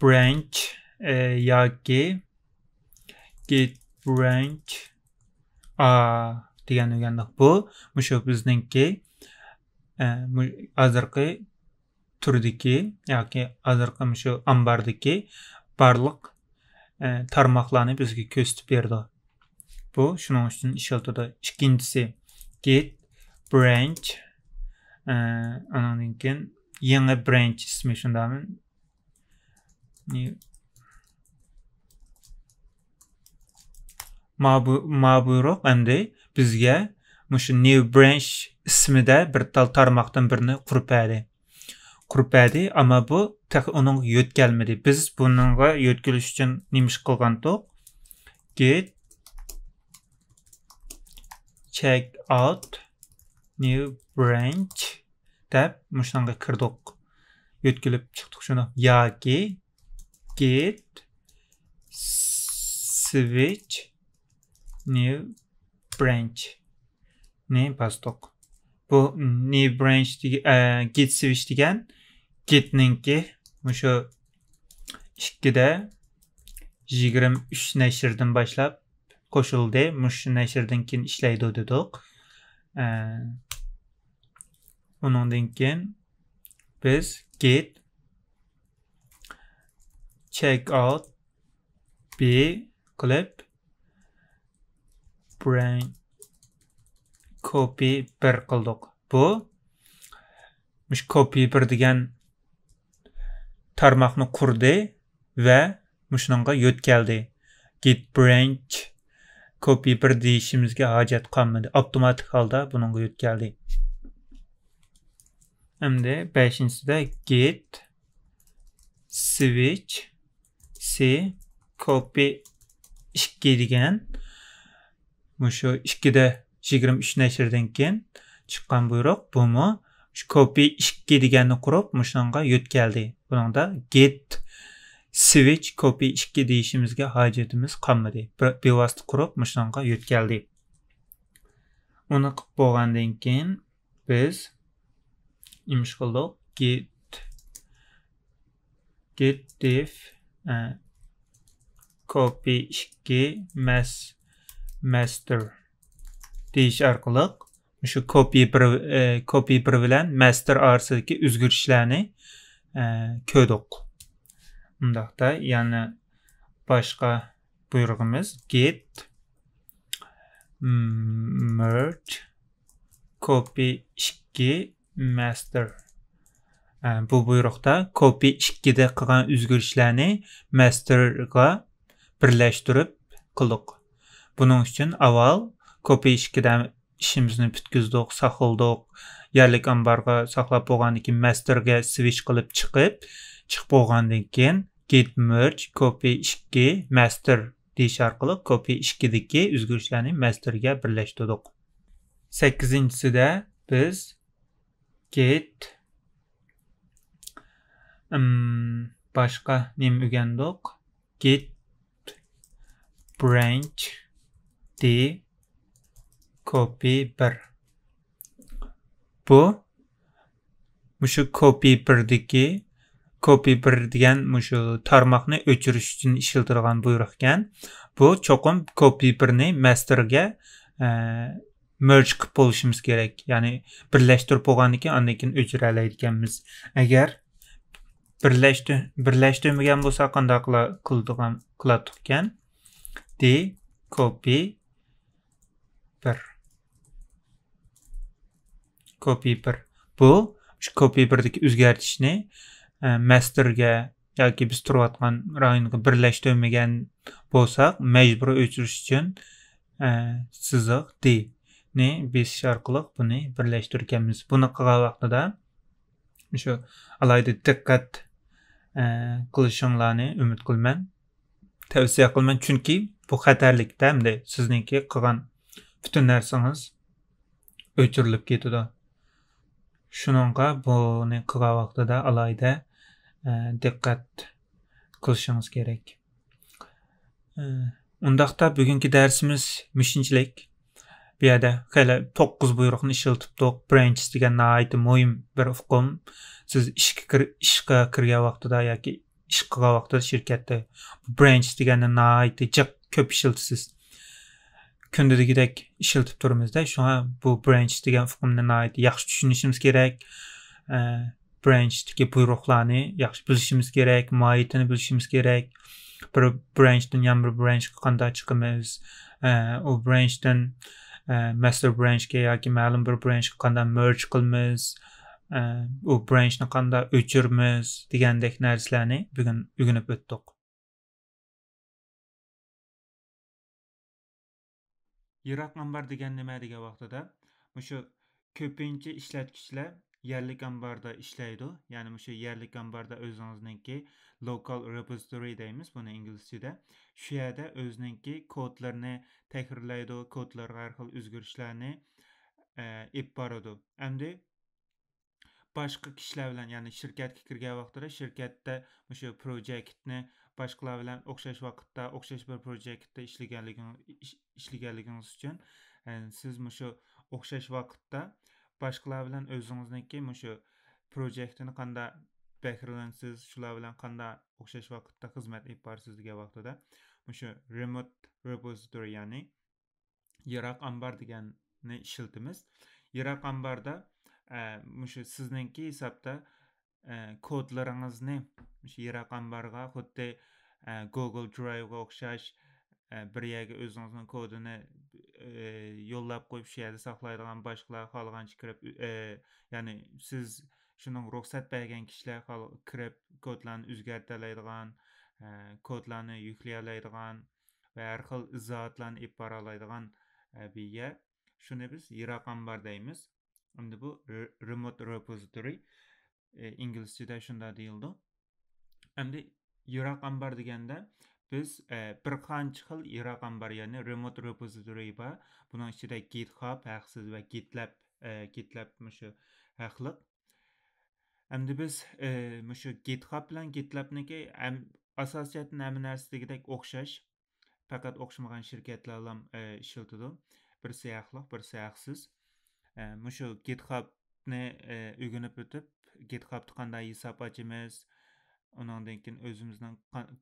branch، ئە، ياكى git branch a دېگەننى ئۆگەندۇق. بۇ مۇشۇ بىزنىڭكى، ئە، مۇ-، ھازىرقى تۈردىكى ياكى ھازىرقى مۇشۇ ئامباردىكى بارلىق، ئە، تارماقلارنى بىزگە كۆرسىتىپ بېرىدۇ. بۇ شۇنىڭ ئۈچۈن ئىشلىتىدۇ. ئىككىنچىسى، git branch، ئە، ئانىڭدىن كېيىن يېڭى branch ئىسمى، شۇنداقمۇ؟ New. ما بۇ-، ما بۇيرۇق ئەمدى بىزگە مۇشۇ new branch ئىسمىدە بىر تال تارماقتىن بىرنى قۇرۇپ بەردى. قۇرۇپ بەردى، ئەمما بۇ تېخى ئۇنىڭغا يۆتكەلمىدى. بىز بۇنىڭغا يۆتكىلىش ئۈچۈن نېمە ئىش قىلغانتۇق؟ Git check out new branch دەپ مۇشۇنىڭغا كىردۇق. يۆتكىلىپ چىقتۇق شۇنى. ياكى git switch new branch نى باستۇق. بۇ new branch دېگە-، ئە، git switch دېگەن git نىڭكى مۇشۇ ئىككىدە يىگىرمە ئۈچ نەشردىن باشلاپ قوشۇلدى. مۇشۇ نەشردىن كېيىن ئىشلەيدۇ دېدۇق. ئە، ئۇنىڭدىن كېيىن بىز git check out b قىلىپ branch copy بىر قىلدۇق. بۇ مۇشۇ copy بىر دېگەن تارماقنى قۇردى ۋە مۇشۇنىڭغا يۆتكەلدى. Git branch copy بىر دېيىشىمىزگە ھاجەت قالمىدى. ئاپتوماتىك ھالدا بۇنىڭغا يۆتكەلدى. ئەمدى بەشىنچىسىدە git switch c copy ئىككى دېگەن، مۇشۇ ئىككىدە يىگىرمە ئۈچ نەشردىن كېيىن چىققان بۇيرۇق. بۇمۇ شۇ copy ئىككى دېگەننى قۇرۇپ، مۇشۇنىڭغا يۆتكەلدى. بۇنىڭدا git switch copy ئىككى دېيىشىمىزگە ھاجىتىمىز قالمىدى. بىر، بىۋاسىتە قۇرۇپ، مۇشۇنىڭغا يۆتكەلدى. ئۇنى قىلىپ بولغاندىن كېيىن، بىز نېمە ئىش قىلدۇق؟ Git، git diff، ئە، copy ئىككى mas-، master دېيىش ئارقىلىق مۇشۇ copy بىر، ئە، copy بىر بىلەن master ئارىسىدىكى ئۆزگىرىشلەرنى، ئە، كۆردۇق. ئۇنداقتا يەنە باشقا بۇيرۇقىمىز git merge copy ئىككى master. ئە، بۇ بۇيرۇقتا copy ئىككىدە قىلغان ئۆزگىرىشلەرنى masterغا بىرلەشتۈرۈپ قىلدۇق. بۇنىڭ ئۈچۈن ئاۋۋال copy ئىككىدە ئىشىمىزنى پۈتكۈزدۇق، ساقلىدۇق. يەرلىك ئامبارغا ساقلاپ بولغاندىن كېيىن، masterگە switch قىلىپ چىقىپ، چىقىپ بولغاندىن كېيىن، git merge copy ئىككى master دېيىش ئارقىلىق copy ئىككىدىكى ئۆزگىرىشلەرنى masterگە بىرلەشتۈردۇق. سەككىزىنچىسىدە بىز git، ئىم، باشقا نېمە ئۆگەندۇق؟ Git branch d copy بىر. بۇ مۇشۇ copy بىردىكى، copy بىر دېگەن مۇشۇ تارماقنى ئۆچۈرۈش ئۈچۈن ئىشلىتىدىغان بۇيرۇق ئىكەن. بۇ چوقۇم copy بىرنى masterگە، ئە، merge قىلىپ بولۇشىمىز كېرەك. يەنى بىرلەشتۈرۈپ بولغاندىن كېيىن، ئاندىن كېيىن ئۆچۈرەلەيدىكەنمىز. ئەگەر بىرلەشتۈ-، بىرلەشتۈرمىگەن بولسا، قانداق قىلا-، قىلىدىغان، قىلاتتۇق ئىكەن؟ D copy بىر. Copy بىر. بۇ، شۇ copy بىردىكى ئۆزگەرتىشنى، ئە، masterگە ياكى بىز تۇرۇۋاتقان رايونغا بىرلەشتۈرمىگەن بولساق، مەجبۇرىي ئۆچۈرۈش ئۈچۈن، ئە، سىزىق D نى بېسىش ئارقىلىق بۇنى بىرلەشتۈرگەنمىز. بۇنى قىلغان ۋاقتىدا شۇ ئالاھىدە دىققەت، ئە، قىلىشىڭلارنى ئۈمىد قىلىمەن. تەۋسىيە قىلىمەن، چۈنكى بۇ خەتەرلىكتە ئەمدى سىزنىڭكى قىلغان پۈتۈن نەرسىڭىز ئۆچۈرۈلۈپ كېتىدۇ. شۇنىڭغا بۇنى قىلغان ۋاقتىدا ئالاھىدە، ئە، دىققەت قىلىشىڭىز كېرەك. ئە، ئۇنداقتا بۈگۈنكى دەرسىمىز مۇشۇنچىلىك. بۇ يەردە خېلى توققۇز بۇيرۇقنى ئىشلىتىپتۇق. Branch دېگەن ناھايىتى مۇھىم بىر ئۇقۇم. سىز ئىشقا كىر-، ئىشقا كىرگەن ۋاقتىدا ياكى ئىش قىلغان ۋاقتىدا شىركەتتە بۇ branch دېگەننى ناھايىتى جىق كۆپ ئىشلىتىسىز. كۈندىلىكىدەك ئىشلىتىپ تۇرىمىزدا، شۇڭا بۇ branch دېگەن ئۇقۇمنى ناھايىتى ياخشى چۈشىنىشىمىز كېرەك. ئە، branch تىكى بۇيرۇقلارنى ياخشى بىلىشىمىز كېرەك، ماھىيىتىنى بىلىشىمىز كېرەك. بىر branch تىن يەنە بىر branch قا قانداق چىقىمىز، ئە، ئۇ branch تىن، ئە، master branch قا ياكى مەلۇم بىر branch قا قانداق merge قىلىمىز، ئە، ئۇ branch نى قانداق ئۆچۈرىمىز دېگەندەك نەرسىلەرنى بۈگۈن ئۆگىنىپ ئۆتتۇق. يىراق ئامبار دېگەن نېمە دېگەن ۋاقتىدا، مۇشۇ كۆپىنچە ئىشلەتكۈچىلەر يەرلىك ئامباردا ئىشلەيدۇ. يەنى مۇشۇ يەرلىك ئامباردا ئۆزىڭىزنىڭكى local repository دەيمىز بۇنى ئىنگلىزچىدە. شۇ يەردە ئۆزىنىڭكى كودلىرىنى تەھرىرلەيدۇ، كودلارغا ھەر خىل ئۆزگىرىشلەرنى، ئە، ئېلىپ بارىدۇ. ئەمدى باشقا كىشىلەر بىلەن، يەنى شىركەتكە كىرگەن ۋاقتىدا شىركەتتە مۇشۇ پروجېكتنى باشقىلار بىلەن ئوخشاش ۋاقىتتا، ئوخشاش بىر پروجېكتتا ئىشلىگەنلىكىڭ-، ئىش-، ئىشلىگەنلىكىڭىز ئۈچۈن، ئە، سىز مۇشۇ ئوخشاش ۋاقىتتا باشقىلار بىلەن ئۆزىڭىزنىڭكى مۇشۇ پروجېكتىنى قانداق بەھرىلىنىسىز، شۇلار بىلەن قانداق ئوخشاش ۋاقىتتا خىزمەت ئېلىپ بارىسىز دېگەن ۋاقتىدا، مۇشۇ remote repository، يەنى يىراق ئامبار دېگەننى ئىشلىتىمىز. يىراق ئامباردا، ئە، مۇشۇ سىزنىڭكى ھېسابتا، ئە، كودلىرىڭىزنى مۇشۇ يىراق ئامبارغا خۇددى، ئە، Google Drive غا ئوخشاش، ئە، بىر يەرگە ئۆزىڭىزنىڭ كودىنى، ئە، يوللاپ قويۇپ، شۇ يەردە ساقلايدىغان، باشقىلار خالىغانچە كىرىپ، ئە، يەنى سىز شۇنىڭ رۇخسەت بەرگەن كىشىلەر خال-، كىرىپ كودلارنى ئۆزگەرتەلەيدىغان، ئە، كودلارنى يۈكلىيەلەيدىغان، ۋە ھەر خىل ئىزاھاتلارنى ئېلىپ بارالايدىغان، ئە، بىر يەر. شۇنى بىز يىراق ئامبار دەيمىز. ئەمدى بۇ remote repository، ئىنگلىزچىدە شۇنداق دېيىلىدۇ. ئەمدى يىراق ئامبار دېگەندە بىز بىر قانچە خىل يىراق ئامبار، يەنى remote repository بار. بۇنىڭ ئىچىدە GitHub ھەقسىز ۋە GitLab، GitLab مۇشۇ ھەقلىق. ئەمدى بىز مۇشۇ GitHub بىلەن GitLabنىڭكى ئاساسىي جەھەتتىن ھەممە نەرسە دېگۈدەك ئوخشاش. پەقەت ئوخشىمىغان شىركەتلەرلا ئىشلىتىدۇ. بىرسى ھەقلىق، بىرسى ھەقسىز. مۇشۇ GitHubنى ئۆگىنىپ ئۆتۈپ، GitHubتا قانداق ھېساب ئاچىمىز، ئۇنىڭدىن كېيىن ئۆزىمىزنىڭ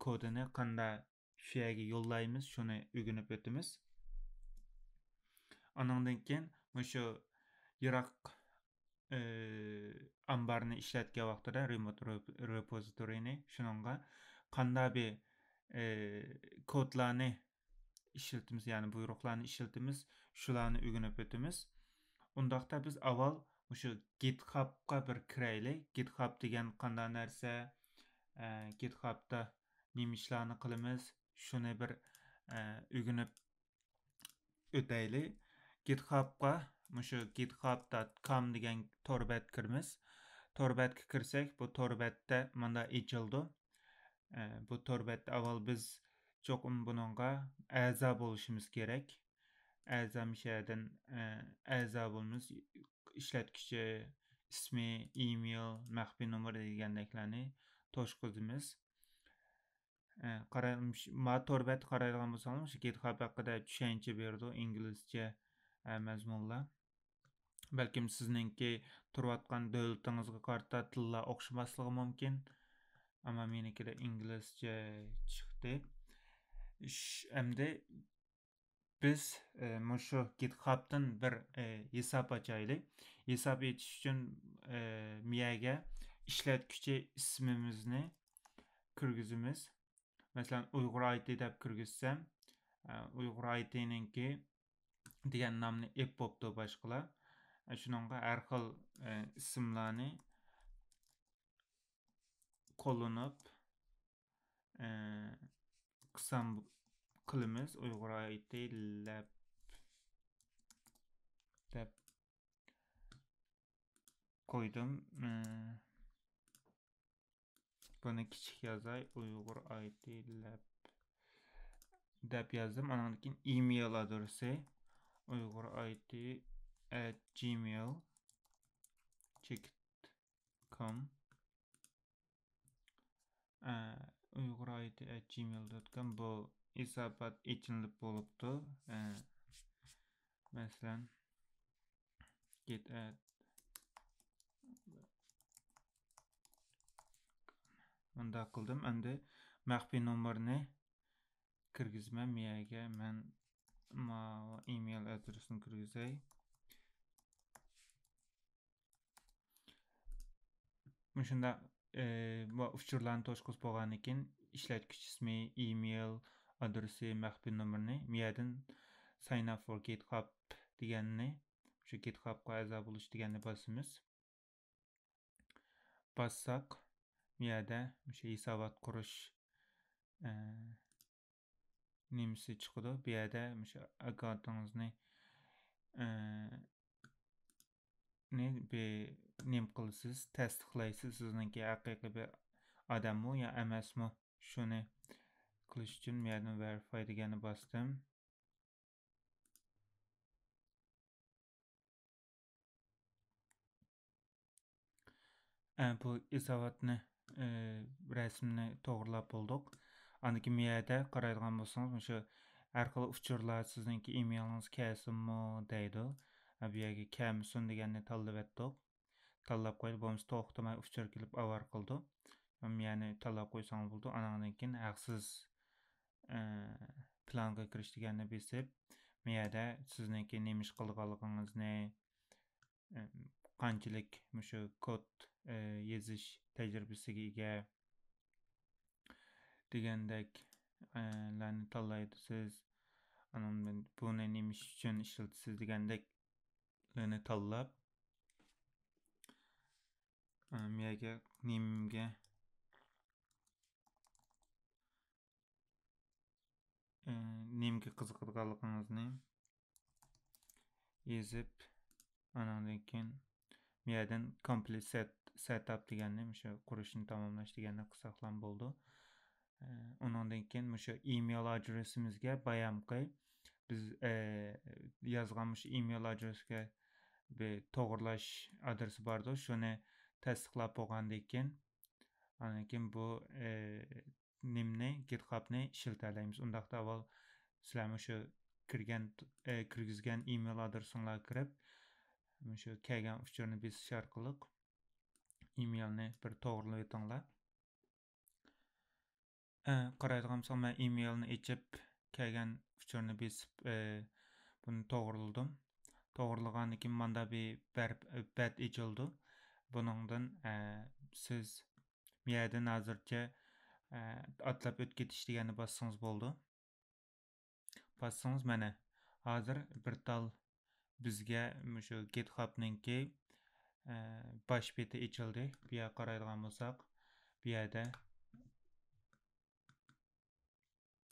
كودىنى قانداق شۇ يەرگە يوللايمىز، شۇنى ئۆگىنىپ ئۆتىمىز. ئانىڭدىن كېيىن مۇشۇ يىراق ئامبارنى ئىشلەتكەن ۋاقتىدا، remote repositoryنى، شۇنىڭغا قانداق بىر كودلارنى ئىشلىتىمىز، يەنى بۇيرۇقلارنى ئىشلىتىمىز، شۇلارنى ئۆگىنىپ ئۆتىمىز. ئۇنداقتا بىز ئاۋۋال مۇشۇ GitHubقا بىر كىرەيلى. GitHub دېگەن قانداق نەرسە، GitHubدا نېمە ئىشلارنى قىلىمىز، شۇنى بىر ئۆگىنىپ ئۆتەيلى. GitHubقا مۇشۇ github.com دېگەن تور بەتكە كىرىمىز. تور بەتكە كىرسەك، بۇ تور بەتتە مانا ئېچىلىدۇ. بۇ تور بەتتە ئاۋۋال بىز چوقۇم بۇنىڭغا ئەزا بولۇشىمىز كېرەك. ئەزا مۇشۇ يەردىن ئەزا بولىمىز. ئىشلەتكۈچى ئىسمى، ئىمېيل، مەخپىي نومۇر دېگەندەكلەرنى توشقۇزىمىز. قاراي، ما تور بەتكە قارايدىغان بولساڭلار، مۇشۇ GitHub ھەققىدە چۈشەنچە بېرىدۇ، ئىنگلىزچە مەزمۇنلار. بەلكىم سىزنىڭكى تۇرۇۋاتقان دۆلىتىڭىزگە قارىتا تىللار ئوخشىماسلىقى مۇمكىن. ئەمما مېنىڭكىدە ئىنگلىزچە چىقتى. ئەمدى بىز مۇشۇ GitHubتىن بىر ھېساب ئاچايلى. ھېساب ئېچىش ئۈچۈن مۇ يەرگە ئىشلەتكۈچى ئىسمىمىزنى كىرگۈزىمىز. مەسىلەن، ئۇيغۇر ئايتى دەپ كىرگۈزسەم، ئۇيغۇر ئايتىنىڭكى دېگەن نامنى ئېپ بوپتۇ باشقىلار. شۇنىڭغا ھەر خىل ئىسىملارنى قوللىنىپ قىسام قىلىمىز. ئۇيغۇر ئايتى لەپ دەپ قويدۇم. بۇنى كىچىك يازاي، ئۇيغۇر ئايتى لەپ دەپ يازدىم. ئانىڭدىن كېيىن ئىمېيل ئادرېسى، uyg'ur I T at gmail dot com. ئە، uyg'ur I T at gmail dot com، بۇ ھېسابات ئېچىلىپ بولۇپتۇ. ئە، مەسىلەن، git at، مۇنداق قىلدىم. ئەمدى مەخپىي نومۇرنى كىرگۈزىمەن. مۇيەرگە مەن ماۋۇ ئىمېيل ئادرېسىنى كىرگۈزەي. مۇشۇنداق، ئى، بۇ ئۇچۇرلارنى توشقۇزۇپ بولغاندىن كېيىن، ئىشلەتكۈچى ئىسمى، ئىمېيل ئادرېسى، مەخپىي نومۇرنى، مۇ يەردىن sign up for GitHub دېگەننى، شۇ GitHubقا ئەزا بولۇش دېگەننى باسىمىز. باسساق، بۇ يەردە مۇشۇ ھېسابات قۇرۇش، ئە، نېمىسى چىقىدۇ. بۇ يەردە مۇشۇ ئاككاونتىڭىزنى، ئە، نى بى-، نېمە قىلىسىز، تەستىقلايسىز، سىزنىڭكى ھەقىقىي بىر ئادەممۇ يا ئەمەسمۇ، شۇنى قىلىش ئۈچۈن بۇ يەردىن verify دېگەننى باستىم. ئە، بۇ ئىزاھاتنى، ئە، رەسىمنى توغرىلاپ بولدۇق. ئاندىن كېيىن بۇ يەردە قارايدىغان بولسىڭىز، مۇشۇ ھەر خىل ئۇچۇرلار سىزنىڭكى ئىمېيلىڭىزغا كەلسۇنمۇ دەيدۇ. ئە، بۇ يەرگە كەلمىسۇن دېگەننى تاللىۋەتتۇق. تاللاپ قويدى، بولمىسا توختىماي ئۇچۇر كېلىپ ئاۋارە قىلىدۇ. يەنى تاللاپ قويساڭىز بولىدۇ. ئانىڭدىن كېيىن ھەقسىز، ئە، پىلانغا كىرىش دېگەننى بېسىپ، بۇ يەردە سىزنىڭكى نېمە ئىش قىلىدىغانلىقىڭىزنى، ئە، قانچىلىك مۇشۇ كود، ئە، يېزىش تەجرىبىسىگە ئىگە دېگەندەك، ئە، لارنى تاللايدۇ سىز. ئانىڭدىن بۇنى نېمە ئىش ئۈچۈن ئىشلىتىسىز دېگەندەكلەرنى تاللاپ، ئە، مۇ يەرگە نېمىگە ئى، نېمىگە قىزىقىدىغانلىقىڭىزنى يېزىپ، ئانىڭدىن كېيىن بۇ يەردىن complete set، setup دېگەننى، مۇشۇ قۇرۇشنى تاماملاش دېگەننى قىلساقلام بولىدۇ. ئە، ئۇنىڭدىن كېيىن مۇشۇ ئىمېيل ئادرېسىمىزگە بايامقى بىز، ئە، يازغان مۇشۇ ئىمېيل ئادرېسىگە بىر توغرىلاش ئادرېسى باردۇ. شۇنى تەستىقلاپ بولغاندىن كېيىن، ئاندىن كېيىن بۇ، ئە، نېمىنى، گىتخابنى ئىشلىتەلەيمىز. ئۇنداقتا ئاۋۋال سىلەر مۇشۇ كىرگەن، ئە، كىرگۈزگەن ئىمېيل ئادرېسىڭلارغا كىرىپ، مۇشۇ كەلگەن ئۇچۇرنى بېسىش ئارقىلىق ئىمېيلنى بىر توغرىلىۋېتىڭلار. ئە، قارايدىغان بولساق، مەن ئىمېيلنى ئېچىپ، كەلگەن ئۇچۇرنى بېسىپ، ئە، بۇنى توغرىلىدىم. توغرىلىغاندىن كېيىن ماندا بىر بەر-، بەت ئېچىلىدۇ. بۇنىڭدىن، ئە، سىز بۇ يەردىن ھازىرچە، ئە، ئاتلاپ ئۆتۈپ كېتىش دېگەننى باسسىڭىز بولىدۇ. باسسىڭىز، مانا، ھازىر بىر تال بىزگە مۇشۇ گىتخابنىڭكى، ئە، باش بېتى ئېچىلدى. بۇ يەرگە قارايدىغان بولساق، بۇ يەردە،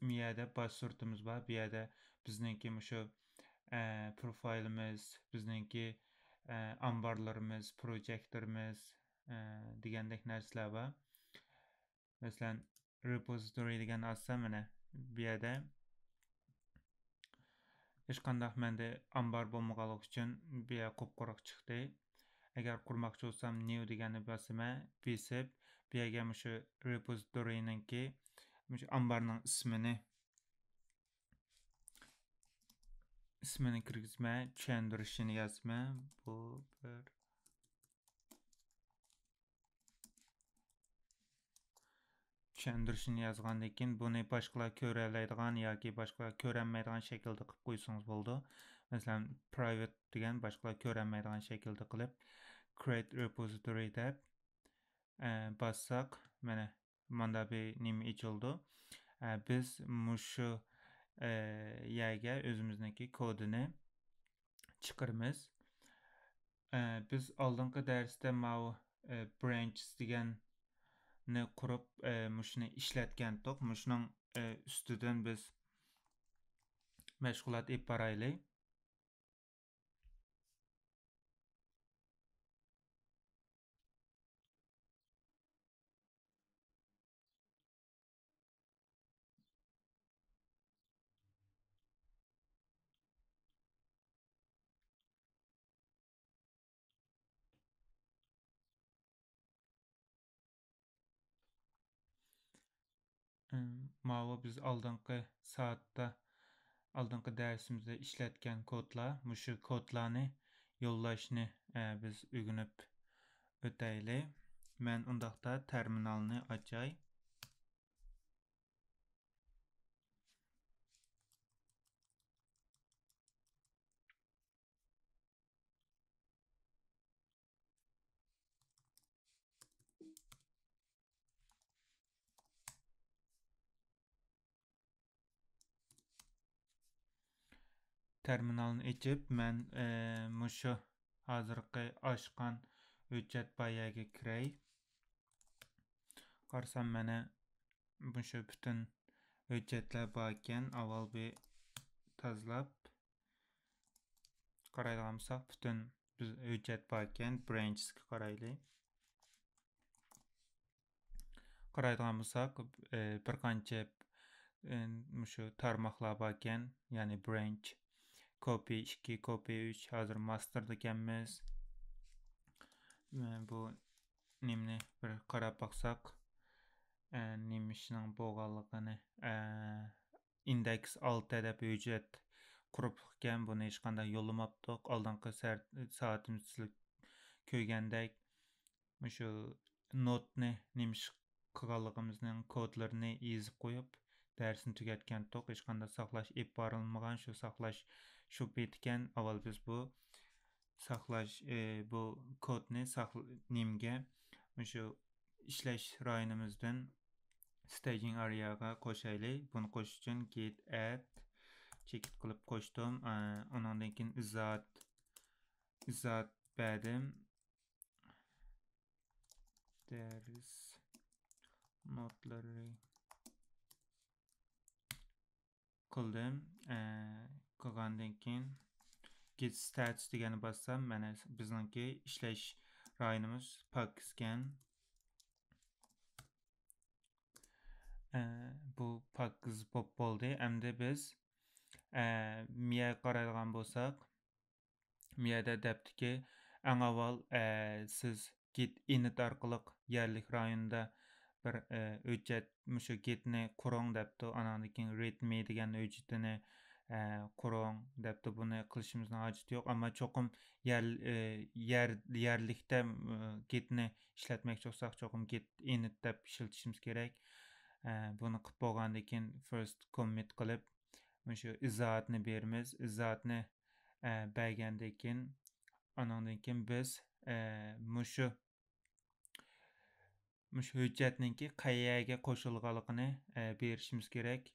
بۇ يەردە باش سۈرىتىمىز بار. بۇ يەردە بىزنىڭكى مۇشۇ، ئە، پروفايلىمىز، بىزنىڭكى، ئە، ئامبارلىرىمىز، پروجېكتلىرىمىز، ئە، دېگەندەك نەرسىلەر بار. مەسىلەن، رېپوزىتورى دېگەننى ئاچسام، مانا، بۇ يەردە ھېچقانداق مەندە ئامبار بولمىغانلىقى ئۈچۈن بۇ يەر قۇپقۇرۇق چىقتى. ئەگەر قۇرماقچى بولسام، نيۇ دېگەننى باسىمەن، بېسىپ، بۇ يەرگە مۇشۇ رېپوزىتورىنىڭكى، مۇشۇ ئامبارنىڭ ئىسمىنى، ئىسمىنى كىرگۈزمەن، چۈشەندۈرۈشىنى يازىمەن. بۇ بىر چۈشەندۈرۈشىنى يازغاندىن كېيىن، بۇنى باشقىلار كۆرەلەيدىغان ياكى باشقىلار كۆرەلمەيدىغان شەكىلدە قىلىپ قويسىڭىز بولىدۇ. مەسىلەن، private دېگەن باشقىلار كۆرەلمەيدىغان شەكىلدە قىلىپ، create repository دەپ، ئە، باسساق، مانا، ماندا بىر نېمە ئېچىلىدۇ. ئە، بىز مۇشۇ، ئە، يەرگە ئۆزىمىزنىڭكى كودىنى چىقىرىمىز. ئە، بىز ئالدىنقى دەرستە ماۋۇ، ئە، branches دېگەننى قۇرۇپ، ئە، مۇشۇنى ئىشلەتكەنتۇق. مۇشۇنىڭ، ئە، ئۈستىدىن بىز مەشغۇلات ئېلىپ بارايلى. ئىم، ماۋۇ بىز ئالدىنقى سائەتتە، ئالدىنقى دەرسىمىزدە ئىشلەتكەن كودلار، مۇشۇ كودلارنى يوللاشنى، ئە، بىز ئۆگىنىپ ئۆتەيلى. مەن ئۇنداقتا تەرمىنالنى ئاچاي. تەرمىنالنى ئېچىپ، مەن، ئە، مۇشۇ ھازىرقى ئاچقان ھۆججەت بار يەرگە كىرەي. قارىسام، مانا مۇشۇ پۈتۈن ھۆججەتلەر بار ئىكەن. ئاۋۋال بىر تازىلاپ قارايدىغان بولساق، پۈتۈن بىز ھۆججەت بار ئىكەن، branches قا قارايلى. قارايدىغان بولساق، ئى، بىر قانچە، ئى، مۇشۇ تارماقلار بار ئىكەن، يەنى branch، copy ئىككى، copy ئۈچ، ھازىر masterدا ئىكەنمىز. ئى، بۇ نېمىنى بىر قاراپ باقساق، ئە، نېمە ئىشنىڭ بولغانلىقىنى، ئە، index ئالتە دەپ ھۆججەت قۇرۇپلۇق ئىكەن، بۇنى ھېچقانداق يوللىماپتۇق. ئالدىنقى سەر-، سائىتىمىزدە سىلەر كۆرگەندەك، مۇشۇ نودنى نېمە ئىش قىلغانلىقىمىزنىڭ كودلىرىنى يېزىپ قويۇپ، دەرسنى تۈگەتكەنتۇق. ھېچقانداق ساقلاش ئېلىپ بارىلمىغان، شۇ ساقلاش شۇ پېتىكەن. ئاۋۋال بىز بۇ ساقلاش، ئى، بۇ كودنى ساقل-، نېمىگە، مۇشۇ ئىشلەش رايونىمىزدىن staging area غا قوشايلى. بۇنى قوشۇش ئۈچۈن git add چېكىت قىلىپ قوشتۇم. ئە، ئۇنىڭدىن كېيىن ئىزاھات، ئىزاھات بەردىم. دەرس نوتلىرى قىلدىم. ئە، قىلغاندىن كېيىن git status دېگەننى باسسام، مانا بىزنىڭكى ئىشلەش رايونىمىز پاكىز ئىكەن. ئە، بۇ پاكىز بولۇپ بولدى. ئەمدى بىز، ئە، مىيەگە قارايدىغان بولساق، مىيەدە دەپتىكى، ئەڭ ئاۋۋال، ئە، سىز git init ئارقىلىق يەرلىك رايوندا بىر، ئە، ھۆججەت، مۇشۇ git نى قۇرۇڭ دەپتۇ. ئاناندىن كېيىن readme دېگەن ھۆججىتىنى، ئە، قۇرۇڭ دەپتۇ. بۇنى قىلىشىمىزنىڭ ھاجىتى يوق. ئەمما چوقۇم يەر، ئە، يەر، يەرلىكتە، ئە، git نى ئىشلەتمەكچى بولساق، چوقۇم git init دەپ ئىشلىتىشىمىز كېرەك. ئە، بۇنى قىلىپ بولغاندىن كېيىن first commit قىلىپ، مۇشۇ ئىزاھاتنى بېرىمىز. ئىزاھاتنى، ئە، بەرگەندىن كېيىن، ئانىڭدىن كېيىن بىز، ئە، مۇشۇ، مۇشۇ ھۆججەتنىڭكى قەيەرگە قوشۇلغانلىقىنى، ئە، بېرىشىمىز كېرەك.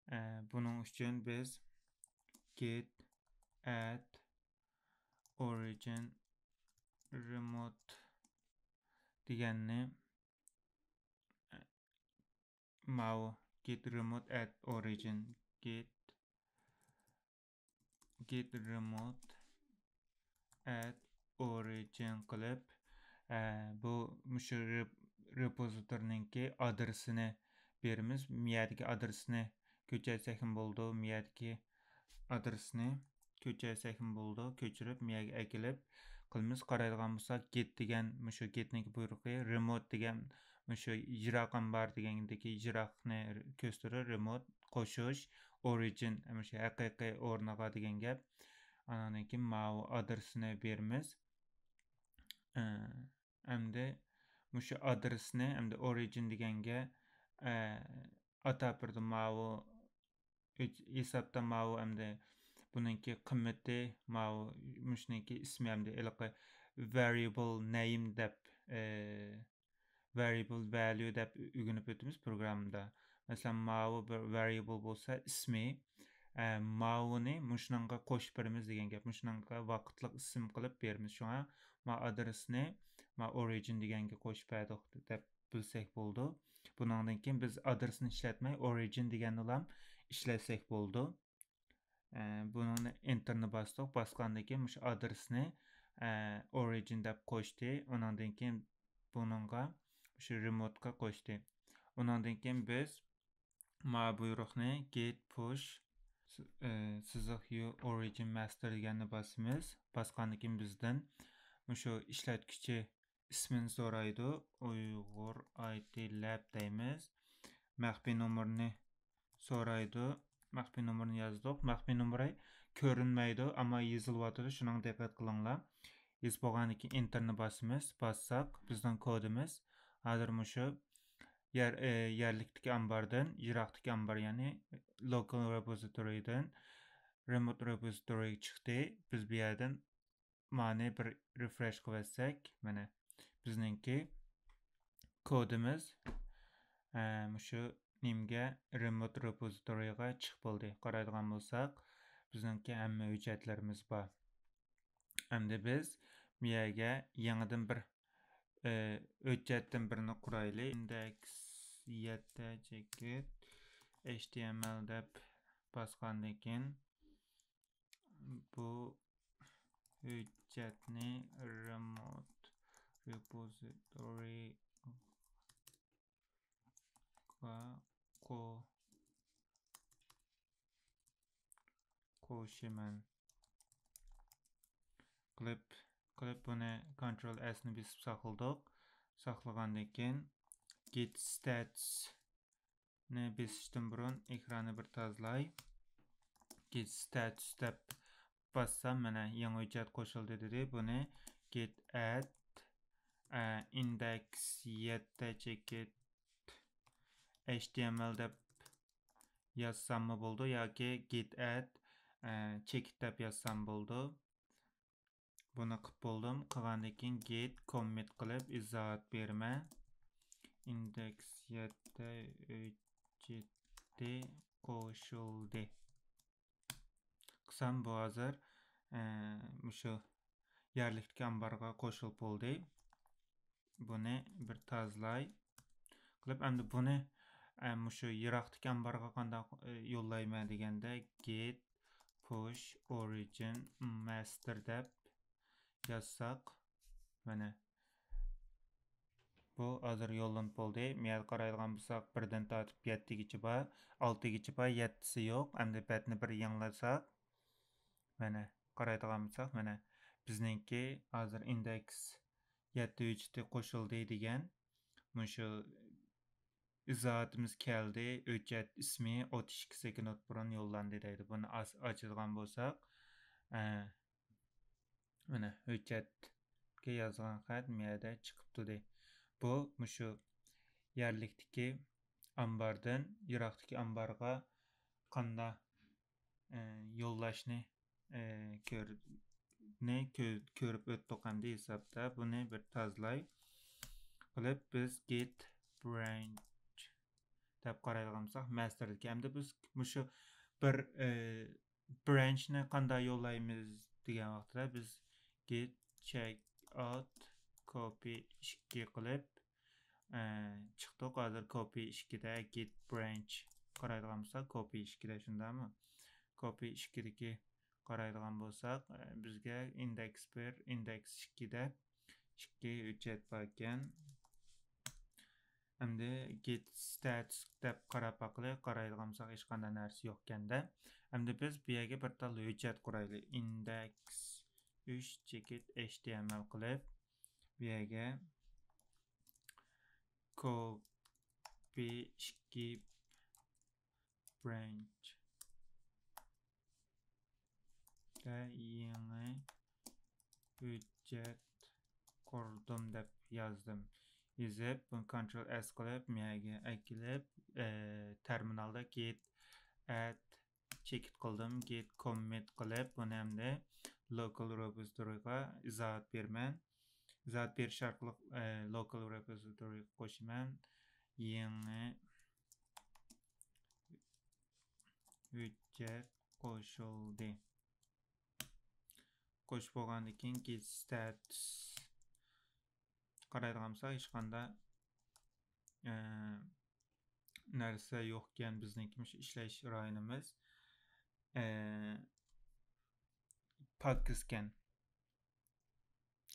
ئە، بۇنىڭ ئۈچۈن بىز git add origin remote دېگەننى، ئە، ماۋۇ git remote add origin، git، git remote add origin قىلىپ، ئە، بۇ مۇشۇ رېپ-، رېپوزىتورنىڭكى ئادرېسىنى بېرىمىز. مىيەدىكى ئادرېسىنى كۆچۈرسەكمۇ بولىدۇ. مىيەدىكى ئادرېسىنى كۆچۈرسەكمۇ بولىدۇ. كۆچۈرۈپ، مىيەگە ئەكېلىپ قىلىمىز. قارايدىغان بولساق، git دېگەن، مۇشۇ git نىڭكى بۇيرۇقى، remote دېگەن، مۇشۇ يىراق ئامبار دېگەندىكى يىراقنى كۆرسىتىدۇ. Remote، قوشۇش، origin، مۇشۇ ھەقىقىي ئورنىغا دېگەن گەپ. ئانىڭدىن كېيىن ماۋۇ ئادرېسىنى بېرىمىز. ئە، ئەمدى مۇشۇ ئادرېسنى، ئەمدى origin دېگەنگە، ئە، ئاتاپ بېرىدۇ. ماۋۇ ھېسابتا ماۋۇ ئەمدى بۇنىڭكى قىممىتى، ماۋۇ مۇشۇنىڭكى ئىسمى ئەمدى ھېلىقى variable name دەپ، ئى، variable value دەپ ئۆگىنىپ ئۆتىمىز پروگراممىدا. مەسىلەن، ماۋۇ بىر variable بولسا ئىسمى، ئە، ماۋۇنى مۇشۇنىڭغا قوشۇپ بېرىمىز دېگەن گەپ. مۇشۇنىڭغا ۋاقىتلىق ئىسىم قىلىپ بېرىمىز. شۇڭا ما ئادرېسنى ما origin دېگەنگە قوشۇپ بەردۇق دەپ بىلسەك بولىدۇ. بۇنىڭدىن كېيىن بىز ئادرېسنى ئىشلەتمەي، origin دېگەننىلا ئىشلەتسەك بولىدۇ. ئە، بۇنىڭنى ئېنتېرنى باستۇق. باسقاندىن كېيىن مۇشۇ ئادرېسنى، ئە، origin دەپ قوشتى. ئۇنىڭدىن كېيىن بۇنىڭغا مۇشۇ remote قا قوشتى. ئۇنىڭدىن كېيىن بىز ما بۇيرۇقنى git push، ئە، سىزىق u origin master دېگەننى باسىمىز. باسقاندىن كېيىن بىزدىن مۇشۇ ئىشلەتكۈچى ئىسمىنى سورايدۇ. ئۇيغۇر ئاي تى لەب دەيمىز. مەخپىي نومۇرنى سورايدۇ. مەخپىي نومۇرنى يازدۇق. مەخپىي نومۇرى كۆرۈنمەيدۇ، ئەمما يېزىلىۋاتىدۇ. شۇنىڭغا دىققەت قىلىڭلار. يېزىپ بولغاندىن كېيىن ئېنتېرنى باسىمىز. باسساق، بىزنىڭ كودىمىز ھازىر مۇشۇ يەر، ئە، يەرلىكتىكى ئامباردىن يىراقتىكى ئامبار، يەنى local repository دىن remote repository غا چىقتى. بىز بۇ يەردىن مانى بىر refresh قىلىۋەتسەك، مانا بىزنىڭكى كودىمىز، ئە، مۇشۇ نېمىگە، remote repository غا چىقىپ بولدى. قارايدىغان بولساق، بىزنىڭكى ھەممە ھۆججەتلىرىمىز بار. ئەمدى بىز بۇ يەرگە يېڭىدىن بىر، ئە، ھۆججەتتىن بىرنى قۇرايلى. ئىندېكس يەتتە چېكىت ھەيچ تى ئېم ئېل دەپ باسقاندىن كېيىن، بۇ ھۆججەتنى remote repository غا قو-، قوشىمەن. قىلىپ، قىلىپ بۇنى control S نى بېسىپ ساقلىدۇق. ساقلىغاندىن كېيىن git status نى بېسىشتىن بۇرۇن ئېكراننى بىر تازىلاي. Git status دەپ باسسام، مانا يېڭى ھۆججەت قوشۇلدى دېدى. بۇنى git add، ئە، ئىندېكس يەتتە چېكىت ھەيچ تى ئېم ئېل دەپ يازساممۇ بولىدۇ ياكى git add، ئە، چېكىت دەپ يازسام بولىدۇ. بۇنى قىلىپ بولدۇم. قىلغاندىن كېيىن git commit قىلىپ ئىزاھات بېرىمەن. ئىندېكس يەتتە ھۆججىتى قوشۇلدى. قىلسام بۇ ھازىر، ئە، مۇشۇ يەرلىكتىكى ئامبارغا قوشۇلۇپ بولدى. بۇنى بىر تازىلاي. قىلىپ ئەمدى بۇنى، ئە، مۇشۇ يىراقتىكى ئامبارغا قانداق، ئە، يوللايمەن دېگەندە git push origin master دەپ يازساق، مانا بۇ ھازىر يوللىنىپ بولدى. مۇيەردە قارايدىغان بولساق، بىردىن تارتىپ يەتتىگىچە بار، ئالتىگىچە بار، يەتتىسى يوق. ئەمدى بەتنى بىر يېڭىلىساق، مانا قارايدىغان بولساق، مانا بىزنىڭكى ھازىر ئىندېكس يەتتە ھۆججىتى قوشۇلدى دېگەن مۇشۇ ئىزاھاتىمىز كەلدى. ھۆججەت ئىسمى ئوتتۇز ئىككى سېكۇنت بۇرۇن يوللاندى دەيدۇ. بۇنى ئاچىدىغان بولساق، ئە، مانا ھۆججەتكە يازغان خەت مۇ يەردە چىقىپ تۇردى. بۇ مۇشۇ يەرلىكتىكى ئامباردىن يىراقتىكى ئامبارغا قانداق، ئە، يوللاشنى، ئە، كۆر-، نى كۆ-، كۆرۈپ ئۆتتۇق ئەمدى ھېسابتا. بۇنى بىر تازىلاي قىلىپ، بىز git branch دەپ قارايدىغان بولساق، ماستېردىكى. ئەمدى بىز مۇشۇ بىر، ئە، برانچنى قانداق يوللايمىز دېگەن ۋاقىتتا، بىز git checkout copy ئىككى قىلىپ، ئە، چىقتۇق. ھازىر copy ئىككىدە git branch قارايدىغان بولساق، copy ئىككىدە، شۇنداقمۇ؟ Copy ئىككىدىكى قارايدىغان بولساق، ئە، بىزگە ئىندېكس بىر، ئىندېكس ئىككىدە ئىككى ھۆججەت باركەن. ئەمدى git status دەپ قاراپ باقىلى، قارايدىغان بولساق ھېچقانداق نەرسە يوقكەندە. ئەمدى بىز بۇ يەرگە بىر تال ھۆججەت قۇرايلى. ئىندېكس ئۈچ چېكىت ھەيچ تى ئېم ئېل قىلىپ، بۇ يەرگە copy ئىككى branch دە يېڭى ھۆججەت قۇردۇم دەپ يازدىم. يېزىپ، بۇنى كونترول ئېس قىلىپ، مەيەگە ئەكېلىپ، ئە، تەرمىنالدا git add چېكىت قىلدىم، git commit قىلىپ، بۇنى ئەمدى لوكال رېپوزىتورىغا ئىزاھات بېرىمەن. ئىزاھات بېرىش ئارقىلىق، ئە، لوكال رېپوزىتورىغا قوشىمەن. يېڭى ھۆججەت قوشۇلدى. قوشۇپ بولغاندىن كېيىن git status قارايدىغان بولساق، ھېچقانداق، ئە، نەرسە يوقكەن. بىزنىڭكى مۇشۇ ئىشلەش رايونىمىز، ئە، پاكىزكەن.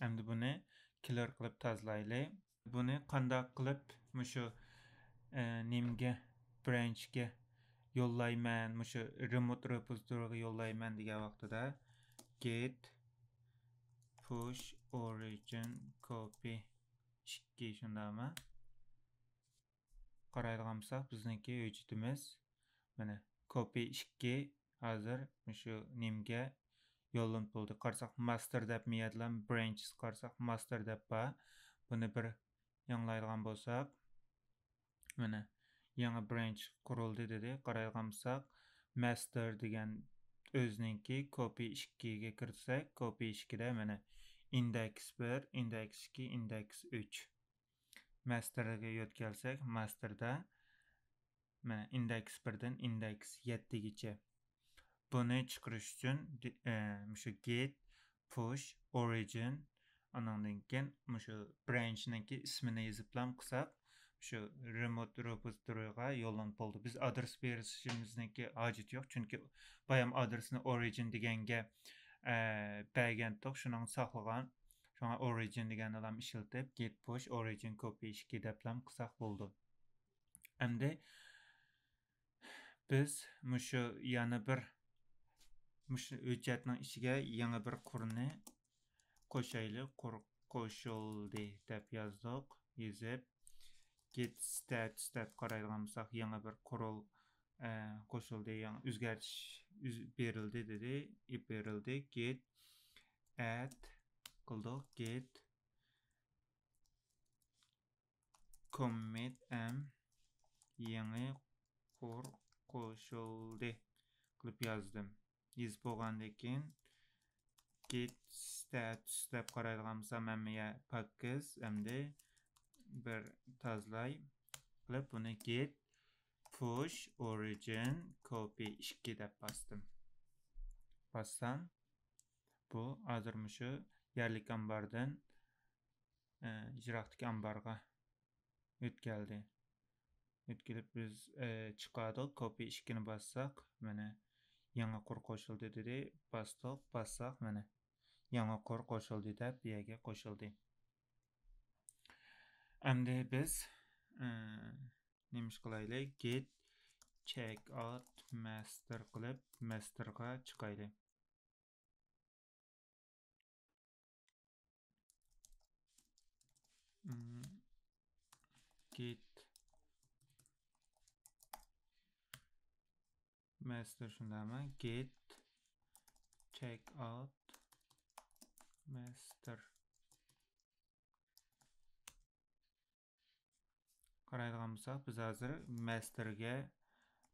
ئەمدى بۇنى كلىير قىلىپ تازىلايلى. بۇنى قانداق قىلىپ مۇشۇ، ئە، نېمىگە، برانچكە يوللايمەن، مۇشۇ رېموت رېپوزىتورىغا يوللايمەن دېگەن ۋاقتىدا، git push origin copy ئىككى، شۇنداقمۇ؟ قارايدىغان بولساق، بىزنىڭكى ھۆججىتىمىز، مانا، copy ئىككى ھازىر مۇشۇ نېمىگە يوللىنىپ بولدى. قارىساق، ماستېر دەپ مۇ يەردىلا، برانچ قارىساق، ماستېر دەپ بار. بۇنى بىر يېڭىلايدىغان بولساق، مانا، يېڭى برانچ قۇرۇلدى دېدى. قارايدىغان بولساق، ماستېر دېگەن ئۆزىنىڭكى، copy ئىككىگە كىرسەك، copy ئىككىدە، مانا، ئىندېكس بىر، ئىندېكس ئىككى، ئىندېكس ئۈچ. ماستېرغا يۆتكەلسەك، ماستېردا، مانا، ئىندېكس بىردىن ئىندېكس يەتتىگىچە. بۇنى چىقىرىش ئۈچۈن، دى-، ئە، مۇشۇ git push origin، ئانىڭدىن كېيىن مۇشۇ برانچنىڭكى ئىسمىنى يېزىپلام قىلساق، شۇ رېموت رېپوزىتورىغا يوللىنىپ بولدى. بىز ئادرېس بېرىشىمىزنىڭكى ھاجىتى يوق، چۈنكى بايام ئادرېسنى origin دېگەنگە، ئە، بەرگەنتۇق، شۇنىڭ ساقلىغان. شۇڭا origin دېگەننىلام ئىشلىتىپ، git push origin copy ئىككى دەپلام قىلساق بولىدۇ. ئەمدى بىز مۇشۇ يەنە بىر، مۇشۇ ھۆججەتنىڭ ئىچىگە يېڭى بىر قۇرنى قوشايلى. قۇر قوشۇلدى دەپ يازدۇق. يېزىپ، git status دەپ قارايدىغان بولساق، يېڭى بىر قۇرۇل، ئە، قوشۇلدى، يېڭى ئۆزگەرتىش يۈز بېرىلدى دېدى. ئېلىپ بېرىلدى. Git add قىلدۇق. Git commit ئەم يېڭى قۇر قوشۇلدى قىلىپ يازدىم. يېزىپ بولغاندىن كېيىن، git status دەپ قارايدىغان بولسام، ھەممە يەر پاكىز. ئەمدى بىر تازىلاي قىلىپ، بۇنى git push origin copy ئىككى دەپ باستىم. باسسام، بۇ ھازىر مۇشۇ يەرلىك ئامباردىن، ئە، يىراقتىكى ئامبارغا يۆتكەلدى. يۆتكىلىپ بىز، ئە، چىقاردۇق. Copy ئىككىنى باسساق، مانا، يېڭى قۇر قوشۇلدى دېدى. باستۇق، باسساق مانا يېڭى قۇر قوشۇلدى دەپ بۇ يەرگە قوشۇلدى. ئەمدى بىز ئە، نېمە ئىش قىلايلى؟ Git checkout master قىلىپ ماستېرغا چىقايلى. Git master شۇنداقمۇ؟ Git checkout master. قارايدىغان بولساق، بىز ھازىر ماستېرگە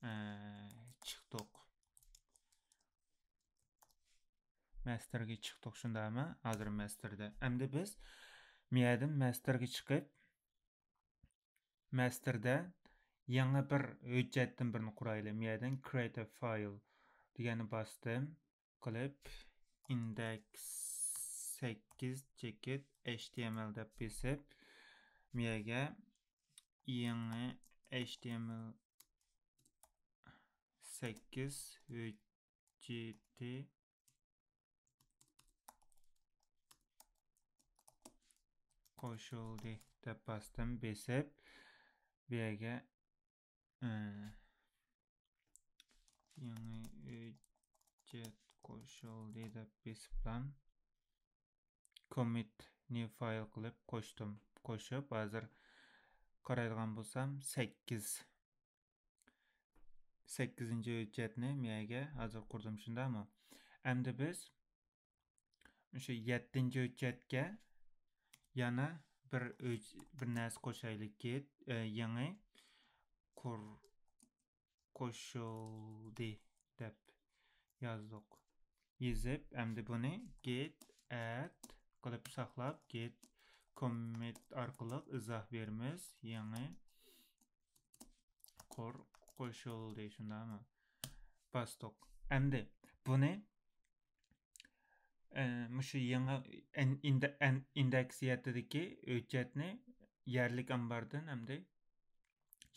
ئە، چىقتۇق. ماستېرگە چىقتۇق، شۇنداقمۇ؟ ھازىر ماستېردا. ئەمدى بىز مۇيەردىن ماستېرگە چىقىپ، ماستېردا يېڭى بىر ھۆججەتتىن بىرنى قۇرايلى. مۇيەردىن create a file دېگەننى باستىم. قىلىپ، index سەككىز چېكىت H T M L دەپ بېسىپ، مۇيەرگە يېڭى H T M L سەككىز ھۆججىتى قوشۇلدى دەپ باستىم، بېسىپ، بۇ يەرگە، ئى، يېڭى ھۆججەت قوشۇلدى دەپ بېسىپلا، commit new file قىلىپ قوشتۇم. قوشۇپ، ھازىر قارايدىغان بولسام، سەككىز. سەككىزىنچى ھۆججەتنى مەيەگە ھازىر قۇردۇم، شۇنداقمۇ؟ ئەمدى بىز مۇشۇ يەتتىنچى ھۆججەتكە يەنە بىر ھۆج-، بىر نەرسە قوشايلى. Git، ئە، يېڭى قۇر قوشۇلدى دەپ يازدۇق. يېزىپ، ئەمدى بۇنى git add قىلىپ ساقلاپ، git commit ئارقىلىق ئىزاھ بېرىمىز. يېڭى قۇر قوشۇلدى، شۇنداقمۇ؟ باستۇق. ئەمدى بۇنى، ئە، مۇشۇ يېڭى ئەن-، ئىندە-، ئەن-، ئىندېكس يەتتىدىكى ھۆججەتنى يەرلىك ئامباردىن ئەمدى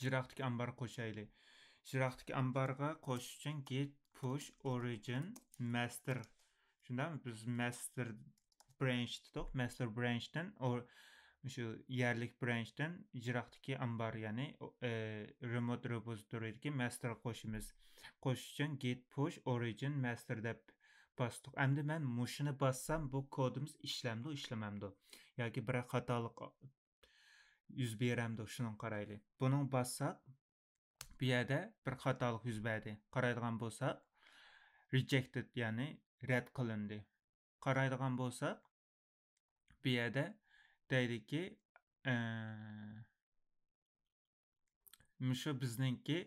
يىراقتىكى ئامبارغا قوشايلى. يىراقتىكى ئامبارغا قوشۇش ئۈچۈن git push origin master. شۇنداقمۇ؟ بىز master branch دېدۇق. Master branch تىن ئو-، مۇشۇ يەرلىك branch تىن يىراقتىكى ئامبار، يەنى، ئە، remote repository دىكى master غا قوشىمىز. قوشۇش ئۈچۈن git push origin master دەپ باستۇق. ئەمدى مەن مۇشۇنى باسسام، بۇ كودىمىز ئىشلەمدۇ، ئىشلىمەمدۇ؟ ياكى بىرەر خاتالىق يۈز بېرەمدۇ؟ شۇنىڭغا قارايلى. بۇنىڭغا باسساق، بۇ يەردە بىر خاتالىق يۈز بەردى. قارايدىغان بولساق، rejected، يەنى رەت قىلىندى. قارايدىغان بولساق، بۇ يەردە دەيدىكى، ئە، مۇشۇ بىزنىڭكى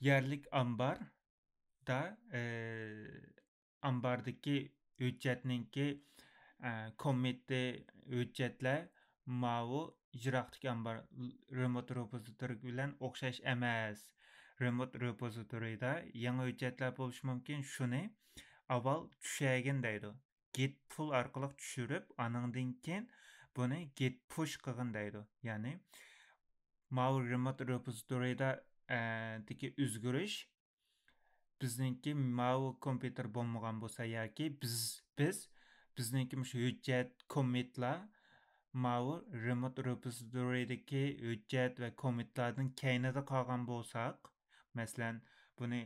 يەرلىك ئامباردا، ئە، ئامباردىكى ھۆججەتنىڭكى، ئە، كوممىتى ھۆججەتلەر ماۋۇ يىراقتىكى ئامبار، remote repository بىلەن ئوخشاش ئەمەس. Remote repository دا يېڭى ھۆججەتلەر بولۇشى مۇمكىن. شۇنى ئاۋۋال چۈشۈرگىن دەيدۇ. Git pull ئارقىلىق چۈشۈرۈپ، ئانىڭدىن كېيىن بۇنى git push قىلغىن دەيدۇ. يەنى ماۋۇ remote repository دا، ئە، دىكى ئۆزگىرىش بىزنىڭكى ماۋۇ كومپيۇتېر بولمىغان بولسا ياكى بىز، بىز، بىزنىڭكى مۇشۇ ھۆججەت، كوممىتلار ماۋۇ remote repository دىكى ھۆججەت ۋە كوممىتلاردىن كەينىدە قالغان بولساق، مەسىلەن، بۇنى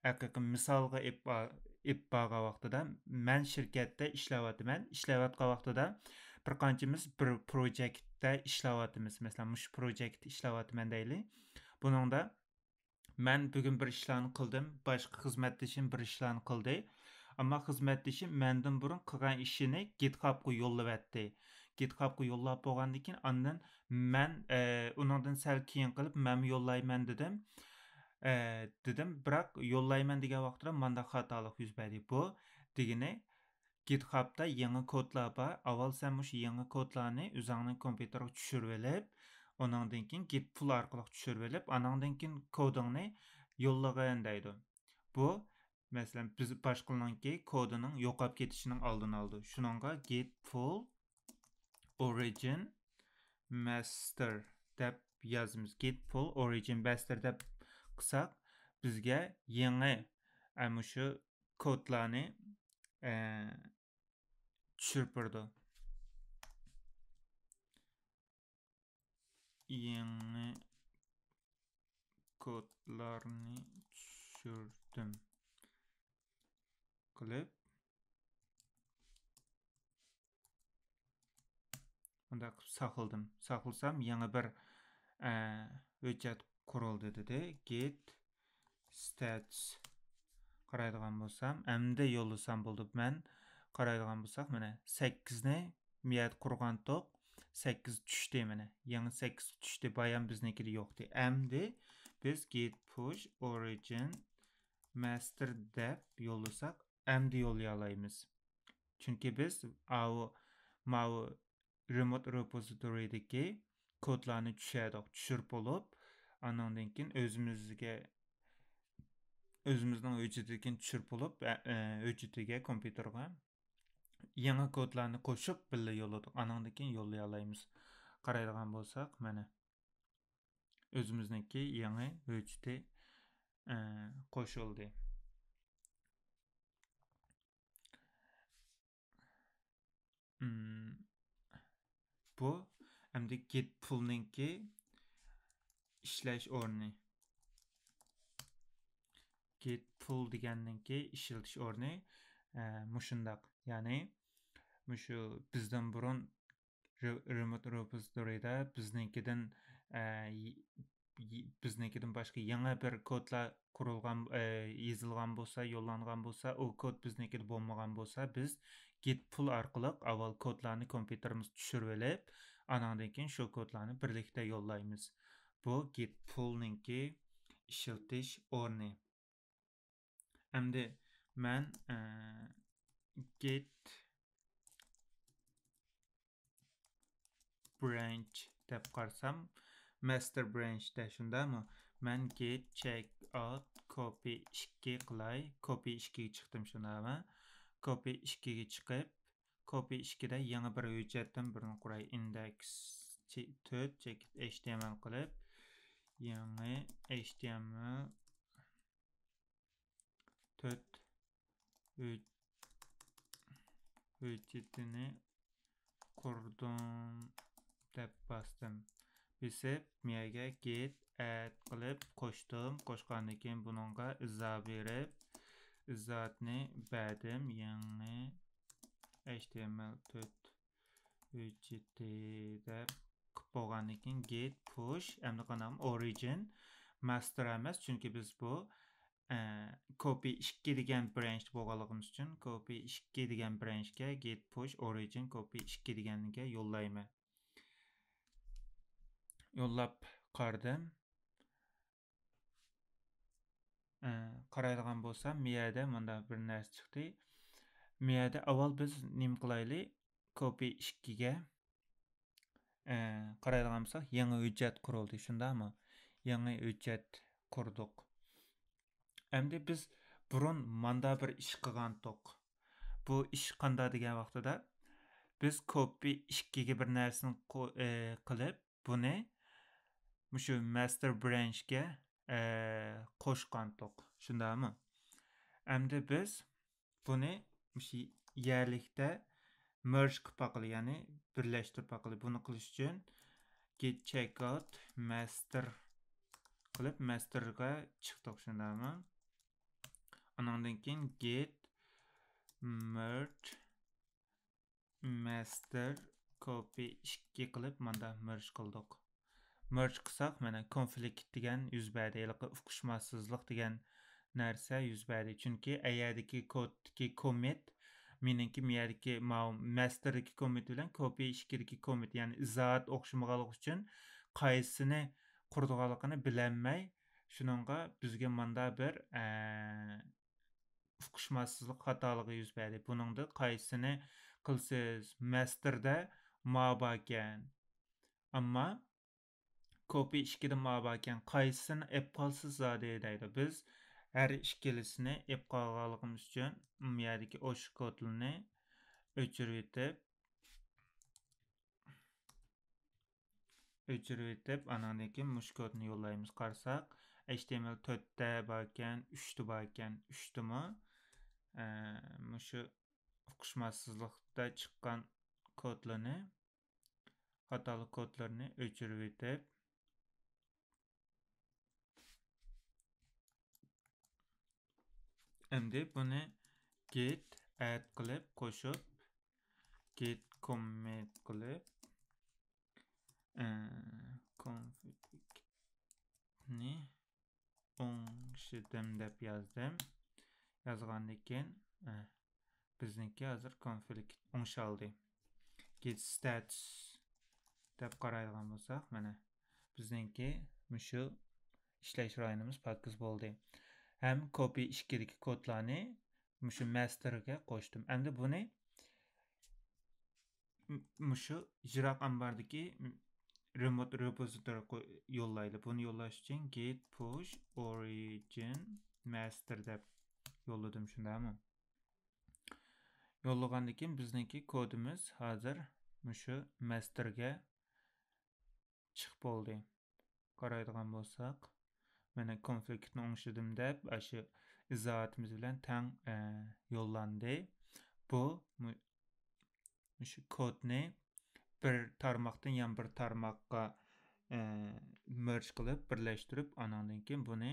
ھەقىقىي مىسالغا ئېلىپ با-، ئېلىپ بارغان ۋاقتىدا، مەن شىركەتتە ئىشلەۋاتىمەن، ئىشلەۋاتقان ۋاقتىدا بىر قانچىمىز بىر پروجېكتتە ئىشلەۋاتىمىز، مەسىلەن، مۇشۇ پروجېكتتا ئىشلەۋاتىمەن دەيلى. بۇنىڭدا مەن بۈگۈن بىر ئىشلارنى قىلدىم، باشقا خىزمەتدىشىم بىر ئىشلارنى قىلدى. ئەمما خىزمەتدىشىم مەندىن بۇرۇن قىلغان ئىشىنى GitHub قا يوللىۋەتتى. GitHub قا يوللاپ بولغاندىن كېيىن، ئاندىن مەن، ئە، ئۇنىڭدىن سەل كېيىن قىلىپ، مەنمۇ يوللايمەن دېدىم. ئە، دېدىم، بىراق يوللايمەن دېگەن ۋاقتىدا مانداق خاتالىق يۈز بەردى. بۇ دېگىنى، GitHub تا يېڭى كودلار بار. ئاۋۋال سەن مۇشۇ يېڭى كودلارنى ئۆزۈڭنىڭ كومپيۇتېرىغا چۈشۈرۈۋېلىپ، ئۇنىڭدىن كېيىن git pull ئارقىلىق چۈشۈرۈۋېلىپ، ئانىڭدىن كېيىن كودۇڭنى يوللىغىن دەيدۇ. بۇ، مەسىلەن، بىز باشقىلارنىڭكى كودىنىڭ يوقاپ كېتىشىنىڭ ئالدىنى ئالىدۇ. شۇنىڭغا git pull origin master دەپ يازىمىز. Git pull origin master دەپ قىلساق، بىزگە يېڭى، ئە، مۇشۇ كودلارنى، ئە، چۈشۈرۈپ بېرىدۇ. يېڭى كودلارنى چۈشۈردۈم قىلىپ، مۇنداق قىلىپ ساقلىدىم. ساقلىسام، يېڭى بىر، ئە، ھۆججەت قۇرۇلدى دېدى. Git status. قارايدىغان بولسام، ئەمدى يوللىسام بولدى. مەن قارايدىغان بولساق، مانا، سەككىزنى مۇ يەردە قۇرغانتۇق. سەككىز چۈشتى، مانا. يېڭى سەككىز چۈشتى. بايام بىزنىڭكىدە يوقتى. ئەمدى بىز git push origin master دەپ يوللىساق، ئەمدى يوللىيالايمىز. چۈنكى بىز ئاۋۇ، ماۋۇ remote repository دىكى كودلارنى چۈشەردۇق. چۈشۈرۈپ بولۇپ، ئانىڭدىن كېيىن ئۆزىمىزگە، ئۆزىمىزنىڭ ھۆججىتىدىكىنى چۈشۈرۈپ بولۇپ، ئە، ئە، ھۆججىتىگە، كومپيۇتېرغا يېڭى كودلارنى قوشۇپ بىللە يوللىدۇق. ئانىڭدىن كېيىن يوللىيالايمىز. قارايدىغان بولساق، مانا، ئۆزىمىزنىڭكى يېڭى ھۆججىتى، ئە، قوشۇلدى. ئىم، بۇ ئەمدى git pull نىڭكى ئىشلەش ئورنى. Git pull دېگەننىڭكى ئىشلىتىش ئورنى، ئە، مۇشۇنداق. يەنى مۇشۇ بىزدىن بۇرۇن re-، remote repository دا بىزنىڭكىدىن، ئە، ي-، ي-، بىزنىڭكىدىن باشقا يېڭى بىر كودلار قۇرۇلغان، ئە، يېزىلغان بولسا، يوللانغان بولسا، ئۇ كود بىزنىڭكىدە بولمىغان بولسا، بىز git pull ئارقىلىق ئاۋۋال كودلارنى كومپيۇتېرىمىزغا چۈشۈرۈۋېلىپ، ئاناندىن كېيىن شۇ كودلارنى بىرلىكتە يوللايمىز. بۇ git pull نىڭكى ئىشلىتىش ئورنى. ئەمدى مەن، ئە، git branch دەپ قارىسام، master branch دە شۇنداقمۇ؟ مەن git checkout copy ئىككى قىلاي. Copy ئىككىگە چىقتىم، شۇنداقمۇ؟ Copy ئىككىگە چىقىپ، copy ئىككىدە يېڭى بىر ھۆججەتتىن بىرنى قۇراي. Index تۆت چېكىت H T M L قىلىپ، يېڭى H T M L تۆت ھۆج-، ھۆججىتىنى قۇردۇم دەپ باستىم. بېسىپ، مۇ يەرگە git add قىلىپ قوشتۇم. قوشقاندىن كېيىن بۇنىڭغا ئىزاھ بېرىپ، ئىزاھاتنى بەردىم. يېڭى H T M L تۆت ھۆججىتى دەپ قىلىپ بولغاندىن كېيىن git push، ئەمدى قانداق، origin، master ئەمەس، چۈنكى بىز بۇ، ئە، copy ئىككى دېگەن branch بولغانلىقىمىز ئۈچۈن copy ئىككى دېگەن branch كە git push origin copy ئىككى دېگەنگە يوللايمەن. يوللاپ قارىدىم. ئە، قارايدىغان بولسام، مۇ يەردە مۇنداق بىر نەرسە چىقتى. مۇ يەردە ئاۋۋال بىز نېمە قىلايلى؟ copy ئىككىگە، ئە، قارايدىغان بولساق، يېڭى ھۆججەت قۇرۇلدى، شۇنداقمۇ؟ يېڭى ھۆججەت قۇردۇق. ئەمدى بىز بۇرۇن ماندا بىر ئىش قىلغانتۇق. بۇ ئىش قاندا دېگەن ۋاقتىدا، بىز copy ئىككىگە بىر نەرسىنى قو-، ئە، قىلىپ، بۇنى مۇشۇ master branch كە، ئە، قوشقانتۇق. شۇنداقمۇ؟ ئەمدى بىز بۇنى مۇشۇ يەرلىكتە merge قىلىپ باقىلى، يەنى بىرلەشتۈرۈپ باقىلى. بۇنى قىلىش ئۈچۈن git checkout master قىلىپ، master غا چىقتۇق، شۇنداقمۇ؟ ئانىڭدىن كېيىن git merge master copy ئىككى قىلىپ، ماندا merge قىلدۇق. Merge قىلساق، مانا، كونفلىكت دېگەن يۈز بەردى. ھېلىقى ئۇقۇشماسسىزلىق دېگەن نەرسە يۈز بەردى. چۈنكى ئەيەردىكى كودتىكى commit، مېنىڭكى مەيەردىكى ماۋۇ master دىكى commit بىلەن copy ئىككىدىكى commit، يەنى ئىزاھات ئوخشىمىغانلىقى ئۈچۈن قايسىنى قۇرىدىغانلىقىنى بىلەلمەي، شۇنىڭغا بىزگە ماندا بىر، ئە، ئۇقۇشماسسىزلىق خاتالىقى يۈز بەردى. بۇنىڭدا قايسىنى قىلسىز؟ Master دە ما باركەن. ئەمما copy ئىككىدە ما باركەن. قايسىسىنى ئېپ قالسىز زادى دەيدۇ. بىز ھەر ئىككىلىسىنى ئېپ قالغانلىقىمىز ئۈچۈن، مۇ يەردىكى ئوشۇق كودلىرىنى ئۆچۈرۈۋېتىپ، ئۆچۈرۈۋېتىپ، ئاناندىن كېيىن مۇشۇ كودنى يوللايمىز. قارىساق، H T M L تۆتتە باركەن، ئۈچتە باركەن، ئۈچتىمۇ، ئە، مۇشۇ ئۇقۇشماسسىزلىقتا چىققان كودلىرىنى، خاتالىق كودلىرىنى ئۆچۈرۈۋېتىپ، ئەمدى بۇنى git add قىلىپ قوشۇپ، git commit قىلىپ، ئە، config نى ئوڭشىدىم دەپ يازدىم. يازغاندىن كېيىن، ئە، بىزنىڭكى ھازىر config ئوڭشالدى. Git status دەپ قارايدىغان بولساق، مانا، بىزنىڭكى مۇشۇ ئىشلەش رايونىمىز پاكىز بولدى. ھەم copy ئىككىدىكى كودلارنى مۇشۇ master گە قوشتۇم. ئەمدى بۇنى م-، مۇشۇ يىراق ئامباردىكى، م-، remote repository قو-، يوللايلى. بۇنى يوللاش ئۈچۈن git push origin master دەپ يوللىدىم، شۇنداقمۇ؟ يوللىغاندىن كېيىن بىزنىڭكى كودىمىز ھازىر مۇشۇ master گە چىقىپ بولدى. قارايدىغان بولساق، مانا، config نى ئوڭشىدىم دەپ، ئاشۇ ئىزاھاتىمىز بىلەن تەڭ، ئە، يوللاندى. بۇ مۇ-، مۇشۇ كودنى بىر تارماقتىن يەنە بىر تارماققا، ئە، merge قىلىپ، بىرلەشتۈرۈپ، ئانىڭدىن كېيىن بۇنى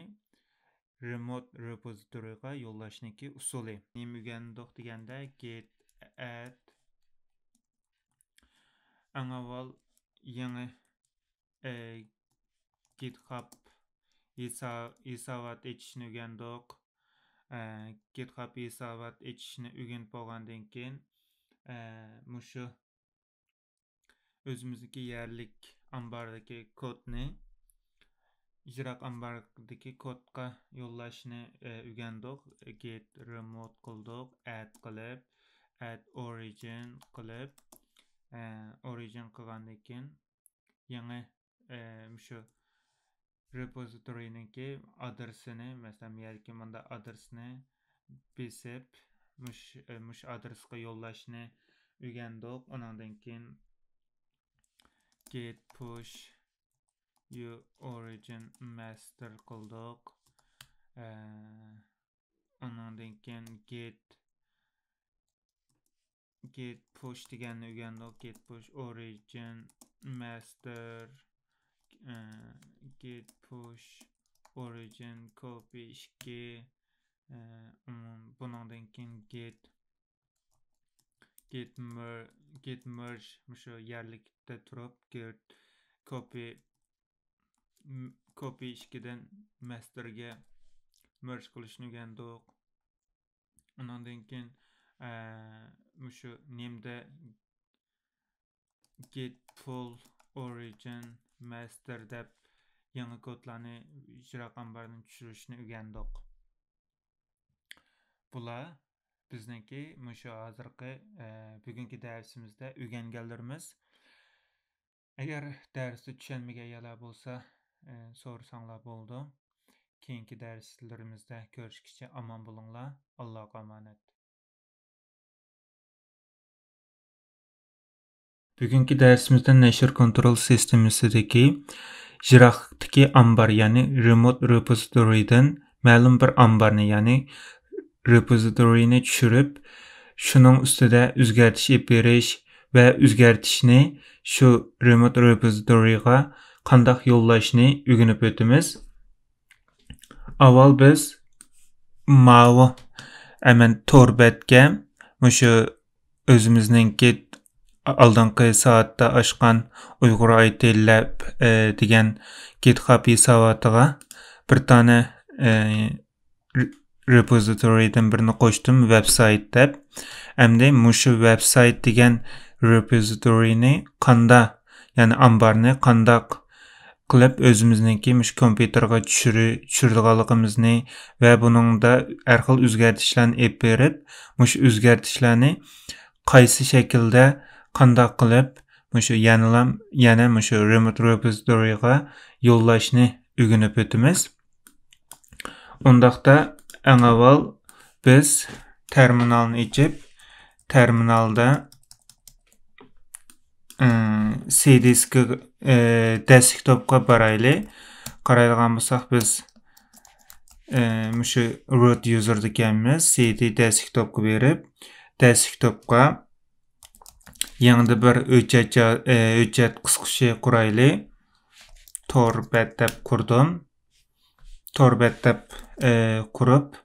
remote repository غا يوللاشنىڭكى ئۇسۇلى. نېمە ئۆگەندۇق دېگەندە، git add، ئەڭ ئاۋۋال يېڭى، ئە، GitHub ھېسا-، ھېسابات ئېچىشنى ئۆگەندۇق. ئە، GitHub ھېسابات ئېچىشنى ئۆگىنىپ بولغاندىن كېيىن، ئە، مۇشۇ ئۆزىمىزنىڭكى يەرلىك ئامباردىكى كودنى يىراق ئامباردىكى كودقا يوللاشنى، ئە، ئۆگەندۇق. Git remote قىلدۇق، add قىلىپ، add origin قىلىپ، ئە، origin قىلغاندىن كېيىن يېڭى، ئە، مۇشۇ repository نىڭكى ئادرېسىنى، مەسىلەن، يەركى مۇنداق ئادرېسنى بېسىپ، مۇش-، ئە، مۇشۇ ئادرېسقا يوللاشنى ئۆگەندۇق. ئۇنىڭدىن كېيىن git push u origin master قىلدۇق. ئە، ئۇنىڭدىن كېيىن git، git push دېگەننى ئۆگەندۇق. Git push origin master، ئە، git push origin copy ئىككى، ئە، ئۇم، بۇنىڭدىن كېيىن git، git mer-، git merge، مۇشۇ يەرلىكتە تۇرۇپ git copy، م-، copy ئىككىدىن master گە merge قىلىشنى ئۆگەندۇق. ئۇنىڭدىن كېيىن، ئە، مۇشۇ نېمىدە git pull origin master دەپ يېڭى كودلارنى يىراق ئامباردىن چۈشۈرۈشنى ئۆگەندۇق. بۇلار بىزنىڭكى مۇشۇ ھازىرقى، ئە، بۈگۈنكى دەرسىمىزدە ئۆگەنگەنلىرىمىز. ئەگەر دەرستە چۈشەنمىگەن يەرلەر بولسا، ئە، سورىساڭلار بولىدۇ. كېيىنكى دەرسلىرىمىزدە كۆرۈشكىچە ئامان بولۇڭلار. ئاللاغا ئامانەت. بۈگۈنكى دەرسىمىزدە نەشر كونترول سىستېمىسىدىكى يىراقتىكى ئامبار، يەنى remote repository دىن مەلۇم بىر ئامبارنى، يەنى repository نى چۈشۈرۈپ، شۇنىڭ ئۈستىدە ئۆزگەرتىش ئېلىپ بېرىش ۋە ئۆزگەرتىشنى شۇ remote repository غا قانداق يوللاشنى ئۆگىنىپ ئۆتىمىز. ئاۋۋال بىز ماۋۇ ئەمەن تور بەتكە مۇشۇ ئۆزىمىزنىڭكى ئالدىنقى سائەتتە ئاچقان ئۇيغۇر ئايتى لەب، ئە، دېگەن GitHub ھېساباتىغا بىر دانە، ئە، ر-، repository دىن بىرنى قوشتۇم، ۋېبسايت دەپ. ئەمدى مۇشۇ ۋېبسايت دېگەن repository نى قاندا-، يەنى ئامبارنى قانداق قىلىپ ئۆزىمىزنىڭكى مۇشۇ كومپيۇتېرغا چۈشۈرۈ-، چۈشۈرىدىغانلىقىمىزنى ۋە بۇنىڭدا ھەر خىل ئۆزگەرتىشلەرنى ئېلىپ بېرىپ، مۇشۇ ئۆزگەرتىشلەرنى قايسى شەكىلدە قانداق قىلىپ مۇشۇ يەنىلا، يەنە مۇشۇ remote repository غا يوللاشنى ئۆگىنىپ ئۆتىمىز. ئۇنداقتا ئەڭ ئاۋۋال بىز تېرمىنالنى ئېچىپ، تېرمىنالدا، ئى، سى دىسكى، ئى، دېسكتوپقا بارايلى. قارايدىغان بولساق، بىز ئە، مۇشۇ روت يۇزېردىكەنمىز، سىدى دېسكتوپقا بېرىپ، دېسكتوپقا يېڭىدا بىر ھۆججەت جا-، ئە، ھۆججەت قىسقۇچى قۇرايلى. تور بەت دەپ قۇردۇم. تور بەت دەپ، ئە، قۇرۇپ،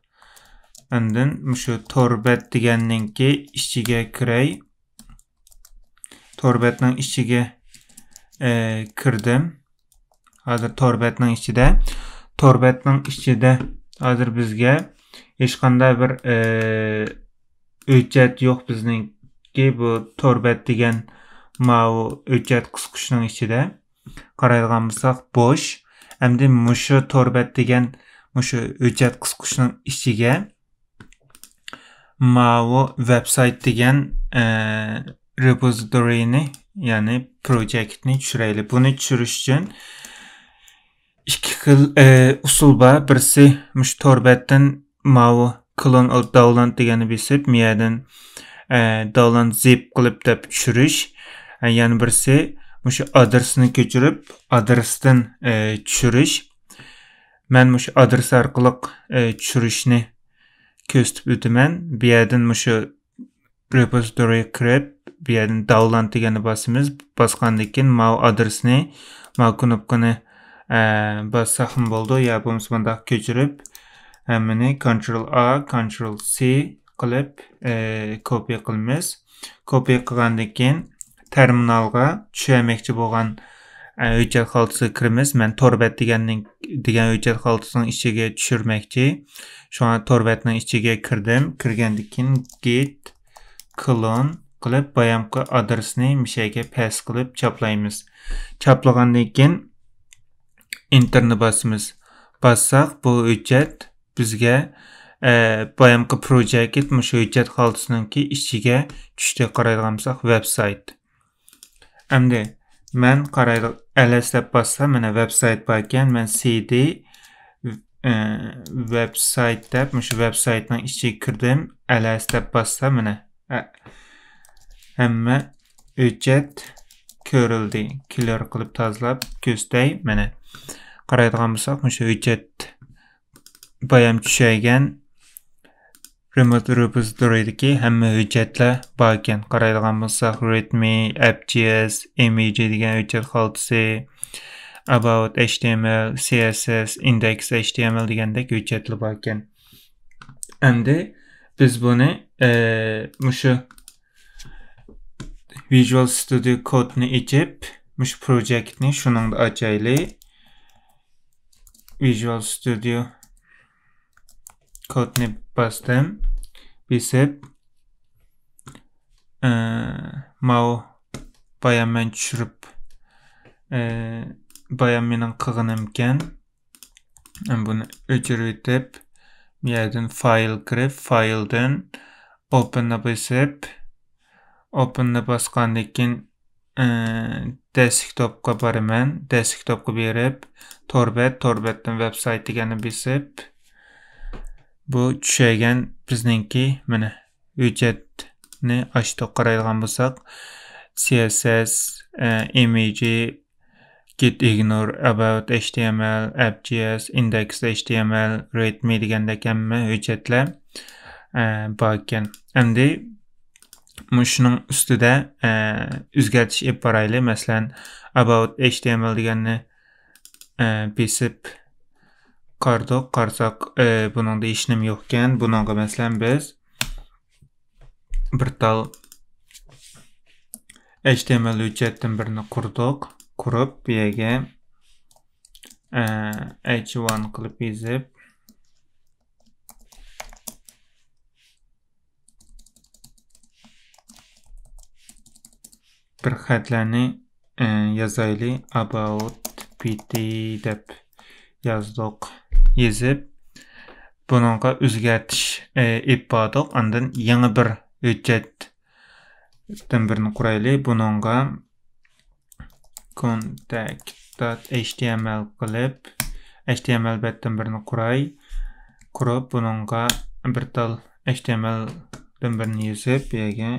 ئاندىن مۇشۇ تور بەت دېگەننىڭكى ئىچىگە كىرەي. تور بەتنىڭ ئىچىگە، ئە، كىردىم. ھازىر تور بەتنىڭ ئىچىدە. تور بەتنىڭ ئىچىدە ھازىر بىزگە ھېچقانداق بىر، ئە، ھۆججەت يوق بىزنىڭكى بۇ تور بەت دېگەن ماۋۇ ھۆججەت قىسقۇچنىڭ ئىچىدە. قارايدىغان بولساق بوش. ئەمدى مۇشۇ تور بەت دېگەن مۇشۇ ھۆججەت قىسقۇچنىڭ ئىچىگە ماۋۇ ۋېبسايت دېگەن، ئە، رېپوزىتورىينى، يەنى پروجېكتنى چۈشۈرەيلى. بۇنى چۈشۈرۈش ئۈچۈن ئىككى خىل، ئە، ئۇسۇل بار. بىرسى مۇشۇ تور بەتتىن ماۋۇ كلون داۋنلود دېگەننى بېسىپ، مۇ يەردىن، ئە، داۋنلود زىپ قىلىپ دەپ چۈشۈرۈش. ئە، يەنە بىرسى مۇشۇ ئادرېسنى كۆچۈرۈپ، ئادرېستىن، ئە، چۈشۈرۈش. مەن مۇشۇ ئادرېس ئارقىلىق، ئە، چۈشۈرۈشنى كۆرسىتىپ ئۆتىمەن. بۇ يەردىن مۇشۇ رېپوزىتورىيغا كىرىپ، بۇ يەردىن داۋنلود دېگەننى باسىمىز. باسقاندىن كېيىن ماۋۇ ئادرېسنى، ماۋۇ كنوپكىنى، ئە، باسساقمۇ بولىدۇ. يا بولمىسا مۇنداق كۆچۈرۈپ، ھەممىنى كونترول ئا، كونترول سى قىلىپ، ئە، كوپىيە قىلىمىز. كوپىيە قىلغاندىن كېيىن تەرمىنالغا چۈشۈرمەكچى بولغان، ئە، ھۆججەت خالتىسىغا كىرىمىز. مەن تور بەت دېگەننىڭ، دېگەن ھۆججەت خالتىسىنىڭ ئىچىگە چۈشۈرمەكچى. شۇڭا تور بەتنىڭ ئىچىگە كىردىم. كىرگەندىن كېيىن گېت كلون قىلىپ، بايامقى ئادرېسنى مۇشۇ يەرگە پەس قىلىپ چاپلايمىز. چاپلىغاندىن كېيىن ئېنتېرنى باسىمىز. باسساق، بۇ ھۆججەت بىزگە، ئە، بايامقى پروجېكت مۇشۇ ھۆججەت خالتىسىنىڭكى ئىچىگە چۈشتى. قارايدىغان بولساق، ۋېبسايت. ئەمدى مەن قارايدۇ، ئەلەس دەپ باسسام، مانا ۋېبسايت باركەن. مەن سىدى، ئە، ۋېبسايت دەپ، مۇشۇ ۋېبسايتنىڭ ئىچىگە كىردىم. ئەلەس دەپ باسسام، مانا، ئە، ھەممە ھۆججەت كۆرۈلدى. كلىير قىلىپ تازىلاپ كۆرسىتەي. مانا، قارايدىغان بولساق، مۇشۇ ھۆججەت بايام چۈشۈرگەن رېموت رېپوزىتورىيدىكى ھەممە ھۆججەتلەر باركەن. قارايدىغان بولساق، رېدمى، ئەپ جي ئېس، ئېم ئى جى دېگەن ھۆججەت خالتىسى، ئاباۋت ئەيچ تى ئېم ئېل، سى ئەس ئەس، ئىندېكس ئەيچ تى ئېم ئېل دېگەندەك ھۆججەتلەر باركەن. ئەمدى بىز بۇنى، ئە، مۇشۇ ۋىژۇئال ستۇدىيو كودنى ئېچىپ، مۇشۇ پروجېكتنى شۇنىڭدا ئاچايلى. ۋىژۇئال ستۇدىيو كودنى باستىم. بېسىپ، ئە، ماۋۇ بايام مەن چۈشۈرۈپ، ئە، بايام مېنىڭ قىلغىنىمكەن. بۇنى ئۆچۈرۈۋېتىپ، بۇ يەردىن فايل كىرىپ، فايلدىن ئوپېننى بېسىپ، ئوپېننى باسقاندىن كېيىن، ئى، دېسكتوپقا بارىمەن. دېسكتوپقا بېرىپ، تور بەت، تور بەتتىن ۋېبسايت دېگەننى بېسىپ، بۇ چۈشۈرگەن بىزنىڭكى، مانا، ھۆججەتنى ئاچتۇق. قارايدىغان بولساق، سى ئەس ئەس، ئى، ئېم ئى جى، git ignore، about H T M L، app J S، index H T M L، readme دېگەندەك ھەممە ھۆججەتلەر، ئە، باركەن. ئەمدى مۇشۇنىڭ ئۈستىدە، ئە، ئۆزگەرتىش ئېلىپ بارايلى. مەسىلەن، about H T M L دېگەننى، ئە، بېسىپ قارىدۇق. قارىساق، ئە، بۇنىڭدا ھېچنېمە يوقكەن. بۇنىڭغا، مەسىلەن، بىز بىر تال H T M L ھۆججەتتىن بىرنى قۇردۇق. قۇرۇپ، بۇ يەرگە، ئە، H one قىلىپ يېزىپ، بىر خەتلەرنى، ئە، يازايلى. About P T دەپ يازدۇق. يېزىپ، بۇنىڭغا ئۆزگەرتىش، ئە، ئېلىپ باردۇق. ئاندىن يېڭى بىر ھۆججەتتىن بىرنى قۇرايلى. بۇنىڭغا contact dot H T M L قىلىپ، H T M L بەتتىن بىرنى قۇراي. قۇرۇپ، بۇنىڭغا بىر تال H T M L دىن بىرنى يېزىپ، بۇ يەرگە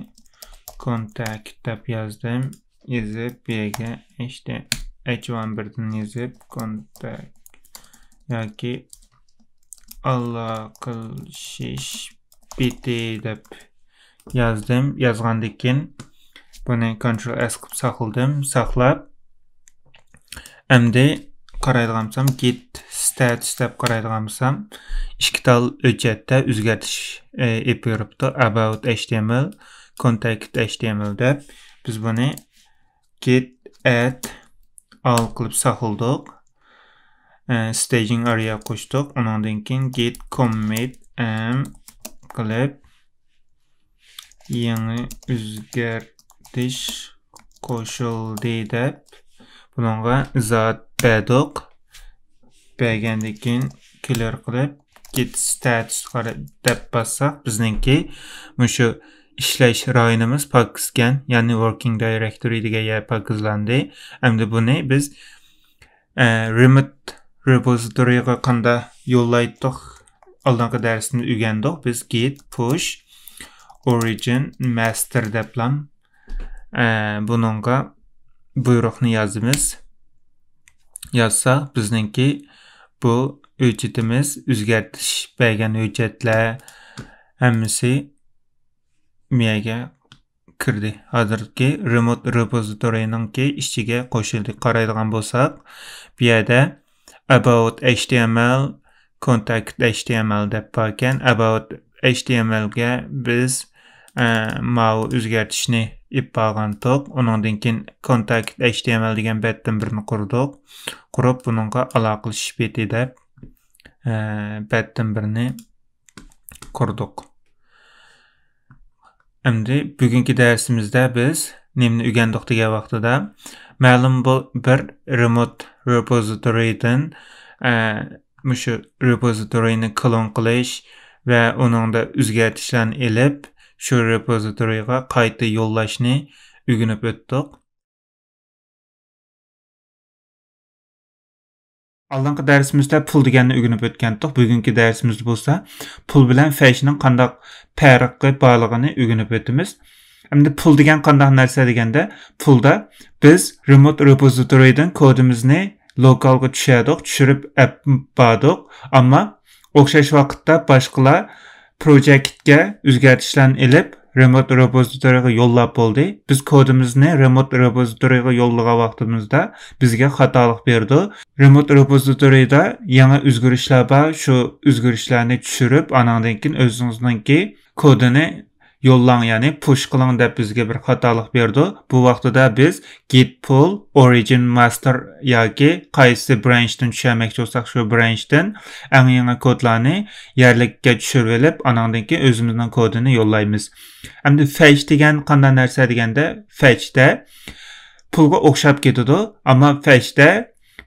contact دەپ يازدىم. يېزىپ، بۇ يەرگە H T، H one بىردىن يېزىپ، contact ياكى ئالاقىلىشىش بېتى دەپ يازدىم. يازغاندىن كېيىن بۇنى كونترول ئېس قىلىپ ساقلىدىم. ساقلاپ، ئەمدى قارايدىغان بولسام، گىت ستاتۇس دەپ قارايدىغان بولسام، ئىككى تال ھۆججەتتە ئۆزگەرتىش، ئېلىپ بېرىپتۇ. ئاباۋت ئەيچ تى ئېم ئېل، كونتاكت ئەيچ تى ئېم ئېل دەپ. بىز بۇنى گىت ئەد ئال قىلىپ ساقلىدۇق. ئە، ستېجىنگ ئارىيا قوشتۇق. ئۇنىڭدىن كېيىن گىت كوممىت ئەم قىلىپ، يېڭى ئۆزگەرتىش قوشۇلدى دەپ، بۇنىڭغا ئىزاھات بەردۇق. بەرگەندىن كېيىن كلىير قىلىپ، گىت ستاتۇسقا دەپ باسساق، بىزنىڭكى مۇشۇ ئىشلەش رايونىمىز پاكىزكەن، يەنى ۋوركىنگ دايرېكتورى دېگەن يەر پاكىزلاندى. ئەمدى بۇنى بىز، ئە، رېموت رېپوزىتورىغا قانداق يوللايتتۇق؟ ئالدىنقى دەرستە ئۆگەندۇق. بىز گىت پۇش ئورىجىن ماستېر دەپلام، ئە، بۇنىڭغا بۇيرۇقنى يازىمىز. يازساق، بىزنىڭكى بۇ ھۆججىتىمىز، ئۆزگەرتىش بەرگەن ھۆججەتلەر ھەممىسى مىيەگە كىردى. ھازىرقى رېموت رېپوزىتورىنىڭكى ئىچىگە قوشۇلدى. قارايدىغان بولساق، بۇ يەردە ئاباۋت ئەيچ تى ئېم ئېل، كونتاكت ئەيچ تى ئېم ئېل دەپ باركەن. ئاباۋت ئەيچ تى ئېم ئېلگە بىز، ئە، ماۋۇ ئۆزگەرتىشنى ئېلىپ بارغانتۇق. ئۇنىڭدىن كېيىن كونتاكت ئەيچ تى ئېم ئېل دېگەن بەتتىن بىرنى قۇردۇق. قۇرۇپ، بۇنىڭغا ئالاقىلىشىش بېتى دەپ، ئە، بەتتىن بىرنى قۇردۇق. ئەمدى بۈگۈنكى دەرسىمىزدە بىز نېمىنى ئۆگەندۇق دېگەن ۋاقتىدا، مەلۇم بۇ بىر رېموت رېپوزىتورىدىن، ئە، مۇشۇ رېپوزىتورىنى كلون قىلىش ۋە ئۇنىڭدا ئۆزگەرتىشلەرنى ئېلىپ، شۇ رېپوزىتورىغا قايتا يوللاشنى ئۆگىنىپ ئۆتتۇق. ئالدىنقى دەرسىمىزدە پۇل دېگەننى ئۆگىنىپ ئۆتكەنتۇق. بۈگۈنكى دەرسىمىزدە بولسا پۇل بىلەن فەچنىڭ قانداق پەرقى بارلىقىنى ئۆگىنىپ ئۆتىمىز. ئەمدى پۇل دېگەن قانداق نەرسە دېگەندە، پۇلدا بىز رېموت رېپوزىتورىدىن كودىمىزنى لوكالغا چۈشۈردۇق، چۈشۈرۈپ ئەپ باردۇق. ئەمما ئوخشاش ۋاقىتتا باشقىلار پروجېكتكە ئۆزگەرتىشلەرنى ئېلىپ، رېموت رېپوزىتورىغا يوللاپ بولدى. بىز كودىمىزنى رېموت رېپوزىتورىغا يوللىغان ۋاقتىمىزدا بىزگە خاتالىق بېرىدۇ. رېموت رېپوزىتورىدا يېڭى ئۆزگىرىشلەر بار، شۇ ئۆزگىرىشلەرنى چۈشۈرۈپ، ئانىڭدىن كېيىن ئۆزىڭىزنىڭكى كودىنى يوللاڭ، يەنى پۇش قىلىڭ دەپ بىزگە بىر خاتالىق بېرىدۇ. بۇ ۋاقتىدا بىز گىت پۇل ئورىجىن ماستېر ياكى قايسى برانچتىن چۈشۈرمەكچى بولساق، شۇ برانچتىن ئەڭ يېڭى كودلارنى يەرلىككە چۈشۈرۈۋېلىپ، ئانىڭدىن كېيىن ئۆزىمىزنىڭ كودىنى يوللايمىز. ئەمدى فەچ دېگەن قانداق نەرسە دېگەندە، فەچتە پۇلغا ئوخشاپ كېتىدۇ، ئەمما فەچتە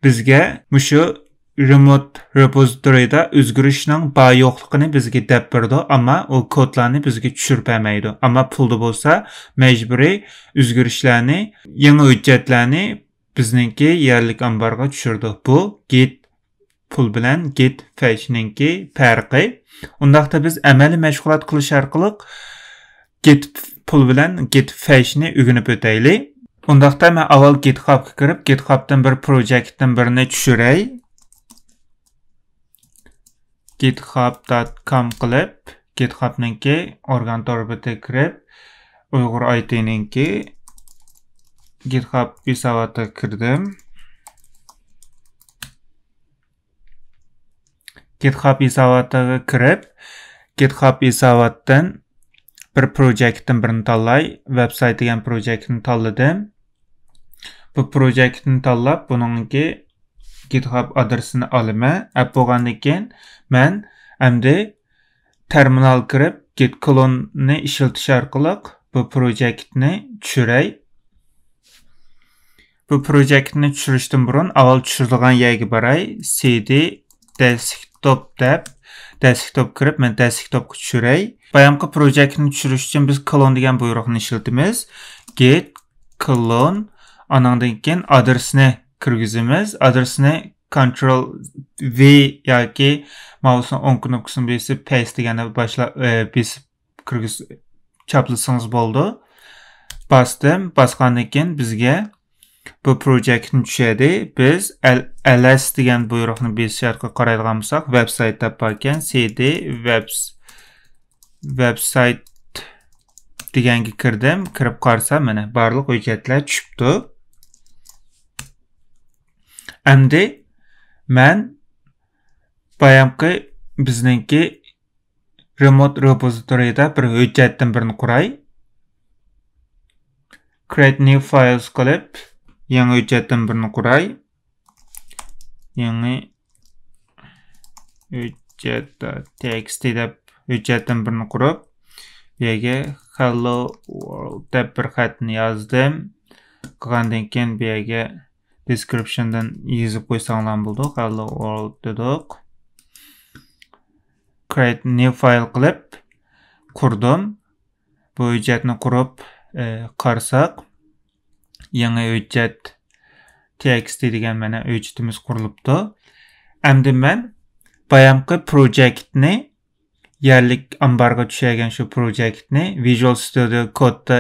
بىزگە مۇشۇ رېموت رېپوزىتورىدا ئۆزگىرىشنىڭ بار يوقلۇقىنى بىزگە دەپ بېرىدۇ، ئەمما ئۇ كودلارنى بىزگە چۈشۈرۈپ بەرمەيدۇ. ئەمما پۇلدا بولسا مەجبۇرىي ئۆزگىرىشلەرنى، يېڭى ھۆججەتلەرنى بىزنىڭكى يەرلىك ئامبارغا چۈشۈرىدۇ. بۇ گىت پۇل بىلەن گىت فەچنىڭكى پەرقى. ئۇنداقتا بىز ئەمەلىي مەشغۇلات قىلىش ئارقىلىق گىت پۇل بىلەن گىت فەچنى ئۆگىنىپ ئۆتەيلى. ئۇنداقتا مەن ئاۋۋال گىتخابقا كىرىپ، گىتخابتىن بىر پروجېكتتىن بىرنى چۈشۈرەي. گىتخاب دات كام قىلىپ، گىتخابنىڭكى ئورگان تور بېتىگە كىرىپ، ئۇيغۇر ئايتىنىڭكى گىتخاب ھېساباتىغا كىردىم. گىتخاب ھېساباتىغا كىرىپ، گىتخاب ھېساباتتىن بىر پروجېكتتىن بىرنى تاللاي. ۋېبسايت دېگەن پروجېكتنى تاللىدىم. بۇ پروجېكتنى تاللاپ، بۇنىڭكى گىتخاب ئادرېسىنى ئالىمەن. ئەپ بولغاندىن كېيىن، مەن ئەمدى تېرمىنال كىرىپ، گىت كلوننى ئىشلىتىش ئارقىلىق بۇ پروجېكتنى چۈشۈرەي. بۇ پروجېكتنى چۈشۈرۈشتىن بۇرۇن ئاۋۋال چۈشۈرىدىغان يەرگە باراي. سىدى دېسكتوپ دەپ، دېسكتوپ كىرىپ، مەن دېسكتوپقا چۈشۈرەي. بايامقى پروجېكتنى چۈشۈرۈش ئۈچۈن بىز كلون دېگەن بۇيرۇقنى ئىشلىتىمىز. گىت كلون، ئانىڭدىن كېيىن ئادرېسنى كىرگۈزىمىز. ئادرېسنى كونترول ۋى ياكى ماۋسنىڭ ئوڭ كنوپكىسىنى بېسىپ، پېست دېگەننى باشلا-، ئە، بېسىپ كىرگۈز-، چاپلىسىڭىز بولىدۇ. باستىم. باسقاندىن كېيىن بىزگە بۇ پروجېكتنى چۈشەردى. بىز ls دېگەن بۇيرۇقنى بېسىش ئارقىلىق قارايدىغان بولساق، ۋېبسايت دەپ باركەن، cd ۋېبس ۋېبسايت دېگەنگە كىردىم. كىرىپ قارىسام، مانا بارلىق ھۆججەتلەر چۈشۈپتۇ. ئەمدى مەن بايامقى بىزنىڭكى رېموت رېپوزىتورىيدا بىر ھۆججەتتىن بىرنى قۇراي. Create new files قىلىپ، يېڭى ھۆججەتتىن بىرنى قۇراي. يېڭى ھۆججەت txt دەپ ھۆججەتتىن بىرنى قۇرۇپ، بۇ يەرگە hello world دەپ بىر خەتنى يازدىم. قىلغاندىن كېيىن بۇ يەرگە description دىن يېزىپ قويساڭلار بولىدۇ. Hello world دېدۇق. Create new file قىلىپ قۇردۇم. بۇ ھۆججەتنى قۇرۇپ، ئى، قارىساق، يېڭى ھۆججەت txt دېگەن مانا ھۆججىتىمىز قۇرۇلۇپتۇ. ئەمدى مەن بايامقى پروجېكتنى، يەرلىك ئامبارغا چۈشۈرگەن شۇ پروجېكتنى Visual Studio Code دا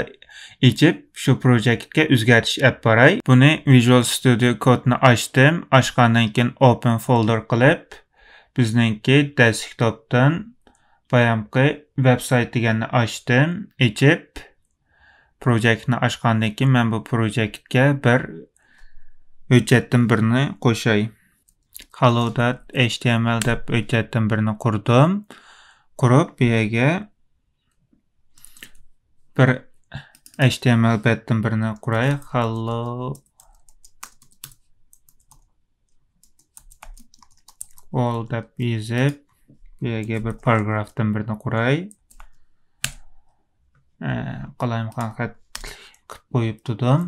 ئېچىپ، شۇ پروجېكتكە ئۆزگەرتىش ئەپ باراي. بۇنى Visual Studio Code نى ئاچتىم. ئاچقاندىن كېيىن Open Folder قىلىپ، بىزنىڭكى دېسكتوپتىن بايامقى ۋېبسايت دېگەننى ئاچتىم. ئېچىپ، پروجېكتنى ئاچقاندىن كېيىن مەن بۇ پروجېكتكە بىر ھۆججەتتىن بىرنى قوشاي. Hello dot html دەپ ھۆججەتتىن بىرنى قۇردۇم. قۇرۇپ، بۇ يەرگە بىر html بەتتىن بىرنى قۇراي. Hello all دەپ يېزىپ، بۇ يەرگە بىر پاراگرافتىن بىرنى قۇراي. ئە، قالايمىقان خەت قىلىپ قويۇپ تۇردۇم.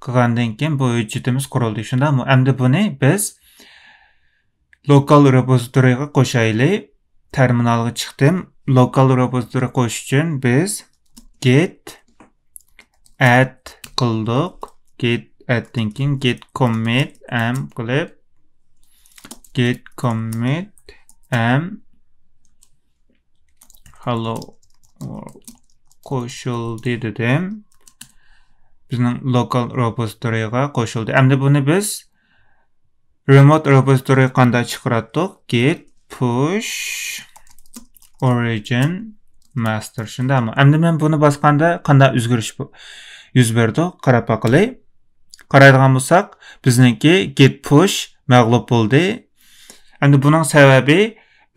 قىلغاندىن كېيىن بۇ ھۆججىتىمىز قۇرۇلدى. شۇنداقمۇ؟ ئەمدى بۇنى بىز لوكال رېپوزىتورىغا قوشايلى. تەرمىنالغا چىقتىم. لوكال رېپوزىتورى قوشۇش ئۈچۈن بىز git add قىلدۇق. Git add تىن كېيىن git commit m قىلىپ، git commit m hello world قوشۇلدى دېدىم. بىزنىڭ لوكال رېپوزىتورىغا قوشۇلدى. ئەمدى بۇنى بىز رېموت رېپوزىتورىغا قانداق چىقىراتتۇق؟ Git push origin master. شۇنداقمۇ؟ ئەمدى مەن بۇنى باسقاندا قانداق ئۆزگىرىش بو-، يۈز بېرىدۇ؟ قاراپ باقىلى. قارايدىغان بولساق، بىزنىڭكى git push مەغلۇپ بولدى. ئەمدى بۇنىڭ سەۋەبى،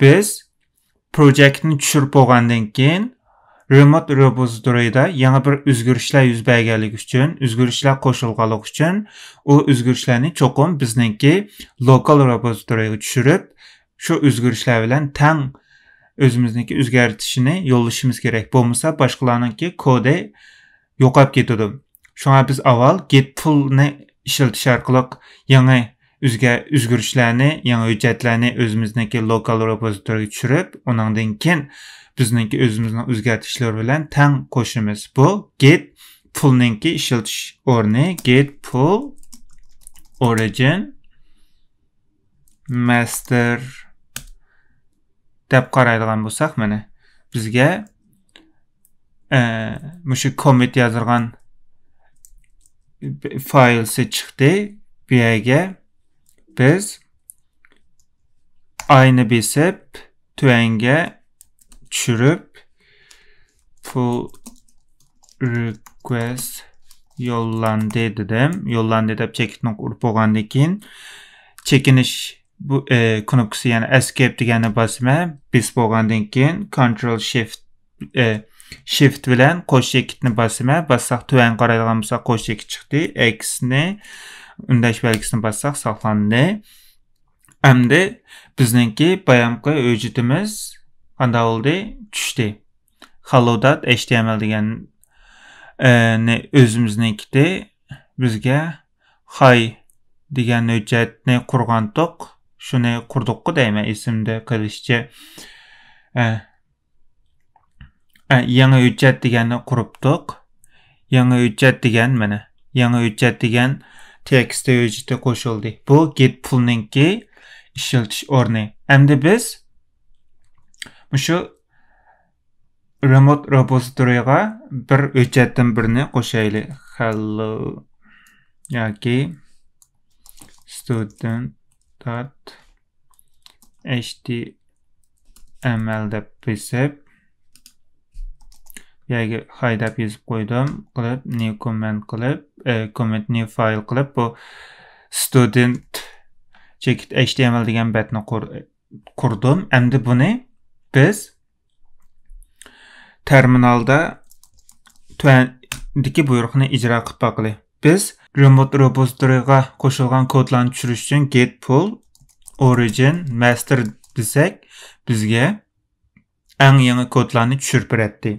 بىز پروجېكتنى چۈشۈرۈپ بولغاندىن كېيىن، رېموت رېپوزىتورىدا يېڭى بىر ئۆزگىرىشلەر يۈز بەرگەنلىكى ئۈچۈن، ئۆزگىرىشلەر قوشۇلغانلىقى ئۈچۈن، ئۇ ئۆزگىرىشلەرنى چوقۇم بىزنىڭكى لوكال رېپوزىتورىغا چۈشۈرۈپ، شۇ ئۆزگىرىشلەر بىلەن تەڭ ئۆزىمىزنىڭكى ئۆزگەرتىشىنى يوللىشىمىز كېرەك. بولمىسا باشقىلارنىڭكى كودى يوقاپ كېتىدۇ. شۇڭا بىز ئاۋۋال git pull نى ئىشلىتىش ئارقىلىق يېڭى ئۆزگە-، ئۆزگىرىشلەرنى، يېڭى ھۆججەتلەرنى ئۆزىمىزنىڭكى لوكال رېپوزىتورىغا چۈشۈرۈپ، ئۇنىڭدىن كېيىن بىزنىڭكى ئۆزىمىزنىڭ ئۆزگەرتىشلىرى بىلەن تەڭ قوشىمىز. بۇ git pull نىڭكى ئىشلىتىش ئورنى، git pull origin master دەپ قارايدىغان بولساق، مانا بىزگە، ئە، مۇشۇ كومىت يازىدىغان فايلسى چىقتى. بۇ يەرگە بىز ئاينى بېسىپ، تۆۋەنگە چۈشۈرۈپ، pull request يوللاندى دېدىم. يوللاندى دەپ چېكىتنى ئۇرۇپ بولغاندىن كېيىن، چېكىنىش بۇ، ئە، كنوپكىسى، يەنى escape دېگەننى باسىمەن. بېسىپ بولغاندىن كېيىن control shift، ئە، shift بىلەن قوش چېكىتنى باسىمەن. باسساق تۆۋەنگە قارايدىغان بولساق قوش چېكىت چىقتى. X نى ئۈندەش بەلگىسىنى باسساق ساقلاندى. ئەمدى بىزنىڭكى بايامقى ھۆججىتىمىز قانداق بولدى؟ چۈشتى. Hello dot html دېگەن، ئە، نى ئۆزىمىزنىڭكىدى بىزگە hi دېگەن ھۆججەتنى قۇرغانتۇق. شۇنى قۇردۇققۇ دەيمەن، ئېسىمدە قېلىشىچە. ئە، ئە، يېڭى ھۆججەت دېگەننى قۇرۇپتۇق. يېڭى ھۆججەت دېگەن، مانا، يېڭى ھۆججەت دېگەن txt ھۆججىتى قوشۇلدى. بۇ git pull نىڭكى ئىشلىتىش ئورنى. ئەمدى بىز مۇشۇ رېموت رېپوزىتورىغا بىر ھۆججەتتىن بىرنى قوشايلى. Hello ياكى student dot H T M L دەپ بېسىپ، بۇ يەرگە hi دەپ يېزىپ قويدۇم. قىلىپ new comment قىلىپ، ئە، comment new file قىلىپ، بۇ student checked H T M L دېگەن بەتنى قۇر-، قۇردۇم. ئەمدى بۇنى بىز تېرمىنالدا تۆۋەندىكى بۇيرۇقنى ئىجرا قىلىپ باقىلى. بىز remote repositoryغا قوشۇلغان كودلارنى چۈشۈرۈش ئۈچۈن git pull origin master دېسەك، بىزگە ئەڭ يېڭى كودلارنى چۈشۈرۈپ بېرەتتى.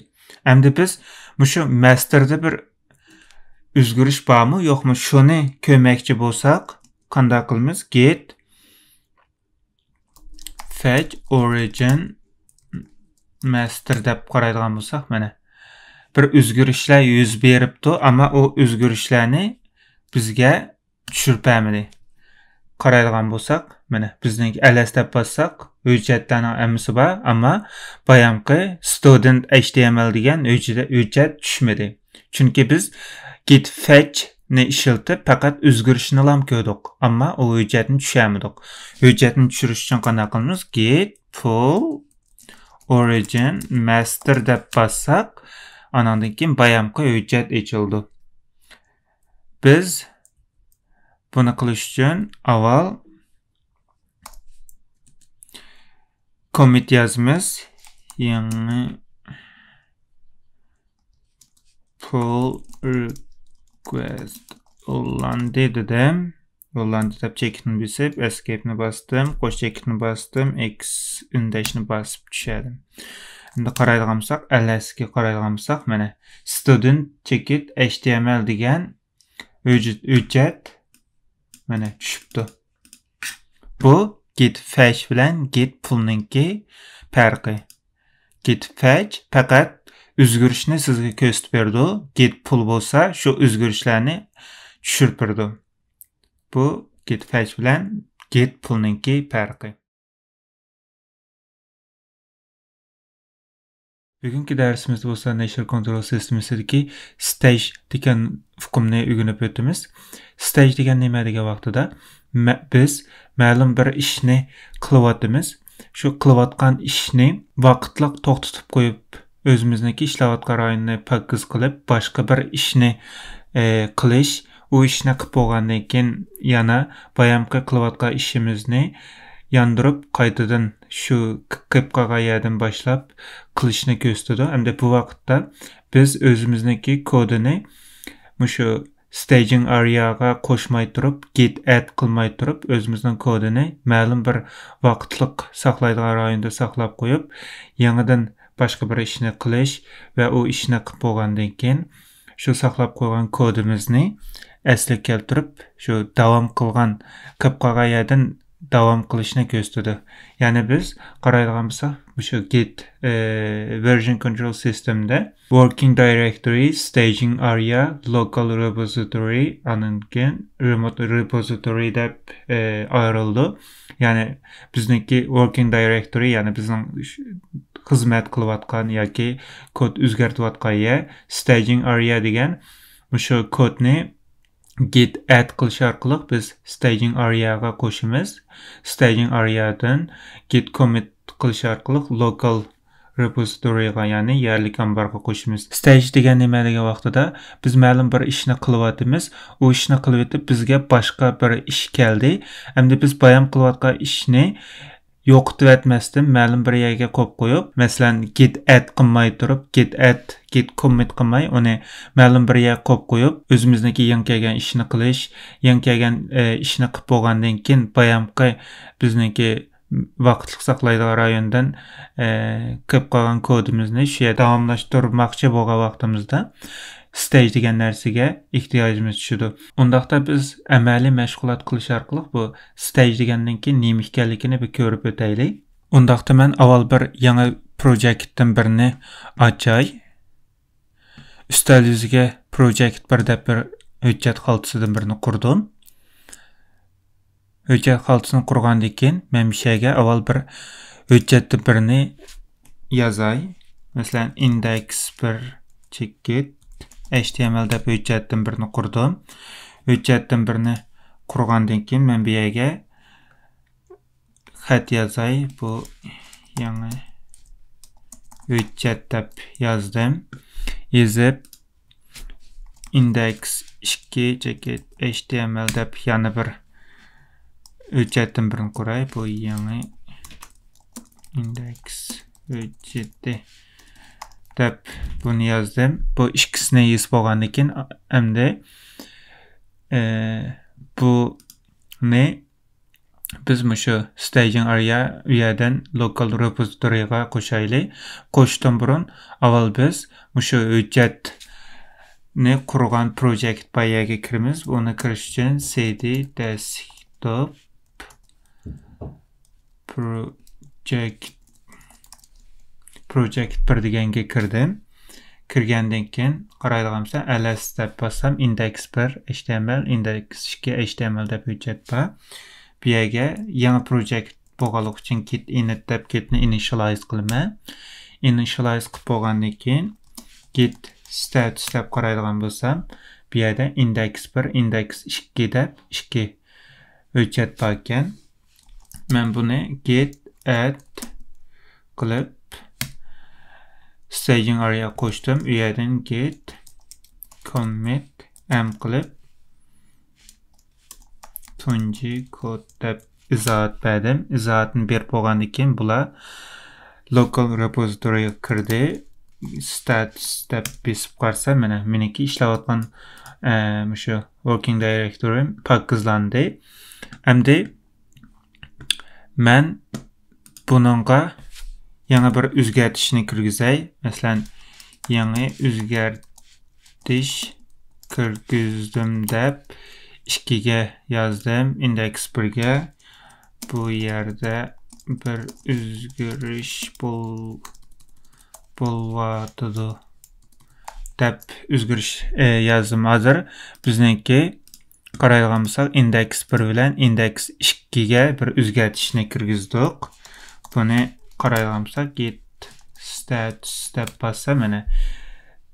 ئەمدى بىز مۇشۇ مەستىردە بىر ئۆزگىرىش بارمۇ، يوقمۇ، شۇنى كۆرمەكچى بولساق، قانداق قىلىمىز؟ Git fetch origin master دەپ قارايدىغان بولساق، مانا، بىر ئۆزگىرىشلەر يۈز بېرىپتۇ، ئەمما ئۇ ئۆزگىرىشلەرنى بىزگە چۈشۈرۈپ بەرمىدى. قارايدىغان بولساق، مانا، بىزنىڭكى ls دەپ باسساق، ھۆججەتلەرنىڭ ھەممىسى بار، ئەمما بايامقى student H T M L دېگەن ھۆججە-، ھۆججەت چۈشمىدى. چۈنكى بىز git fetch نى ئىشلىتىپ، پەقەت ئۆزگىرىشنىلا كۆردۇق، ئەمما ئۇ ھۆججەتنى چۈشۈرمىدۇق. ھۆججەتنى چۈشۈرۈش ئۈچۈن قانداق قىلىمىز؟ Git pull origin master دەپ باسساق، ئاناندىن كېيىن بايامقى ھۆججەت ئېچىلىدۇ. بىز بۇنى قىلىش ئۈچۈن ئاۋۋال commit يازىمىز. يېڭى pull request ھوللاندى دېدىم. ھوللاندى دەپ checked نى بېسىپ، escape نى باستىم، قوش checked نى باستىم، X ئۈندەشنى باسىپ چۈشۈردۈم. ئەمدى قارايدىغان بولساق، ls كە قارايدىغان بولساق، مانا، student checked H T M L دېگەن ھۆججەت، ھۆججەت، مانا، چۈشۈپتۇ. بۇ git fetch بىلەن git pull نىڭكى پەرقى. Git fetch پەقەت ئۆزگىرىشنى سىزگە كۆرسىتىپ بېرىدۇ، git pull بولسا شۇ ئۆزگىرىشلەرنى چۈشۈرۈپ بېرىدۇ. بۇ git fetch بىلەن git pull نىڭكى پەرقى. بۈگۈنكى دەرسىمىزدە بولسا نەشر كونترول سىستېمىسىدىكى stage دېگەن ئۇقۇمنى ئۆگىنىپ ئۆتىمىز. Stage دېگەن نېمە دېگەن ۋاقتىدا، مە-، بىز مەلۇم بىر ئىشنى قىلىۋاتىمىز. شۇ قىلىۋاتقان ئىشنى ۋاقىتلىق توختىتىپ قويۇپ، ئۆزىمىزنىڭكى ئىشلەۋاتقان رايونىنى پاكىز قىلىپ، باشقا بىر ئىشنى، ئە، قىلىش، ئۇ ئىشنى قىلىپ بولغاندىن كېيىن يەنە بايامقى قىلىۋاتقان ئىشىمىزنى ياندۇرۇپ، قايتىدىن شۇ قىلىپ قالغان يەردىن باشلاپ قىلىشنى كۆرسىتىدۇ. ئەمدى بۇ ۋاقىتتا بىز ئۆزىمىزنىڭكى كودىنى مۇشۇ staging area غا قوشماي تۇرۇپ، git add قىلماي تۇرۇپ، ئۆزىمىزنىڭ كودىنى مەلۇم بىر ۋاقىتلىق ساقلايدىغان رايوندا ساقلاپ قويۇپ، يېڭىدىن باشقا بىر ئىشنى قىلىش ۋە ئۇ ئىشنى قىلىپ بولغاندىن كېيىن، شۇ ساقلاپ قويغان كودىمىزنى ئەسلىگە كەلتۈرۈپ، شۇ داۋام قىلغان، قىلىپ قالغان يەردىن داۋام قىلىشنى كۆرسىتىدۇ. يەنى بىز قارايدىغان بولساق، مۇشۇ git، ئى، version control system دە working directory، staging area، local repository، ئاندىن كېيىن remote repository دەپ، ئى، ئايرىلىدۇ. يەنى بىزنىڭكى working directory، يەنى بىزنىڭ خىزمەت قىلىۋاتقان ياكى كود ئۆزگەرتىۋاتقان يەر، staging area دېگەن مۇشۇ كودنى git add قىلىش ئارقىلىق بىز staging area غا قوشىمىز. Staging area دىن git commit قىلىش ئارقىلىق local repository غا، يەنى يەرلىك ئامبارغا قوشىمىز. Stage دېگەن نېمە دېگەن ۋاقتىدا، بىز مەلۇم بىر ئىشنى قىلىۋاتىمىز. ئۇ ئىشنى قىلىۋېتىپ، بىزگە باشقا بىر ئىش كەلدى. ئەمدى بىز بايام قىلىۋاتقان ئىشنى يوقىتىۋەتمەستىن مەلۇم بىر يەرگە قويۇپ قويۇپ، مەسىلەن، git add قىلماي تۇرۇپ، git add، git commit قىلماي، ئۇنى مەلۇم بىر يەرگە قويۇپ قويۇپ، ئۆزىمىزنىڭكى يېڭى كەلگەن ئىشنى قىلىش، يېڭى كەلگەن، ئە، ئىشنى قىلىپ بولغاندىن كېيىن، بايامقى بىزنىڭكى ۋاقىتلىق ساقلايدىغان رايوندىن، ئە، قىلىپ قالغان كودىمىزنى شۇ يەردە داۋاملاشتۇرماقچى بولغان ۋاقتىمىزدا، stage دېگەن نەرسىگە ئېھتىياجىمىز چۈشىدۇ. ئۇنداقتا بىز ئەمەلىي مەشغۇلات قىلىش ئارقىلىق بۇ stage دېگەننىڭكى نېمە ئىكەنلىكىنى بىر كۆرۈپ ئۆتەيلى. ئۇنداقتا مەن ئاۋۋال بىر يېڭى پروجېكتتىن بىرنى ئاچاي. ئۈستەل يۈزىگە پروجېكت بىر دەپ بىر ھۆججەت خالتىسىدىن بىرنى قۇردۇم. ھۆججەت خالتىسىنى قۇرغاندىن كېيىن، مەن مۇشۇ يەرگە ئاۋۋال بىر ھۆججەتتىن بىرنى يازاي. مەسىلەن، index بىر checked H T M L دەپ ھۆججەتتىن بىرنى قۇردۇم. ھۆججەتتىن بىرنى قۇرغاندىن كېيىن، مەن بۇ يەرگە خەت يازاي. بۇ يېڭى ھۆججەت دەپ يازدىم. يېزىپ، ئىندېكس ئىككى چېكىت ئېچ تى ئېم ئېل دەپ يەنە بىر ھۆججەتتىن بىرنى قۇراي. بۇ يېڭى ئىندېكس ھۆججىتى دەپ بۇنى يازدىم. بۇ ئىككىسىنى يېزىپ بولغاندىن كېيىن، ئەمدى، ئە، بۇنى بىز مۇشۇ staging area ئۇ يەردىن local repository غا قوشايلى. قوشۇشتىن بۇرۇن، ئاۋۋال بىز مۇشۇ ھۆججەتنى قۇرغان project بار يەرگە كىرىمىز. ئۇنى كىرىش ئۈچۈن سى دى desktop project، project بىر دېگەنگە كىردىم. كىرگەندىن كېيىن، قارايدىغان بولسا، ئەل ئەس دەپ باسسام، ئىندېكس بىر ئېچ تى ئېم ئېل، ئىندېكس ئىككى ئېچ تى ئېم ئېل دەپ ھۆججەت بار. بۇ يەرگە يېڭى project بولغانلىقى ئۈچۈن git init دەپ git نى initialize قىلىمەن. Initialize قىلىپ بولغاندىن كېيىن، git status دەپ قارايدىغان بولسام، بۇ يەردە ئىندېكس بىر، ئىندېكس ئىككى دەپ ئىككى ھۆججەت بار ئىكەن. مەن بۇنى git add قىلىپ، staging area قوشتۇم. ئۇ يەردىن git commit m قىلىپ، تۇنجى كود دەپ ئىزاھات بەردىم. ئىزاھاتنى بېرىپ بولغاندىن كېيىن، بۇلار local repository غا كىردى. Status دەپ بېسىپ قارىسام، مانا، مېنىڭكى ئىشلەۋاتقان، ئە، مۇشۇ working directory م پاكىزلاندى. ئەمدى مەن بۇنىڭغا يېڭى بىر ئۆزگەرتىشنى كىرگۈزەي. مەسىلەن، يېڭى ئۆزگەرتىش كىرگۈزدۈم دەپ ئىككىگە يازدىم، ئىندېكس بىرگە. بۇ يەردە بىر ئۆزگىرىش بول-، بولۇۋاتىدۇ دەپ ئۆزگىرىش، ئە، يازدىم. ھازىر بىزنىڭكى قارايدىغان بولساق، ئىندېكس بىر بىلەن ئىندېكس ئىككىگە بىر ئۆزگەرتىشنى كىرگۈزدۇق. بۇنى قارايدىغان بولساق، git status دەپ باسسا، مانا،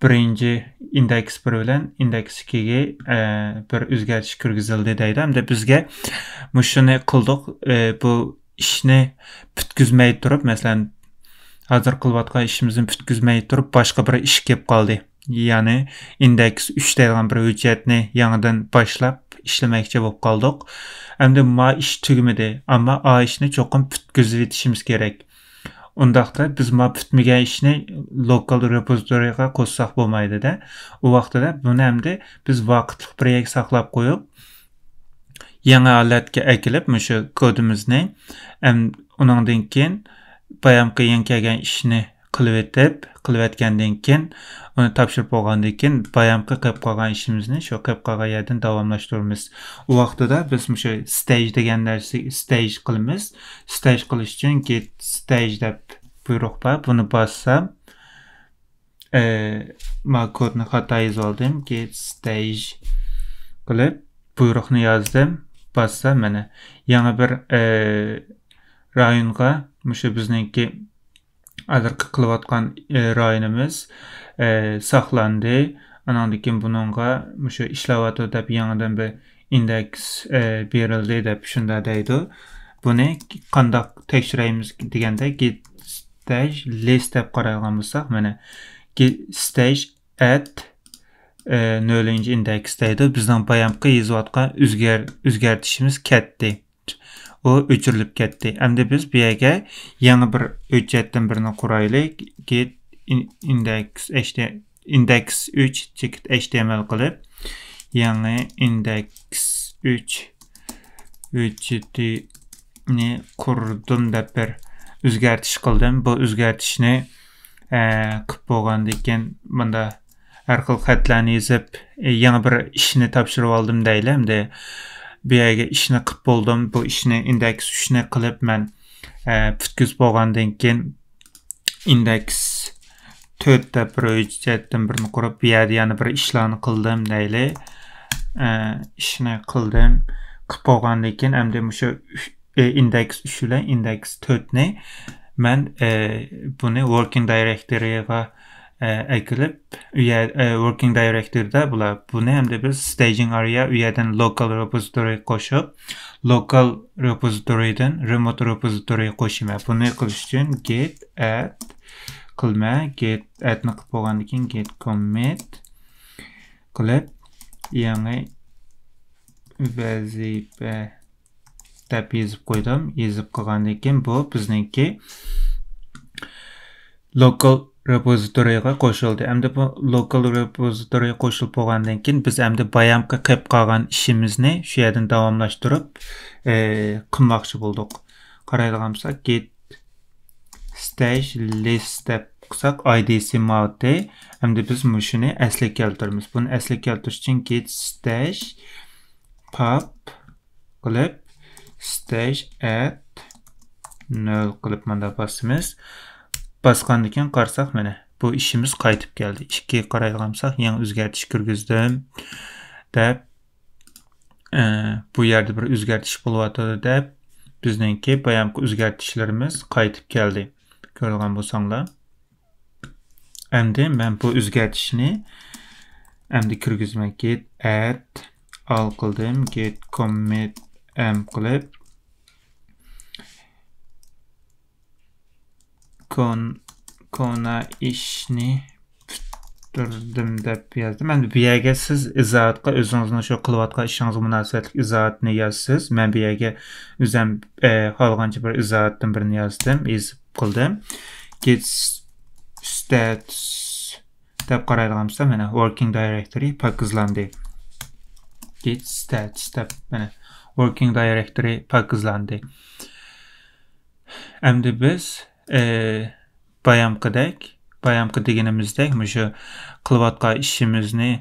بىرىنچى ئىندېكس بىر بىلەن ئىندېكس ئىككىگە، ئە، بىر ئۆزگەرتىش كىرگۈزۈلدى دەيدۇ. ئەمدى بىزگە مۇشۇنى قىلدۇق، ئە، بۇ ئىشنى پۈتكۈزمەي تۇرۇپ، مەسىلەن، ھازىر قىلىۋاتقان ئىشىمىزنى پۈتكۈزمەي تۇرۇپ، باشقا بىر ئىش كېلىپ قالدى. يەنى ئىندېكس ئۈچ دەيدىغان بىر ھۆججەتنى يېڭىدىن باشلاپ ئىشلىمەكچى بولۇپ قالدۇق. ئەمدى ما ئىش تۈگىمىدى، ئەمما ئا ئىشنى چوقۇم پۈتكۈزۈۋېتىشىمىز كېرەك. ئۇنداقتا بىز ما پۈتمىگەن ئىشنى لوكال رېپوزىتورىغا قوشساق بولمايدۇ-دە. ئۇ ۋاقتىدا بۇنى ئەمدى بىز ۋاقىتلىق بىر يەرگە ساقلاپ قويۇپ، يېڭى ھالەتكە ئەكېلىپ، مۇشۇ كودىمىزنى، ئەم، ئۇنىڭدىن كېيىن بايامقى يېڭى كەلگەن ئىشنى قىلىۋېتىپ، قىلىۋەتكەندىن كېيىن، ئۇنى تاپشۇرۇپ بولغاندىن كېيىن، بايامقى قىلىپ قالغان ئىشىمىزنى شۇ قىلىپ قالغان يەردىن داۋاملاشتۇرىمىز. ئۇ ۋاقتىدا بىز مۇشۇ ستەيج دېگەن نەرسە، ستەيج قىلىمىز. ستەيج قىلىش ئۈچۈن git stage دەپ بۇيرۇق بار. بۇنى باسسام، ئە، ما كودنى خاتا يېزىۋالدىم. Git stage قىلىپ، بۇيرۇقنى يازدىم. باسسام، مانا، يېڭى بىر، ئە، رايونغا، مۇشۇ بىزنىڭكى ھازىرقى قىلىۋاتقان، ئە، رايونىمىز، ئە، ساقلاندى. ئاناندىن كېيىن بۇنىڭغا مۇشۇ ئىشلەۋاتىدۇ دەپ يېڭىدىن بىر ئىندېكس، ئە، بېرىلدى دەپ شۇنداق دەيدۇ. بۇنى قانداق تەكشۈرەيمىز دېگەندە، git stage list دەپ قارايدىغان بولساق، مانا، git stage at، ئە، نۆلىنچى ئىندېكس دەيدۇ. بىزنىڭ بايامقى يېزىۋاتقان ئۆزگەر-، ئۆزگەرتىشىمىز كەتتى. ئۇ ئۆچۈرۈلۈپ كەتتى. ئەمدى بىز بۇ يەرگە يېڭى بىر ھۆججەتتىن بىرنى قۇرايلى. Git in-، index H T-، index ئۈچ چېكىت H T M L قىلىپ، يېڭى index ئۈچ ھۆججىتىنى قۇردۇم دەپ بىر ئۆزگەرتىش قىلدىم. بۇ ئۆزگەرتىشنى، ئە، قىلىپ بولغاندىن كېيىن، مۇندا ھەر خىل خەتلەرنى يېزىپ، ئە، يېڭى بىر ئىشنى تاپشۇرۇپ ئالدىم دەيلى. ئەمدى بۇ يەرگە ئىشنى قىلىپ بولدۇم. بۇ ئىشنى، ئىندېكس ئۈچنى قىلىپ، مەن، ئە، پۈتكۈزۈپ بولغاندىن كېيىن، ئىندېكس تۆت دەپ بىر ھۆججەتتىن بىرنى قۇرۇپ، بۇ يەردە يەنە بىر ئىشلارنى قىلدىم دەيلى. ئە، ئىشنى قىلدىم. قىلىپ بولغاندىن كېيىن، ئەمدى مۇشۇ ئۈچ، ئە، ئىندېكس ئۈچ بىلەن ئىندېكس تۆتنى مەن، ئە، بۇنى ۋوركىنگ دايرېكتورىغا، ئەكىلىپ، ئۇ يەر، ئە، ۋوركىڭ دايرېكتورىدا بۇلار. بۇنى ئەمدى بىز ستېجىڭ ئارىيا، ئۇ يەردىن لوكال رېپوزىتورىغا قوشۇپ، لوكال رېپوزىتورىدىن رېموت رېپوزىتورىغا قوشىمەن. بۇنى قىلىش ئۈچۈن گېت ئەد قىلىمەن. گېت ئەدنى قىلىپ بولغاندىن كېيىن گېت كوممىت قىلىپ، يېڭى ۋەزىپە دەپ يېزىپ قويدۇم. يېزىپ قىلغاندىن كېيىن بۇ بىزنىڭكى لوكال رېپوزىتورىغا قوشۇلدى. ئەمدى بۇ لوكال رېپوزىتورىغا قوشۇلۇپ بولغاندىن كېيىن بىز ئەمدى بايامقى قىلىپ قالغان ئىشىمىزنى شۇ يەردىن داۋاملاشتۇرۇپ، ئە، قىلماقچى بولدۇق. قارايدىغان بولساق git stage list دەپ قىلساق، ئايدىسى ماۋۇتى. ئەمدى بىز مۇشۇنى ئەسلىگە كەلتۈرىمىز. بۇنى ئەسلىگە كەلتۈرۈش ئۈچۈن git stage pub قىلىپ، stage at nul قىلىپ مۇنداق باسىمىز. باسقاندىن كېيىن قارىساق، مانا بۇ ئىشىمىز قايتىپ كەلدى. ئىككى قارايدىغان بولساق، يېڭى ئۆزگەرتىش كىرگۈزدۈم دەپ، ئە، بۇ يەردە بىر ئۆزگەرتىش بولۇۋاتىدۇ دەپ، بىزنىڭكى بايامقى ئۆزگەرتىشلىرىمىز قايتىپ كەلدى. كۆرىدىغان بولساڭلار. ئەمدى مەن بۇ ئۆزگەرتىشنى ئەمدى كىرگۈزىمەن. Git add all قىلدىم. Git commit m قىلىپ، كون-، كونا ئىشنى پۈتتۈردۈم دەپ يازدىم. ئەمدى بۇ يەرگە سىز ئىزاھاتقا ئۆزىڭىزنىڭ شۇ قىلىۋاتقان ئىشىڭىزغا مۇناسىۋەتلىك ئىزاھاتنى يازىسىز. مەن بۇ يەرگە ئۆزۈم، ئە، خالىغانچە بىر ئىزاھاتتىن بىرنى يازدىم، يېزىپ قىلدىم. Git status دەپ قارايدىغان بولسا، مانا ۋوركىڭ دايرېكتورى پاكىزلاندى. Git status دەپ، مانا ۋوركىڭ دايرېكتورى پاكىزلاندى. ئەمدى بىز، ئە، بايامقىدەك، بايامقى دېگىنىمىزدەك، مۇشۇ قىلىۋاتقان ئىشىمىزنى،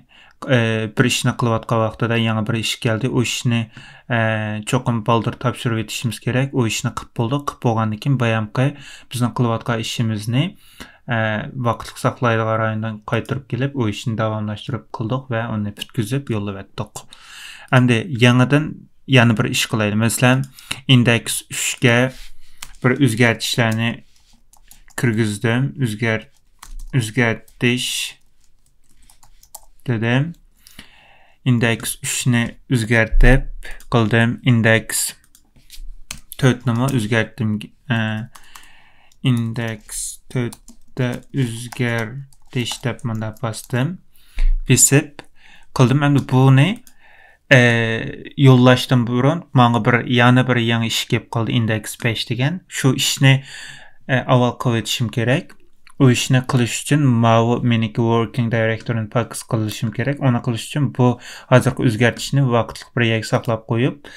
ئە، بىر ئىشنى قىلىۋاتقان ۋاقتىدا يېڭى بىر ئىش كەلدى. ئۇ ئىشنى، ئە، چوقۇم بالدۇر تاپشۇرۇۋېتىشىمىز كېرەك. ئۇ ئىشنى قىلىپ بولدۇق. قىلىپ بولغاندىن كېيىن بايامقى بىزنىڭ قىلىۋاتقان ئىشىمىزنى، ئە، ۋاقىتلىق ساقلايدىغان رايوندىن قايتۇرۇپ كېلىپ، ئۇ ئىشنى داۋاملاشتۇرۇپ قىلدۇق ۋە ئۇنى پۈتكۈزۈپ يوللىۋەتتۇق. ئەمدى يېڭىدىن يەنە بىر ئىش قىلايلى. مەسىلەن، ئىندېكس ئۈچكە بىر ئۆزگەرتىشلەرنى كىرگۈزدۈم. ئۆزگەر-، ئۆزگەرتىش دېدىم. ئىندېكس ئۈچنى ئۆزگەرتىپ قىلدىم. ئىندېكس تۆتنىمۇ ئۆزگەرتتىم. ئە، ئىندېكس تۆتتە ئۆزگەرتىش دەپ مۇنداق باستىم. بېسىپ قىلدىم. ئەمدى بۇنى، ئە، يوللاشتىن بۇرۇن ماڭا بىر، يەنە بىر يېڭى ئىش كېلىپ قالدى، ئىندېكس بەش دېگەن. شۇ ئىشنى، ئە، ئاۋۋال قىلىۋېتىشىم كېرەك. ئۇ ئىشنى قىلىش ئۈچۈن ماۋۇ مېنىڭكى ۋوركىڭ دايرېكتورىنى پاكىز قىلىشىم كېرەك. ئۇنى قىلىش ئۈچۈن بۇ ھازىرقى ئۆزگەرتىشنى ۋاقىتلىق بىر يەرگە ساقلاپ قويۇپ،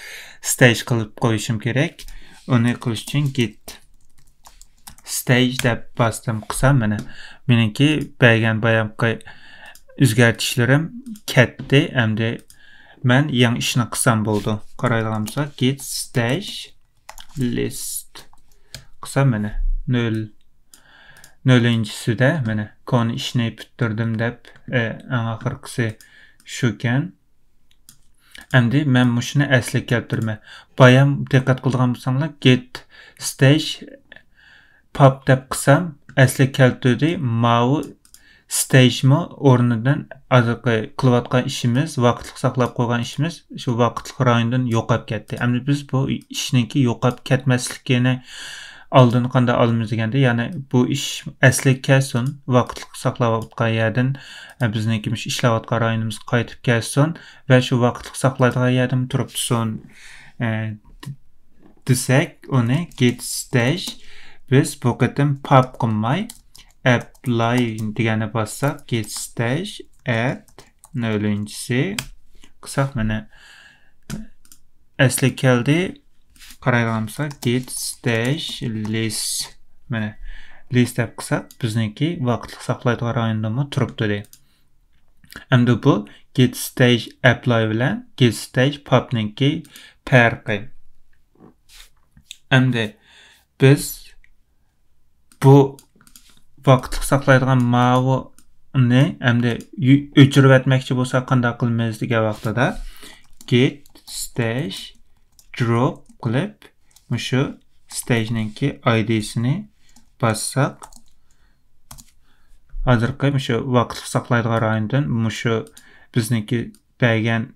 ستېج قىلىپ قويۇشۇم كېرەك. ئۇنى قىلىش ئۈچۈن git stage دەپ باستىم قىلسام، مانا مېنىڭكى بەرگەن بايامقى ئۆزگەرتىشلىرىم كەتتى. ئەمدى مەن يېڭى ئىشنى قىلسام بولىدۇ. قارايدىغان بولساق، git stage list قىلسام، مانا نۆل، نۆلىنچىسىدە، مانا كونا ئىشنى پۈتتۈردۈم دەپ، ئە، ئەڭ ئاخىرقىسى شۇكەن. ئەمدى مەن مۇشۇنى ئەسلىگە كەلتۈرىمەن. بايام دىققەت قىلىدىغان بولساڭلار، git stage pub دەپ قىلسام، ئەسلىگە كەلتۈردى. ماۋۇ ستېجمۇ ئورنىدىن ھازىرقى قىلىۋاتقان ئىشىمىز، ۋاقىتلىق ساقلاپ قويغان ئىشىمىز شۇ ۋاقىتلىق رايوندىن يوقاپ كەتتى. ئەمدى بىز بۇ ئىشنىڭكى يوقاپ كەتمەسلىكىنى ئالدىنى قانداق ئالىمىز دېگەندە، يەنى بۇ ئىش ئەسلىگە كەلسۇن، ۋاقىتلىق ساقلاۋاتقان يەردىن، ئە، بىزنىڭكى مۇشۇ ئىشلەۋاتقان رايونىمىزغا قايتىپ كەلسۇن ۋە شۇ ۋاقىتلىق ساقلايدىغان يەردىمۇ تۇرۇپ تۇرسۇن، ئە، دېسەك، ئۇنى git stage، بىز بۇ قېتىم pub قىلماي، apply دېگەننى باسساق، git stage add نۆلىنچىسى قىلساق، مانا ئەسلىگە كەلدى. قارايدىغان بولساق، git stage list. مانا list دەپ قىلساق، بىزنىڭكى ۋاقىتلىق ساقلايدىغان رايوندىمۇ تۇرۇپتۇ دەي. ئەمدى بۇ git stage apply بىلەن git stage pub نىڭكى پەرقى. ئەمدى بىز بۇ ۋاقىتلىق ساقلايدىغان ماۋۇنى ئەمدى يۇ-، ئۆچۈرۈۋەتمەكچى بولساق قانداق قىلىمىز دېگەن ۋاقتىدا، git stage drop قىلىپ، مۇشۇ ستېجنىڭكى ئايدىسىنى باسساق، ھازىرقى مۇشۇ ۋاقىتلىق ساقلايدىغان رايوندىن مۇشۇ بىزنىڭكى بەرگەن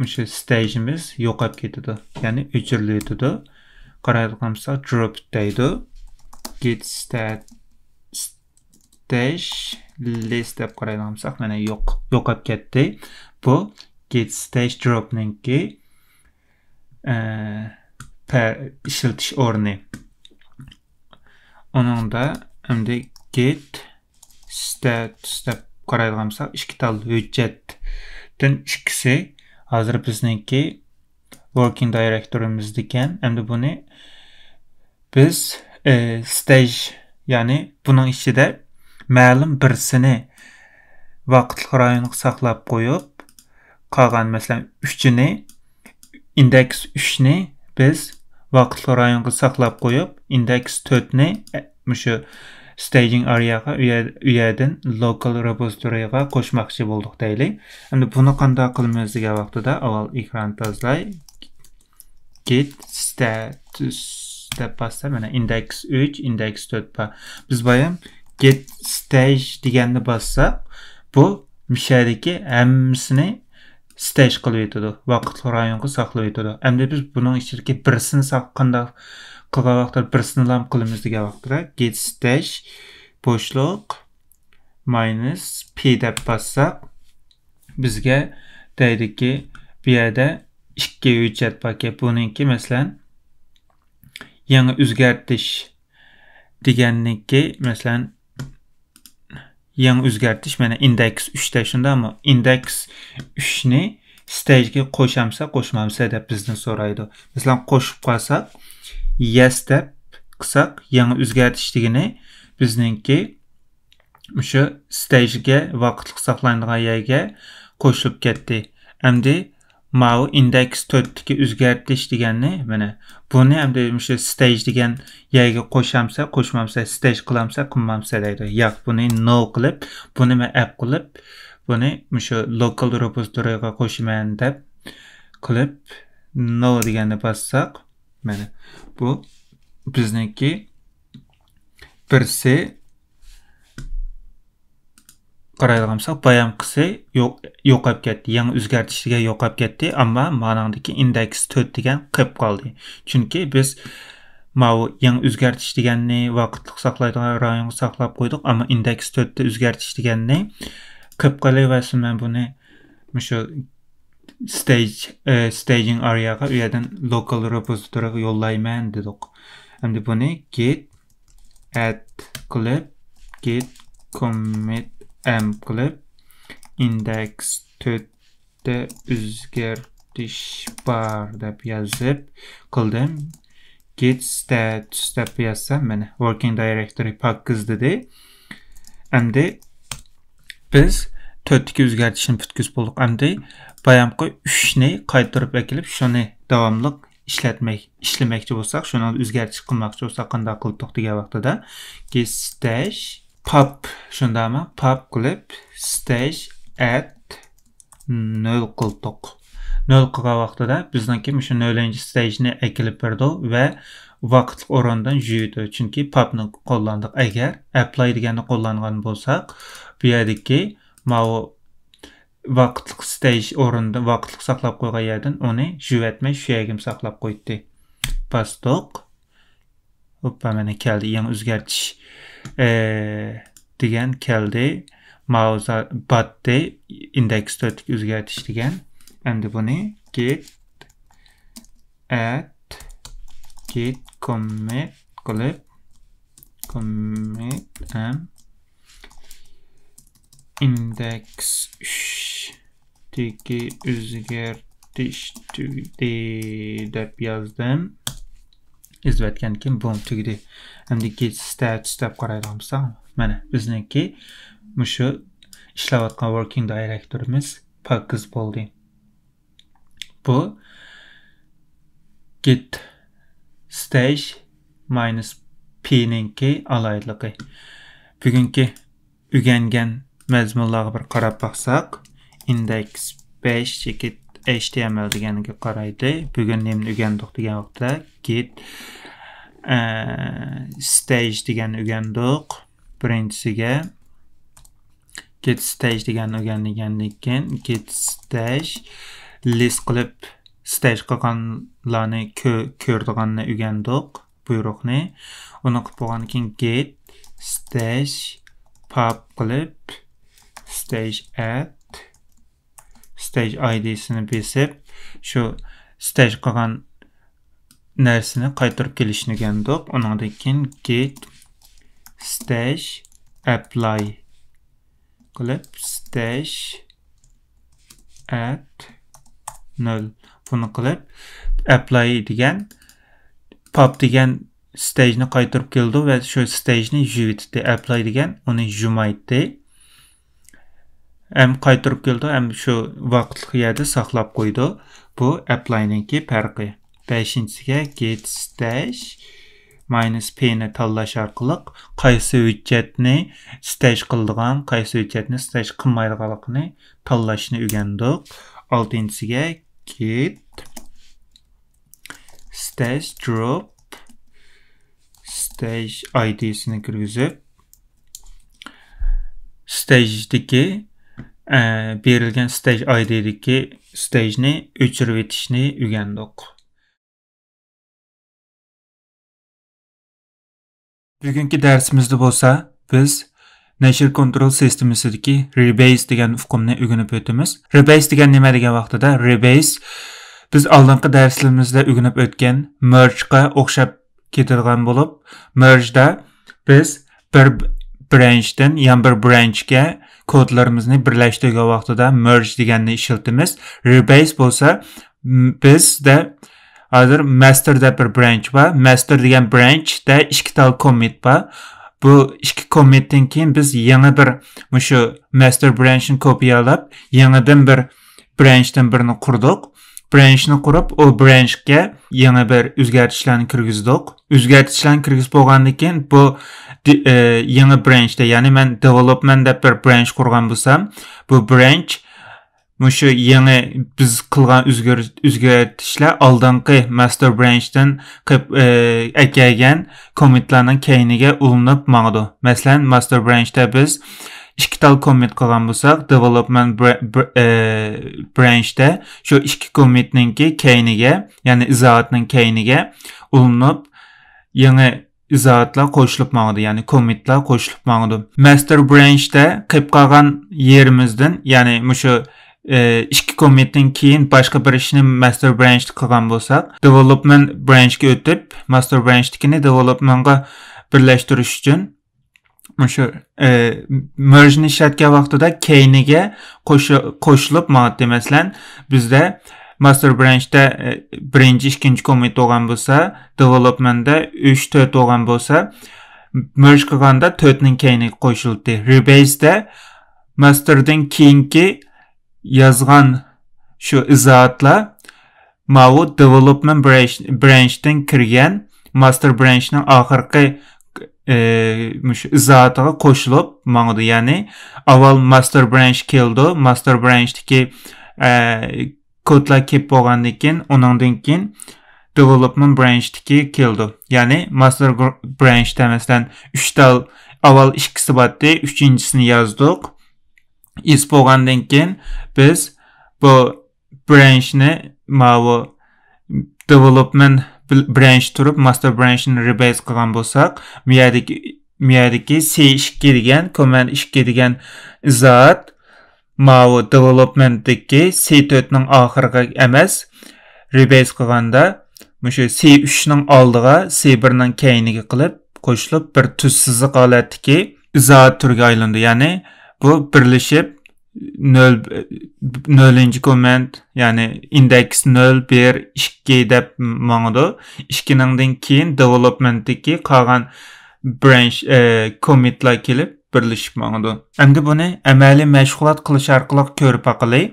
مۇشۇ ستەيجىمىز يوقاپ كېتىدۇ، يەنى ئۆچۈرۈلۈۋېتىدۇ. قارايدىغان بولساق، دروپ دەيدۇ. Git stat stage list دەپ قارايدىغان بولساق، مانا يوق، يوقاپ كەتتى. بۇ git stage dropنىڭكى ئىشلىتىش ئورنى. ئۇنىڭدا ئەمدى git status دەپ قارايدىغان بولساق، ئىككى تال ھۆججەتتىن ئىككىسى ھازىر بىزنىڭكى working directoryمىزدىكەن. ئەمدى بۇنى بىز ئى، stage، يەنى بۇنىڭ ئىچىدە مەلۇم بىرسىنى ۋاقىتلىق رايونغا ساقلاپ قويۇپ، قالغان، مەسىلەن، ئۈچىنى، ئىندېكس ئۈچنى بىز ۋاقىتلىق رايونغا ساقلاپ قويۇپ، ئىندېكس تۆتنى، ئە، مۇشۇ staging areaغا ئۇ يەر-، ئۇ يەردىن local repositoryغا قوشماقچى بولدۇق دەيلى. ئەمدى بۇنى قانداق قىلىمىز دېگەن ۋاقتىدا، ئاۋۋال ئېكران تازىلاي. Git status دەپ باسسا، مانا ئىندېكس ئۈچ، ئىندېكس تۆت بار. بىز بايام git stage دېگەننى باسساق، بۇ مىشەدىكى ھەممىسىنى stage قىلىۋېتىدۇ، ۋاقىتلىق رايونغا ساقلىۋېتىدۇ. ئەمدى بىز بۇنىڭ ئىچىدىكى بىرسىنى ساق-، قانداق قىلغان ۋاقىتتا بىرسىنىلا قىلىمىز دېگەن ۋاقىتتا، git stage بوشلۇق minus p دەپ باسساق، بىزگە دەيدۇكى، بۇ يەردە ئىككى ھۆججەت باركەن. بۇنىڭكى، مەسىلەن، يېڭى ئۆزگەرتىش دېگەننىكى، مەسىلەن، يېڭى ئۆزگەرتىش، مانا ئىندېكس ئۈچتە، شۇنداقمۇ؟ ئىندېكس ئۈچنى ستەيجگە قوشامسا، قوشمامسا دەپ بىزدىن سورايدۇ. مەسىلەن، قوشۇپ قالساق، yes دەپ قىلساق، يېڭى ئۆزگەرتىش دېگىنى بىزنىڭكى مۇشۇ ستەيجگە، ۋاقىتلىق ساقلايدىغان يەرگە قوشۇلۇپ كەتتى. ئەمدى ماۋۇ ئىندېكس تۆتتىكى ئۆزگەرتىش دېگەننى، مانا، بۇنى ئەمدى مۇشۇ ستەيج دېگەن يەرگە قوشامسا، قوشمامسا، ستەيج قىلامسا، قىلمامسا دەيدۇ. ياق، بۇنى no قىلىپ، بۇنى مەن ئەپ قىلىپ، بۇنى مۇشۇ local repositoryغا قوشىمەن دەپ قىلىپ، no دېگەننى باسساق، مانا، بۇ بىزنىڭكى بىرسى قارايدىغان بولساق، بايامقىسى يوق-، يوقاپ كەتتى. يېڭى ئۆزگەرتىش دېگەن يوقاپ كەتتى، ئەمما مانىڭدىكى ئىندېكس تۆت دېگەن قېلىپ قالدى. چۈنكى بىز ماۋۇ يېڭى ئۆزگەرتىش دېگەننى ۋاقىتلىق ساقلايدىغان رايونغا ساقلاپ قويدۇق، ئەمما ئىندېكس تۆتتە ئۆزگەرتىش دېگەننى قېلىپ قېلىۋەرسۇن، مەن بۇنى مۇشۇ ستەيج، ئە، staging areaغا، ئۇ يەردىن local repositoryغا يوللايمەن دېدۇق. ئەمدى بۇنى git add قىلىپ، git commit m قىلىپ، ئىندېكس تۆتتە ئۆزگەرتىش بار دەپ يازىپ قىلدىم. Git status دەپ يازسام، مانا، working directory پاكىز دېدى. ئەمدى بىز تۆتتىكى ئۆزگەرتىشنى پۈتكۈزۈپ بولدۇق. ئەمدى بايامقى ئۈچنى قايتۇرۇپ ئەكېلىپ، شۇنى داۋاملىق ئىشلەتمەك، ئىشلىمەكچى بولساق، شۇنىڭدا ئۆزگەرتىش قىلماقچى بولساق، قانداق قىلدۇق دېگەن ۋاقتىدا، git stage pub، شۇنداقمۇ؟ Pub قىلىپ، stage add نۆل قىلدۇق. نۆل قىلغان ۋاقتىدا بىزنىڭكى مۇشۇ نۆلىنچى ستەيجنى ئەكېلىپ بېرىدۇ ۋە ۋاقىتلىق ئورۇندىن جۈيىدۇ. چۈنكى pubنى قوللاندۇق. ئەگەر apply دېگەننى قوللانغان بولساق، بۇ يەردىكى ماۋۇ ۋاقىتلىق ستەيج ئورنىدا، ۋاقىتلىق ساقلاپ قويغان يەردىن ئۇنى جۈۋەتمەي شۇ يەرگىمۇ ساقلاپ قويدى. باستۇق. ھوپپا، مانا كەلدى. يېڭى ئۆزگەرتىش، ئە، دېگەن كەلدى. ماۋزا باتتى. ئىندېكس تۆتتىكى ئۆزگەرتىش دېگەن. ئەمدى بۇنى git add، git commit قىلىپ، commit m ئىندېكس ئۈچتىكى ئۆزگەرتىش تۈگىدى دەپ يازدىم. يېزىۋەتكەندىن كېيىن، بۇم، تۈگىدى. ئەمدى git status دەپ قارايدىغان بولساق، مانا، بىزنىڭكى مۇشۇ ئىشلەۋاتقان working directoryمىز پاكىز بولدى. بۇ git stage minus pنىڭكى ئالاھىدىلىكى. بۈگۈنكى ئۆگەنگەن مەزمۇنلارغا بىر قاراپ باقساق، ئىندېكس بەش چېكىت html دېگەنگە قارايدى. بۈگۈن نېمىنى ئۆگەندۇق دېگەن ۋاقىتتا، git، ئە، stage دېگەننى ئۆگەندۇق. بىرىنچىسىگە Git stage دېگەننى ئۆگەنگەندىن كېيىن git stage list قىلىپ stage قىلغانلارنى كۆ-، كۆرىدىغاننى ئۆگەندۇق، بۇيرۇقنى. ئۇنى قىلىپ بولغاندىن كېيىن git stage pub قىلىپ stage add stage I D سىنى بېسىپ، شۇ stage قىلغان نەرسىنى قايتۇرۇپ كېلىشنى ئۆگەندۇق. ئۇنىڭدىن كېيىن git stage apply قىلىپ stage at null. بۇنى قىلىپ apply دېگەن، pub دېگەن stage نى قايتۇرۇپ كېلىدۇ ۋە شۇ stage نى يۇيۇۋېتىدۇ. Apply دېگەن ئۇنى يۇمايتتى. ھەم قايتۇرۇپ كېلىدۇ، ھەم شۇ ۋاقىتلىق يەردە ساقلاپ قويىدۇ. بۇ apply نىڭكى پەرقى. بەشىنچىسىگە git stage minus P نى تاللاش ئارقىلىق قايسى ھۆججەتنى stage قىلىدىغان، قايسى ھۆججەتنى stage قىلمايدىغانلىقىنى تاللاشنى ئۆگەندۇق. ئالتىنچىسىگە git stage drop stage I D سىنى كىرگۈزۈپ، stage دىكى، ئە، بېرىلگەن stage I D دىكى stage نى ئۆچۈرۈۋېتىشنى ئۆگەندۇق. بۈگۈنكى دەرسىمىزدە بولسا بىز نەشر كونترول سىستېمىسىدىكى rebase دېگەن ئۇقۇمنى ئۆگىنىپ ئۆتىمىز. Rebase دېگەن نېمە دېگەن ۋاقتىدا، rebase بىز ئالدىنقى دەرسلىرىمىزدە ئۆگىنىپ ئۆتكەن merge قا ئوخشاپ كېتىدىغان بولۇپ، merge دا بىز بىر branch تىن يەنە بىر branch كە كودلىرىمىزنى بىرلەشتۈرگەن ۋاقتىدا merge دېگەننى ئىشلىتىمىز. Rebase بولسا م-، بىزدە ھازىر master دەپ بىر branch بار. Master دېگەن branch تە ئىككى تال commit بار. بۇ ئىككى commit تىن كېيىن بىز يېڭى بىر مۇشۇ master branch نى كوپىيالاپ، يېڭىدىن بىر branch تىن بىرنى قۇردۇق. Branch نى قۇرۇپ، ئۇ branch كە يېڭى بىر ئۆزگەرتىشلەرنى كىرگۈزدۇق. ئۆزگەرتىشلەرنى كىرگۈزۈپ بولغاندىن كېيىن، بۇ دى-، ئە، يېڭى branch تە، يەنى مەن development دەپ بىر branch قۇرغان بولسام، بۇ branch مۇشۇ يېڭى بىز قىلغان ئۆزگەر-، ئۆزگەرتىشلەر ئالدىنقى master branch تىن قىپ-، ئە، ئەكەلگەن commit لارنىڭ كەينىگە ئۇلىنىپ ماڭىدۇ. مەسىلەن، master branch تە بىز ئىككى تال commit قىلغان بولساق، development بر-، بر-، ئە، branch تە شۇ ئىككى commit نىڭكى كەينىگە، يەنى ئىزاھاتنىڭ كەينىگە ئۇلىنىپ، يېڭى ئىزاھاتلار قوشۇلۇپ ماڭىدۇ، يەنى commit لار قوشۇلۇپ ماڭىدۇ. Master branch تە قېلىپ قالغان يېرىمىزدىن، يەنى مۇشۇ، ئە، ئىككى commit تىن كېيىن باشقا بىر ئىشنى master branch تا قىلغان بولساق، development branch كە ئۆتۈپ، master branch تىكىنى development غا بىرلەشتۈرۈش ئۈچۈن مۇشۇ، ئە، merge نى ئىشلەتكەن ۋاقتىدا كەينىگە قوشۇ-، قوشۇلۇپ ماڭاتتى. مەسىلەن، بىزدە master branch تە، ئە، بىرىنچى، ئىككىنچى commit بولغان بولسا، development دە ئۈچ، تۆت بولغان بولسا، merge قىلغاندا تۆتنىڭ كەينىگە قوشۇلدى. Rebase دە master دىن كېيىنكى يازغان شۇ ئىزاھاتلار ماۋۇ development branch، branch تىن كىرگەن master branch نىڭ ئاخىرقى، ئى، مۇشۇ ئىزاھاتىغا قوشۇلۇپ ماڭىدۇ. يەنى ئاۋۋال master branch كېلىدۇ، master branch تىكى، ئە، كودلار كېلىپ بولغاندىن كېيىن، ئۇنىڭدىن كېيىن development branch تىكى كېلىدۇ. يەنى master gr-، branch تە مەسىلەن ئۈچ تال، ئاۋۋال ئىككىسى بارتتى، ئۈچىنچىسىنى يازدۇق. يېزىپ بولغاندىن كېيىن بىز بۇ branch نى ماۋۇ development بل-، branch تۇرۇپ، master branch نى rebase قىلغان بولساق، مۇ يەردىكى، مۇ يەردىكى سى ئىككى دېگەن، command ئىككى دېگەن ئىزاھات ماۋۇ development دىكى سى تۆت نىڭ ئاخىرىغا ئەمەس، rebase قىلغاندا مۇشۇ سى ئۈچ نىڭ ئالدىغا، سى بىر نىڭ كەينىگە قىلىپ قوشۇلۇپ، بىر تۈز سىزىق ھالەتتىكى ئىزاھات تۈرىگە ئايلىنىدۇ. يەنى بۇ بىرلىشىپ، نۆل، نۆلىنچى command، يەنى index نۆل، بىر، ئىككى دەپ ماڭىدۇ. ئىككىنىڭدىن كېيىن development تىكى قالغان branch، ئە، commit لار كېلىپ بىرلىشىپ ماڭىدۇ. ئەمدى بۇنى ئەمەلىي مەشغۇلات قىلىش ئارقىلىق كۆرۈپ باقىلى.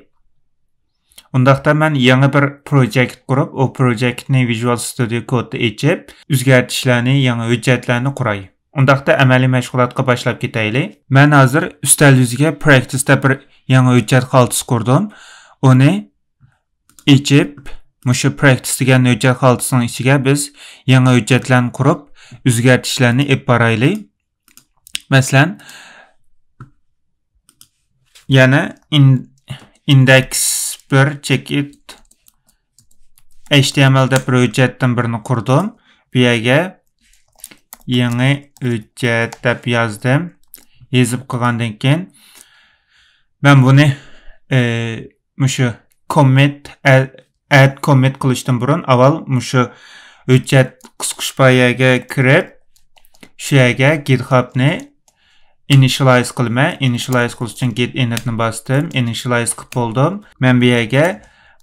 ئۇنداقتا مەن يېڭى بىر project قۇرۇپ، ئۇ project نى Visual Studio Code دا ئېچىپ، ئۆزگەرتىشلەرنى، يېڭى ھۆججەتلەرنى قۇراي. ئۇنداقتا ئەمەلىي مەشغۇلاتقا باشلاپ كېتەيلى. مەن ھازىر ئۈستەل يۈزىگە practice دەپ بىر يېڭى ھۆججەت خالتىسى قۇردۇم. ئۇنى ئېچىپ، مۇشۇ practice دېگەن ھۆججەت خالتىسىنىڭ ئىچىگە بىز يېڭى ھۆججەتلەرنى قۇرۇپ، ئۆزگەرتىشلەرنى ئېلىپ بارايلى. مەسىلەن، يەنە in-, index bir check it H T M L دەپ بىر ھۆججەتتىن بىرنى قۇردۇم. بۇ يەرگە يېڭى ھۆججەت دەپ يازدىم. يېزىپ قىلغاندىن كېيىن، مەن بۇنى، ئى، مۇشۇ commit، add، add commit قىلىشتىن بۇرۇن، ئاۋۋال مۇشۇ ھۆججەت قىسقۇچ بار يەرگە كىرىپ، شۇ يەرگە GitHub نى initialize قىلىمەن. Initialize قىلىش ئۈچۈن git init نى باستىم. Initialize قىلىپ بولدۇم. مەن بۇ يەرگە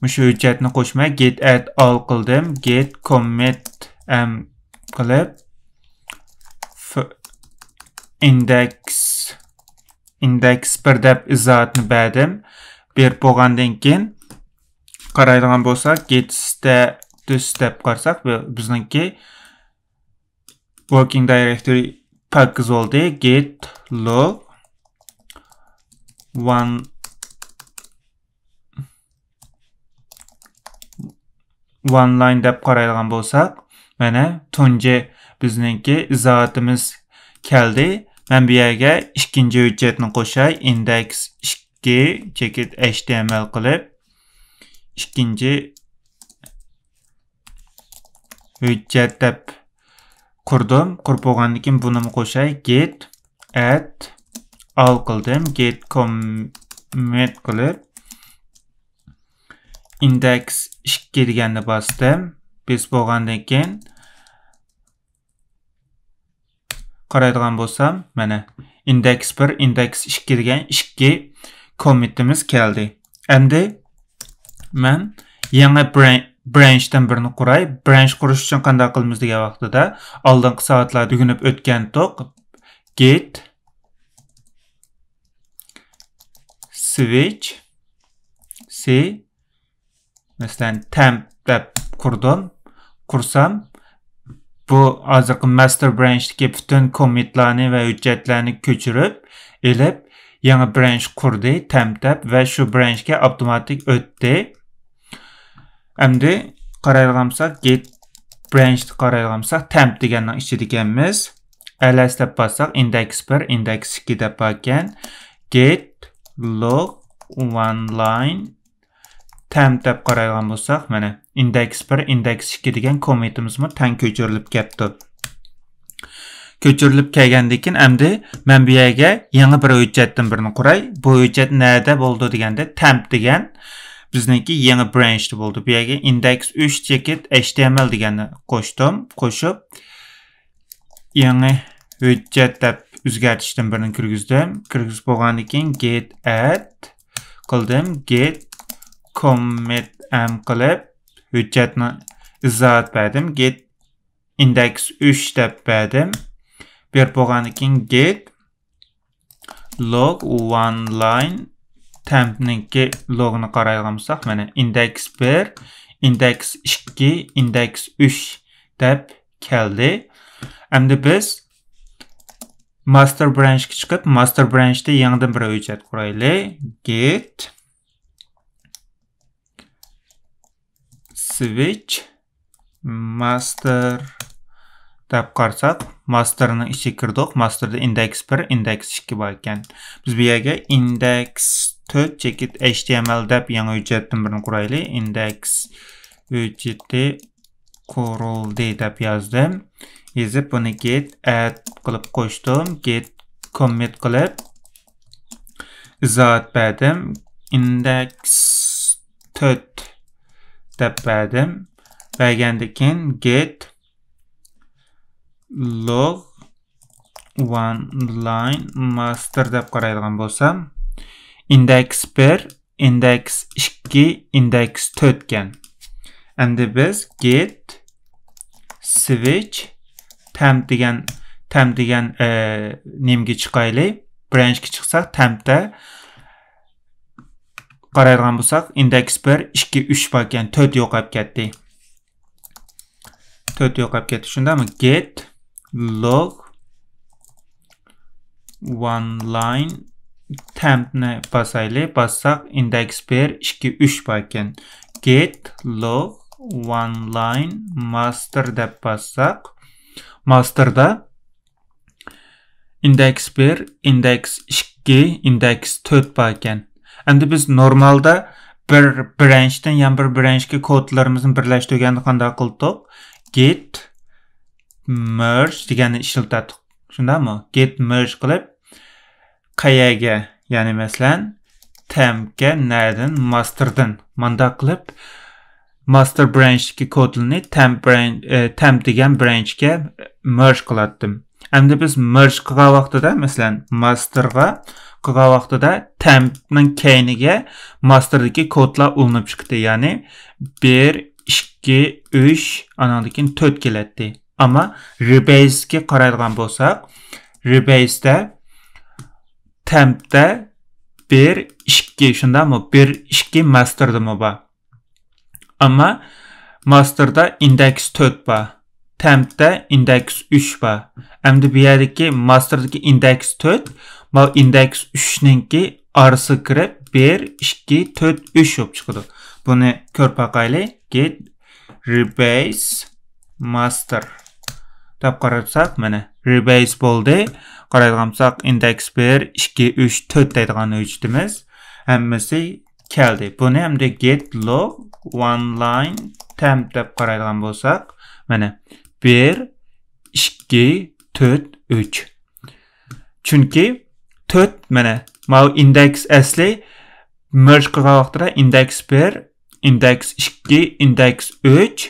مۇشۇ ھۆججەتنى قوشىمەن. Git add all قىلدىم. Git commit m قىلىپ، f-، index، index bir دەپ ئىزاھاتنى بەردىم. بېرىپ بولغاندىن كېيىن، قارايدىغان بولساق، git status دەپ قارىساق، بۇ بىزنىڭكى working directory پاكىز بولدى. Git log one، one line دەپ قارايدىغان بولساق، مانا تۇنجى بىزنىڭكى ئىزاھاتىمىز كەلدى. مەن بۇ يەرگە ئىككىنچى ھۆججەتنى قوشاي. Index ئىككى check it H T M L قىلىپ، ئىككىنچى ھۆججەت دەپ قۇردۇم. قۇرۇپ بولغاندىن كېيىن بۇنىمۇ قوشاي. Git add all قىلدىم. Git commit قىلىپ، index ئىككى دېگەننى باستىم. بېسىپ بولغاندىن كېيىن، قارايدىغان بولسام، مانا، index بىر، index ئىككى دېگەن ئىككى كوممىتىمىز كەلدى. ئەمدى مەن يېڭى بران-، برانچتىن بىرنى قۇراي. برانچ قۇرۇش ئۈچۈن قانداق قىلىمىز دېگەن ۋاقتىدا، ئالدىنقى سائەتلەردە ئۆگىنىپ ئۆتكەنتۇق. Git switch C، مەسىلەن، temp دەپ قۇردۇم. قۇرسام، بۇ ھازىرقى master برانچتىكى پۈتۈن كوممىتلارنى ۋە ھۆججەتلەرنى كۆچۈرۈپ ئېلىپ، يېڭى برانچ قۇردى، temp دەپ، ۋە شۇ برانچكە ئاپتوماتىك ئۆتتى. ئەمدى قارايدىغان بولساق، git برانچ قارايدىغان بولساق، temp دېگەننىڭ ئىچىدىكەنمىز. ls دەپ باسساق، index بىر، index ئىككى دەپ باركەن. Git log one line temp دەپ قارايدىغان بولساق، مانا، index بىر، index ئىككى دېگەن كوممىتىمىزمۇ تەڭ كۆچۈرۈلۈپ كەپتۇ. كۆچۈرۈلۈپ كەلگەندىن كېيىن، ئەمدى مەن بۇ يەرگە يېڭى بىر ھۆججەتتىن بىرنى قۇراي. بۇ ھۆججەت نەدە بولىدۇ دېگەندە، temp دېگەن بىزنىڭكى يېڭى برانچتا بولىدۇ. بۇ يەرگە index ئۈچ check it H T M L دېگەننى قوشتۇم. قوشۇپ، يېڭى ھۆججەت دەپ ئۆزگەرتىشتىن بىرنى كىرگۈزدۈم. كىرگۈزۈپ بولغاندىن كېيىن، git add قىلدىم. Git commit m قىلىپ، ھۆججەتنى ئىزاھات بەردىم. Git index ئۈچ دەپ بەردىم. بېرىپ بولغاندىن كېيىن، git log one line temp نىڭكى لوگىنى قارايدىغان بولساق، مانا، index بىر، index ئىككى، index ئۈچ دەپ كەلدى. ئەمدى بىز master برانچقا چىقىپ، master برانچتا يېڭىدىن بىر ھۆججەت قۇرايلى. Git switch master دەپ قارىساق، master نىڭ ئىچىگە كىردۇق. Master دا index بىر، index ئىككى بار ئىكەن. بىز بۇ يەرگە index تۆت check it H T M L دەپ يېڭى ھۆججەتتىن بىرنى قۇرايلى. Index ھۆججىتى قۇرۇلدى دەپ يازدىم. يېزىپ، بۇنى git add قىلىپ قوشتۇم. Git commit قىلىپ، ئىزاھات بەردىم. Index تۆت دەپ بەردىم. بەرگەندىن كېيىن، git log one line master دەپ قارايدىغان بولسام، index بىر، index ئىككى، index تۆت ئىكەن. ئەمدى بىز git switch temp دېگەن، temp دېگەن، ئە، نېمىگە چىقايلى. برانچقا چىقساق، temp تە قارايدىغان بولساق، index بىر، ئىككى، ئۈچ بار ئىكەن، تۆت يوقاپ كەتتى. تۆت يوقاپ كەتتى. شۇنداقمۇ؟ Git log one line temp نى باسايلى. باسساق، index بىر، ئىككى، ئۈچ بار ئىكەن. Git log one line master دەپ باسساق، master دا ئىندېكس بىر، ئىندېكس ئىككى، ئىندېكس تۆت بار ئىكەن. ئەمدى بىز نورمالدا بىر برانچتىن يەنە بىر برانچكە كودلىرىمىزنى بىرلەشتۈرگەندە قانداق قىلدۇق؟ Git merge دېگەننى ئىشلىتەتتۇق. شۇنداقمۇ؟ Git merge قىلىپ، قەيەرگە؟ يەنى مەسىلەن، تەمپكە نەدىن؟ ماستېردىن. مانداق قىلىپ، ماستېر برانچتىكى كودلىرىنى تەمپ بران-، ئە، تەمپ دېگەن برانچكە مېرج قىلاتتىم. ئەمدى بىز مېرج قىلغان ۋاقتىدا، مەسىلەن، ماستېرغا قىلغان ۋاقتىدا تەمپنىڭ كەينىگە ماستېردىكى كودلار ئۇلىنىپ چىقتى. يەنى بىر، ئىككى، ئۈچ، ئانىڭدىن كېيىن تۆت كېلەتتى. ئەمما رىبەيسكە قارايدىغان بولساق، رىبەيستە تەمپتە بىر، ئىككى، شۇنداقمۇ؟ بىر، ئىككى ماستېردىمۇ بار. ئەمما ماستېردا ئىندېكس تۆت بار، تەمپتە ئىندېكس ئۈچ بار. ئەمدى بۇ يەردىكى ماستېردىكى ئىندېكس تۆت، ماۋۇ ئىندېكس ئۈچنىڭكى ئارىسىغا كىرىپ، بىر، ئىككى، تۆت، ئۈچ بولۇپ چىقىدۇ. بۇنى كۆرۈپ باقايلى. Git rebase master دەپ قارىساق، مانا، رىبەيس بولدى. قارايدىغان بولساق، ئىندېكس بىر، ئىككى، ئۈچ، تۆت دەيدىغان ھۆججىتىمىز ھەممىسى كەلدى. بۇنى ئەمدى git log one line temp دەپ قارايدىغان بولساق، مانا، بىر، ئىككى، تۆت، ئۈچ. چۈنكى تۆت، مانا، ماۋۇ ئىندېكس ئەسلى مېرج قىلغان ۋاقتىدا ئىندېكس بىر، ئىندېكس ئىككى، ئىندېكس ئۈچ،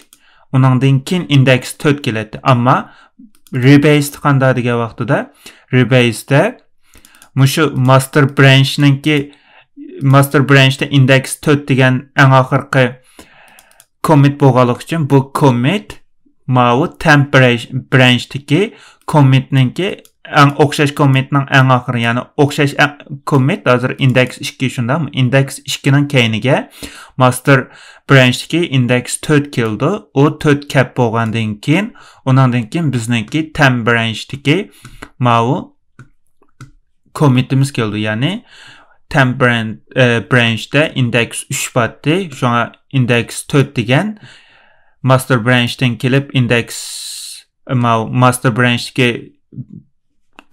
ئۇنىڭدىن كېيىن ئىندېكس تۆت كېلەتتى. ئەمما رىبەيستە قانداق دېگەن ۋاقتىدا، رىبەيستە مۇشۇ ماستېر برانچنىڭكى، ماستېر برانچتا ئىندېكس تۆت دېگەن ئەڭ ئاخىرقى كومىت بولغانلىقى ئۈچۈن بۇ كومىت ماۋۇ تەمپ برانچ-، برانچتىكى كومىتنىڭكى ئەڭ ئوخشاش كومىتنىڭ ئەڭ ئاخىرى، يەنى ئوخشاش ئە-، كومىت ھازىر ئىندېكس ئىككى، شۇنداقمۇ؟ ئىندېكس ئىككىنىڭ كەينىگە ماستېر برانچتىكى ئىندېكس تۆت كېلىدۇ. ئۇ تۆت كەپ بولغاندىن كېيىن، ئۇنىڭدىن كېيىن بىزنىڭكى تەمپ برانچتىكى ماۋۇ كومىتىمىز كېلىدۇ. يەنى تەمپ بران-، ئە، برانچتا ئىندېكس ئۈچ بارتتى. شۇڭا ئىندېكس تۆت دېگەن ماستېر برانچتىن كېلىپ ئىندېكس، ماۋۇ ماستېر برانچتىكى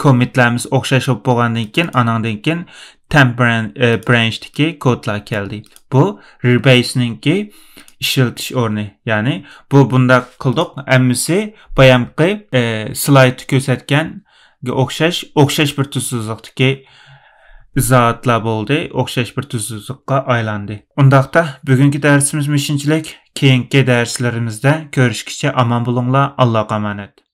كومىتلىرىمىز ئوخشاش بولۇپ بولغاندىن كېيىن، ئانىڭدىن كېيىن تەمپ بران-، ئە، برانچتىكى كودلار كەلدى. بۇ رىبەيسنىڭكى ئىشلىتىش ئورنى. يەنى بۇ بۇنداق قىلدۇق. ھەممىسى بايامقى، ئە، سلايدتا كۆرسەتكەنگە ئوخشاش، ئوخشاش بىر تۈز سىزىقتىكى ئىزاھاتلار بولدى. ئوخشاش بىر تۈز سىزىققا ئايلاندى. ئۇنداقتا بۈگۈنكى دەرسىمىز مۇشۇنچىلىك. كېيىنكى دەرسلىرىمىزدە كۆرۈشكىچە ئامان بولۇڭلار. ئاللاغا ئامانەت.